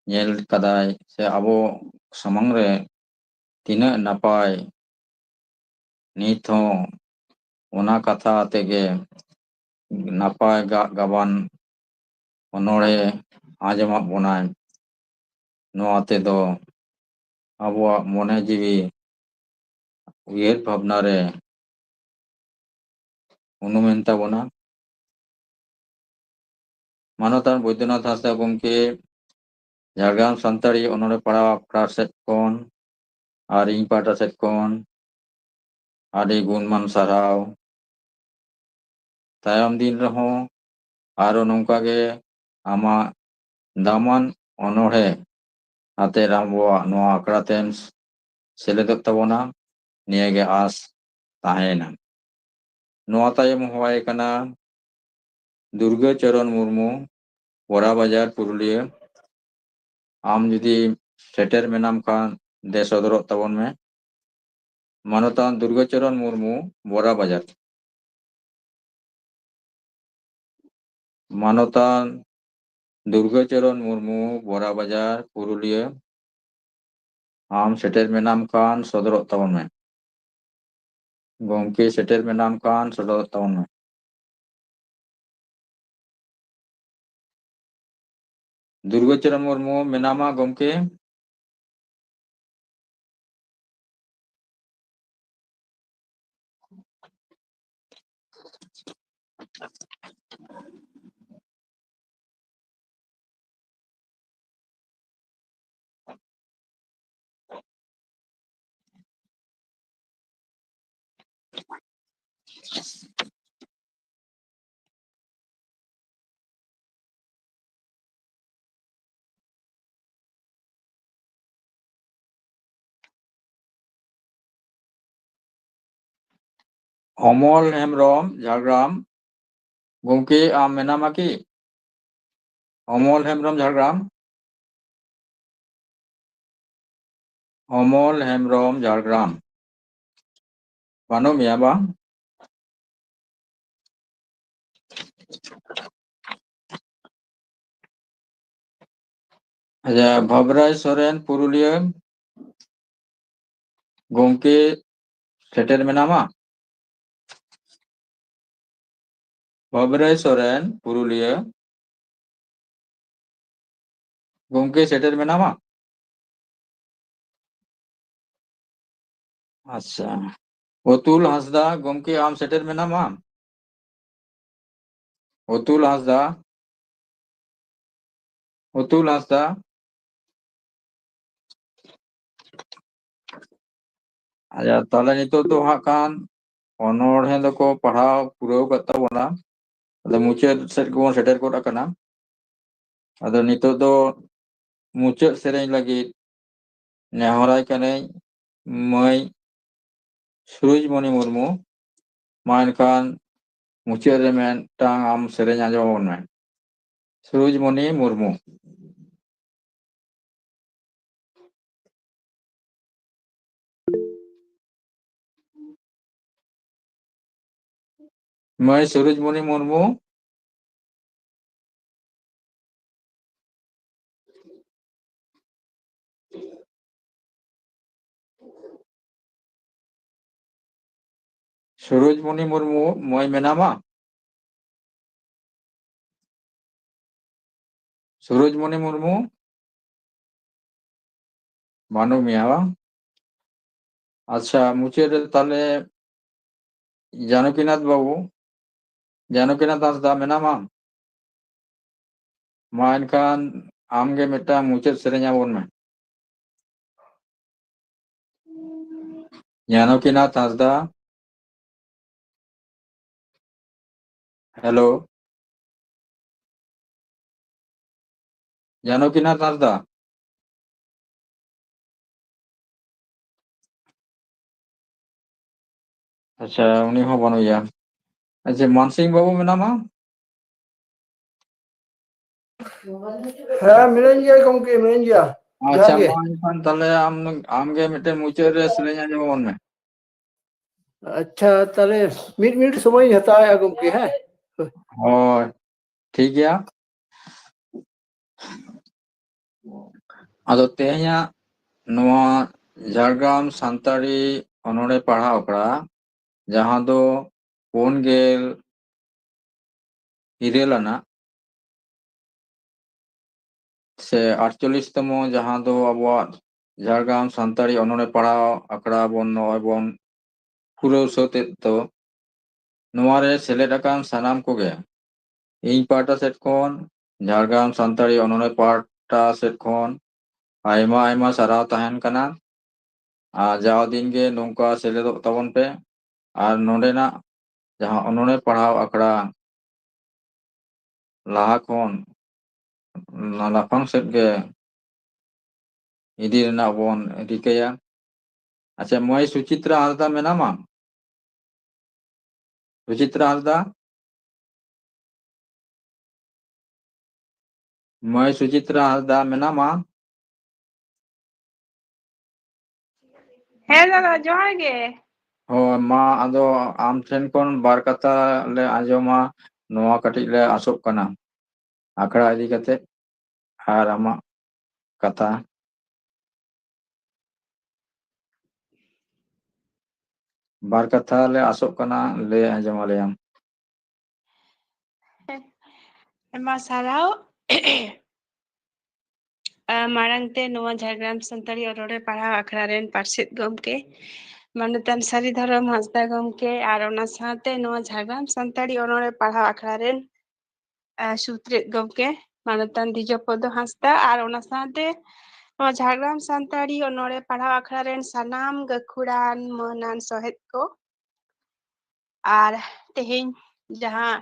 ᱧᱮᱞ ᱠᱟᱫᱟᱭ ᱥᱮ ᱟᱵᱚ ᱥᱟᱢᱟᱝ ᱨᱮ ᱛᱤᱱᱟᱹᱜ ᱱᱟᱯᱟᱭ ᱱᱤᱛ ᱦᱚᱸ ᱚᱱᱟ ᱠᱟᱛᱷᱟ ᱟᱛᱮ ᱜᱮ ᱱᱟᱯᱟᱭ ᱜᱟᱜ ᱜᱟᱵᱟᱱ ᱚᱱᱚᱬᱦᱮ ᱟᱸᱡᱚᱢᱟᱫ ᱵᱚᱱᱟᱭ᱾ ᱱᱚᱣᱟ ᱛᱮᱫᱚ ᱟᱵᱚᱣᱟᱜ ᱢᱚᱱᱮ ᱡᱤᱣᱤ ᱩᱭᱦᱟᱹᱨ ᱵᱷᱟᱵᱽᱱᱟ ᱨᱮ ᱩᱱᱩᱢᱮᱱ ᱛᱟᱵᱚᱱᱟ᱾ ᱢᱟᱱᱚᱛᱟᱱ ᱵᱳᱭᱫᱚᱱᱟᱛᱷ ᱦᱟᱸᱥᱫᱟ ᱜᱚᱢᱠᱮ, ᱡᱷᱟᱲᱜᱨᱟᱢ ᱥᱟᱱᱛᱟᱲᱤ ᱚᱱᱚᱬᱦᱮ ᱯᱟᱲᱦᱟᱣ ᱟᱠᱷᱲᱟ ᱥᱮᱫ ᱠᱷᱚᱱ ᱟᱨ ᱤᱧ ᱯᱟᱦᱴᱟ ᱥᱮᱫ ᱠᱷᱚᱱ ᱟᱹᱰᱤ ᱜᱩᱱᱢᱟᱱ ᱥᱟᱨᱦᱟᱣ᱾ ᱛᱟᱭᱚᱢ ᱫᱤᱱ ᱨᱮᱦᱚᱸ ᱟᱨᱚ ᱱᱚᱝᱠᱟ ᱜᱮ ᱟᱢᱟᱜ ᱫᱟᱢᱟᱱ ᱚᱱᱚᱬᱦᱮ ᱟᱛᱮ ᱟᱵᱚᱣᱟᱜ ᱱᱚᱣᱟ ᱟᱠᱷᱲᱟ ᱛᱮᱢ ᱥᱮᱞᱮᱫᱚᱜ ᱛᱟᱵᱚᱱᱟ, ᱱᱤᱭᱟᱹ ᱜᱮ ᱟᱸᱥ ᱛᱟᱦᱮᱸᱭᱮᱱᱟ᱾ ᱱᱚᱣᱟ ᱛᱟᱭᱚᱢ ᱦᱚᱦᱚᱣᱟᱭ ᱠᱟᱱᱟ ᱫᱩᱨᱜᱟᱹ ᱪᱚᱨᱚᱱ ᱢᱩᱨᱢᱩ, ᱵᱚᱨᱟ ᱵᱟᱡᱟᱨ, ᱯᱩᱨᱩᱞᱤᱭᱟᱹ᱾ ᱟᱢ ᱡᱩᱫᱤ ᱥᱮᱴᱮᱨ ᱢᱮᱱᱟᱢ ᱠᱷᱟᱱ, ᱫᱮ ᱥᱚᱫᱚᱨᱚᱜ ᱛᱟᱵᱚᱱ ᱢᱮ᱾ ᱢᱟᱱᱚᱛᱟᱱ ᱫᱩᱨᱜᱟᱹ ᱪᱚᱨᱚᱱ ᱢᱩᱨᱢᱩ, ᱵᱚᱨᱟ ᱵᱟᱡᱟᱨ᱾ ᱢᱟᱱᱚᱛᱟᱱ ᱫᱩᱨᱜᱟᱹ ᱪᱚᱨᱚᱱ ᱢᱩᱨᱢᱩ, ᱵᱚᱨᱟ ᱵᱟᱡᱟᱨ, ᱯᱩᱨᱩᱞᱤᱭᱟᱹ᱾ ᱟᱢ ᱥᱮᱴᱮᱨ ᱢᱮᱱᱟᱢ ᱠᱷᱟᱱ ᱥᱚᱫᱚᱨᱚᱜ ᱛᱟᱵᱚᱱ ᱢᱮ᱾ ᱜᱚᱢᱠᱮ ᱥᱮᱴᱮᱨ ᱢᱮᱱᱟᱢ ᱠᱷᱟᱱ ᱥᱚᱫᱚᱨᱚᱜ ᱛᱟᱵᱚᱱ ᱢᱮ᱾ ᱫᱩᱨᱜᱟᱹ ᱪᱚᱨᱚᱱ ᱢᱩᱨᱢᱩ ᱢᱮᱱᱟᱢᱟ ᱜᱚᱢᱠᱮ? ᱚᱢᱚᱞ ᱦᱮᱢᱵᱨᱚᱢ, ᱡᱷᱟᱲᱜᱨᱟᱢ᱾ ᱜᱚᱢᱠᱮ, ᱟᱢ ᱢᱮᱱᱟᱢᱟ ᱠᱤ? ᱚᱢᱚᱞ ᱦᱮᱢᱵᱨᱚᱢ, ᱡᱷᱟᱲᱜᱨᱟᱢ᱾ ᱚᱢᱚᱞ ᱦᱮᱢᱵᱨᱚᱢ, ᱡᱷᱟᱲᱜᱨᱟᱢ᱾ ᱵᱟᱹᱱᱩᱜ ᱢᱮᱭᱟ ᱵᱟᱝ? ᱟᱪᱪᱷᱟ, ᱵᱷᱟᱵᱽᱨᱟᱭ ᱥᱚᱨᱮᱱ, ᱯᱩᱨᱩᱞᱤᱭᱟᱹ᱾ ᱜᱚᱢᱠᱮ ᱥᱮᱴᱮᱨ ᱢᱮᱱᱟᱢᱟ? ᱵᱟᱵᱽᱨᱟᱭ ᱥᱚᱨᱮᱱ, ᱯᱩᱨᱩᱞᱤᱭᱟᱹ᱾ ᱜᱚᱢᱠᱮ, ᱥᱮᱴᱮᱨ ᱢᱮᱱᱟᱢᱟ? ᱟᱪᱪᱷᱟ᱾ ᱚᱛᱩᱞ ᱦᱟᱸᱥᱫᱟ, ᱜᱚᱢᱠᱮ, ᱟᱢ ᱥᱮᱴᱮᱨ ᱢᱮᱱᱟᱢᱟ? ᱚᱛᱩᱞ ᱦᱟᱸᱥᱫᱟ, ᱚᱛᱩᱞ ᱦᱟᱸᱥᱫᱟ᱾ ᱟᱪᱪᱷᱟ, ᱛᱟᱦᱞᱮ ᱱᱤᱛᱚᱜ ᱫᱚ ᱦᱟᱸᱜ ᱠᱷᱟᱱ ᱚᱱᱚᱬᱦᱮ ᱫᱚᱠᱚ ᱯᱟᱲᱦᱟᱣ ᱯᱩᱨᱟᱹᱣ ᱠᱟᱫ ᱛᱟᱵᱚᱱᱟ᱾ ᱟᱫᱚ ᱢᱩᱪᱟᱹᱫ ᱥᱮᱫ ᱜᱮᱵᱚᱱ ᱥᱮᱴᱮᱨ ᱜᱚᱫ ᱟᱠᱟᱱᱟ᱾ ᱟᱫᱚ ᱱᱤᱛᱚᱜ ᱫᱚ ᱢᱩᱪᱟᱹᱫ ᱥᱮᱨᱮᱧ ᱞᱟᱹᱜᱤᱫ ᱱᱮᱦᱚᱨᱟᱭ ᱠᱟᱹᱱᱟᱹᱧ ᱢᱟᱹᱭ ᱥᱩᱨᱩᱡᱽᱢᱚᱱᱤ ᱢᱩᱨᱢᱩ, ᱢᱟ ᱮᱱᱠᱷᱟᱱ ᱢᱩᱪᱟᱹᱫ ᱨᱮ ᱢᱤᱫᱴᱟᱝ ᱟᱢ ᱥᱮᱨᱮᱧ ᱟᱸᱡᱚᱢ ᱟᱵᱚᱱ ᱢᱮ᱾ ᱥᱩᱨᱩᱡᱽᱢᱚᱱᱤ ᱢᱩᱨᱢᱩ᱾ ᱢᱟᱹᱭ ᱥᱩᱨᱩᱡᱽᱢᱚᱱᱤ ᱢᱩᱨᱢᱩ᱾ ᱥᱩᱨᱩᱡᱽᱢᱚᱱᱤ ᱢᱩᱨᱢᱩ, ᱢᱟᱹᱭ ᱢᱮᱱᱟᱢᱟ? ᱥᱩᱨᱩᱡᱽᱢᱚᱱᱤ ᱢᱩᱨᱢᱩ, ᱵᱟᱹᱱᱩᱜ ᱢᱮᱭᱟ ᱵᱟᱝ? ᱟᱪᱪᱷᱟ, ᱢᱩᱪᱟᱹᱫ ᱨᱮ ᱛᱟᱦᱞᱮ ᱡᱟᱱᱚᱠᱤᱱᱟᱛᱷ ᱵᱟᱹᱵᱩ, ᱡᱟᱱᱚᱠᱤᱱᱟᱛᱷ ᱦᱟᱸᱥᱫᱟ ᱢᱮᱱᱟᱢᱟ? ᱢᱟ ᱮᱱᱠᱷᱟᱱ ᱟᱢᱜᱮ ᱢᱤᱫᱴᱟᱝ ᱢᱩᱪᱟᱹᱫ ᱥᱮᱨᱮᱧ ᱟᱵᱚᱱ ᱢᱮ᱾ ᱡᱟᱱᱚᱠᱤᱱᱟᱛᱷ ᱦᱟᱸᱥᱫᱟ᱾ ᱦᱮᱞᱳ᱾ ᱡᱟᱱᱚᱠᱤᱱᱟᱛᱷ ᱦᱟᱸᱥᱫᱟ᱾ ᱟᱪᱪᱷᱟ, ᱩᱱᱤ ᱦᱚᱸ ᱵᱟᱹᱱᱩᱭᱟ᱾ ᱟᱪᱪᱷᱟ, ᱢᱟᱱᱥᱤᱝ ᱵᱟᱹᱵᱩ ᱢᱮᱱᱟᱢᱟ? ᱦᱮᱸ, ᱢᱤᱱᱟᱹᱧ ᱜᱮᱭᱟ ᱜᱚᱢᱠᱮ, ᱢᱤᱱᱟᱹᱧ ᱜᱮᱭᱟ᱾ ᱟᱪᱪᱷᱟ, ᱡᱚᱦᱟᱨ ᱜᱮ᱾ ᱢᱟ ᱮᱱᱠᱷᱟᱱ ᱛᱟᱦᱞᱮ ᱟᱢ, ᱟᱢᱜᱮ ᱢᱤᱫᱴᱮᱱ ᱢᱩᱪᱟᱹᱫ ᱨᱮ ᱥᱮᱨᱮᱧ ᱟᱸᱡᱚᱢ ᱟᱵᱚᱱ ᱢᱮ᱾ ᱟᱪᱪᱷᱟ, ᱛᱟᱦᱞᱮ ᱢᱤᱫ ᱢᱤᱱᱤᱴ ᱥᱚᱢᱚᱭ ᱤᱧ ᱦᱟᱛᱟᱣᱮᱫᱼᱟ ᱜᱚᱢᱠᱮ, ᱦᱮᱸ᱾ ᱦᱳᱭ, ᱴᱷᱤᱠ ᱜᱮᱭᱟ᱾ ᱟᱫᱚ ᱛᱮᱦᱮᱧᱟᱜ ᱱᱚᱣᱟ ᱡᱷᱟᱲᱜᱨᱟᱢ ᱥᱟᱱᱛᱟᱲᱤ ᱚᱱᱚᱬᱦᱮ ᱯᱟᱲᱦᱟᱣ ᱟᱠᱷᱲᱟ, ᱡᱟᱦᱟᱸ ᱫᱚ ᱯᱩᱱ ᱜᱮᱞ ᱤᱨᱟᱹᱞ ᱟᱱᱟᱜ ᱥᱮ ᱟᱴᱪᱚᱞᱞᱤᱥ ᱛᱚᱢᱚ, ᱡᱟᱦᱟᱸ ᱫᱚ ᱟᱵᱚᱣᱟᱜ ᱡᱷᱟᱲᱜᱨᱟᱢ ᱥᱟᱱᱛᱟᱲᱤ ᱚᱱᱚᱬᱦᱮ ᱯᱟᱲᱦᱟᱣ ᱟᱠᱷᱲᱟ ᱵᱚᱱ ᱱᱚᱜᱼᱚᱭ ᱵᱚᱱ ᱯᱩᱨᱟᱹᱣ ᱥᱟᱹᱛ ᱮᱫ ᱫᱚ, ᱱᱚᱣᱟ ᱨᱮ ᱥᱮᱞᱮᱫ ᱟᱠᱟᱱ ᱥᱟᱱᱟᱢ ᱠᱚᱜᱮ ᱤᱧ ᱯᱟᱦᱴᱟ ᱥᱮᱫ ᱠᱷᱚᱱ, ᱡᱷᱟᱲᱜᱨᱟᱢ ᱥᱟᱱᱛᱟᱲᱤ ᱚᱱᱚᱬᱦᱮ ᱯᱟᱦᱴᱟ ᱥᱮᱫ ᱠᱷᱚᱱ ᱟᱭᱢᱟ ᱟᱭᱢᱟ ᱥᱟᱨᱦᱟᱣ ᱛᱟᱦᱮᱱ ᱠᱟᱱᱟ᱾ ᱟᱨ ᱡᱟᱣ ᱫᱤᱱ ᱜᱮ ᱱᱚᱝᱠᱟ ᱥᱮᱞᱮᱫᱚᱜ ᱛᱟᱵᱚᱱ ᱯᱮ᱾ ᱟᱨ ᱱᱚᱰᱮᱱᱟᱜ ᱡᱟᱦᱟᱸ ᱚᱱᱚᱬᱦᱮ ᱯᱟᱲᱦᱟᱣ ᱟᱠᱷᱲᱟ ᱞᱟᱦᱟ ᱠᱷᱚᱱ ᱞᱟᱯᱷᱟᱝ ᱥᱮᱫ ᱜᱮ ᱤᱫᱤ ᱨᱮᱱᱟᱜ ᱵᱚᱱ ᱨᱤᱠᱟᱹᱭᱟ᱾ ᱟᱪᱪᱷᱟ, ᱢᱟᱹᱭ ᱥᱩᱪᱤᱛᱨᱟ ᱦᱟᱸᱥᱫᱟ ᱢᱮᱱᱟᱢᱟ? ᱥᱩᱪᱤᱛᱨᱟ ᱦᱟᱸᱥᱫᱟ? ᱢᱟᱹᱭ ᱥᱩᱪᱤᱛᱨᱟ ᱦᱟᱸᱥᱫᱟ ᱢᱮᱱᱟᱢᱟ? ᱦᱮᱸ ᱫᱟᱫᱟ, ᱡᱚᱦᱟᱨ ᱜᱮ᱾ ᱦᱳᱭ, ᱢᱟ ᱟᱫᱚ ᱟᱢ ᱴᱷᱮᱱ ᱠᱷᱚᱱ ᱵᱟᱨ ᱠᱟᱛᱷᱟ ᱞᱮ ᱟᱸᱡᱚᱢᱟ, ᱱᱚᱣᱟ ᱠᱟᱹᱴᱤᱡ ᱞᱮ ᱟᱥᱚᱜ ᱠᱟᱱᱟ, ᱟᱠᱷᱲᱟ ᱤᱫᱤ ᱠᱟᱛᱮ ᱟᱨ ᱟᱢᱟᱜ ᱠᱟᱛᱷᱟ᱾ ᱵᱟᱨ ᱠᱟᱛᱷᱟ ᱞᱮ ᱟᱥᱚᱜ ᱠᱟᱱᱟ, ᱞᱟᱹᱭ ᱟᱸᱡᱚᱢ ᱟᱞᱮᱭᱟᱢ᱾ ᱟᱭᱢᱟ ᱥᱟᱨᱦᱟᱣ᱾ ᱟ, ᱢᱟᱲᱟᱝ ᱛᱮ ᱱᱚᱣᱟ ᱡᱷᱟᱲᱜᱨᱟᱢ ᱥᱟᱱᱛᱟᱲᱤ ᱚᱱᱚᱬᱦᱮ ᱯᱟᱲᱦᱟᱣ ᱟᱠᱷᱲᱟ ᱨᱮᱱ ᱯᱟᱨᱥᱮᱛ ᱜᱚᱢᱠᱮ, ᱢᱟᱱᱚᱛᱟᱱ ᱥᱟᱹᱨᱤ ᱫᱷᱚᱨᱚᱢ ᱦᱟᱸᱥᱫᱟ ᱜᱚᱢᱠᱮ, ᱟᱨ ᱚᱱᱟ ᱥᱟᱶᱛᱮ ᱱᱚᱣᱟ ᱡᱷᱟᱲᱜᱨᱟᱢ ᱥᱟᱱᱛᱟᱲᱤ ᱚᱱᱚᱬᱦᱮ ᱯᱟᱲᱦᱟᱣ ᱟᱠᱷᱲᱟ ᱨᱮᱱ, ᱟ, ᱥᱩᱛᱨᱮᱛ ᱜᱚᱢᱠᱮ, ᱢᱟᱱᱚᱛᱟᱱ ᱫᱤᱡᱚᱯᱚᱫᱚ ᱦᱟᱸᱥᱫᱟ, ᱟᱨ ᱚᱱᱟ ᱥᱟᱶᱛᱮ ᱱᱚᱣᱟ ᱡᱷᱟᱲᱜᱨᱟᱢ ᱥᱟᱱᱛᱟᱲᱤ ᱚᱱᱚᱬᱦᱮ ᱯᱟᱲᱦᱟᱣ ᱟᱠᱷᱲᱟ ᱨᱮᱱ ᱥᱟᱱᱟᱢ ᱜᱟᱹᱠᱷᱩᱲᱟᱱ ᱢᱟᱹᱱᱟᱱ ᱥᱚᱦᱮᱫ ᱠᱚ᱾ ᱟᱨ ᱛᱮᱦᱮᱧ ᱡᱟᱦᱟᱸ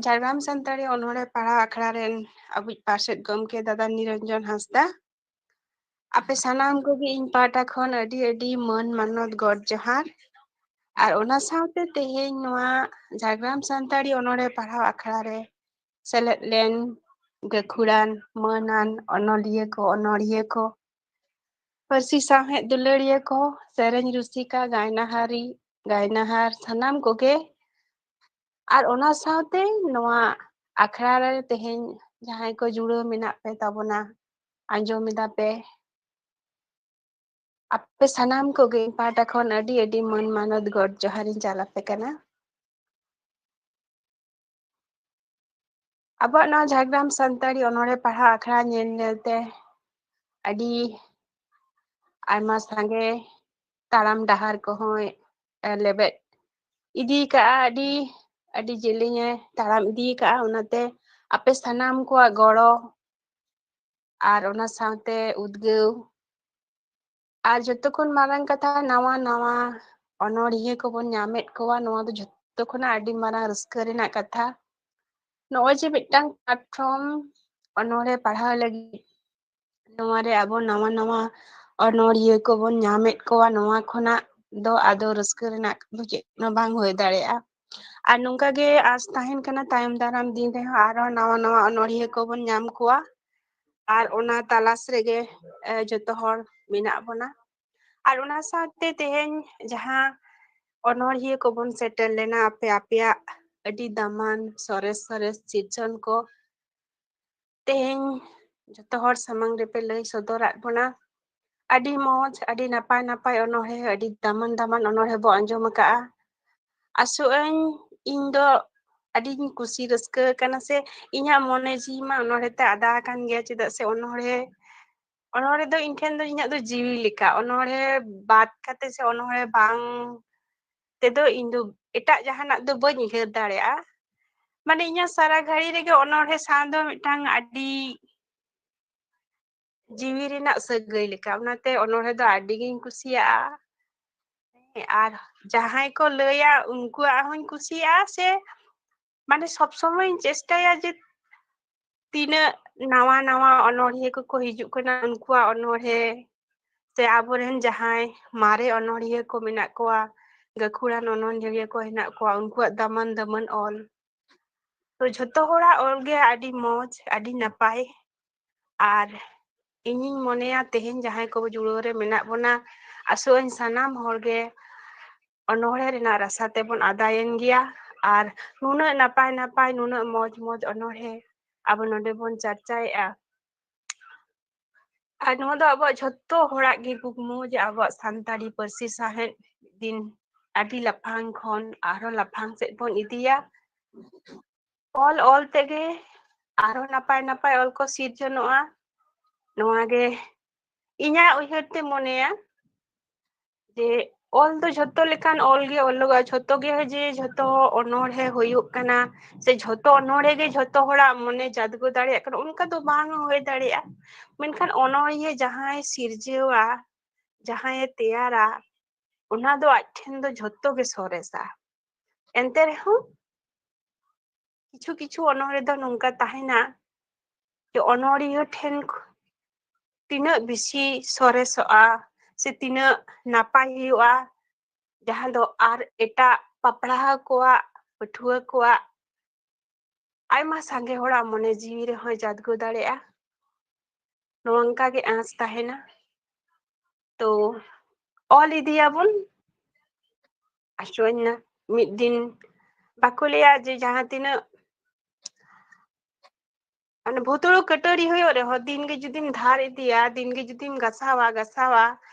ᱡᱷᱟᱲᱜᱨᱟᱢ ᱥᱟᱱᱛᱟᱲᱤ ᱚᱱᱚᱬᱦᱮ ᱯᱟᱲᱦᱟᱣ ᱟᱠᱷᱲᱟ ᱨᱮᱱ ᱟᱵᱚᱭᱤᱡ ᱯᱟᱨᱥᱮᱛ ᱜᱚᱢᱠᱮ ᱫᱟᱫᱟ ᱱᱤᱨᱚᱧᱡᱚᱱ ᱦᱟᱸᱥᱫᱟ, ᱟᱯᱮ ᱥᱟᱱᱟᱢ ᱠᱚᱜᱮ ᱤᱧ ᱯᱟᱦᱴᱟ ᱠᱷᱚᱱ ᱟᱹᱰᱤ ᱟᱹᱰᱤ ᱢᱟᱹᱱ ᱢᱟᱱᱚᱛ ᱜᱚᱰ ᱡᱚᱦᱟᱨ᱾ ᱟᱨ ᱚᱱᱟ ᱥᱟᱶᱛᱮ ᱛᱮᱦᱮᱧ ᱱᱚᱣᱟ ᱡᱷᱟᱲᱜᱨᱟᱢ ᱥᱟᱱᱛᱟᱲᱤ ᱚᱱᱚᱬᱦᱮ ᱯᱟᱲᱦᱟᱣ ᱟᱠᱷᱲᱟ ᱨᱮ ᱥᱮᱞᱮᱫ ᱞᱮᱱ ᱜᱟᱹᱠᱷᱩᱲᱟᱱ ᱢᱟᱹᱱᱟᱱ ᱚᱱᱚᱞᱤᱭᱟᱹ ᱠᱚ, ᱚᱱᱚᱲᱦᱤᱭᱟᱹ ᱠᱚ, ᱯᱟᱹᱨᱥᱤ ᱥᱟᱶᱦᱮᱫ ᱫᱩᱞᱟᱹᱲᱤᱭᱟᱹ ᱠᱚ, ᱥᱮᱨᱮᱧ ᱨᱩᱥᱤᱠᱟ, ᱜᱟᱭᱱᱟᱦᱟᱨᱤ, ᱜᱟᱭᱱᱟᱦᱟᱨ ᱥᱟᱱᱟᱢ ᱠᱚᱜᱮ᱾ ᱟᱨ ᱚᱱᱟ ᱥᱟᱶᱛᱮ ᱱᱚᱣᱟ ᱟᱠᱷᱲᱟ ᱨᱮ ᱛᱮᱦᱮᱧ ᱡᱟᱦᱟᱸᱭ ᱠᱚ ᱡᱩᱲᱟᱹᱣ ᱢᱮᱱᱟᱜ ᱯᱮ ᱛᱟᱵᱚᱱᱟ, ᱟᱸᱡᱚᱢ ᱮᱫᱟ ᱯᱮ, ᱟᱯᱮ ᱥᱟᱱᱟᱢ ᱠᱚᱜᱮ ᱤᱧ ᱯᱟᱦᱴᱟ ᱠᱷᱚᱱ ᱟᱹᱰᱤ ᱟᱹᱰᱤ ᱢᱟᱹᱱ ᱢᱟᱱᱚᱛ ᱜᱚᱰ ᱡᱚᱦᱟᱨ ᱤᱧ ᱪᱟᱞ ᱟᱯᱮ ᱠᱟᱱᱟ᱾ ᱟᱵᱚᱣᱟᱜ ᱱᱚᱣᱟ ᱡᱷᱟᱲᱜᱨᱟᱢ ᱥᱟᱱᱛᱟᱲᱤ ᱚᱱᱚᱬᱦᱮ ᱯᱟᱲᱦᱟᱣ ᱟᱠᱷᱲᱟ ᱧᱮᱞ ᱧᱮᱞᱛᱮ ᱟᱹᱰᱤ ᱟᱭᱢᱟ ᱥᱟᱸᱜᱮ ᱛᱟᱲᱟᱢ ᱰᱟᱦᱟᱨ ᱠᱚᱦᱚᱸᱭ, ᱮ, ᱞᱮᱵᱮᱫ ᱤᱫᱤ ᱠᱟᱜᱼᱟ, ᱟᱹᱰᱤ, ᱟᱹᱰᱤ ᱡᱮᱞᱮᱧᱮ ᱛᱟᱲᱟᱢ ᱤᱫᱤ ᱠᱟᱜᱼᱟ᱾ ᱚᱱᱟᱛᱮ ᱟᱯᱮ ᱥᱟᱱᱟᱢ ᱠᱚᱣᱟᱜ ᱜᱚᱲᱚ ᱟᱨ ᱚᱱᱟ ᱥᱟᱶᱛᱮ ᱩᱫᱽᱜᱟᱹᱣ ᱟᱨ ᱡᱚᱛᱚ ᱠᱷᱚᱱ ᱢᱟᱨᱟᱝ ᱠᱟᱛᱷᱟ, ᱱᱟᱣᱟ ᱱᱟᱣᱟ ᱚᱱᱚᱬᱦᱤᱭᱟᱹ ᱠᱚᱵᱚᱱ ᱧᱟᱢᱮᱫ ᱠᱚᱣᱟ, ᱱᱚᱣᱟ ᱫᱚ ᱡᱚᱛᱚ ᱠᱷᱚᱱᱟᱜ ᱟᱹᱰᱤ ᱢᱟᱨᱟᱝ ᱨᱟᱹᱥᱠᱟᱹ ᱨᱮᱱᱟᱜ ᱠᱟᱛᱷᱟ᱾ ᱱᱚᱜᱼᱚᱭ ᱡᱮ ᱢᱤᱫᱴᱟᱝ platform ᱚᱱᱚᱬᱦᱮ ᱯᱟᱲᱦᱟᱣ ᱞᱟᱹᱜᱤᱫ, ᱱᱚᱣᱟ ᱨᱮ ᱟᱵᱚ ᱱᱟᱣᱟ ᱱᱟᱣᱟ ᱚᱱᱚᱬᱦᱤᱭᱟᱹ ᱠᱚᱵᱚᱱ ᱧᱟᱢᱮᱫ ᱠᱚᱣᱟ, ᱱᱚᱣᱟ ᱠᱷᱚᱱᱟᱜ ᱫᱚ ᱟᱫᱚ ᱨᱟᱹᱥᱠᱟᱹ ᱨᱮᱱᱟᱜ ᱫᱚ ᱪᱮᱫ ᱦᱚᱸ ᱵᱟᱝ ᱦᱩᱭ ᱫᱟᱲᱮᱭᱟᱜᱼᱟ᱾ ᱟᱨ ᱱᱚᱝᱠᱟ ᱜᱮ ᱟᱸᱥ ᱛᱟᱦᱮᱱ ᱠᱟᱱᱟ, ᱛᱟᱭᱚᱢ ᱫᱟᱨᱟᱢ ᱫᱤᱱ ᱨᱮᱦᱚᱸ ᱟᱨᱦᱚᱸ ᱱᱟᱣᱟ ᱱᱟᱣᱟ ᱚᱱᱚᱬᱦᱤᱭᱟᱹ ᱠᱚᱵᱚᱱ ᱧᱟᱢ ᱠᱚᱣᱟ ᱟᱨ ᱚᱱᱟ ᱛᱟᱞᱟᱥ ᱨᱮᱜᱮ, ᱮ, ᱡᱚᱛᱚ ᱦᱚᱲ ᱢᱮᱱᱟᱜ ᱵᱚᱱᱟ᱾ ᱟᱨ ᱚᱱᱟ ᱥᱟᱶᱛᱮ ᱛᱮᱦᱮᱧ ᱡᱟᱦᱟᱸ ᱚᱱᱚᱬᱦᱤᱭᱟᱹ ᱠᱚᱵᱚᱱ ᱥᱮᱴᱮᱨ ᱞᱮᱱᱟ, ᱟᱯᱮ ᱟᱯᱮᱭᱟᱜ ᱟᱹᱰᱤ ᱫᱟᱢᱟᱱ ᱥᱚᱨᱮᱥ ᱥᱚᱨᱮᱥ ᱥᱤᱨᱡᱚᱱ ᱠᱚ ᱛᱮᱦᱮᱧ ᱡᱚᱛᱚ ᱦᱚᱲ ᱥᱟᱢᱟᱝ ᱨᱮᱯᱮ ᱞᱟᱹᱭ ᱥᱚᱫᱚᱨᱟᱫ ᱵᱚᱱᱟ᱾ ᱟᱹᱰᱤ ᱢᱚᱡᱽ, ᱟᱹᱰᱤ ᱱᱟᱯᱟᱭ ᱱᱟᱯᱟᱭ ᱚᱱᱚᱬᱦᱮ, ᱟᱹᱰᱤ ᱫᱟᱢᱟᱱ ᱫᱟᱢᱟᱱ ᱚᱱᱚᱬᱦᱮ ᱵᱚ ᱟᱸᱡᱚᱢ ᱟᱠᱟᱜᱼᱟ᱾ ᱟᱥᱚᱜ ᱟᱹᱧ ᱤᱧ ᱫᱚ ᱟᱹᱰᱤᱧ ᱠᱩᱥᱤ ᱨᱟᱹᱥᱠᱟᱹ ᱟᱠᱟᱱᱟ, ᱥᱮ ᱤᱧᱟᱹᱜ ᱢᱚᱱᱮ ᱡᱤᱣᱤ ᱢᱟ ᱚᱱᱚᱬᱦᱮ ᱛᱮ ᱟᱫᱟ ᱟᱠᱟᱱ ᱜᱮᱭᱟ, ᱪᱮᱫᱟᱜ ᱥᱮ ᱚᱱᱚᱬᱦᱮ, ᱚᱱᱚᱬᱦᱮ ᱫᱚ ᱤᱧ ᱴᱷᱮᱱ ᱫᱚ ᱤᱧᱟᱹᱜ ᱫᱚ ᱡᱤᱣᱤ ᱞᱮᱠᱟ᱾ ᱚᱱᱚᱬᱦᱮ ᱵᱟᱫ ᱠᱟᱛᱮ ᱥᱮ ᱚᱱᱚᱬᱦᱮ ᱵᱟᱝ ᱛᱮᱫᱚ ᱤᱧ ᱫᱚ ᱮᱴᱟᱜ ᱡᱟᱦᱟᱱᱟᱜ ᱫᱚ ᱵᱟᱹᱧ ᱩᱭᱦᱟᱹᱨ ᱫᱟᱲᱮᱭᱟᱜᱼᱟ᱾ ᱢᱟᱱᱮ ᱤᱧᱟᱹᱜ ᱥᱟᱨᱟ ᱜᱷᱟᱹᱲᱤ ᱨᱮᱜᱮ ᱚᱱᱚᱬᱦᱮ ᱥᱟᱶ ᱫᱚ ᱢᱤᱫᱴᱟᱝ ᱟᱹᱰᱤ ᱡᱤᱣᱤ ᱨᱮᱱᱟᱜ ᱥᱟᱹᱜᱟᱹᱭ ᱞᱮᱠᱟ, ᱚᱱᱟᱛᱮ ᱚᱱᱚᱬᱦᱮ ᱫᱚ ᱟᱹᱰᱤ ᱜᱤᱧ ᱠᱩᱥᱤᱭᱟᱜᱼᱟ᱾ ᱦᱮᱸ, ᱟᱨ ᱡᱟᱦᱟᱸᱭ ᱠᱚ ᱞᱟᱹᱭᱟ ᱩᱱᱠᱩᱣᱟᱜ ᱦᱚᱸᱧ ᱠᱩᱥᱤᱭᱟᱜᱼᱟ, ᱥᱮ ᱢᱟᱱᱮ ᱥᱚᱵ ᱥᱚᱢᱚᱭ ᱤᱧ ᱪᱮᱥᱴᱟᱭᱟ ᱡᱮ ᱛᱤᱱᱟᱹᱜ ᱱᱟᱣᱟ ᱱᱟᱣᱟ ᱚᱱᱚᱬᱦᱤᱭᱟᱹ ᱠᱚᱠᱚ ᱦᱤᱡᱩᱜ ᱠᱟᱱᱟ, ᱩᱱᱠᱩᱣᱟᱜ ᱚᱱᱚᱬᱦᱮ, ᱥᱮ ᱟᱵᱚᱨᱮᱱ ᱡᱟᱦᱟᱸᱭ ᱢᱟᱨᱮ ᱚᱱᱚᱬᱦᱤᱭᱟᱹ ᱠᱚ ᱢᱮᱱᱟᱜ ᱠᱚᱣᱟ, ᱜᱟᱹᱠᱷᱩᱲᱟᱱ ᱚᱱᱚᱬᱦᱤᱭᱟᱹ ᱠᱚ ᱦᱮᱱᱟᱜ ᱠᱚᱣᱟ, ᱩᱱᱠᱩᱣᱟᱜ ᱫᱟᱢᱟᱱ ᱫᱟᱢᱟᱱ ᱚᱞ᱾ ᱛᱚ ᱡᱷᱚᱛᱚ ᱦᱚᱲᱟᱜ ᱚᱞ ᱜᱮ ᱟᱹᱰᱤ ᱢᱚᱡᱽ, ᱟᱹᱰᱤ ᱱᱟᱯᱟᱭ᱾ ᱟᱨ ᱤᱧᱤᱧ ᱢᱚᱱᱮᱭᱟ ᱛᱮᱦᱮᱧ ᱡᱟᱦᱟᱸᱭ ᱠᱚ ᱡᱩᱲᱟᱹᱣ ᱨᱮ ᱢᱮᱱᱟᱜ ᱵᱚᱱᱟ, ᱟᱥᱚᱜ ᱟᱹᱧ ᱥᱟᱱᱟᱢ ᱦᱚᱲ ᱜᱮ ᱚᱱᱚᱬᱦᱮ ᱨᱮᱱᱟᱜ ᱨᱟᱥᱟ ᱛᱮᱵᱚᱱ ᱟᱫᱟᱭᱮᱱ ᱜᱮᱭᱟ᱾ ᱟᱨ ᱱᱩᱱᱟᱹᱜ ᱱᱟᱯᱟᱭ ᱱᱟᱯᱟᱭ, ᱱᱩᱱᱟᱹᱜ ᱢᱚᱡᱽ ᱢᱚᱡᱽ ᱚᱱᱚᱬᱦᱮ ᱟᱵᱚ ᱱᱚᱰᱮ ᱵᱚᱱ ᱪᱟᱨᱪᱟᱭᱮᱫᱼᱟ᱾ ᱟᱨ ᱱᱚᱣᱟ ᱫᱚ ᱟᱵᱚᱣᱟᱜ ᱡᱷᱚᱛᱚ ᱦᱚᱲᱟᱜ ᱜᱮ ᱠᱩᱠᱢᱩ ᱡᱮ ᱟᱵᱚᱣᱟᱜ ᱥᱟᱱᱛᱟᱲᱤ ᱯᱟᱹᱨᱥᱤ ᱥᱟᱶᱦᱮᱫ ᱢᱤᱫ ᱫᱤᱱ ᱟᱹᱰᱤ ᱞᱟᱯᱷᱟᱝ ᱠᱷᱚᱱ ᱟᱨᱦᱚᱸ ᱞᱟᱯᱷᱟᱝ ᱥᱮᱫ ᱵᱚᱱ ᱤᱫᱤᱭᱟ᱾ ᱚᱞ ᱚᱞ ᱛᱮᱜᱮ ᱟᱨᱦᱚᱸ ᱱᱟᱯᱟᱭ ᱱᱟᱯᱟᱭ ᱚᱞ ᱠᱚ ᱥᱤᱨᱡᱚᱱᱚᱜᱼᱟ᱾ ᱱᱚᱣᱟ ᱜᱮ ᱤᱧᱟᱹᱜ ᱩᱭᱦᱟᱹᱨ ᱛᱮ ᱢᱚᱱᱮᱭᱟ ᱡᱮ ᱚᱞ ᱫᱚ ᱡᱷᱚᱛᱚ ᱞᱮᱠᱟᱱ ᱚᱞ ᱜᱮ ᱚᱞᱚᱜᱼᱟ᱾ ᱡᱷᱚᱛᱚ ᱜᱮ ᱡᱮ ᱡᱷᱚᱛᱚ ᱚᱱᱚᱬᱦᱮ ᱦᱩᱭᱩᱜ ᱠᱟᱱᱟ ᱥᱮ ᱡᱷᱚᱛᱚ ᱚᱱᱚᱬᱦᱮ ᱜᱮ ᱡᱷᱚᱛᱚ ᱦᱚᱲᱟᱜ ᱢᱚᱱᱮ ᱡᱟᱫᱽᱜᱚ ᱫᱟᱲᱮᱭᱟᱜ ᱠᱟᱱᱟ, ᱚᱱᱠᱟ ᱫᱚ ᱵᱟᱝ ᱦᱩᱭ ᱫᱟᱲᱮᱭᱟᱜᱼᱟ᱾ ᱢᱮᱱᱠᱷᱟᱱ ᱚᱱᱚᱬᱦᱤᱭᱟᱹ ᱡᱟᱦᱟᱸᱭ ᱥᱤᱨᱡᱟᱹᱣᱟ, ᱡᱟᱦᱟᱸᱭᱮ ᱛᱮᱭᱟᱨᱟ, ᱚᱱᱟ ᱫᱚ ᱟᱡ ᱴᱷᱮᱱ ᱫᱚ ᱡᱷᱚᱛᱚ ᱜᱮ ᱥᱚᱨᱮᱥᱟ᱾ ᱮᱱᱛᱮ ᱨᱮᱦᱚᱸ ᱠᱤᱪᱷᱩ ᱠᱤᱪᱷᱩ ᱚᱱᱚᱬᱦᱮ ᱫᱚ ᱱᱚᱝᱠᱟ ᱛᱟᱦᱮᱱᱟ ᱡᱮ ᱚᱱᱚᱬᱦᱤᱭᱟᱹ ᱴᱷᱮᱱ ᱛᱤᱱᱟᱹᱜ ᱵᱮᱥᱤ ᱥᱚᱨᱮᱥᱚᱜᱼᱟ ᱥᱮ ᱛᱤᱱᱟᱹᱜ ᱱᱟᱯᱟᱭ ᱦᱩᱭᱩᱜᱼᱟ, ᱡᱟᱦᱟᱸ ᱫᱚ ᱟᱨ ᱮᱴᱟᱜ ᱯᱟᱯᱲᱟᱦᱟ ᱠᱚᱣᱟᱜ, ᱯᱟᱹᱴᱷᱩᱣᱟᱹ ᱠᱚᱣᱟᱜ, ᱟᱭᱢᱟ ᱥᱟᱸᱜᱮ ᱦᱚᱲᱟᱜ ᱢᱚᱱᱮ ᱡᱤᱣᱤ ᱨᱮᱦᱚᱸᱭ ᱡᱟᱫᱽᱜᱚ ᱫᱟᱲᱮᱭᱟᱜᱼᱟ᱾ ᱱᱚᱝᱠᱟ ᱜᱮ ᱟᱸᱥ ᱛᱟᱦᱮᱱᱟ᱾ ᱛᱚ ᱚᱞ ᱤᱫᱤᱭᱟᱵᱚᱱ᱾ ᱟᱥᱚᱜ ᱟᱹᱧ ᱢᱤᱫ ᱫᱤᱱ, ᱵᱟᱠᱚ ᱞᱟᱹᱭᱟ ᱡᱮ ᱡᱟᱦᱟᱸ ᱛᱤᱱᱟᱹᱜ ᱢᱟᱱᱮ ᱵᱷᱩᱛᱲᱩ ᱠᱟᱹᱴᱟᱹᱨᱤ ᱦᱩᱭᱩᱜ ᱨᱮᱦᱚᱸ, ᱫᱤᱱ ᱜᱮ ᱡᱩᱫᱤᱢ ᱫᱷᱟᱨ ᱤᱫᱤᱭᱟ, ᱫᱤᱱ ᱜᱮ ᱡᱩᱫᱤᱢ ᱜᱟᱥᱟᱣᱟ ᱜᱟᱥᱟᱣᱟ,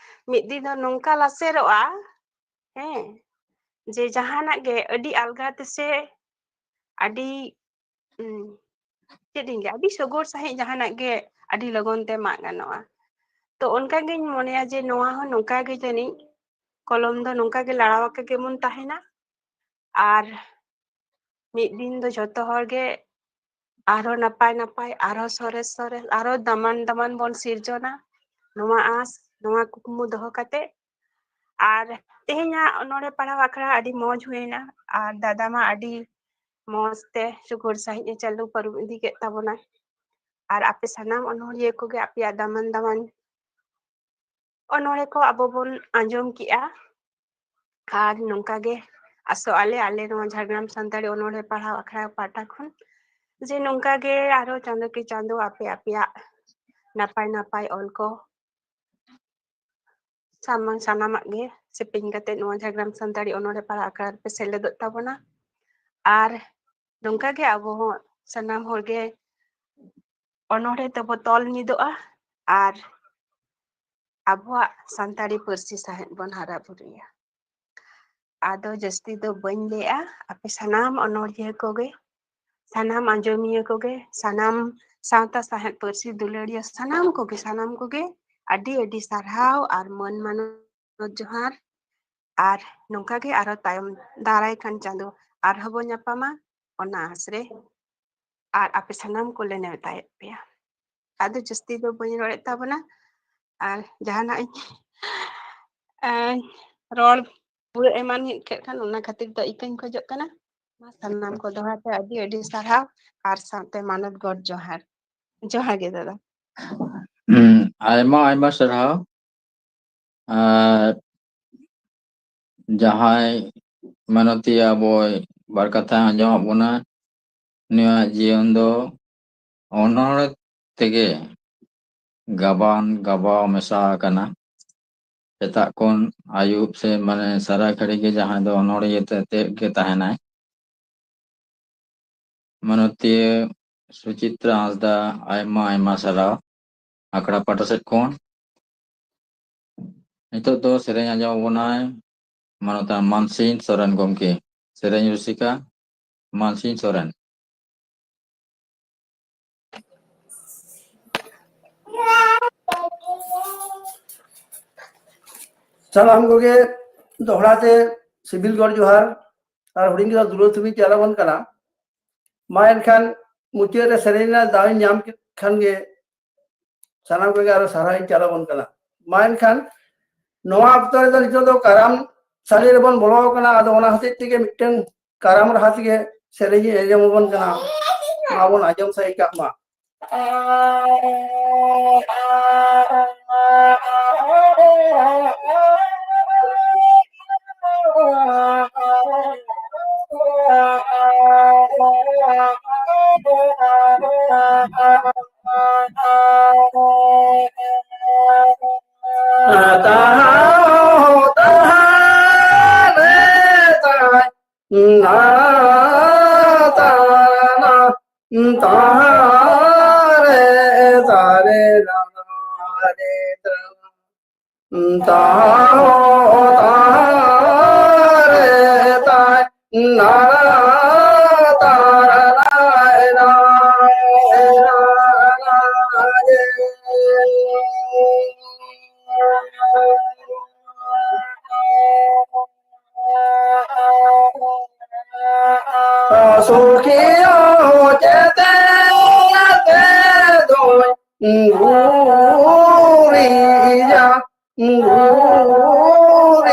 ᱢᱤᱫ ᱫᱤᱱ ᱫᱚ ᱱᱚᱝᱠᱟ ᱞᱟᱥᱮᱨᱚᱜᱼᱟ, ᱦᱮᱸ, ᱡᱮ ᱡᱟᱦᱟᱱᱟᱜ ᱜᱮ ᱟᱹᱰᱤ ᱟᱞᱜᱟ ᱛᱮᱥᱮ ᱟᱹᱰᱤ, ᱩᱸ, ᱪᱮᱫ ᱤᱧ ᱞᱟᱹᱭᱟ, ᱟᱹᱰᱤ ᱥᱚᱜᱚᱲ ᱥᱟᱺᱦᱤᱡ ᱡᱟᱦᱟᱱᱟᱜ ᱜᱮ ᱟᱹᱰᱤ ᱞᱚᱜᱚᱱ ᱛᱮ ᱢᱟᱜ ᱜᱟᱱᱚᱜᱼᱟ᱾ ᱛᱚ ᱚᱱᱠᱟ ᱜᱤᱧ ᱢᱚᱱᱮᱭᱟ ᱡᱮ ᱱᱚᱣᱟ ᱦᱚᱸ ᱱᱚᱝᱠᱟ ᱜᱮ ᱡᱟᱹᱱᱤᱡ ᱠᱚᱞᱚᱢ ᱫᱚ ᱱᱚᱝᱠᱟ ᱜᱮ ᱞᱟᱲᱟᱣ ᱟᱠᱟ ᱜᱮᱵᱚᱱ ᱛᱟᱦᱮᱱᱟ᱾ ᱟᱨ ᱢᱤᱫ ᱫᱤᱱ ᱫᱚ ᱡᱷᱚᱛᱚ ᱦᱚᱲ ᱜᱮ ᱟᱨᱦᱚᱸ ᱱᱟᱯᱟᱭ ᱱᱟᱯᱟᱭ, ᱟᱨᱦᱚᱸ ᱥᱚᱨᱮᱥ ᱥᱚᱨᱮᱥ, ᱟᱨᱦᱚᱸ ᱫᱟᱢᱟᱱ ᱫᱟᱢᱟᱱ ᱵᱚᱱ ᱥᱤᱨᱡᱚᱱᱟ, ᱱᱚᱣᱟ ᱟᱸᱥ, ᱱᱚᱣᱟ ᱠᱩᱠᱢᱩ ᱫᱚᱦᱚ ᱠᱟᱛᱮ᱾ ᱟᱨ ᱛᱮᱦᱮᱧᱟᱜ ᱚᱱᱚᱬᱦᱮ ᱯᱟᱲᱦᱟᱣ ᱟᱠᱷᱲᱟ ᱟᱹᱰᱤ ᱢᱚᱡᱽ ᱦᱩᱭᱮᱱᱟ, ᱟᱨ ᱫᱟᱫᱟ ᱢᱟ ᱟᱹᱰᱤ ᱢᱚᱡᱽ ᱛᱮ ᱥᱩᱜᱩᱲ ᱥᱟᱺᱦᱤᱡ ᱮ ᱪᱟᱹᱞᱩ ᱯᱟᱹᱨᱩᱢ ᱤᱫᱤ ᱠᱮᱫ ᱛᱟᱵᱚᱱᱟ᱾ ᱟᱨ ᱟᱯᱮ ᱥᱟᱱᱟᱢ ᱚᱱᱚᱬᱦᱤᱭᱟᱹ ᱠᱚᱜᱮ ᱟᱯᱮᱭᱟᱜ ᱫᱟᱢᱟᱱ ᱫᱟᱢᱟᱱ ᱚᱱᱚᱬᱦᱮ ᱠᱚ ᱟᱵᱚ ᱵᱚᱱ ᱟᱸᱡᱚᱢ ᱠᱮᱜᱼᱟ᱾ ᱟᱨ ᱱᱚᱝᱠᱟ ᱜᱮ ᱟᱥᱚᱜ ᱟᱞᱮ, ᱟᱞᱮ ᱱᱚᱣᱟ ᱡᱷᱟᱲᱜᱨᱟᱢ ᱥᱟᱱᱛᱟᱲᱤ ᱚᱱᱚᱬᱦᱮ ᱯᱟᱲᱦᱟᱣ ᱟᱠᱷᱲᱟ ᱯᱟᱦᱴᱟ ᱠᱷᱚᱱ, ᱡᱮ ᱱᱚᱝᱠᱟ ᱜᱮ ᱟᱨᱦᱚᱸ ᱪᱟᱸᱫᱚ ᱠᱤ ᱪᱟᱸᱫᱚ ᱟᱯᱮ ᱟᱯᱮᱭᱟᱜ ᱱᱟᱯᱟᱭ ᱱᱟᱯᱟᱭ ᱚᱞ ᱠᱚ ᱥᱟᱢᱟᱝ ᱥᱟᱱᱟᱢᱟᱜ ᱜᱮ ᱥᱮᱯᱮᱧ ᱠᱟᱛᱮ ᱱᱚᱣᱟ ᱡᱷᱟᱲᱜᱨᱟᱢ ᱥᱟᱱᱛᱟᱲᱤ ᱚᱱᱚᱬᱦᱮ ᱯᱟᱲᱦᱟᱣ ᱟᱠᱷᱲᱟ ᱨᱮᱯᱮ ᱥᱮᱞᱮᱫᱚᱜ ᱛᱟᱵᱚᱱᱟ᱾ ᱟᱨ ᱱᱚᱝᱠᱟ ᱜᱮ ᱟᱵᱚ ᱦᱚᱸ ᱥᱟᱱᱟᱢ ᱦᱚᱲ ᱜᱮ ᱚᱱᱚᱬᱦᱮ ᱛᱮᱵᱚ ᱛᱚᱞ ᱢᱤᱫᱚᱜᱼᱟ ᱟᱨ ᱟᱵᱚᱣᱟᱜ ᱥᱟᱱᱛᱟᱲᱤ ᱯᱟᱹᱨᱥᱤ ᱥᱟᱶᱦᱮᱫ ᱵᱚᱱ ᱦᱟᱨᱟ ᱵᱩᱨᱩᱭᱟ᱾ ᱟᱫᱚ ᱡᱟᱹᱥᱛᱤ ᱫᱚ ᱵᱟᱹᱧ ᱞᱟᱹᱭᱟ, ᱟᱯᱮ ᱥᱟᱱᱟᱢ ᱚᱱᱚᱬᱦᱤᱭᱟᱹ ᱠᱚᱜᱮ ᱥᱟᱱᱟᱢ ᱟᱸᱡᱚᱢᱤᱭᱟᱹ ᱠᱚᱜᱮ, ᱥᱟᱱᱟᱢ ᱥᱟᱶᱛᱟ ᱥᱟᱶᱦᱮᱫ ᱯᱟᱹᱨᱥᱤ ᱫᱩᱞᱟᱹᱲᱤᱭᱟᱹ ᱥᱟᱱᱟᱢ ᱠᱚᱜᱮ, ᱥᱟᱱᱟᱢ ᱠᱚᱜᱮ ᱟᱹᱰᱤ ᱟᱹᱰᱤ ᱥᱟᱨᱦᱟᱣ ᱟᱨ ᱢᱟᱹᱱ ᱢᱟᱱᱚᱛ ᱡᱚᱦᱟᱨ᱾ ᱟᱨ ᱱᱚᱝᱠᱟ ᱜᱮ ᱟᱨᱦᱚᱸ ᱛᱟᱭᱚᱢ ᱫᱟᱨᱟᱭ ᱠᱟᱱ ᱪᱟᱸᱫᱚ ᱟᱨᱦᱚᱸ ᱵᱚᱱ ᱧᱟᱯᱟᱢᱟ, ᱚᱱᱟ ᱟᱸᱥ ᱨᱮ᱾ ᱟᱨ ᱟᱯᱮ ᱥᱟᱱᱟᱢ ᱠᱚᱞᱮ ᱱᱮᱣᱛᱟᱭᱮᱫ ᱯᱮᱭᱟ᱾ ᱟᱫᱚ ᱡᱟᱹᱥᱛᱤ ᱫᱚ ᱵᱟᱹᱧ ᱨᱚᱲᱮᱫ ᱛᱟᱵᱚᱱᱟ, ᱟᱨ ᱡᱟᱦᱟᱱᱟᱜ ᱤᱧ, ᱮᱸ, ᱨᱚᱲ ᱯᱩᱨᱟᱹ ᱮᱢᱟᱱ ᱠᱮᱫ ᱠᱷᱟᱱ, ᱚᱱᱟ ᱠᱷᱟᱹᱛᱤᱨ ᱫᱚ ᱤᱠᱟᱹᱧ ᱠᱷᱚᱡᱚᱜ ᱠᱟᱱᱟ᱾ ᱢᱟ ᱥᱟᱱᱟᱢ ᱠᱚ ᱫᱚᱦᱲᱟ ᱛᱮ ᱟᱹᱰᱤ ᱟᱹᱰᱤ ᱥᱟᱨᱦᱟᱣ ᱟᱨ ᱥᱟᱶᱛᱮ ᱢᱟᱱᱚᱛ ᱜᱚᱰ ᱡᱚᱦᱟᱨ᱾ ᱡᱚᱦᱟᱨ ᱜᱮ ᱫᱟᱫᱟ᱾ ᱦᱩᱸ, ᱟᱭᱢᱟ ᱟᱭᱢᱟ ᱥᱟᱨᱦᱟᱣ᱾ ᱟᱨ ᱡᱟᱦᱟᱸᱭ ᱢᱟᱱᱚᱛᱤᱭᱟᱹ ᱟᱵᱚᱭ ᱵᱟᱨ ᱠᱟᱛᱷᱟ ᱟᱸᱡᱚᱢᱟᱜ ᱵᱚᱱᱟ, ᱱᱩᱭᱟᱜ ᱡᱤᱭᱚᱱ ᱫᱚ ᱚᱱᱚᱬᱦᱮ ᱛᱮᱜᱮ ᱜᱟᱵᱟᱱ ᱜᱟᱵᱟᱣ ᱢᱮᱥᱟ ᱟᱠᱟᱱᱟ᱾ ᱥᱮᱛᱟᱜ ᱠᱷᱚᱱ ᱟᱹᱭᱩᱵ ᱥᱮ, ᱢᱟᱱᱮ, ᱥᱟᱨᱟ ᱜᱷᱟᱹᱲᱤ ᱜᱮ ᱡᱟᱦᱟᱸᱭ ᱫᱚ ᱚᱱᱚᱬᱦᱤᱭᱟᱹ ᱛᱮ ᱛᱮᱫ ᱜᱮ ᱛᱟᱦᱮᱱᱟᱭ᱾ ᱢᱟᱱᱚᱛᱤᱭᱟᱹ ᱥᱩᱪᱤᱛᱨᱟ ᱦᱟᱸᱥᱫᱟ, ᱟᱭᱢᱟ ᱟᱭᱢᱟ ᱥᱟᱨᱦᱟᱣ ᱟᱠᱷᱲᱟ ᱯᱟᱦᱴᱟ ᱥᱮᱫ ᱠᱷᱚᱱ᱾ ᱱᱤᱛᱚᱜ ᱫᱚ ᱥᱮᱨᱮᱧ ᱟᱸᱡᱚᱢ ᱟᱵᱚᱱᱟᱭ ᱢᱟᱱᱚᱛᱟᱱ ᱢᱟᱱᱥᱤᱝ ᱥᱚᱨᱮᱱ ᱜᱚᱢᱠᱮ, ᱥᱮᱨᱮᱧ ᱨᱩᱥᱤᱠᱟ ᱢᱟᱱᱥᱤᱝ ᱥᱚᱨᱮᱱ᱾ ᱥᱟᱱᱟᱢ ᱠᱚᱜᱮ ᱫᱚᱦᱲᱟ ᱛᱮ ᱥᱤᱵᱤᱞ ᱜᱚᱰ ᱡᱚᱦᱟᱨ ᱟᱨ ᱦᱩᱰᱤᱧ ᱜᱤᱫᱽᱨᱟᱹ ᱫᱩᱞᱟᱹᱲ ᱛᱷᱩᱢᱤ ᱪᱟᱞ ᱟᱵᱚᱱ ᱠᱟᱱᱟ᱾ ᱢᱟ ᱮᱱᱠᱷᱟᱱ ᱢᱩᱪᱟᱹᱫ ᱨᱮ ᱥᱮᱨᱮᱧ ᱨᱮᱱᱟᱜ ᱫᱟᱣ ᱤᱧ ᱧᱟᱢ ᱠᱮᱫ ᱠᱷᱟᱱ ᱜᱮ ᱥᱟᱱᱟᱢ ᱠᱚᱜᱮ ᱟᱨᱚ ᱥᱟᱨᱦᱟᱣ ᱤᱧ ᱪᱟᱞ ᱟᱵᱚᱱ ᱠᱟᱱᱟ᱾ ᱢᱟ ᱮᱱᱠᱷᱟᱱ ᱱᱚᱣᱟ ᱚᱠᱛᱚ ᱨᱮᱫᱚ ᱱᱤᱛᱚᱜ ᱫᱚ ᱠᱟᱨᱟᱢ ᱥᱟᱹᱨᱤ ᱨᱮᱵᱚᱱ ᱵᱚᱞᱚ ᱟᱠᱟᱱᱟ᱾ ᱟᱫᱚ ᱚᱱᱟ ᱦᱚᱛᱮᱡ ᱛᱮᱜᱮ ᱢᱤᱫᱴᱟᱝ ᱠᱟᱨᱟᱢ ᱨᱟᱦᱟ ᱛᱮᱜᱮ ᱥᱮᱨᱮᱧ ᱤᱧ ᱟᱸᱡᱚᱢ ᱟᱵᱚᱱ ᱠᱟᱱᱟ, ᱢᱟ ᱵᱚᱱ ᱟᱸᱡᱚᱢ ᱥᱟᱹᱦᱤ ᱠᱟᱜ ᱢᱟ᱾ ᱜᱩᱨᱤᱡᱟ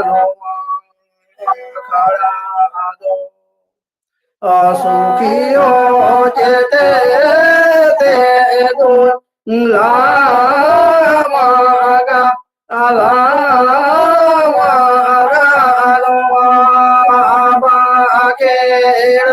ᱱᱚᱣᱟ ᱟᱠᱷᱲᱟ ᱫᱚ᱾ ᱥᱩᱠᱷᱤ ᱚᱪᱮᱛᱮ ᱛᱮ ᱫᱩᱞ ᱞᱟᱢᱟᱜᱟ, ᱞᱟᱢᱟᱜᱟ ᱱᱚᱣᱟ ᱵᱟᱠᱷᱮᱲ᱾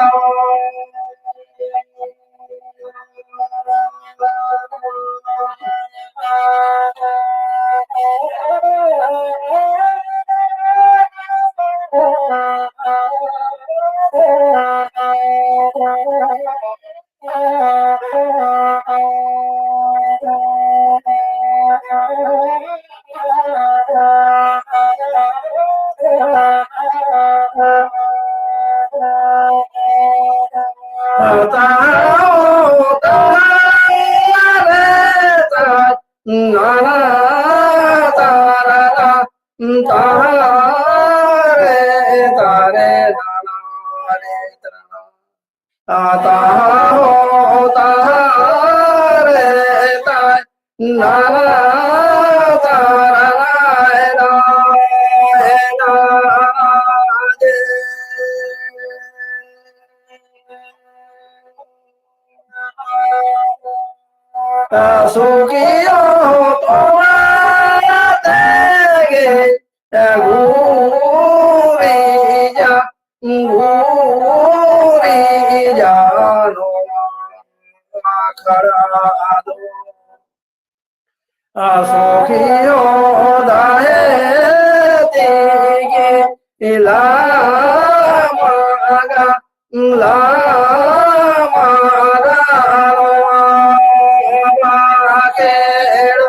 ᱥᱩᱠᱷᱤᱭᱟ ᱛᱚᱣᱟ ᱛᱮᱜᱮ ᱜᱩᱨᱤᱡᱟ, ᱜᱩᱨᱤᱡᱟ ᱱᱚᱣᱟ ᱟᱠᱷᱲᱟ ᱫᱚ᱾ ᱥᱩᱠᱷᱤᱭᱟ ᱫᱟᱦᱮ ᱛᱮᱜᱮ ᱞᱟᱢᱟᱜᱟ, ᱞᱟᱢᱟᱜᱟ ᱱᱚᱣᱟ ᱵᱟᱠᱷᱮᱲ᱾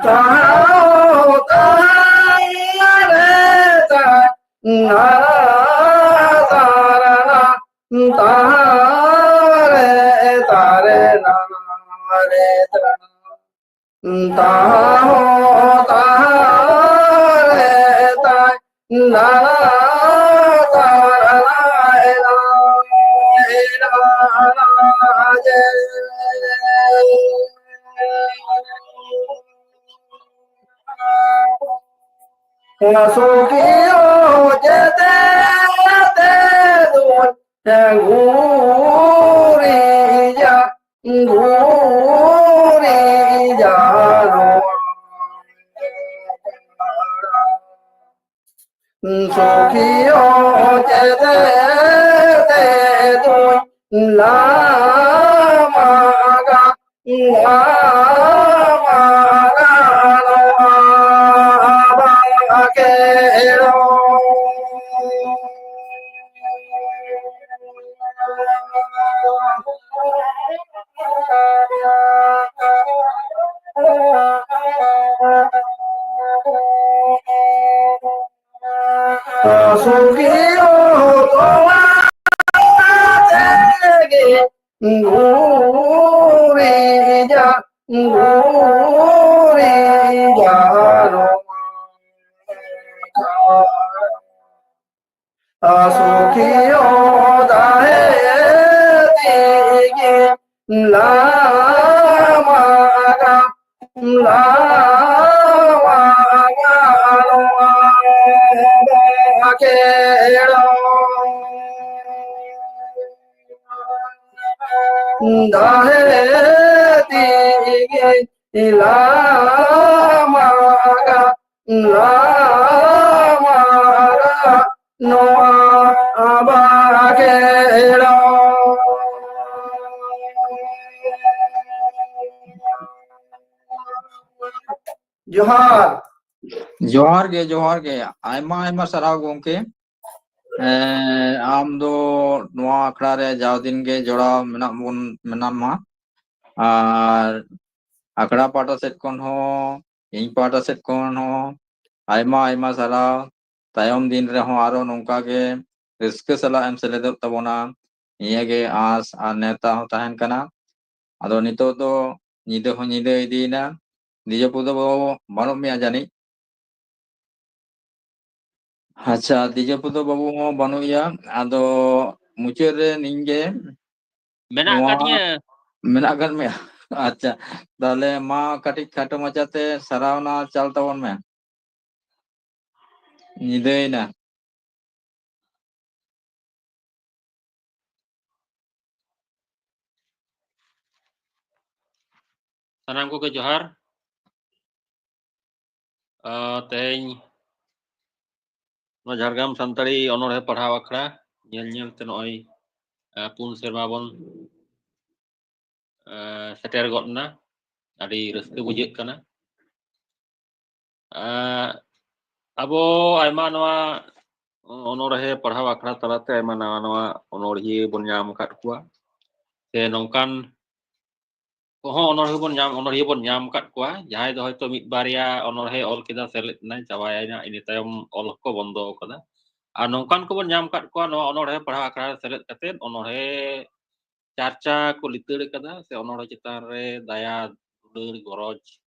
ᱛᱟᱦᱟᱣ ᱛᱟᱦᱟᱣ ᱨᱮ ᱛᱟᱦᱟᱣ ᱛᱟᱦᱟᱣ ᱨᱮ ᱛᱟᱦᱟᱣ ᱨᱮ ᱛᱟᱦᱟᱣ ᱨᱮ ᱛᱟᱦᱟᱣ ᱨᱮ ᱛᱟᱦᱟᱣ ᱛᱟᱦᱚᱸ ᱛᱟᱦᱟᱨᱮ ᱛᱟᱭ ᱱᱟᱞᱟ ᱛᱟᱨᱟᱭ ᱞᱟᱭ ᱞᱟᱭ ᱡᱮ᱾ ᱥᱩᱠᱷᱤᱭᱚ ᱡᱮᱛᱮ ᱛᱮ ᱫᱩᱧ ᱜᱩᱨᱤᱡᱟ, ᱜᱩᱨᱤᱡᱟ ᱱᱚᱣᱟ᱾ ᱥᱩᱠᱷᱤᱭᱚ ᱡᱮᱛᱮ ᱛᱮ ᱫᱩᱧ ᱞᱟᱢᱟᱜᱟ, ᱞᱟᱢᱟᱜᱟ ᱱᱚᱣᱟ ᱵᱟᱠᱷᱮᱲᱚ᱾ ᱥᱩᱠᱷᱤᱭᱚ ᱛᱚᱣᱟ ᱛᱮᱜᱮ ᱜᱩᱨᱤᱡᱟ, ᱜᱩᱨᱤᱡᱟ ᱱᱚᱣᱟ᱾ ᱥᱩᱠᱷᱤᱭᱚ ᱫᱟᱦᱮ ᱛᱮᱜᱮ ᱞᱟᱢᱟᱜᱟ, ᱞᱟᱢᱟᱜᱟ ᱱᱚᱣᱟ ᱵᱟᱠᱷᱮᱲᱚ᱾ ᱫᱟᱦᱮ ᱛᱮᱜᱮ ᱞᱟᱢᱟᱜᱟ, ᱞᱟᱢᱟᱜᱟ ᱱᱚᱣᱟ ᱵᱟᱠᱷᱮᱲᱚ᱾ ᱡᱚᱦᱟᱨ᱾ ᱡᱚᱦᱟᱨ ᱜᱮ, ᱡᱚᱦᱟᱨ ᱜᱮ᱾ ᱟᱭᱢᱟ, ᱟᱭᱢᱟ ᱥᱟᱨᱦᱟᱣ ᱜᱚᱢᱠᱮ᱾ ᱮᱸ, ᱟᱢ ᱫᱚ ᱱᱚᱣᱟ ᱟᱠᱷᱲᱟ ᱨᱮ ᱡᱟᱣ ᱫᱤᱱ ᱜᱮ ᱡᱚᱲᱟᱣ ᱢᱮᱱᱟᱜ ᱵᱚᱱ, ᱢᱮᱱᱟᱢᱟ᱾ ᱟᱨ ᱟᱠᱷᱲᱟ ᱯᱟᱦᱴᱟ ᱥᱮᱫ ᱠᱷᱚᱱ ᱦᱚᱸ, ᱤᱧ ᱯᱟᱦᱴᱟ ᱥᱮᱫ ᱠᱷᱚᱱ ᱦᱚᱸ ᱟᱭᱢᱟ, ᱟᱭᱢᱟ ᱥᱟᱨᱦᱟᱣ᱾ ᱛᱟᱭᱚᱢ ᱫᱤᱱ ᱨᱮᱦᱚᱸ ᱟᱨᱚ ᱱᱚᱝᱠᱟ ᱜᱮ ᱨᱟᱹᱥᱠᱟᱹ ᱥᱟᱞᱟᱜ ᱮᱢ ᱥᱮᱞᱮᱫᱚᱜ ᱛᱟᱵᱚᱱᱟ, ᱱᱤᱭᱟᱹ ᱜᱮ ᱟᱸᱥ ᱟᱨ ᱱᱮᱣᱛᱟ ᱦᱚᱸ ᱛᱟᱦᱮᱱ ᱠᱟᱱᱟ᱾ ᱟᱫᱚ ᱱᱤᱛᱚᱜ ᱫᱚ ᱧᱤᱫᱟᱹ ᱦᱚᱸ ᱧᱤᱫᱟᱹ ᱤᱫᱤᱭᱮᱱᱟ, ᱫᱤᱡᱚᱯᱚᱫᱚ ᱵᱟᱹᱵᱩ ᱵᱟᱹᱱᱩᱜ ᱢᱮᱭᱟ ᱡᱟᱹᱱᱤᱡ᱾ ᱟᱪᱪᱷᱟ, ᱫᱤᱡᱚᱯᱚᱫᱚ ᱵᱟᱹᱵᱩ ᱦᱚᱸ ᱵᱟᱹᱱᱩᱜ ᱮᱭᱟ᱾ ᱟᱫᱚ ᱢᱩᱪᱟᱹᱫ ᱨᱮ ᱱᱤᱧ ᱜᱮ᱾ ᱢᱮᱱᱟᱜ ᱱᱚᱣᱟ ᱟᱠᱟᱫᱤᱧᱟ᱾ ᱢᱮᱱᱟᱜ ᱟᱠᱟᱫ ᱢᱮᱭᱟ? ᱟᱪᱪᱷᱟ, ᱛᱟᱦᱞᱮ ᱢᱟ ᱠᱟᱹᱴᱤᱡ ᱠᱷᱟᱴᱚ ᱢᱟᱪᱷᱟᱛᱮ ᱥᱟᱨᱦᱟᱣᱱᱟ ᱪᱟᱞ ᱛᱟᱵᱚᱱ ᱢᱮ᱾ ᱧᱤᱫᱟᱹᱭᱮᱱᱟ᱾ ᱥᱟᱱᱟᱢ ᱠᱚᱜᱮ ᱡᱚᱦᱟᱨ᱾ ᱟᱨ ᱛᱮᱦᱮᱧ ᱱᱚᱣᱟ ᱡᱷᱟᱲᱜᱨᱟᱢ ᱥᱟᱱᱛᱟᱲᱤ ᱚᱱᱚᱬᱦᱮ ᱯᱟᱲᱦᱟᱣ ᱟᱠᱷᱲᱟ ᱧᱮᱞ ᱧᱮᱞ ᱛᱮ ᱱᱚᱜᱼᱚᱭ, ᱟᱨ, ᱯᱩᱱ ᱥᱮᱨᱢᱟ ᱵᱚᱱ, ᱟᱨ, ᱥᱮᱴᱮᱨ ᱜᱚᱫ ᱮᱱᱟ᱾ ᱟᱹᱰᱤ ᱨᱟᱹᱥᱠᱟᱹ ᱵᱩᱡᱷᱟᱹᱜ ᱠᱟᱱᱟ᱾ ᱟᱨ ᱟᱵᱚ ᱟᱭᱢᱟ ᱱᱚᱣᱟ ᱚᱱᱚᱬᱦᱮ ᱯᱟᱲᱦᱟᱣ ᱟᱠᱷᱲᱟ ᱛᱟᱞᱟᱛᱮ ᱟᱭᱢᱟ ᱱᱟᱣᱟ ᱱᱟᱣᱟ ᱚᱱᱚᱬᱦᱤᱭᱟᱹ ᱵᱚᱱ ᱧᱟᱢ ᱟᱠᱟᱫ ᱠᱚᱣᱟ, ᱥᱮ ᱱᱚᱝᱠᱟᱱ ᱠᱚᱦᱚᱸ ᱚᱱᱚᱬᱦᱮ ᱵᱚᱱ ᱧᱟᱢ, ᱚᱱᱚᱬᱦᱤᱭᱟᱹ ᱵᱚᱱ ᱧᱟᱢ ᱟᱠᱟᱫ ᱠᱚᱣᱟ, ᱡᱟᱦᱟᱸᱭ ᱫᱚ ᱦᱚᱭᱛᱳ ᱢᱤᱫ ᱵᱟᱨᱭᱟ ᱚᱱᱚᱬᱦᱮ ᱚᱞ ᱠᱮᱫᱟ, ᱥᱮᱞᱮᱫ ᱮᱱᱟᱭ, ᱪᱟᱵᱟᱭᱮᱱᱟ, ᱤᱱᱟᱹ ᱛᱟᱭᱚᱢ ᱚᱞ ᱦᱚᱸᱠᱚ ᱵᱚᱱᱫᱚ ᱟᱠᱟᱫᱟ᱾ ᱟᱨ ᱱᱚᱝᱠᱟᱱ ᱠᱚᱵᱚᱱ ᱧᱟᱢ ᱟᱠᱟᱫ ᱠᱚᱣᱟ, ᱱᱚᱣᱟ ᱚᱱᱚᱬᱦᱮ ᱯᱟᱲᱦᱟᱣ ᱟᱠᱷᱲᱟ ᱨᱮ ᱥᱮᱞᱮᱫ ᱠᱟᱛᱮᱫ ᱚᱱᱚᱬᱦᱮ ᱪᱟᱨᱪᱟ ᱠᱚ ᱞᱤᱛᱟᱹᱲ ᱟᱠᱟᱫᱟ, ᱥᱮ ᱚᱱᱚᱬᱦᱮ ᱪᱮᱛᱟᱱ ᱨᱮ ᱫᱟᱭᱟ, ᱫᱩᱞᱟᱹᱲ, ᱜᱚᱨᱚᱡᱽ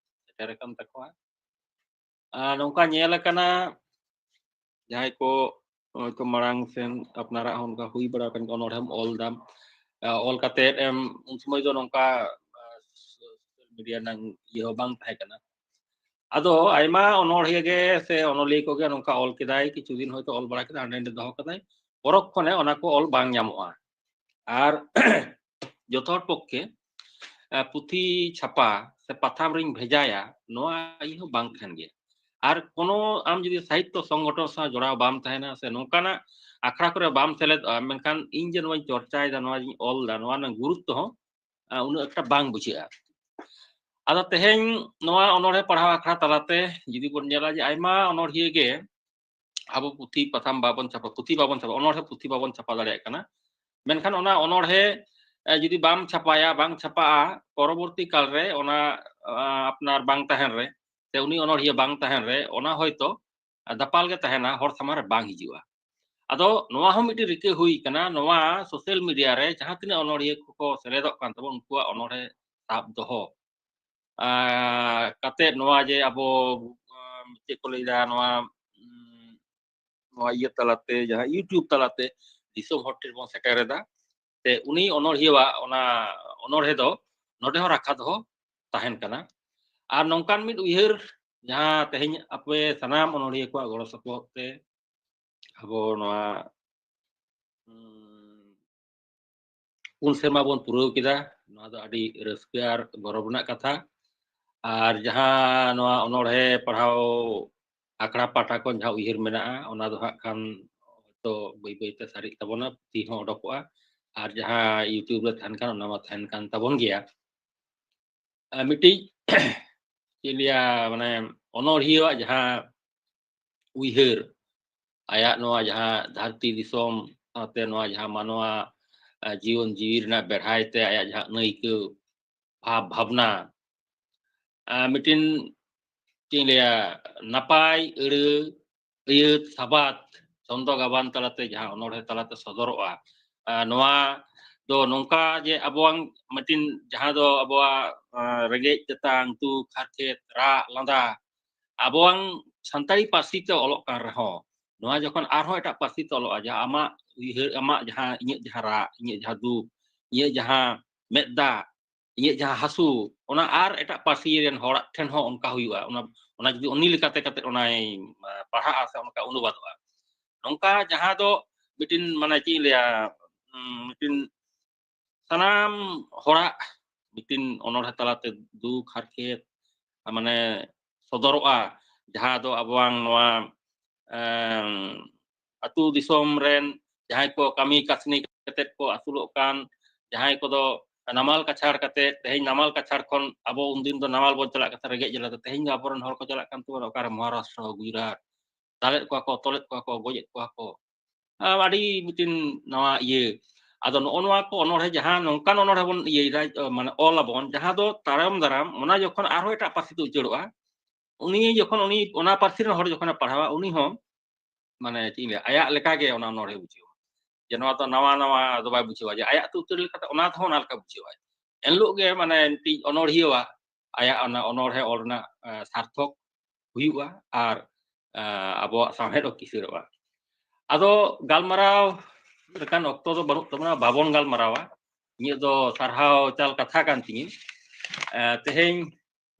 ᱥᱮᱴᱮᱨ ᱟᱠᱟᱱ ᱛᱟᱠᱚᱣᱟ᱾ ᱟᱨ ᱱᱚᱝᱠᱟ ᱧᱮᱞ ᱟᱠᱟᱱᱟ, ᱡᱟᱦᱟᱸᱭ ᱠᱚ ᱦᱚᱭᱛᱳ ᱢᱟᱲᱟᱝ ᱥᱮᱱ ᱟᱯᱱᱟᱨᱟᱜ ᱦᱚᱸ ᱚᱱᱠᱟ ᱦᱩᱭ ᱵᱟᱲᱟ ᱟᱠᱟᱱ ᱜᱮᱭᱟ, ᱚᱱᱚᱬᱦᱮᱢ ᱚᱞ ᱫᱟᱢ, ᱟᱨ ᱚᱞ ᱠᱟᱛᱮᱫ ᱮᱢ, ᱩᱱ ᱥᱚᱢᱚᱭ ᱫᱚ ᱱᱚᱝᱠᱟ, ᱟᱨ, social media ᱨᱮᱱᱟᱜ ᱤᱭᱟᱹ ᱦᱚᱸ ᱵᱟᱝ ᱛᱟᱦᱮᱸ ᱠᱟᱱᱟ᱾ ᱟᱫᱚ ᱟᱭᱢᱟ ᱚᱱᱚᱬᱦᱤᱭᱟᱹ ᱜᱮ ᱥᱮ ᱚᱱᱚᱞᱤᱭᱟᱹ ᱠᱚᱜᱮ ᱱᱚᱝᱠᱟ ᱚᱞ ᱠᱮᱫᱟᱭ, ᱠᱤᱪᱷᱩ ᱫᱤᱱ ᱦᱚᱭᱛᱳ ᱚᱞ ᱵᱟᱲᱟ ᱠᱮᱫᱟᱭ, ᱦᱟᱸᱰᱮ ᱱᱟᱰᱮ ᱫᱚᱦᱚ ᱠᱟᱫᱟᱭ, ᱯᱚᱨᱚᱠᱠᱷᱚᱱᱮ ᱚᱱᱟ ᱠᱚ ᱚᱞ ᱵᱟᱝ ᱧᱟᱢᱚᱜᱼᱟ᱾ ᱟᱨ ᱡᱚᱛᱚ ᱦᱚᱲ ᱯᱚᱠᱠᱷᱮ, ᱟᱨ, ᱯᱩᱛᱷᱤ ᱪᱷᱟᱯᱟ ᱥᱮ ᱯᱟᱛᱷᱟᱢ ᱨᱤᱧ ᱵᱷᱮᱡᱟᱭᱟ, ᱱᱚᱣᱟ ᱤᱭᱟᱹ ᱦᱚᱸ ᱵᱟᱝ ᱛᱟᱦᱮᱱ ᱜᱮᱭᱟ᱾ ᱟᱨ ᱠᱳᱱᱳ ᱟᱢ ᱡᱩᱫᱤ ᱥᱟᱦᱤᱛᱛᱚ ᱥᱚᱝᱜᱚᱴᱷᱚᱱ ᱥᱟᱶ ᱡᱚᱲᱟᱣ ᱵᱟᱢ ᱛᱟᱦᱮᱱᱟ ᱥᱮ ᱱᱚᱝᱠᱟᱱᱟᱜ ᱟᱠᱷᱲᱟ ᱠᱚᱨᱮ ᱵᱟᱢ ᱥᱮᱞᱮᱫᱚᱜᱼᱟ, ᱢᱮᱱᱠᱷᱟᱱ ᱤᱧ ᱡᱮ ᱱᱚᱣᱟᱧ ᱪᱚᱨᱪᱟᱭᱮᱫᱟ, ᱱᱚᱣᱟᱧ ᱚᱞ ᱮᱫᱟ, ᱱᱚᱣᱟ ᱨᱮᱱᱟᱜ ᱜᱩᱨᱩᱛᱛᱚ ᱦᱚᱸ, ᱟᱨ, ᱩᱱᱟᱹᱜ ᱮᱠᱴᱟ ᱵᱟᱝ ᱵᱩᱡᱷᱟᱹᱜᱼᱟ᱾ ᱟᱫᱚ ᱛᱮᱦᱮᱧ ᱱᱚᱣᱟ ᱚᱱᱚᱬᱦᱮ ᱯᱟᱲᱦᱟᱣ ᱟᱠᱷᱲᱟ ᱛᱟᱞᱟᱛᱮ ᱡᱩᱫᱤ ᱵᱚᱱ ᱧᱮᱞᱟ ᱡᱮ ᱟᱭᱢᱟ ᱚᱱᱚᱬᱦᱤᱭᱟᱹ ᱜᱮ ᱟᱵᱚ ᱯᱩᱛᱷᱤ ᱯᱟᱛᱷᱟᱢ ᱵᱟᱵᱚᱱ ᱪᱷᱟᱯᱟ, ᱯᱩᱛᱷᱤ ᱵᱟᱵᱚᱱ ᱪᱷᱟᱯᱟ, ᱚᱱᱚᱬᱦᱮ ᱯᱩᱛᱷᱤ ᱵᱟᱵᱚᱱ ᱪᱷᱟᱯᱟ ᱫᱟᱲᱮᱭᱟᱜ ᱠᱟᱱᱟ᱾ ᱢᱮᱱᱠᱷᱟᱱ ᱚᱱᱟ ᱚᱱᱚᱬᱦᱮ, ᱮ, ᱡᱩᱫᱤ ᱵᱟᱢ ᱪᱷᱟᱯᱟᱭᱟ, ᱵᱟᱝ ᱪᱷᱟᱯᱟᱜᱼᱟ, ᱯᱚᱨᱚᱵᱚᱨᱛᱤ ᱠᱟᱞ ᱨᱮ ᱚᱱᱟ, ᱟ, ᱟᱯᱱᱟᱨ ᱵᱟᱝ ᱛᱟᱦᱮᱱ ᱨᱮ, ᱥᱮ ᱩᱱᱤ ᱚᱱᱚᱬᱦᱤᱭᱟᱹ ᱵᱟᱝ ᱛᱟᱦᱮᱱ ᱨᱮ, ᱚᱱᱟ ᱦᱚᱭᱛᱚ ᱫᱟᱯᱟᱞ ᱜᱮ ᱛᱟᱦᱮᱱᱟ, ᱦᱚᱲ ᱥᱟᱢᱟᱝ ᱨᱮ ᱵᱟᱝ ᱦᱤᱡᱩᱜᱼᱟ᱾ ᱟᱫᱚ ᱱᱚᱣᱟ ᱦᱚᱸ ᱢᱤᱫᱴᱮᱱ ᱨᱤᱠᱟᱹ ᱦᱩᱭ ᱠᱟᱱᱟ, ᱱᱚᱣᱟ social media ᱨᱮ ᱡᱟᱦᱟᱸ ᱛᱤᱱᱟᱹᱜ ᱚᱱᱚᱬᱦᱤᱭᱟᱹ ᱠᱚᱠᱚ ᱥᱮᱞᱮᱫᱚᱜ ᱠᱟᱱ ᱛᱟᱵᱚᱱ, ᱩᱱᱠᱩᱣᱟᱜ ᱚᱱᱚᱬᱦᱮ ᱥᱟᱵ ᱫᱚᱦᱚ᱾ ᱟᱨ ᱠᱟᱛᱮᱫ ᱱᱚᱣᱟ ᱡᱮ ᱟᱵᱚ, ᱟᱸ, ᱪᱮᱫ ᱠᱚ ᱞᱟᱹᱭᱫᱟ, ᱱᱚᱣᱟ, ᱩᱸ, ᱱᱚᱣᱟ ᱤᱭᱟᱹ ᱛᱟᱞᱟᱛᱮ, ᱡᱟᱦᱟᱸ YouTube ᱛᱟᱞᱟᱛᱮ ᱫᱤᱥᱚᱢ ᱦᱚᱲ ᱴᱷᱮᱱ ᱵᱚᱱ ᱥᱮᱴᱮᱨᱮᱫᱟ᱾ ᱛᱮ ᱩᱱᱤ ᱚᱱᱚᱬᱦᱤᱭᱟᱹᱣᱟᱜ ᱚᱱᱟ ᱚᱱᱚᱬᱦᱮ ᱫᱚ ᱱᱚᱰᱮ ᱦᱚᱸ ᱨᱟᱠᱷᱟ ᱫᱚᱦᱚ ᱛᱟᱦᱮᱱ ᱠᱟᱱᱟ᱾ ᱟᱨ ᱱᱚᱝᱠᱟᱱ ᱢᱤᱫ ᱩᱭᱦᱟᱹᱨ, ᱡᱟᱦᱟᱸ ᱛᱮᱦᱮᱧ ᱟᱯᱮ ᱥᱟᱱᱟᱢ ᱚᱱᱚᱬᱦᱤᱭᱟᱹ ᱠᱚᱣᱟᱜ ᱜᱚᱲᱚ ᱥᱚᱯᱚᱦᱚᱫ ᱛᱮ ᱟᱵᱚ ᱱᱚᱣᱟ, ᱩᱸ, ᱯᱩᱱ ᱥᱮᱨᱢᱟ ᱵᱚᱱ ᱯᱩᱨᱟᱹᱣ ᱠᱮᱫᱟ᱾ ᱱᱚᱣᱟ ᱫᱚ ᱟᱹᱰᱤ ᱨᱟᱹᱥᱠᱟᱹ ᱟᱨ ᱜᱚᱨᱚᱵᱽ ᱨᱮᱱᱟᱜ ᱠᱟᱛᱷᱟ᱾ ᱟᱨ ᱡᱟᱦᱟᱸ ᱱᱚᱣᱟ ᱚᱱᱚᱬᱦᱮ ᱯᱟᱲᱦᱟᱣ ᱟᱠᱷᱲᱟ ᱯᱟᱦᱴᱟ ᱠᱷᱚᱱ ᱡᱟᱦᱟᱸ ᱩᱭᱦᱟᱹᱨ ᱢᱮᱱᱟᱜᱼᱟ, ᱚᱱᱟ ᱫᱚ ᱦᱟᱸᱜ ᱠᱷᱟᱱ ᱦᱚᱭᱛᱳ ᱵᱟᱹᱭ ᱵᱟᱹᱭ ᱛᱮ ᱥᱟᱹᱨᱤᱜ ᱛᱟᱵᱚᱱᱟ, ᱯᱩᱛᱷᱤ ᱦᱚᱸ ᱚᱰᱚᱠᱚᱜᱼᱟ᱾ ᱟᱨ ᱡᱟᱦᱟᱸ YouTube ᱨᱮ ᱛᱟᱦᱮᱱ ᱠᱟᱱ, ᱚᱱᱟ ᱢᱟ ᱛᱟᱦᱮᱱ ᱠᱟᱱ ᱛᱟᱵᱚᱱ ᱜᱮᱭᱟ᱾ ᱟᱨ ᱢᱤᱫᱴᱤᱡ, ᱪᱮᱫ ᱤᱧ ᱞᱟᱹᱭᱟ, ᱢᱟᱱᱮ, ᱚᱱᱚᱬᱦᱤᱭᱟᱹᱣᱟᱜ ᱡᱟᱦᱟᱸ ᱩᱭᱦᱟᱹᱨ, ᱟᱭᱟᱜ ᱱᱚᱣᱟ ᱡᱟᱦᱟᱸ ᱫᱷᱟᱹᱨᱛᱤ ᱫᱤᱥᱚᱢ ᱥᱟᱶᱛᱮ ᱱᱚᱣᱟ ᱡᱟᱦᱟᱸ ᱢᱟᱱᱣᱟ, ᱟ, ᱡᱤᱭᱚᱱ ᱡᱤᱣᱤ ᱨᱮᱱᱟᱜ ᱵᱮᱲᱦᱟᱭ ᱛᱮ ᱟᱭᱟᱜ ᱡᱟᱦᱟᱸ ᱟᱹᱱᱟᱹᱭᱠᱟᱹᱣ, ᱵᱷᱟᱵᱽ ᱵᱷᱟᱵᱽᱱᱟ, ᱟ, ᱢᱤᱫᱴᱤᱱ, ᱪᱮᱫ ᱤᱧ ᱞᱟᱹᱭᱟ, ᱱᱟᱯᱟᱭ ᱟᱹᱲᱟᱹ, ᱟᱹᱭᱟᱹᱛ, ᱥᱟᱵᱟᱫ, ᱪᱷᱚᱱᱫᱚ ᱜᱟᱵᱟᱱ ᱛᱟᱞᱟᱛᱮ ᱡᱟᱦᱟᱸ ᱚᱱᱚᱬᱦᱮ ᱛᱟᱞᱟᱛᱮ ᱥᱚᱫᱚᱨᱚᱜᱼᱟ, ᱟ, ᱱᱚᱣᱟ ᱫᱚ ᱱᱚᱝᱠᱟ ᱡᱮ ᱟᱵᱚᱣᱟᱝ ᱢᱤᱫᱴᱤᱱ ᱡᱟᱦᱟᱸ ᱫᱚ ᱟᱵᱚᱣᱟᱜ, ᱟ, ᱨᱮᱸᱜᱮᱡ ᱛᱮᱛᱟᱝ, ᱫᱩᱠ, ᱦᱟᱨᱠᱮᱛ, ᱨᱟᱜ, ᱞᱟᱸᱫᱟ, ᱟᱵᱚᱣᱟᱝ ᱥᱟᱱᱛᱟᱲᱤ ᱯᱟᱹᱨᱥᱤ ᱛᱮ ᱚᱞᱚᱜ ᱠᱟᱱ ᱨᱮᱦᱚᱸ, ᱱᱚᱣᱟ ᱡᱚᱠᱷᱚᱱ ᱟᱨᱦᱚᱸ ᱮᱴᱟᱜ ᱯᱟᱹᱨᱥᱤ ᱛᱮ ᱚᱞᱚᱜᱼᱟ, ᱡᱟᱦᱟᱸ ᱟᱢᱟᱜ ᱩᱭᱦᱟᱹᱨ, ᱟᱢᱟᱜ ᱡᱟᱦᱟᱸ, ᱤᱧᱟᱹᱜ ᱡᱟᱦᱟᱸ ᱨᱟᱜ, ᱤᱧᱟᱹᱜ ᱡᱟᱦᱟᱸ ᱫᱩᱠ, ᱤᱧᱟᱹᱜ ᱡᱟᱦᱟᱸ ᱢᱮᱫ ᱫᱟᱜ, ᱤᱧᱟᱹᱜ ᱡᱟᱦᱟᱸ ᱦᱟᱹᱥᱩ, ᱚᱱᱟ ᱟᱨ ᱮᱴᱟᱜ ᱯᱟᱹᱨᱥᱤ ᱨᱮᱱ ᱦᱚᱲᱟᱜ ᱴᱷᱮᱱ ᱦᱚᱸ ᱚᱱᱠᱟ ᱦᱩᱭᱩᱜᱼᱟ᱾ ᱚᱱᱟ, ᱚᱱᱟ ᱡᱩᱫᱤ ᱩᱱᱤ ᱞᱮᱠᱟᱛᱮ ᱠᱟᱛᱮᱫ ᱚᱱᱟᱭ, ᱟ, ᱯᱟᱲᱦᱟᱜᱼᱟ ᱥᱮ ᱚᱱᱠᱟ ᱚᱱᱩᱵᱟᱫᱚᱜᱼᱟ᱾ ᱱᱚᱝᱠᱟ ᱡᱟᱦᱟᱸ ᱫᱚ ᱢᱤᱫᱴᱤᱱ, ᱢᱟᱱᱮ, ᱪᱮᱫ ᱤᱧ ᱞᱟᱹᱭᱟ, ᱩᱸ, ᱢᱤᱫᱴᱤᱱ ᱥᱟᱱᱟᱢ ᱦᱚᱲᱟᱜ ᱢᱤᱫᱴᱤᱱ ᱚᱱᱚᱬᱦᱮ ᱛᱟᱞᱟᱛᱮ ᱫᱩᱠ ᱦᱟᱨᱠᱮᱛ, ᱢᱟᱱᱮ, ᱥᱚᱫᱚᱨᱚᱜᱼᱟ, ᱡᱟᱦᱟᱸ ᱫᱚ ᱟᱵᱚᱣᱟᱝ ᱱᱚᱣᱟ, ᱮᱸ, ᱟᱹᱛᱩ ᱫᱤᱥᱚᱢ ᱨᱮᱱ ᱡᱟᱦᱟᱸᱭ ᱠᱚ ᱠᱟᱹᱢᱤ ᱠᱟᱹᱥᱱᱤ ᱠᱟᱛᱮᱫ ᱠᱚ ᱟᱹᱥᱩᱞᱚᱜ ᱠᱟᱱ, ᱡᱟᱦᱟᱸᱭ ᱠᱚᱫᱚ ᱱᱟᱢᱟᱞ ᱠᱟᱪᱷᱟᱲ ᱠᱟᱛᱮᱫ, ᱛᱮᱦᱮᱧ ᱱᱟᱢᱟᱞ ᱠᱟᱪᱷᱟᱲ ᱠᱷᱚᱱ ᱟᱵᱚ ᱩᱱᱫᱤᱱ ᱫᱚ ᱱᱟᱢᱟᱞ ᱵᱚᱱ ᱪᱟᱞᱟᱜ ᱠᱟᱱ ᱛᱟᱦᱮᱸ ᱨᱮᱸᱜᱮᱡ ᱡᱟᱞᱟᱛᱮ, ᱛᱮᱦᱮᱧ ᱫᱚ ᱟᱵᱚᱨᱮᱱ ᱦᱚᱲ ᱠᱚ ᱪᱟᱞᱟᱜ ᱠᱟᱱ ᱛᱟᱵᱚᱱᱟ ᱚᱠᱟᱨᱮ ᱢᱚᱦᱟᱨᱟᱥᱴᱨᱚ, ᱜᱩᱡᱽᱨᱟᱴ, ᱫᱟᱞᱮᱫ ᱠᱚᱣᱟ ᱠᱚ, ᱛᱚᱞᱮᱫ ᱠᱚᱣᱟ ᱠᱚ, ᱜᱚᱡᱮᱫ ᱠᱚᱣᱟ ᱠᱚ᱾ ᱟᱨ ᱟᱹᱰᱤ ᱢᱤᱫᱴᱤᱱ ᱱᱟᱣᱟ ᱤᱭᱟᱹ᱾ ᱟᱫᱚ ᱱᱚᱜᱼᱚ ᱱᱚᱣᱟ ᱠᱚ ᱚᱱᱚᱬᱦᱮ, ᱡᱟᱦᱟᱸ ᱱᱚᱝᱠᱟᱱ ᱚᱱᱚᱬᱦᱮ ᱵᱚᱱ ᱤᱭᱟᱹᱭᱮᱫᱟ, ᱢᱟᱱᱮ, ᱚᱞ ᱟᱵᱚᱱ, ᱡᱟᱦᱟᱸ ᱫᱚ ᱛᱟᱭᱚᱢ ᱫᱟᱨᱟᱢ ᱚᱱᱟ ᱡᱚᱠᱷᱚᱱ ᱟᱨᱦᱚᱸ ᱮᱴᱟᱜ ᱯᱟᱹᱨᱥᱤ ᱛᱮ ᱩᱪᱟᱹᱲᱚᱜᱼᱟ, ᱩᱱᱤ ᱡᱚᱠᱷᱚᱱ, ᱩᱱᱤ ᱚᱱᱟ ᱯᱟᱹᱨᱥᱤ ᱨᱮᱱ ᱦᱚᱲ ᱡᱚᱠᱷᱚᱱᱮ ᱯᱟᱲᱦᱟᱣᱟ, ᱩᱱᱤ ᱦᱚᱸ, ᱢᱟᱱᱮ, ᱪᱮᱫ ᱤᱧ ᱞᱟᱹᱭᱟ, ᱟᱭᱟᱜ ᱞᱮᱠᱟᱜᱮ ᱚᱱᱟ ᱚᱱᱚᱬᱦᱮ ᱵᱩᱡᱷᱟᱹᱣᱟ᱾ ᱡᱮ ᱱᱚᱣᱟ ᱫᱚ ᱱᱟᱣᱟ ᱱᱟᱣᱟ ᱫᱚ ᱵᱟᱭ ᱵᱩᱡᱷᱟᱹᱣᱟ, ᱡᱮ ᱟᱭᱟᱜ ᱛᱮ ᱩᱛᱟᱹᱨ ᱞᱮᱠᱟᱛᱮ ᱚᱱᱟ ᱛᱮᱦᱚᱸ ᱚᱱᱟ ᱞᱮᱠᱟ ᱵᱩᱡᱷᱟᱹᱣᱟᱭ᱾ ᱮᱱᱦᱤᱞᱳᱜ ᱜᱮ, ᱢᱟᱱᱮ, ᱢᱤᱫᱴᱤᱡ ᱚᱱᱚᱬᱦᱤᱭᱟᱹᱣᱟᱜ ᱟᱭᱟᱜ ᱚᱱᱟ ᱚᱱᱚᱬᱦᱮ ᱚᱞ ᱨᱮᱱᱟᱜ ᱥᱟᱨᱛᱷᱚᱠ ᱦᱩᱭᱩᱜᱼᱟ ᱟᱨ ᱟᱵᱚᱣᱟᱜ ᱥᱟᱶᱦᱮᱫ ᱦᱚᱸ ᱠᱤᱥᱟᱹᱲᱚᱜᱼᱟ᱾ ᱟᱫᱚ ᱜᱟᱞᱢᱟᱨᱟᱣ ᱞᱮᱠᱟᱱ ᱚᱠᱛᱚ ᱫᱚ ᱵᱟᱹᱱᱩᱜ ᱛᱟᱵᱚᱱᱟ, ᱵᱟᱵᱚᱱ ᱜᱟᱞᱢᱟᱨᱟᱣᱟ᱾ ᱤᱧᱟᱹᱜ ᱫᱚ ᱥᱟᱨᱦᱟᱣ ᱪᱟᱞ ᱠᱟᱛᱷᱟ ᱠᱟᱱ ᱛᱤᱧᱟᱹ᱾ ᱛᱮᱦᱮᱧ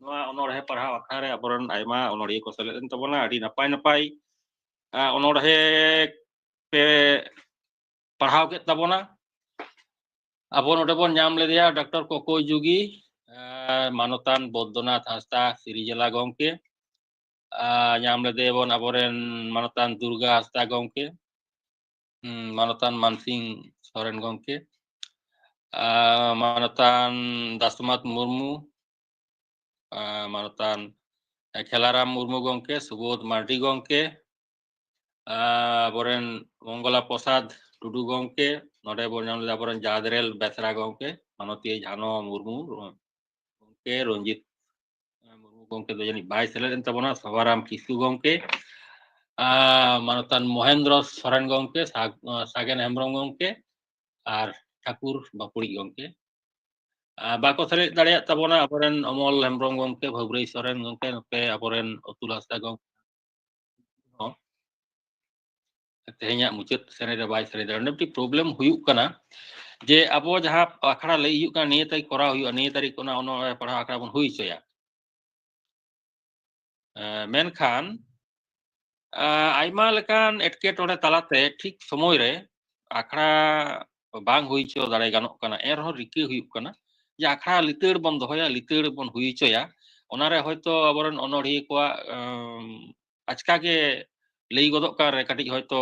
ᱱᱚᱣᱟ ᱚᱱᱚᱬᱦᱮ ᱯᱟᱲᱦᱟᱣ ᱟᱠᱷᱲᱟ ᱨᱮ ᱟᱵᱚᱨᱮᱱ ᱟᱭᱢᱟ ᱚᱱᱚᱲᱦᱤᱭᱟᱹ ᱠᱚ ᱥᱮᱞᱮᱫ ᱮᱱ ᱛᱟᱵᱚᱱᱟ᱾ ᱟᱹᱰᱤ ᱱᱟᱯᱟᱭ ᱱᱟᱯᱟᱭ ᱚᱱᱚᱬᱦᱮ ᱯᱮ ᱯᱟᱲᱦᱟᱣ ᱠᱮᱫ ᱛᱟᱵᱚᱱᱟ᱾ ᱟᱵᱚ ᱱᱚᱰᱮ ᱵᱚᱱ ᱧᱟᱢ ᱞᱮᱫᱮᱭᱟ ᱰᱚᱠᱴᱚᱨ ᱠᱚᱠᱚᱭ ᱡᱩᱜᱤ, ᱢᱟᱱᱚᱛᱟᱱ ᱵᱚᱫᱽᱫᱚᱱᱟᱛᱷ ᱦᱟᱸᱥᱫᱟ ᱥᱤᱨᱤᱡᱟᱞᱟ ᱜᱚᱢᱠᱮ, ᱧᱟᱢ ᱞᱮᱫᱮᱭᱟᱵᱚᱱ ᱟᱵᱚᱨᱮᱱ ᱢᱟᱱᱚᱛᱟᱱ ᱫᱩᱨᱜᱟ ᱦᱟᱸᱥᱫᱟ ᱜᱚᱢᱠᱮ, ᱢᱟᱱᱚᱛᱟᱱ ᱢᱟᱱᱥᱤᱝ ᱥᱚᱨᱮᱱ ᱜᱚᱢᱠᱮ, ᱢᱟᱱᱚᱛᱟᱱ ᱫᱟᱥᱩᱢᱟᱛ ᱢᱩᱨᱢᱩ, ᱢᱟᱱᱚᱛᱟᱱ ᱠᱷᱮᱞᱟᱨᱟᱢ ᱢᱩᱨᱢᱩ ᱜᱚᱢᱠᱮ, ᱥᱩᱵᱳᱫᱷ ᱢᱟᱨᱰᱤ ᱜᱚᱢᱠᱮ, ᱟᱵᱚᱨᱮᱱ ᱢᱚᱝᱜᱚᱞᱟ ᱯᱨᱚᱥᱟᱫᱽ ᱴᱩᱰᱩ ᱜᱚᱢᱠᱮ, ᱱᱚᱰᱮ ᱵᱚᱱ ᱧᱟᱢ ᱞᱮᱫᱟ ᱟᱵᱚᱨᱮᱱ ᱡᱟᱫᱽᱨᱮᱞ ᱵᱮᱥᱨᱟ ᱜᱚᱢᱠᱮ, ᱢᱟᱱᱚᱛᱤᱭᱟᱹ ᱡᱷᱟᱱᱚ ᱢᱩᱨᱢᱩ ᱜᱚᱢᱠᱮ, ᱨᱚᱧᱡᱤᱛ ᱢᱩᱨᱢᱩ ᱜᱚᱢᱠᱮ ᱫᱚ ᱡᱟᱹᱱᱤᱡ ᱵᱟᱭ ᱥᱮᱞᱮᱫ ᱮᱱ ᱛᱟᱵᱚᱱᱟ, ᱥᱚᱵᱷᱟᱨᱟᱢ ᱠᱤᱥᱠᱩ ᱜᱚᱢᱠᱮ, ᱢᱟᱱᱚᱛᱟᱱ ᱢᱚᱦᱮᱱᱫᱨᱚ ᱥᱚᱨᱮᱱ ᱜᱚᱢᱠᱮ, ᱥᱟᱜᱮᱱ ᱦᱮᱢᱵᱨᱚᱢ ᱜᱚᱢᱠᱮ, ᱟᱨ ᱴᱷᱟᱹᱠᱩᱨ ᱵᱟᱯᱩᱲᱤᱡ ᱜᱚᱢᱠᱮ᱾ ᱵᱟᱠᱚ ᱥᱮᱞᱮᱫ ᱫᱟᱲᱮᱭᱟᱜ ᱛᱟᱵᱚᱱᱟ ᱟᱵᱚᱨᱮᱱ ᱚᱢᱚᱞ ᱦᱮᱢᱵᱨᱚᱢ ᱜᱚᱢᱠᱮ, ᱵᱷᱟᱹᱵᱽᱨᱟᱹᱭ ᱥᱚᱨᱮᱱ ᱜᱚᱢᱠᱮ, ᱱᱚᱛᱮ ᱟᱵᱚᱨᱮᱱ ᱚᱛᱩᱞ ᱦᱟᱸᱥᱫᱟ ᱜᱚᱢᱠᱮ ᱦᱚᱸ᱾ ᱛᱮᱦᱮᱧᱟᱜ ᱢᱩᱪᱟᱹᱫ ᱥᱮᱨᱮᱧ ᱨᱮ ᱵᱟᱭ ᱥᱮᱨᱮᱧ ᱫᱟᱲᱮᱭᱟᱜᱼᱟ᱾ ᱢᱤᱫᱴᱤᱡ ᱯᱨᱚᱵᱞᱮᱢ ᱦᱩᱭᱩᱜ ᱠᱟᱱᱟ ᱡᱮ ᱟᱵᱚ ᱡᱟᱦᱟᱸ ᱟᱠᱷᱲᱟ ᱞᱟᱹᱭ ᱦᱩᱭᱩᱜ ᱠᱟᱱᱟ, ᱱᱤᱭᱟᱹ ᱛᱟᱹᱨᱤᱠᱷ ᱠᱚᱨᱟᱣ ᱦᱩᱭᱩᱜᱼᱟ, ᱱᱤᱭᱟᱹ ᱛᱟᱹᱨᱤᱠᱷ ᱚᱱᱟ ᱚᱱᱚᱬᱦᱮ ᱯᱟᱲᱦᱟᱣ ᱟᱠᱷᱲᱟ ᱵᱚᱱ ᱦᱩᱭ ᱦᱚᱪᱚᱭᱟ᱾ ᱢᱮᱱᱠᱷᱟᱱ ᱟᱭᱢᱟ ᱞᱮᱠᱟᱱ ᱮᱴᱠᱮᱴᱚᱬᱮ ᱛᱟᱞᱟᱛᱮ ᱴᱷᱤᱠ ᱥᱚᱢᱚᱭ ᱨᱮ ᱟᱠᱷᱲᱟ ᱵᱟᱝ ᱦᱩᱭ ᱦᱚᱪᱚ ᱫᱟᱲᱮ ᱜᱟᱱᱚᱜ ᱠᱟᱱᱟ᱾ ᱮᱱ ᱨᱮᱦᱚᱸ ᱨᱤᱠᱟᱹ ᱦᱩᱭᱩᱜ ᱠᱟᱱᱟ ᱡᱮ ᱟᱠᱷᱲᱟ ᱞᱤᱛᱟᱹᱲ ᱵᱚᱱ ᱫᱚᱦᱚᱭᱟ, ᱞᱤᱛᱟᱹᱲ ᱵᱚᱱ ᱦᱩᱭ ᱦᱚᱪᱚᱭᱟ᱾ ᱚᱱᱟᱨᱮ ᱦᱚᱭᱛᱳ ᱟᱵᱚᱨᱮᱱ ᱚᱱᱚᱲᱦᱤᱭᱟᱹ ᱠᱚᱣᱟᱜ ᱟᱪᱠᱟ ᱜᱮ ᱞᱟᱹᱭ ᱜᱚᱫᱚᱜ ᱠᱟᱱ ᱨᱮ ᱠᱟᱹᱴᱤᱡ ᱦᱚᱭᱛᱳ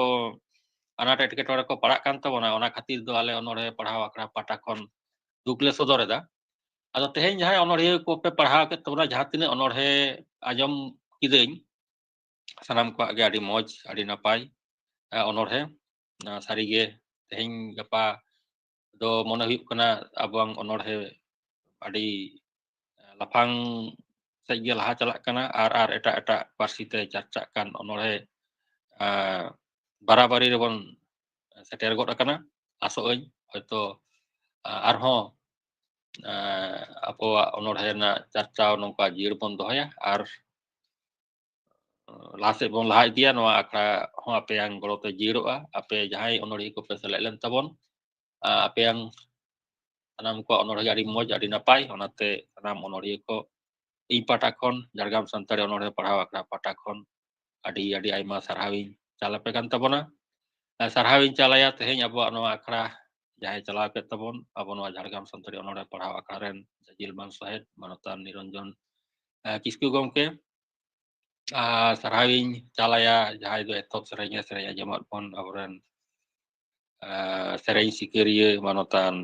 ᱟᱱᱟᱴ ᱮᱴᱠᱮᱴᱚᱬᱮ ᱠᱚ ᱯᱟᱲᱟᱜ ᱠᱟᱱ ᱛᱟᱵᱚᱱᱟ, ᱚᱱᱟ ᱠᱷᱟᱹᱛᱤᱨ ᱫᱚ ᱟᱞᱮ ᱚᱱᱚᱲᱦᱮ ᱯᱟᱲᱦᱟᱣ ᱟᱠᱷᱲᱟ ᱯᱟᱦᱴᱟ ᱠᱷᱚᱱ ᱫᱩᱠ ᱞᱮ ᱥᱚᱫᱚᱨ ᱮᱫᱟ᱾ ᱟᱫᱚ ᱛᱮᱦᱮᱧ ᱡᱟᱦᱟᱸᱭ ᱚᱱᱚᱲᱦᱤᱭᱟᱹ ᱠᱚᱯᱮ ᱯᱟᱲᱦᱟᱣ ᱠᱮᱫ ᱛᱟᱵᱚᱱᱟ, ᱡᱟᱦᱟᱸ ᱛᱤᱱᱟᱹᱜ ᱚᱱᱚᱲᱦᱮ ᱟᱸᱡᱚᱢ ᱠᱤᱫᱟᱹᱧ, ᱥᱟᱱᱟᱢ ᱠᱚᱣᱟᱜ ᱜᱮ ᱟᱹᱰᱤ ᱢᱚᱡᱽ, ᱟᱹᱰᱤ ᱱᱟᱯᱟᱭ ᱚᱱᱚᱲᱦᱮ᱾ ᱥᱟᱹᱨᱤᱜᱮ ᱛᱮᱦᱮᱧ ᱜᱟᱯᱟ ᱫᱚ ᱢᱚᱱᱮ ᱦᱩᱭᱩᱜ ᱠᱟᱱᱟ ᱟᱵᱚᱣᱟᱜ ᱚᱱᱚᱲᱦᱮ ᱟᱹᱰᱤ ᱞᱟᱯᱷᱟᱝ ᱥᱮᱫ ᱜᱮ ᱞᱟᱦᱟ ᱪᱟᱞᱟᱜ ᱠᱟᱱᱟ ᱟᱨ ᱟᱨ ᱮᱴᱟᱜ ᱮᱴᱟᱜ ᱯᱟᱹᱨᱥᱤ ᱛᱮ ᱪᱟᱨᱪᱟᱜ ᱠᱟᱱ ᱚᱱᱚᱲᱦᱮ ᱵᱟᱨᱟᱵᱟᱨᱤ ᱨᱮᱵᱚᱱ ᱥᱮᱴᱮᱨ ᱜᱚᱫ ᱟᱠᱟᱱᱟ᱾ ᱟᱥᱚᱜ ᱟᱹᱧ ᱦᱚᱭᱛᱳ ᱟᱨᱦᱚᱸ ᱟᱵᱚᱣᱟᱜ ᱚᱱᱚᱬᱦᱮ ᱨᱮᱱᱟᱜ ᱪᱟᱨᱪᱟᱣ ᱱᱚᱝᱠᱟ ᱡᱤᱭᱟᱹᱲ ᱵᱚᱱ ᱫᱚᱦᱚᱭᱟ ᱟᱨ ᱞᱟᱦᱟ ᱥᱮᱫ ᱵᱚᱱ ᱞᱟᱦᱟ ᱤᱫᱤᱭᱟ᱾ ᱱᱚᱣᱟ ᱟᱠᱷᱲᱟ ᱦᱚᱸ ᱟᱯᱮᱭᱟᱝ ᱜᱚᱲᱚ ᱛᱮ ᱡᱤᱭᱟᱹᱲᱚᱜᱼᱟ᱾ ᱟᱯᱮ ᱡᱟᱦᱟᱸᱭ ᱚᱱᱚᱬᱦᱤᱭᱟᱹ ᱠᱚᱯᱮ ᱥᱮᱞᱮᱫ ᱞᱮᱱ ᱛᱟᱵᱚᱱ, ᱟᱯᱮᱭᱟᱝ ᱥᱟᱱᱟᱢ ᱠᱚᱣᱟᱜ ᱚᱱᱚᱬᱦᱮ ᱟᱹᱰᱤ ᱢᱚᱡᱽ, ᱟᱹᱰᱤ ᱱᱟᱯᱟᱭ᱾ ᱚᱱᱟᱛᱮ ᱥᱟᱱᱟᱢ ᱚᱱᱚᱬᱦᱤᱭᱟᱹ ᱠᱚ ᱤᱧ ᱯᱟᱦᱴᱟ ᱠᱷᱚᱱ ᱡᱷᱟᱲᱜᱨᱟᱢ ᱥᱟᱱᱛᱟᱲᱤ ᱚᱱᱚᱬᱦᱮ ᱯᱟᱲᱦᱟᱣ ᱟᱠᱷᱲᱟ ᱯᱟᱦᱴᱟ ᱠᱷᱚᱱ ᱟᱹᱰᱤ ᱟᱹᱰᱤ ᱟᱭᱢᱟ ᱥᱟᱨᱦᱟᱣᱤᱧ ᱪᱟᱞ ᱟᱯᱮ ᱠᱟᱱ ᱛᱟᱵᱚᱱᱟ᱾ ᱥᱟᱨᱦᱟᱣᱤᱧ ᱪᱟᱞᱟᱭᱟ ᱛᱮᱦᱮᱧ ᱟᱵᱚᱣᱟᱜ ᱱᱚᱣᱟ ᱟᱠᱷᱲᱟ ᱡᱟᱦᱟᱸᱭ ᱪᱟᱞᱟᱣ ᱠᱮᱫ ᱛᱟᱵᱚᱱ, ᱟᱵᱚ ᱱᱚᱣᱟ ᱡᱷᱟᱲᱜᱨᱟᱢ ᱥᱟᱱᱛᱟᱲᱤ ᱚᱱᱚᱬᱦᱮ ᱯᱟᱲᱦᱟᱣ ᱟᱠᱷᱲᱟ ᱨᱮᱱ ᱡᱟᱹᱡᱤᱞ ᱢᱟᱱ ᱥᱚᱦᱮᱫ ᱢᱟᱱᱚᱛᱟᱱ ᱱᱤᱨᱚᱧᱡᱚᱱ ᱠᱤᱥᱠᱩ ᱜᱚᱢᱠᱮ᱾ ᱟᱨ ᱥᱟᱨᱦᱟᱣᱤᱧ ᱪᱟᱞᱟᱭᱟ ᱡᱟᱦᱟᱸᱭ ᱫᱚ ᱮᱛᱚᱦᱚᱵ ᱥᱮᱨᱮᱧ ᱮ ᱥᱮᱨᱮᱧ ᱟᱸᱡᱚᱢᱟᱫ ᱵᱚᱱ, ᱟᱵᱚᱨᱮᱱ ᱥᱮᱨᱮᱧ ᱥᱤᱠᱟᱹᱨᱤᱭᱟᱹ ᱢᱟᱱᱚᱛᱟᱱ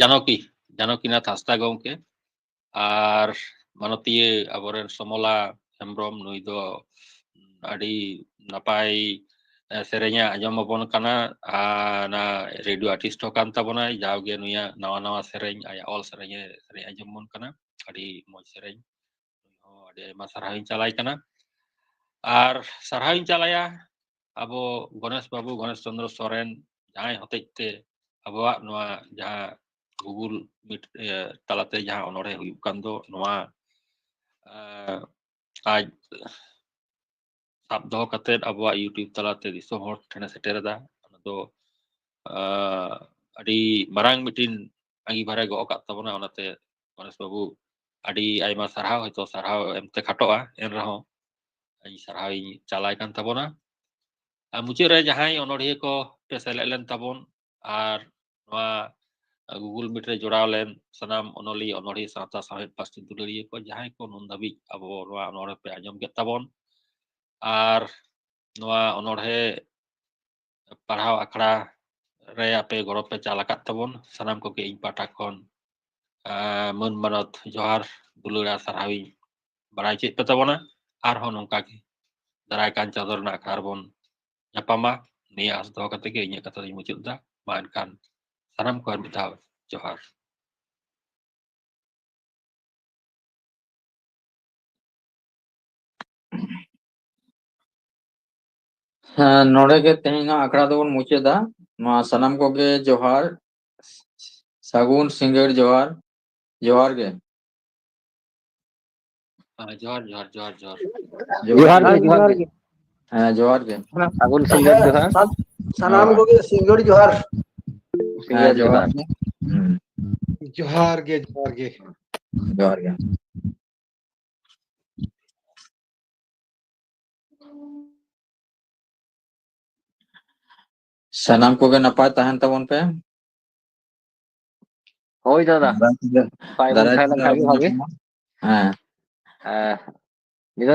ᱡᱟᱱᱚᱠᱤ, ᱡᱟᱱᱚᱠᱤᱱᱟᱛᱷ ᱦᱟᱸᱥᱫᱟ ᱜᱚᱢᱠᱮ᱾ ᱟᱨ ᱢᱟᱱᱚᱛᱤᱭᱟᱹ ᱟᱵᱚᱨᱮᱱ ᱥᱚᱢᱚᱞᱟ ᱦᱮᱢᱵᱨᱚᱢ, ᱱᱩᱭ ᱫᱚ ᱟᱹᱰᱤ ᱱᱟᱯᱟᱭ ᱥᱮᱨᱮᱧᱮ ᱟᱸᱡᱚᱢ ᱟᱵᱚᱱ ᱠᱟᱱᱟ᱾ ᱟᱨ ᱚᱱᱟ ᱨᱮᱰᱤᱭᱳ ᱟᱨᱴᱤᱥᱴ ᱦᱚᱸ ᱠᱟᱱ ᱛᱟᱵᱚᱱᱟᱭ᱾ ᱡᱟᱣᱜᱮ ᱱᱩᱭᱟᱜ ᱱᱟᱣᱟ ᱱᱟᱣᱟ ᱥᱮᱨᱮᱧ, ᱟᱭᱟᱜ ᱚᱞ ᱥᱮᱨᱮᱧᱮ ᱥᱮᱨᱮᱧ ᱟᱸᱡᱚᱢ ᱵᱚᱱ ᱠᱟᱱᱟ᱾ ᱟᱹᱰᱤ ᱢᱚᱡᱽ ᱥᱮᱨᱮᱧ᱾ ᱱᱩᱭ ᱦᱚᱸ ᱟᱹᱰᱤ ᱟᱭᱢᱟ ᱥᱟᱨᱦᱟᱣᱤᱧ ᱪᱟᱞᱟᱭ ᱠᱟᱱᱟ᱾ ᱟᱨ ᱥᱟᱨᱦᱟᱣᱤᱧ ᱪᱟᱞᱟᱭᱟ ᱟᱵᱚ ᱜᱚᱱᱮᱥ ᱵᱟᱹᱵᱩ, ᱜᱚᱱᱮᱥ ᱪᱚᱸᱫᱽᱨᱚ ᱥᱚᱨᱮᱱ, ᱡᱟᱦᱟᱸᱭ ᱦᱚᱛᱮᱡ ᱛᱮ ᱟᱵᱚᱣᱟᱜ ᱱᱚᱣᱟ ᱡᱟᱦᱟᱸ Google Meet ᱛᱟᱞᱟᱛᱮ ᱡᱟᱦᱟᱸ ᱚᱱᱚᱬᱦᱮ ᱦᱩᱭᱩᱜ ᱠᱟᱱ ᱫᱚ, ᱱᱚᱣᱟ ᱟᱡ ᱥᱟᱵ ᱫᱚᱦᱚ ᱠᱟᱛᱮᱫ ᱟᱵᱚᱣᱟᱜ YouTube ᱛᱟᱞᱟᱛᱮ ᱫᱤᱥᱚᱢ ᱦᱚᱲ ᱴᱷᱮᱱᱮ ᱥᱮᱴᱮᱨ ᱮᱫᱟ᱾ ᱚᱱᱟ ᱫᱚ ᱟᱹᱰᱤ ᱢᱟᱨᱟᱝ ᱢᱤᱫᱴᱤᱱ ᱟᱸᱜᱤᱵᱷᱟᱨᱮ ᱜᱚᱜ ᱟᱠᱟᱫ ᱛᱟᱵᱚᱱᱟ᱾ ᱚᱱᱟᱛᱮ ᱜᱚᱱᱮᱥ ᱵᱟᱹᱵᱩ, ᱟᱹᱰᱤ ᱟᱭᱢᱟ ᱥᱟᱨᱦᱟᱣ᱾ ᱦᱚᱭᱛᱳ ᱥᱟᱨᱦᱟᱣ ᱮᱢᱛᱮ ᱠᱷᱟᱴᱚᱜᱼᱟ, ᱮᱱ ᱨᱮᱦᱚᱸ ᱤᱧ ᱥᱟᱨᱦᱟᱣᱤᱧ ᱪᱟᱞᱟᱭ ᱠᱟᱱ ᱛᱟᱵᱚᱱᱟ᱾ ᱟᱨ ᱢᱩᱪᱟᱹᱫ ᱨᱮ ᱡᱟᱦᱟᱸᱭ ᱚᱱᱚᱬᱦᱤᱭᱟᱹ ᱠᱚ ᱯᱮ ᱥᱮᱞᱮᱫ ᱞᱮᱱ ᱛᱟᱵᱚᱱ ᱟᱨ ᱱᱚᱣᱟ Google Meet ᱨᱮ ᱡᱚᱲᱟᱣ ᱞᱮᱱ ᱥᱟᱱᱟᱢ ᱚᱱᱚᱞᱤᱭᱟᱹ, ᱚᱱᱚᱬᱦᱤᱭᱟᱹ, ᱥᱟᱶᱛᱟ ᱥᱟᱶᱦᱮᱫ ᱯᱟᱹᱨᱥᱤ ᱫᱩᱞᱟᱹᱲᱤᱭᱟᱹ ᱠᱚ, ᱡᱟᱦᱟᱸᱭ ᱠᱚ ᱱᱩᱱ ᱫᱷᱟᱹᱵᱤᱡ ᱟᱵᱚ ᱱᱚᱣᱟ ᱚᱱᱚᱬᱦᱮ ᱯᱮ ᱟᱸᱡᱚᱢ ᱠᱮᱫ ᱛᱟᱵᱚᱱ, ᱟᱨ ᱱᱚᱣᱟ ᱚᱱᱚᱬᱦᱮ ᱯᱟᱲᱦᱟᱣ ᱟᱠᱷᱲᱟ ᱨᱮ ᱟᱯᱮ ᱜᱚᱲᱚ ᱯᱮ ᱪᱟᱞ ᱟᱠᱟᱫ ᱛᱟᱵᱚᱱ, ᱥᱟᱱᱟᱢ ᱠᱚᱜᱮ ᱤᱧ ᱯᱟᱦᱴᱟ ᱠᱷᱚᱱ ᱢᱟᱹᱱ ᱢᱟᱱᱚᱛ ᱡᱚᱦᱟᱨ ᱫᱩᱞᱟᱹᱲ ᱟᱨ ᱥᱟᱨᱦᱟᱣᱤᱧ ᱵᱟᱲᱟᱭ ᱦᱚᱪᱚᱭᱮᱫ ᱯᱮ ᱛᱟᱵᱚᱱᱟ᱾ ᱟᱨᱦᱚᱸ ᱱᱚᱝᱠᱟ ᱜᱮ ᱫᱟᱨᱟᱭ ᱠᱟᱱ ᱪᱟᱸᱫᱳ ᱨᱮᱱᱟᱜ ᱟᱠᱷᱲᱟ ᱨᱮᱵᱚᱱ ᱧᱟᱯᱟᱢᱟ᱾ ᱱᱤᱭᱟᱹ ᱟᱸᱥ ᱫᱚᱦᱚ ᱠᱟᱛᱮ ᱜᱮ ᱤᱧᱟᱹᱜ ᱠᱟᱛᱷᱟ ᱫᱚᱧ ᱢᱩᱪᱟᱹᱫ ᱮᱫᱟ᱾ ᱢᱟ ᱮᱱᱠᱷᱟᱱ ᱥᱟᱱᱟᱢ ᱠᱚ ᱟᱨ ᱢᱤᱫ ᱫᱷᱟᱣ ᱡᱚᱦᱟᱨ᱾ ᱦᱮᱸ, ᱱᱚᱰᱮ ᱜᱮ ᱛᱮᱦᱮᱧᱟᱜ ᱟᱠᱷᱲᱟ ᱫᱚᱵᱚᱱ ᱢᱩᱪᱟᱹᱫᱟ᱾ ᱢᱟ ᱥᱟᱱᱟᱢ ᱠᱚᱜᱮ ᱡᱚᱦᱟᱨ, ᱥᱟᱹᱜᱩᱱ ᱥᱤᱸᱜᱟᱹᱲ ᱡᱚᱦᱟᱨ, ᱡᱚᱦᱟᱨ ᱜᱮ᱾ ᱦᱮᱸ, ᱡᱚᱦᱟᱨ, ᱡᱚᱦᱟᱨ, ᱡᱚᱦᱟᱨ, ᱡᱚᱦᱟᱨ᱾ ᱡᱚᱦᱟᱨ ᱜᱮ, ᱡᱚᱦᱟᱨ ᱜᱮ᱾ ᱦᱮᱸ, ᱡᱚᱦᱟᱨ ᱜᱮ᱾ ᱥᱟᱹᱜᱩᱱ ᱥᱤᱸᱜᱟᱹᱲ ᱡᱚᱦᱟᱨ᱾ ᱥᱟᱱᱟᱢ ᱦᱳᱭ᱾ ᱠᱚᱜᱮ ᱥᱤᱸᱜᱟᱹᱲ ᱡᱚᱦᱟᱨ᱾ ᱦᱮᱸ, ᱥᱤᱸᱜᱟᱹᱲ ᱡᱚᱦᱟᱨ ᱡᱚᱦᱟᱨ᱾ ᱜᱮ᱾ ᱦᱩᱸ᱾ ᱡᱚᱦᱟᱨ ᱜᱮ, ᱡᱚᱦᱟᱨ ᱜᱮ᱾ ᱡᱚᱦᱟᱨ ᱜᱮ᱾ ᱥᱟᱱᱟᱢ ᱠᱚᱜᱮ ᱱᱟᱯᱟᱭ ᱛᱟᱦᱮᱱ ᱛᱟᱵᱚᱱ ᱯᱮ᱾ ᱦᱳᱭ ᱫᱟᱫᱟ᱾ ᱫᱟᱨᱟᱭ ᱛᱮ, ᱱᱟᱯᱟᱭ ᱵᱚᱱ ᱫᱟᱨᱟᱭ ᱛᱟᱦᱮᱸ ᱛᱮ ᱞᱮᱱ ᱠᱷᱟᱱ ᱜᱮ ᱟᱨᱦᱚᱸ ᱵᱚᱱ ᱵᱷᱟᱜᱮ᱾ ᱧᱟᱯᱟᱢᱟ᱾ ᱦᱮᱸ᱾ ᱦᱮᱸ᱾ ᱱᱤᱫᱷᱟᱱ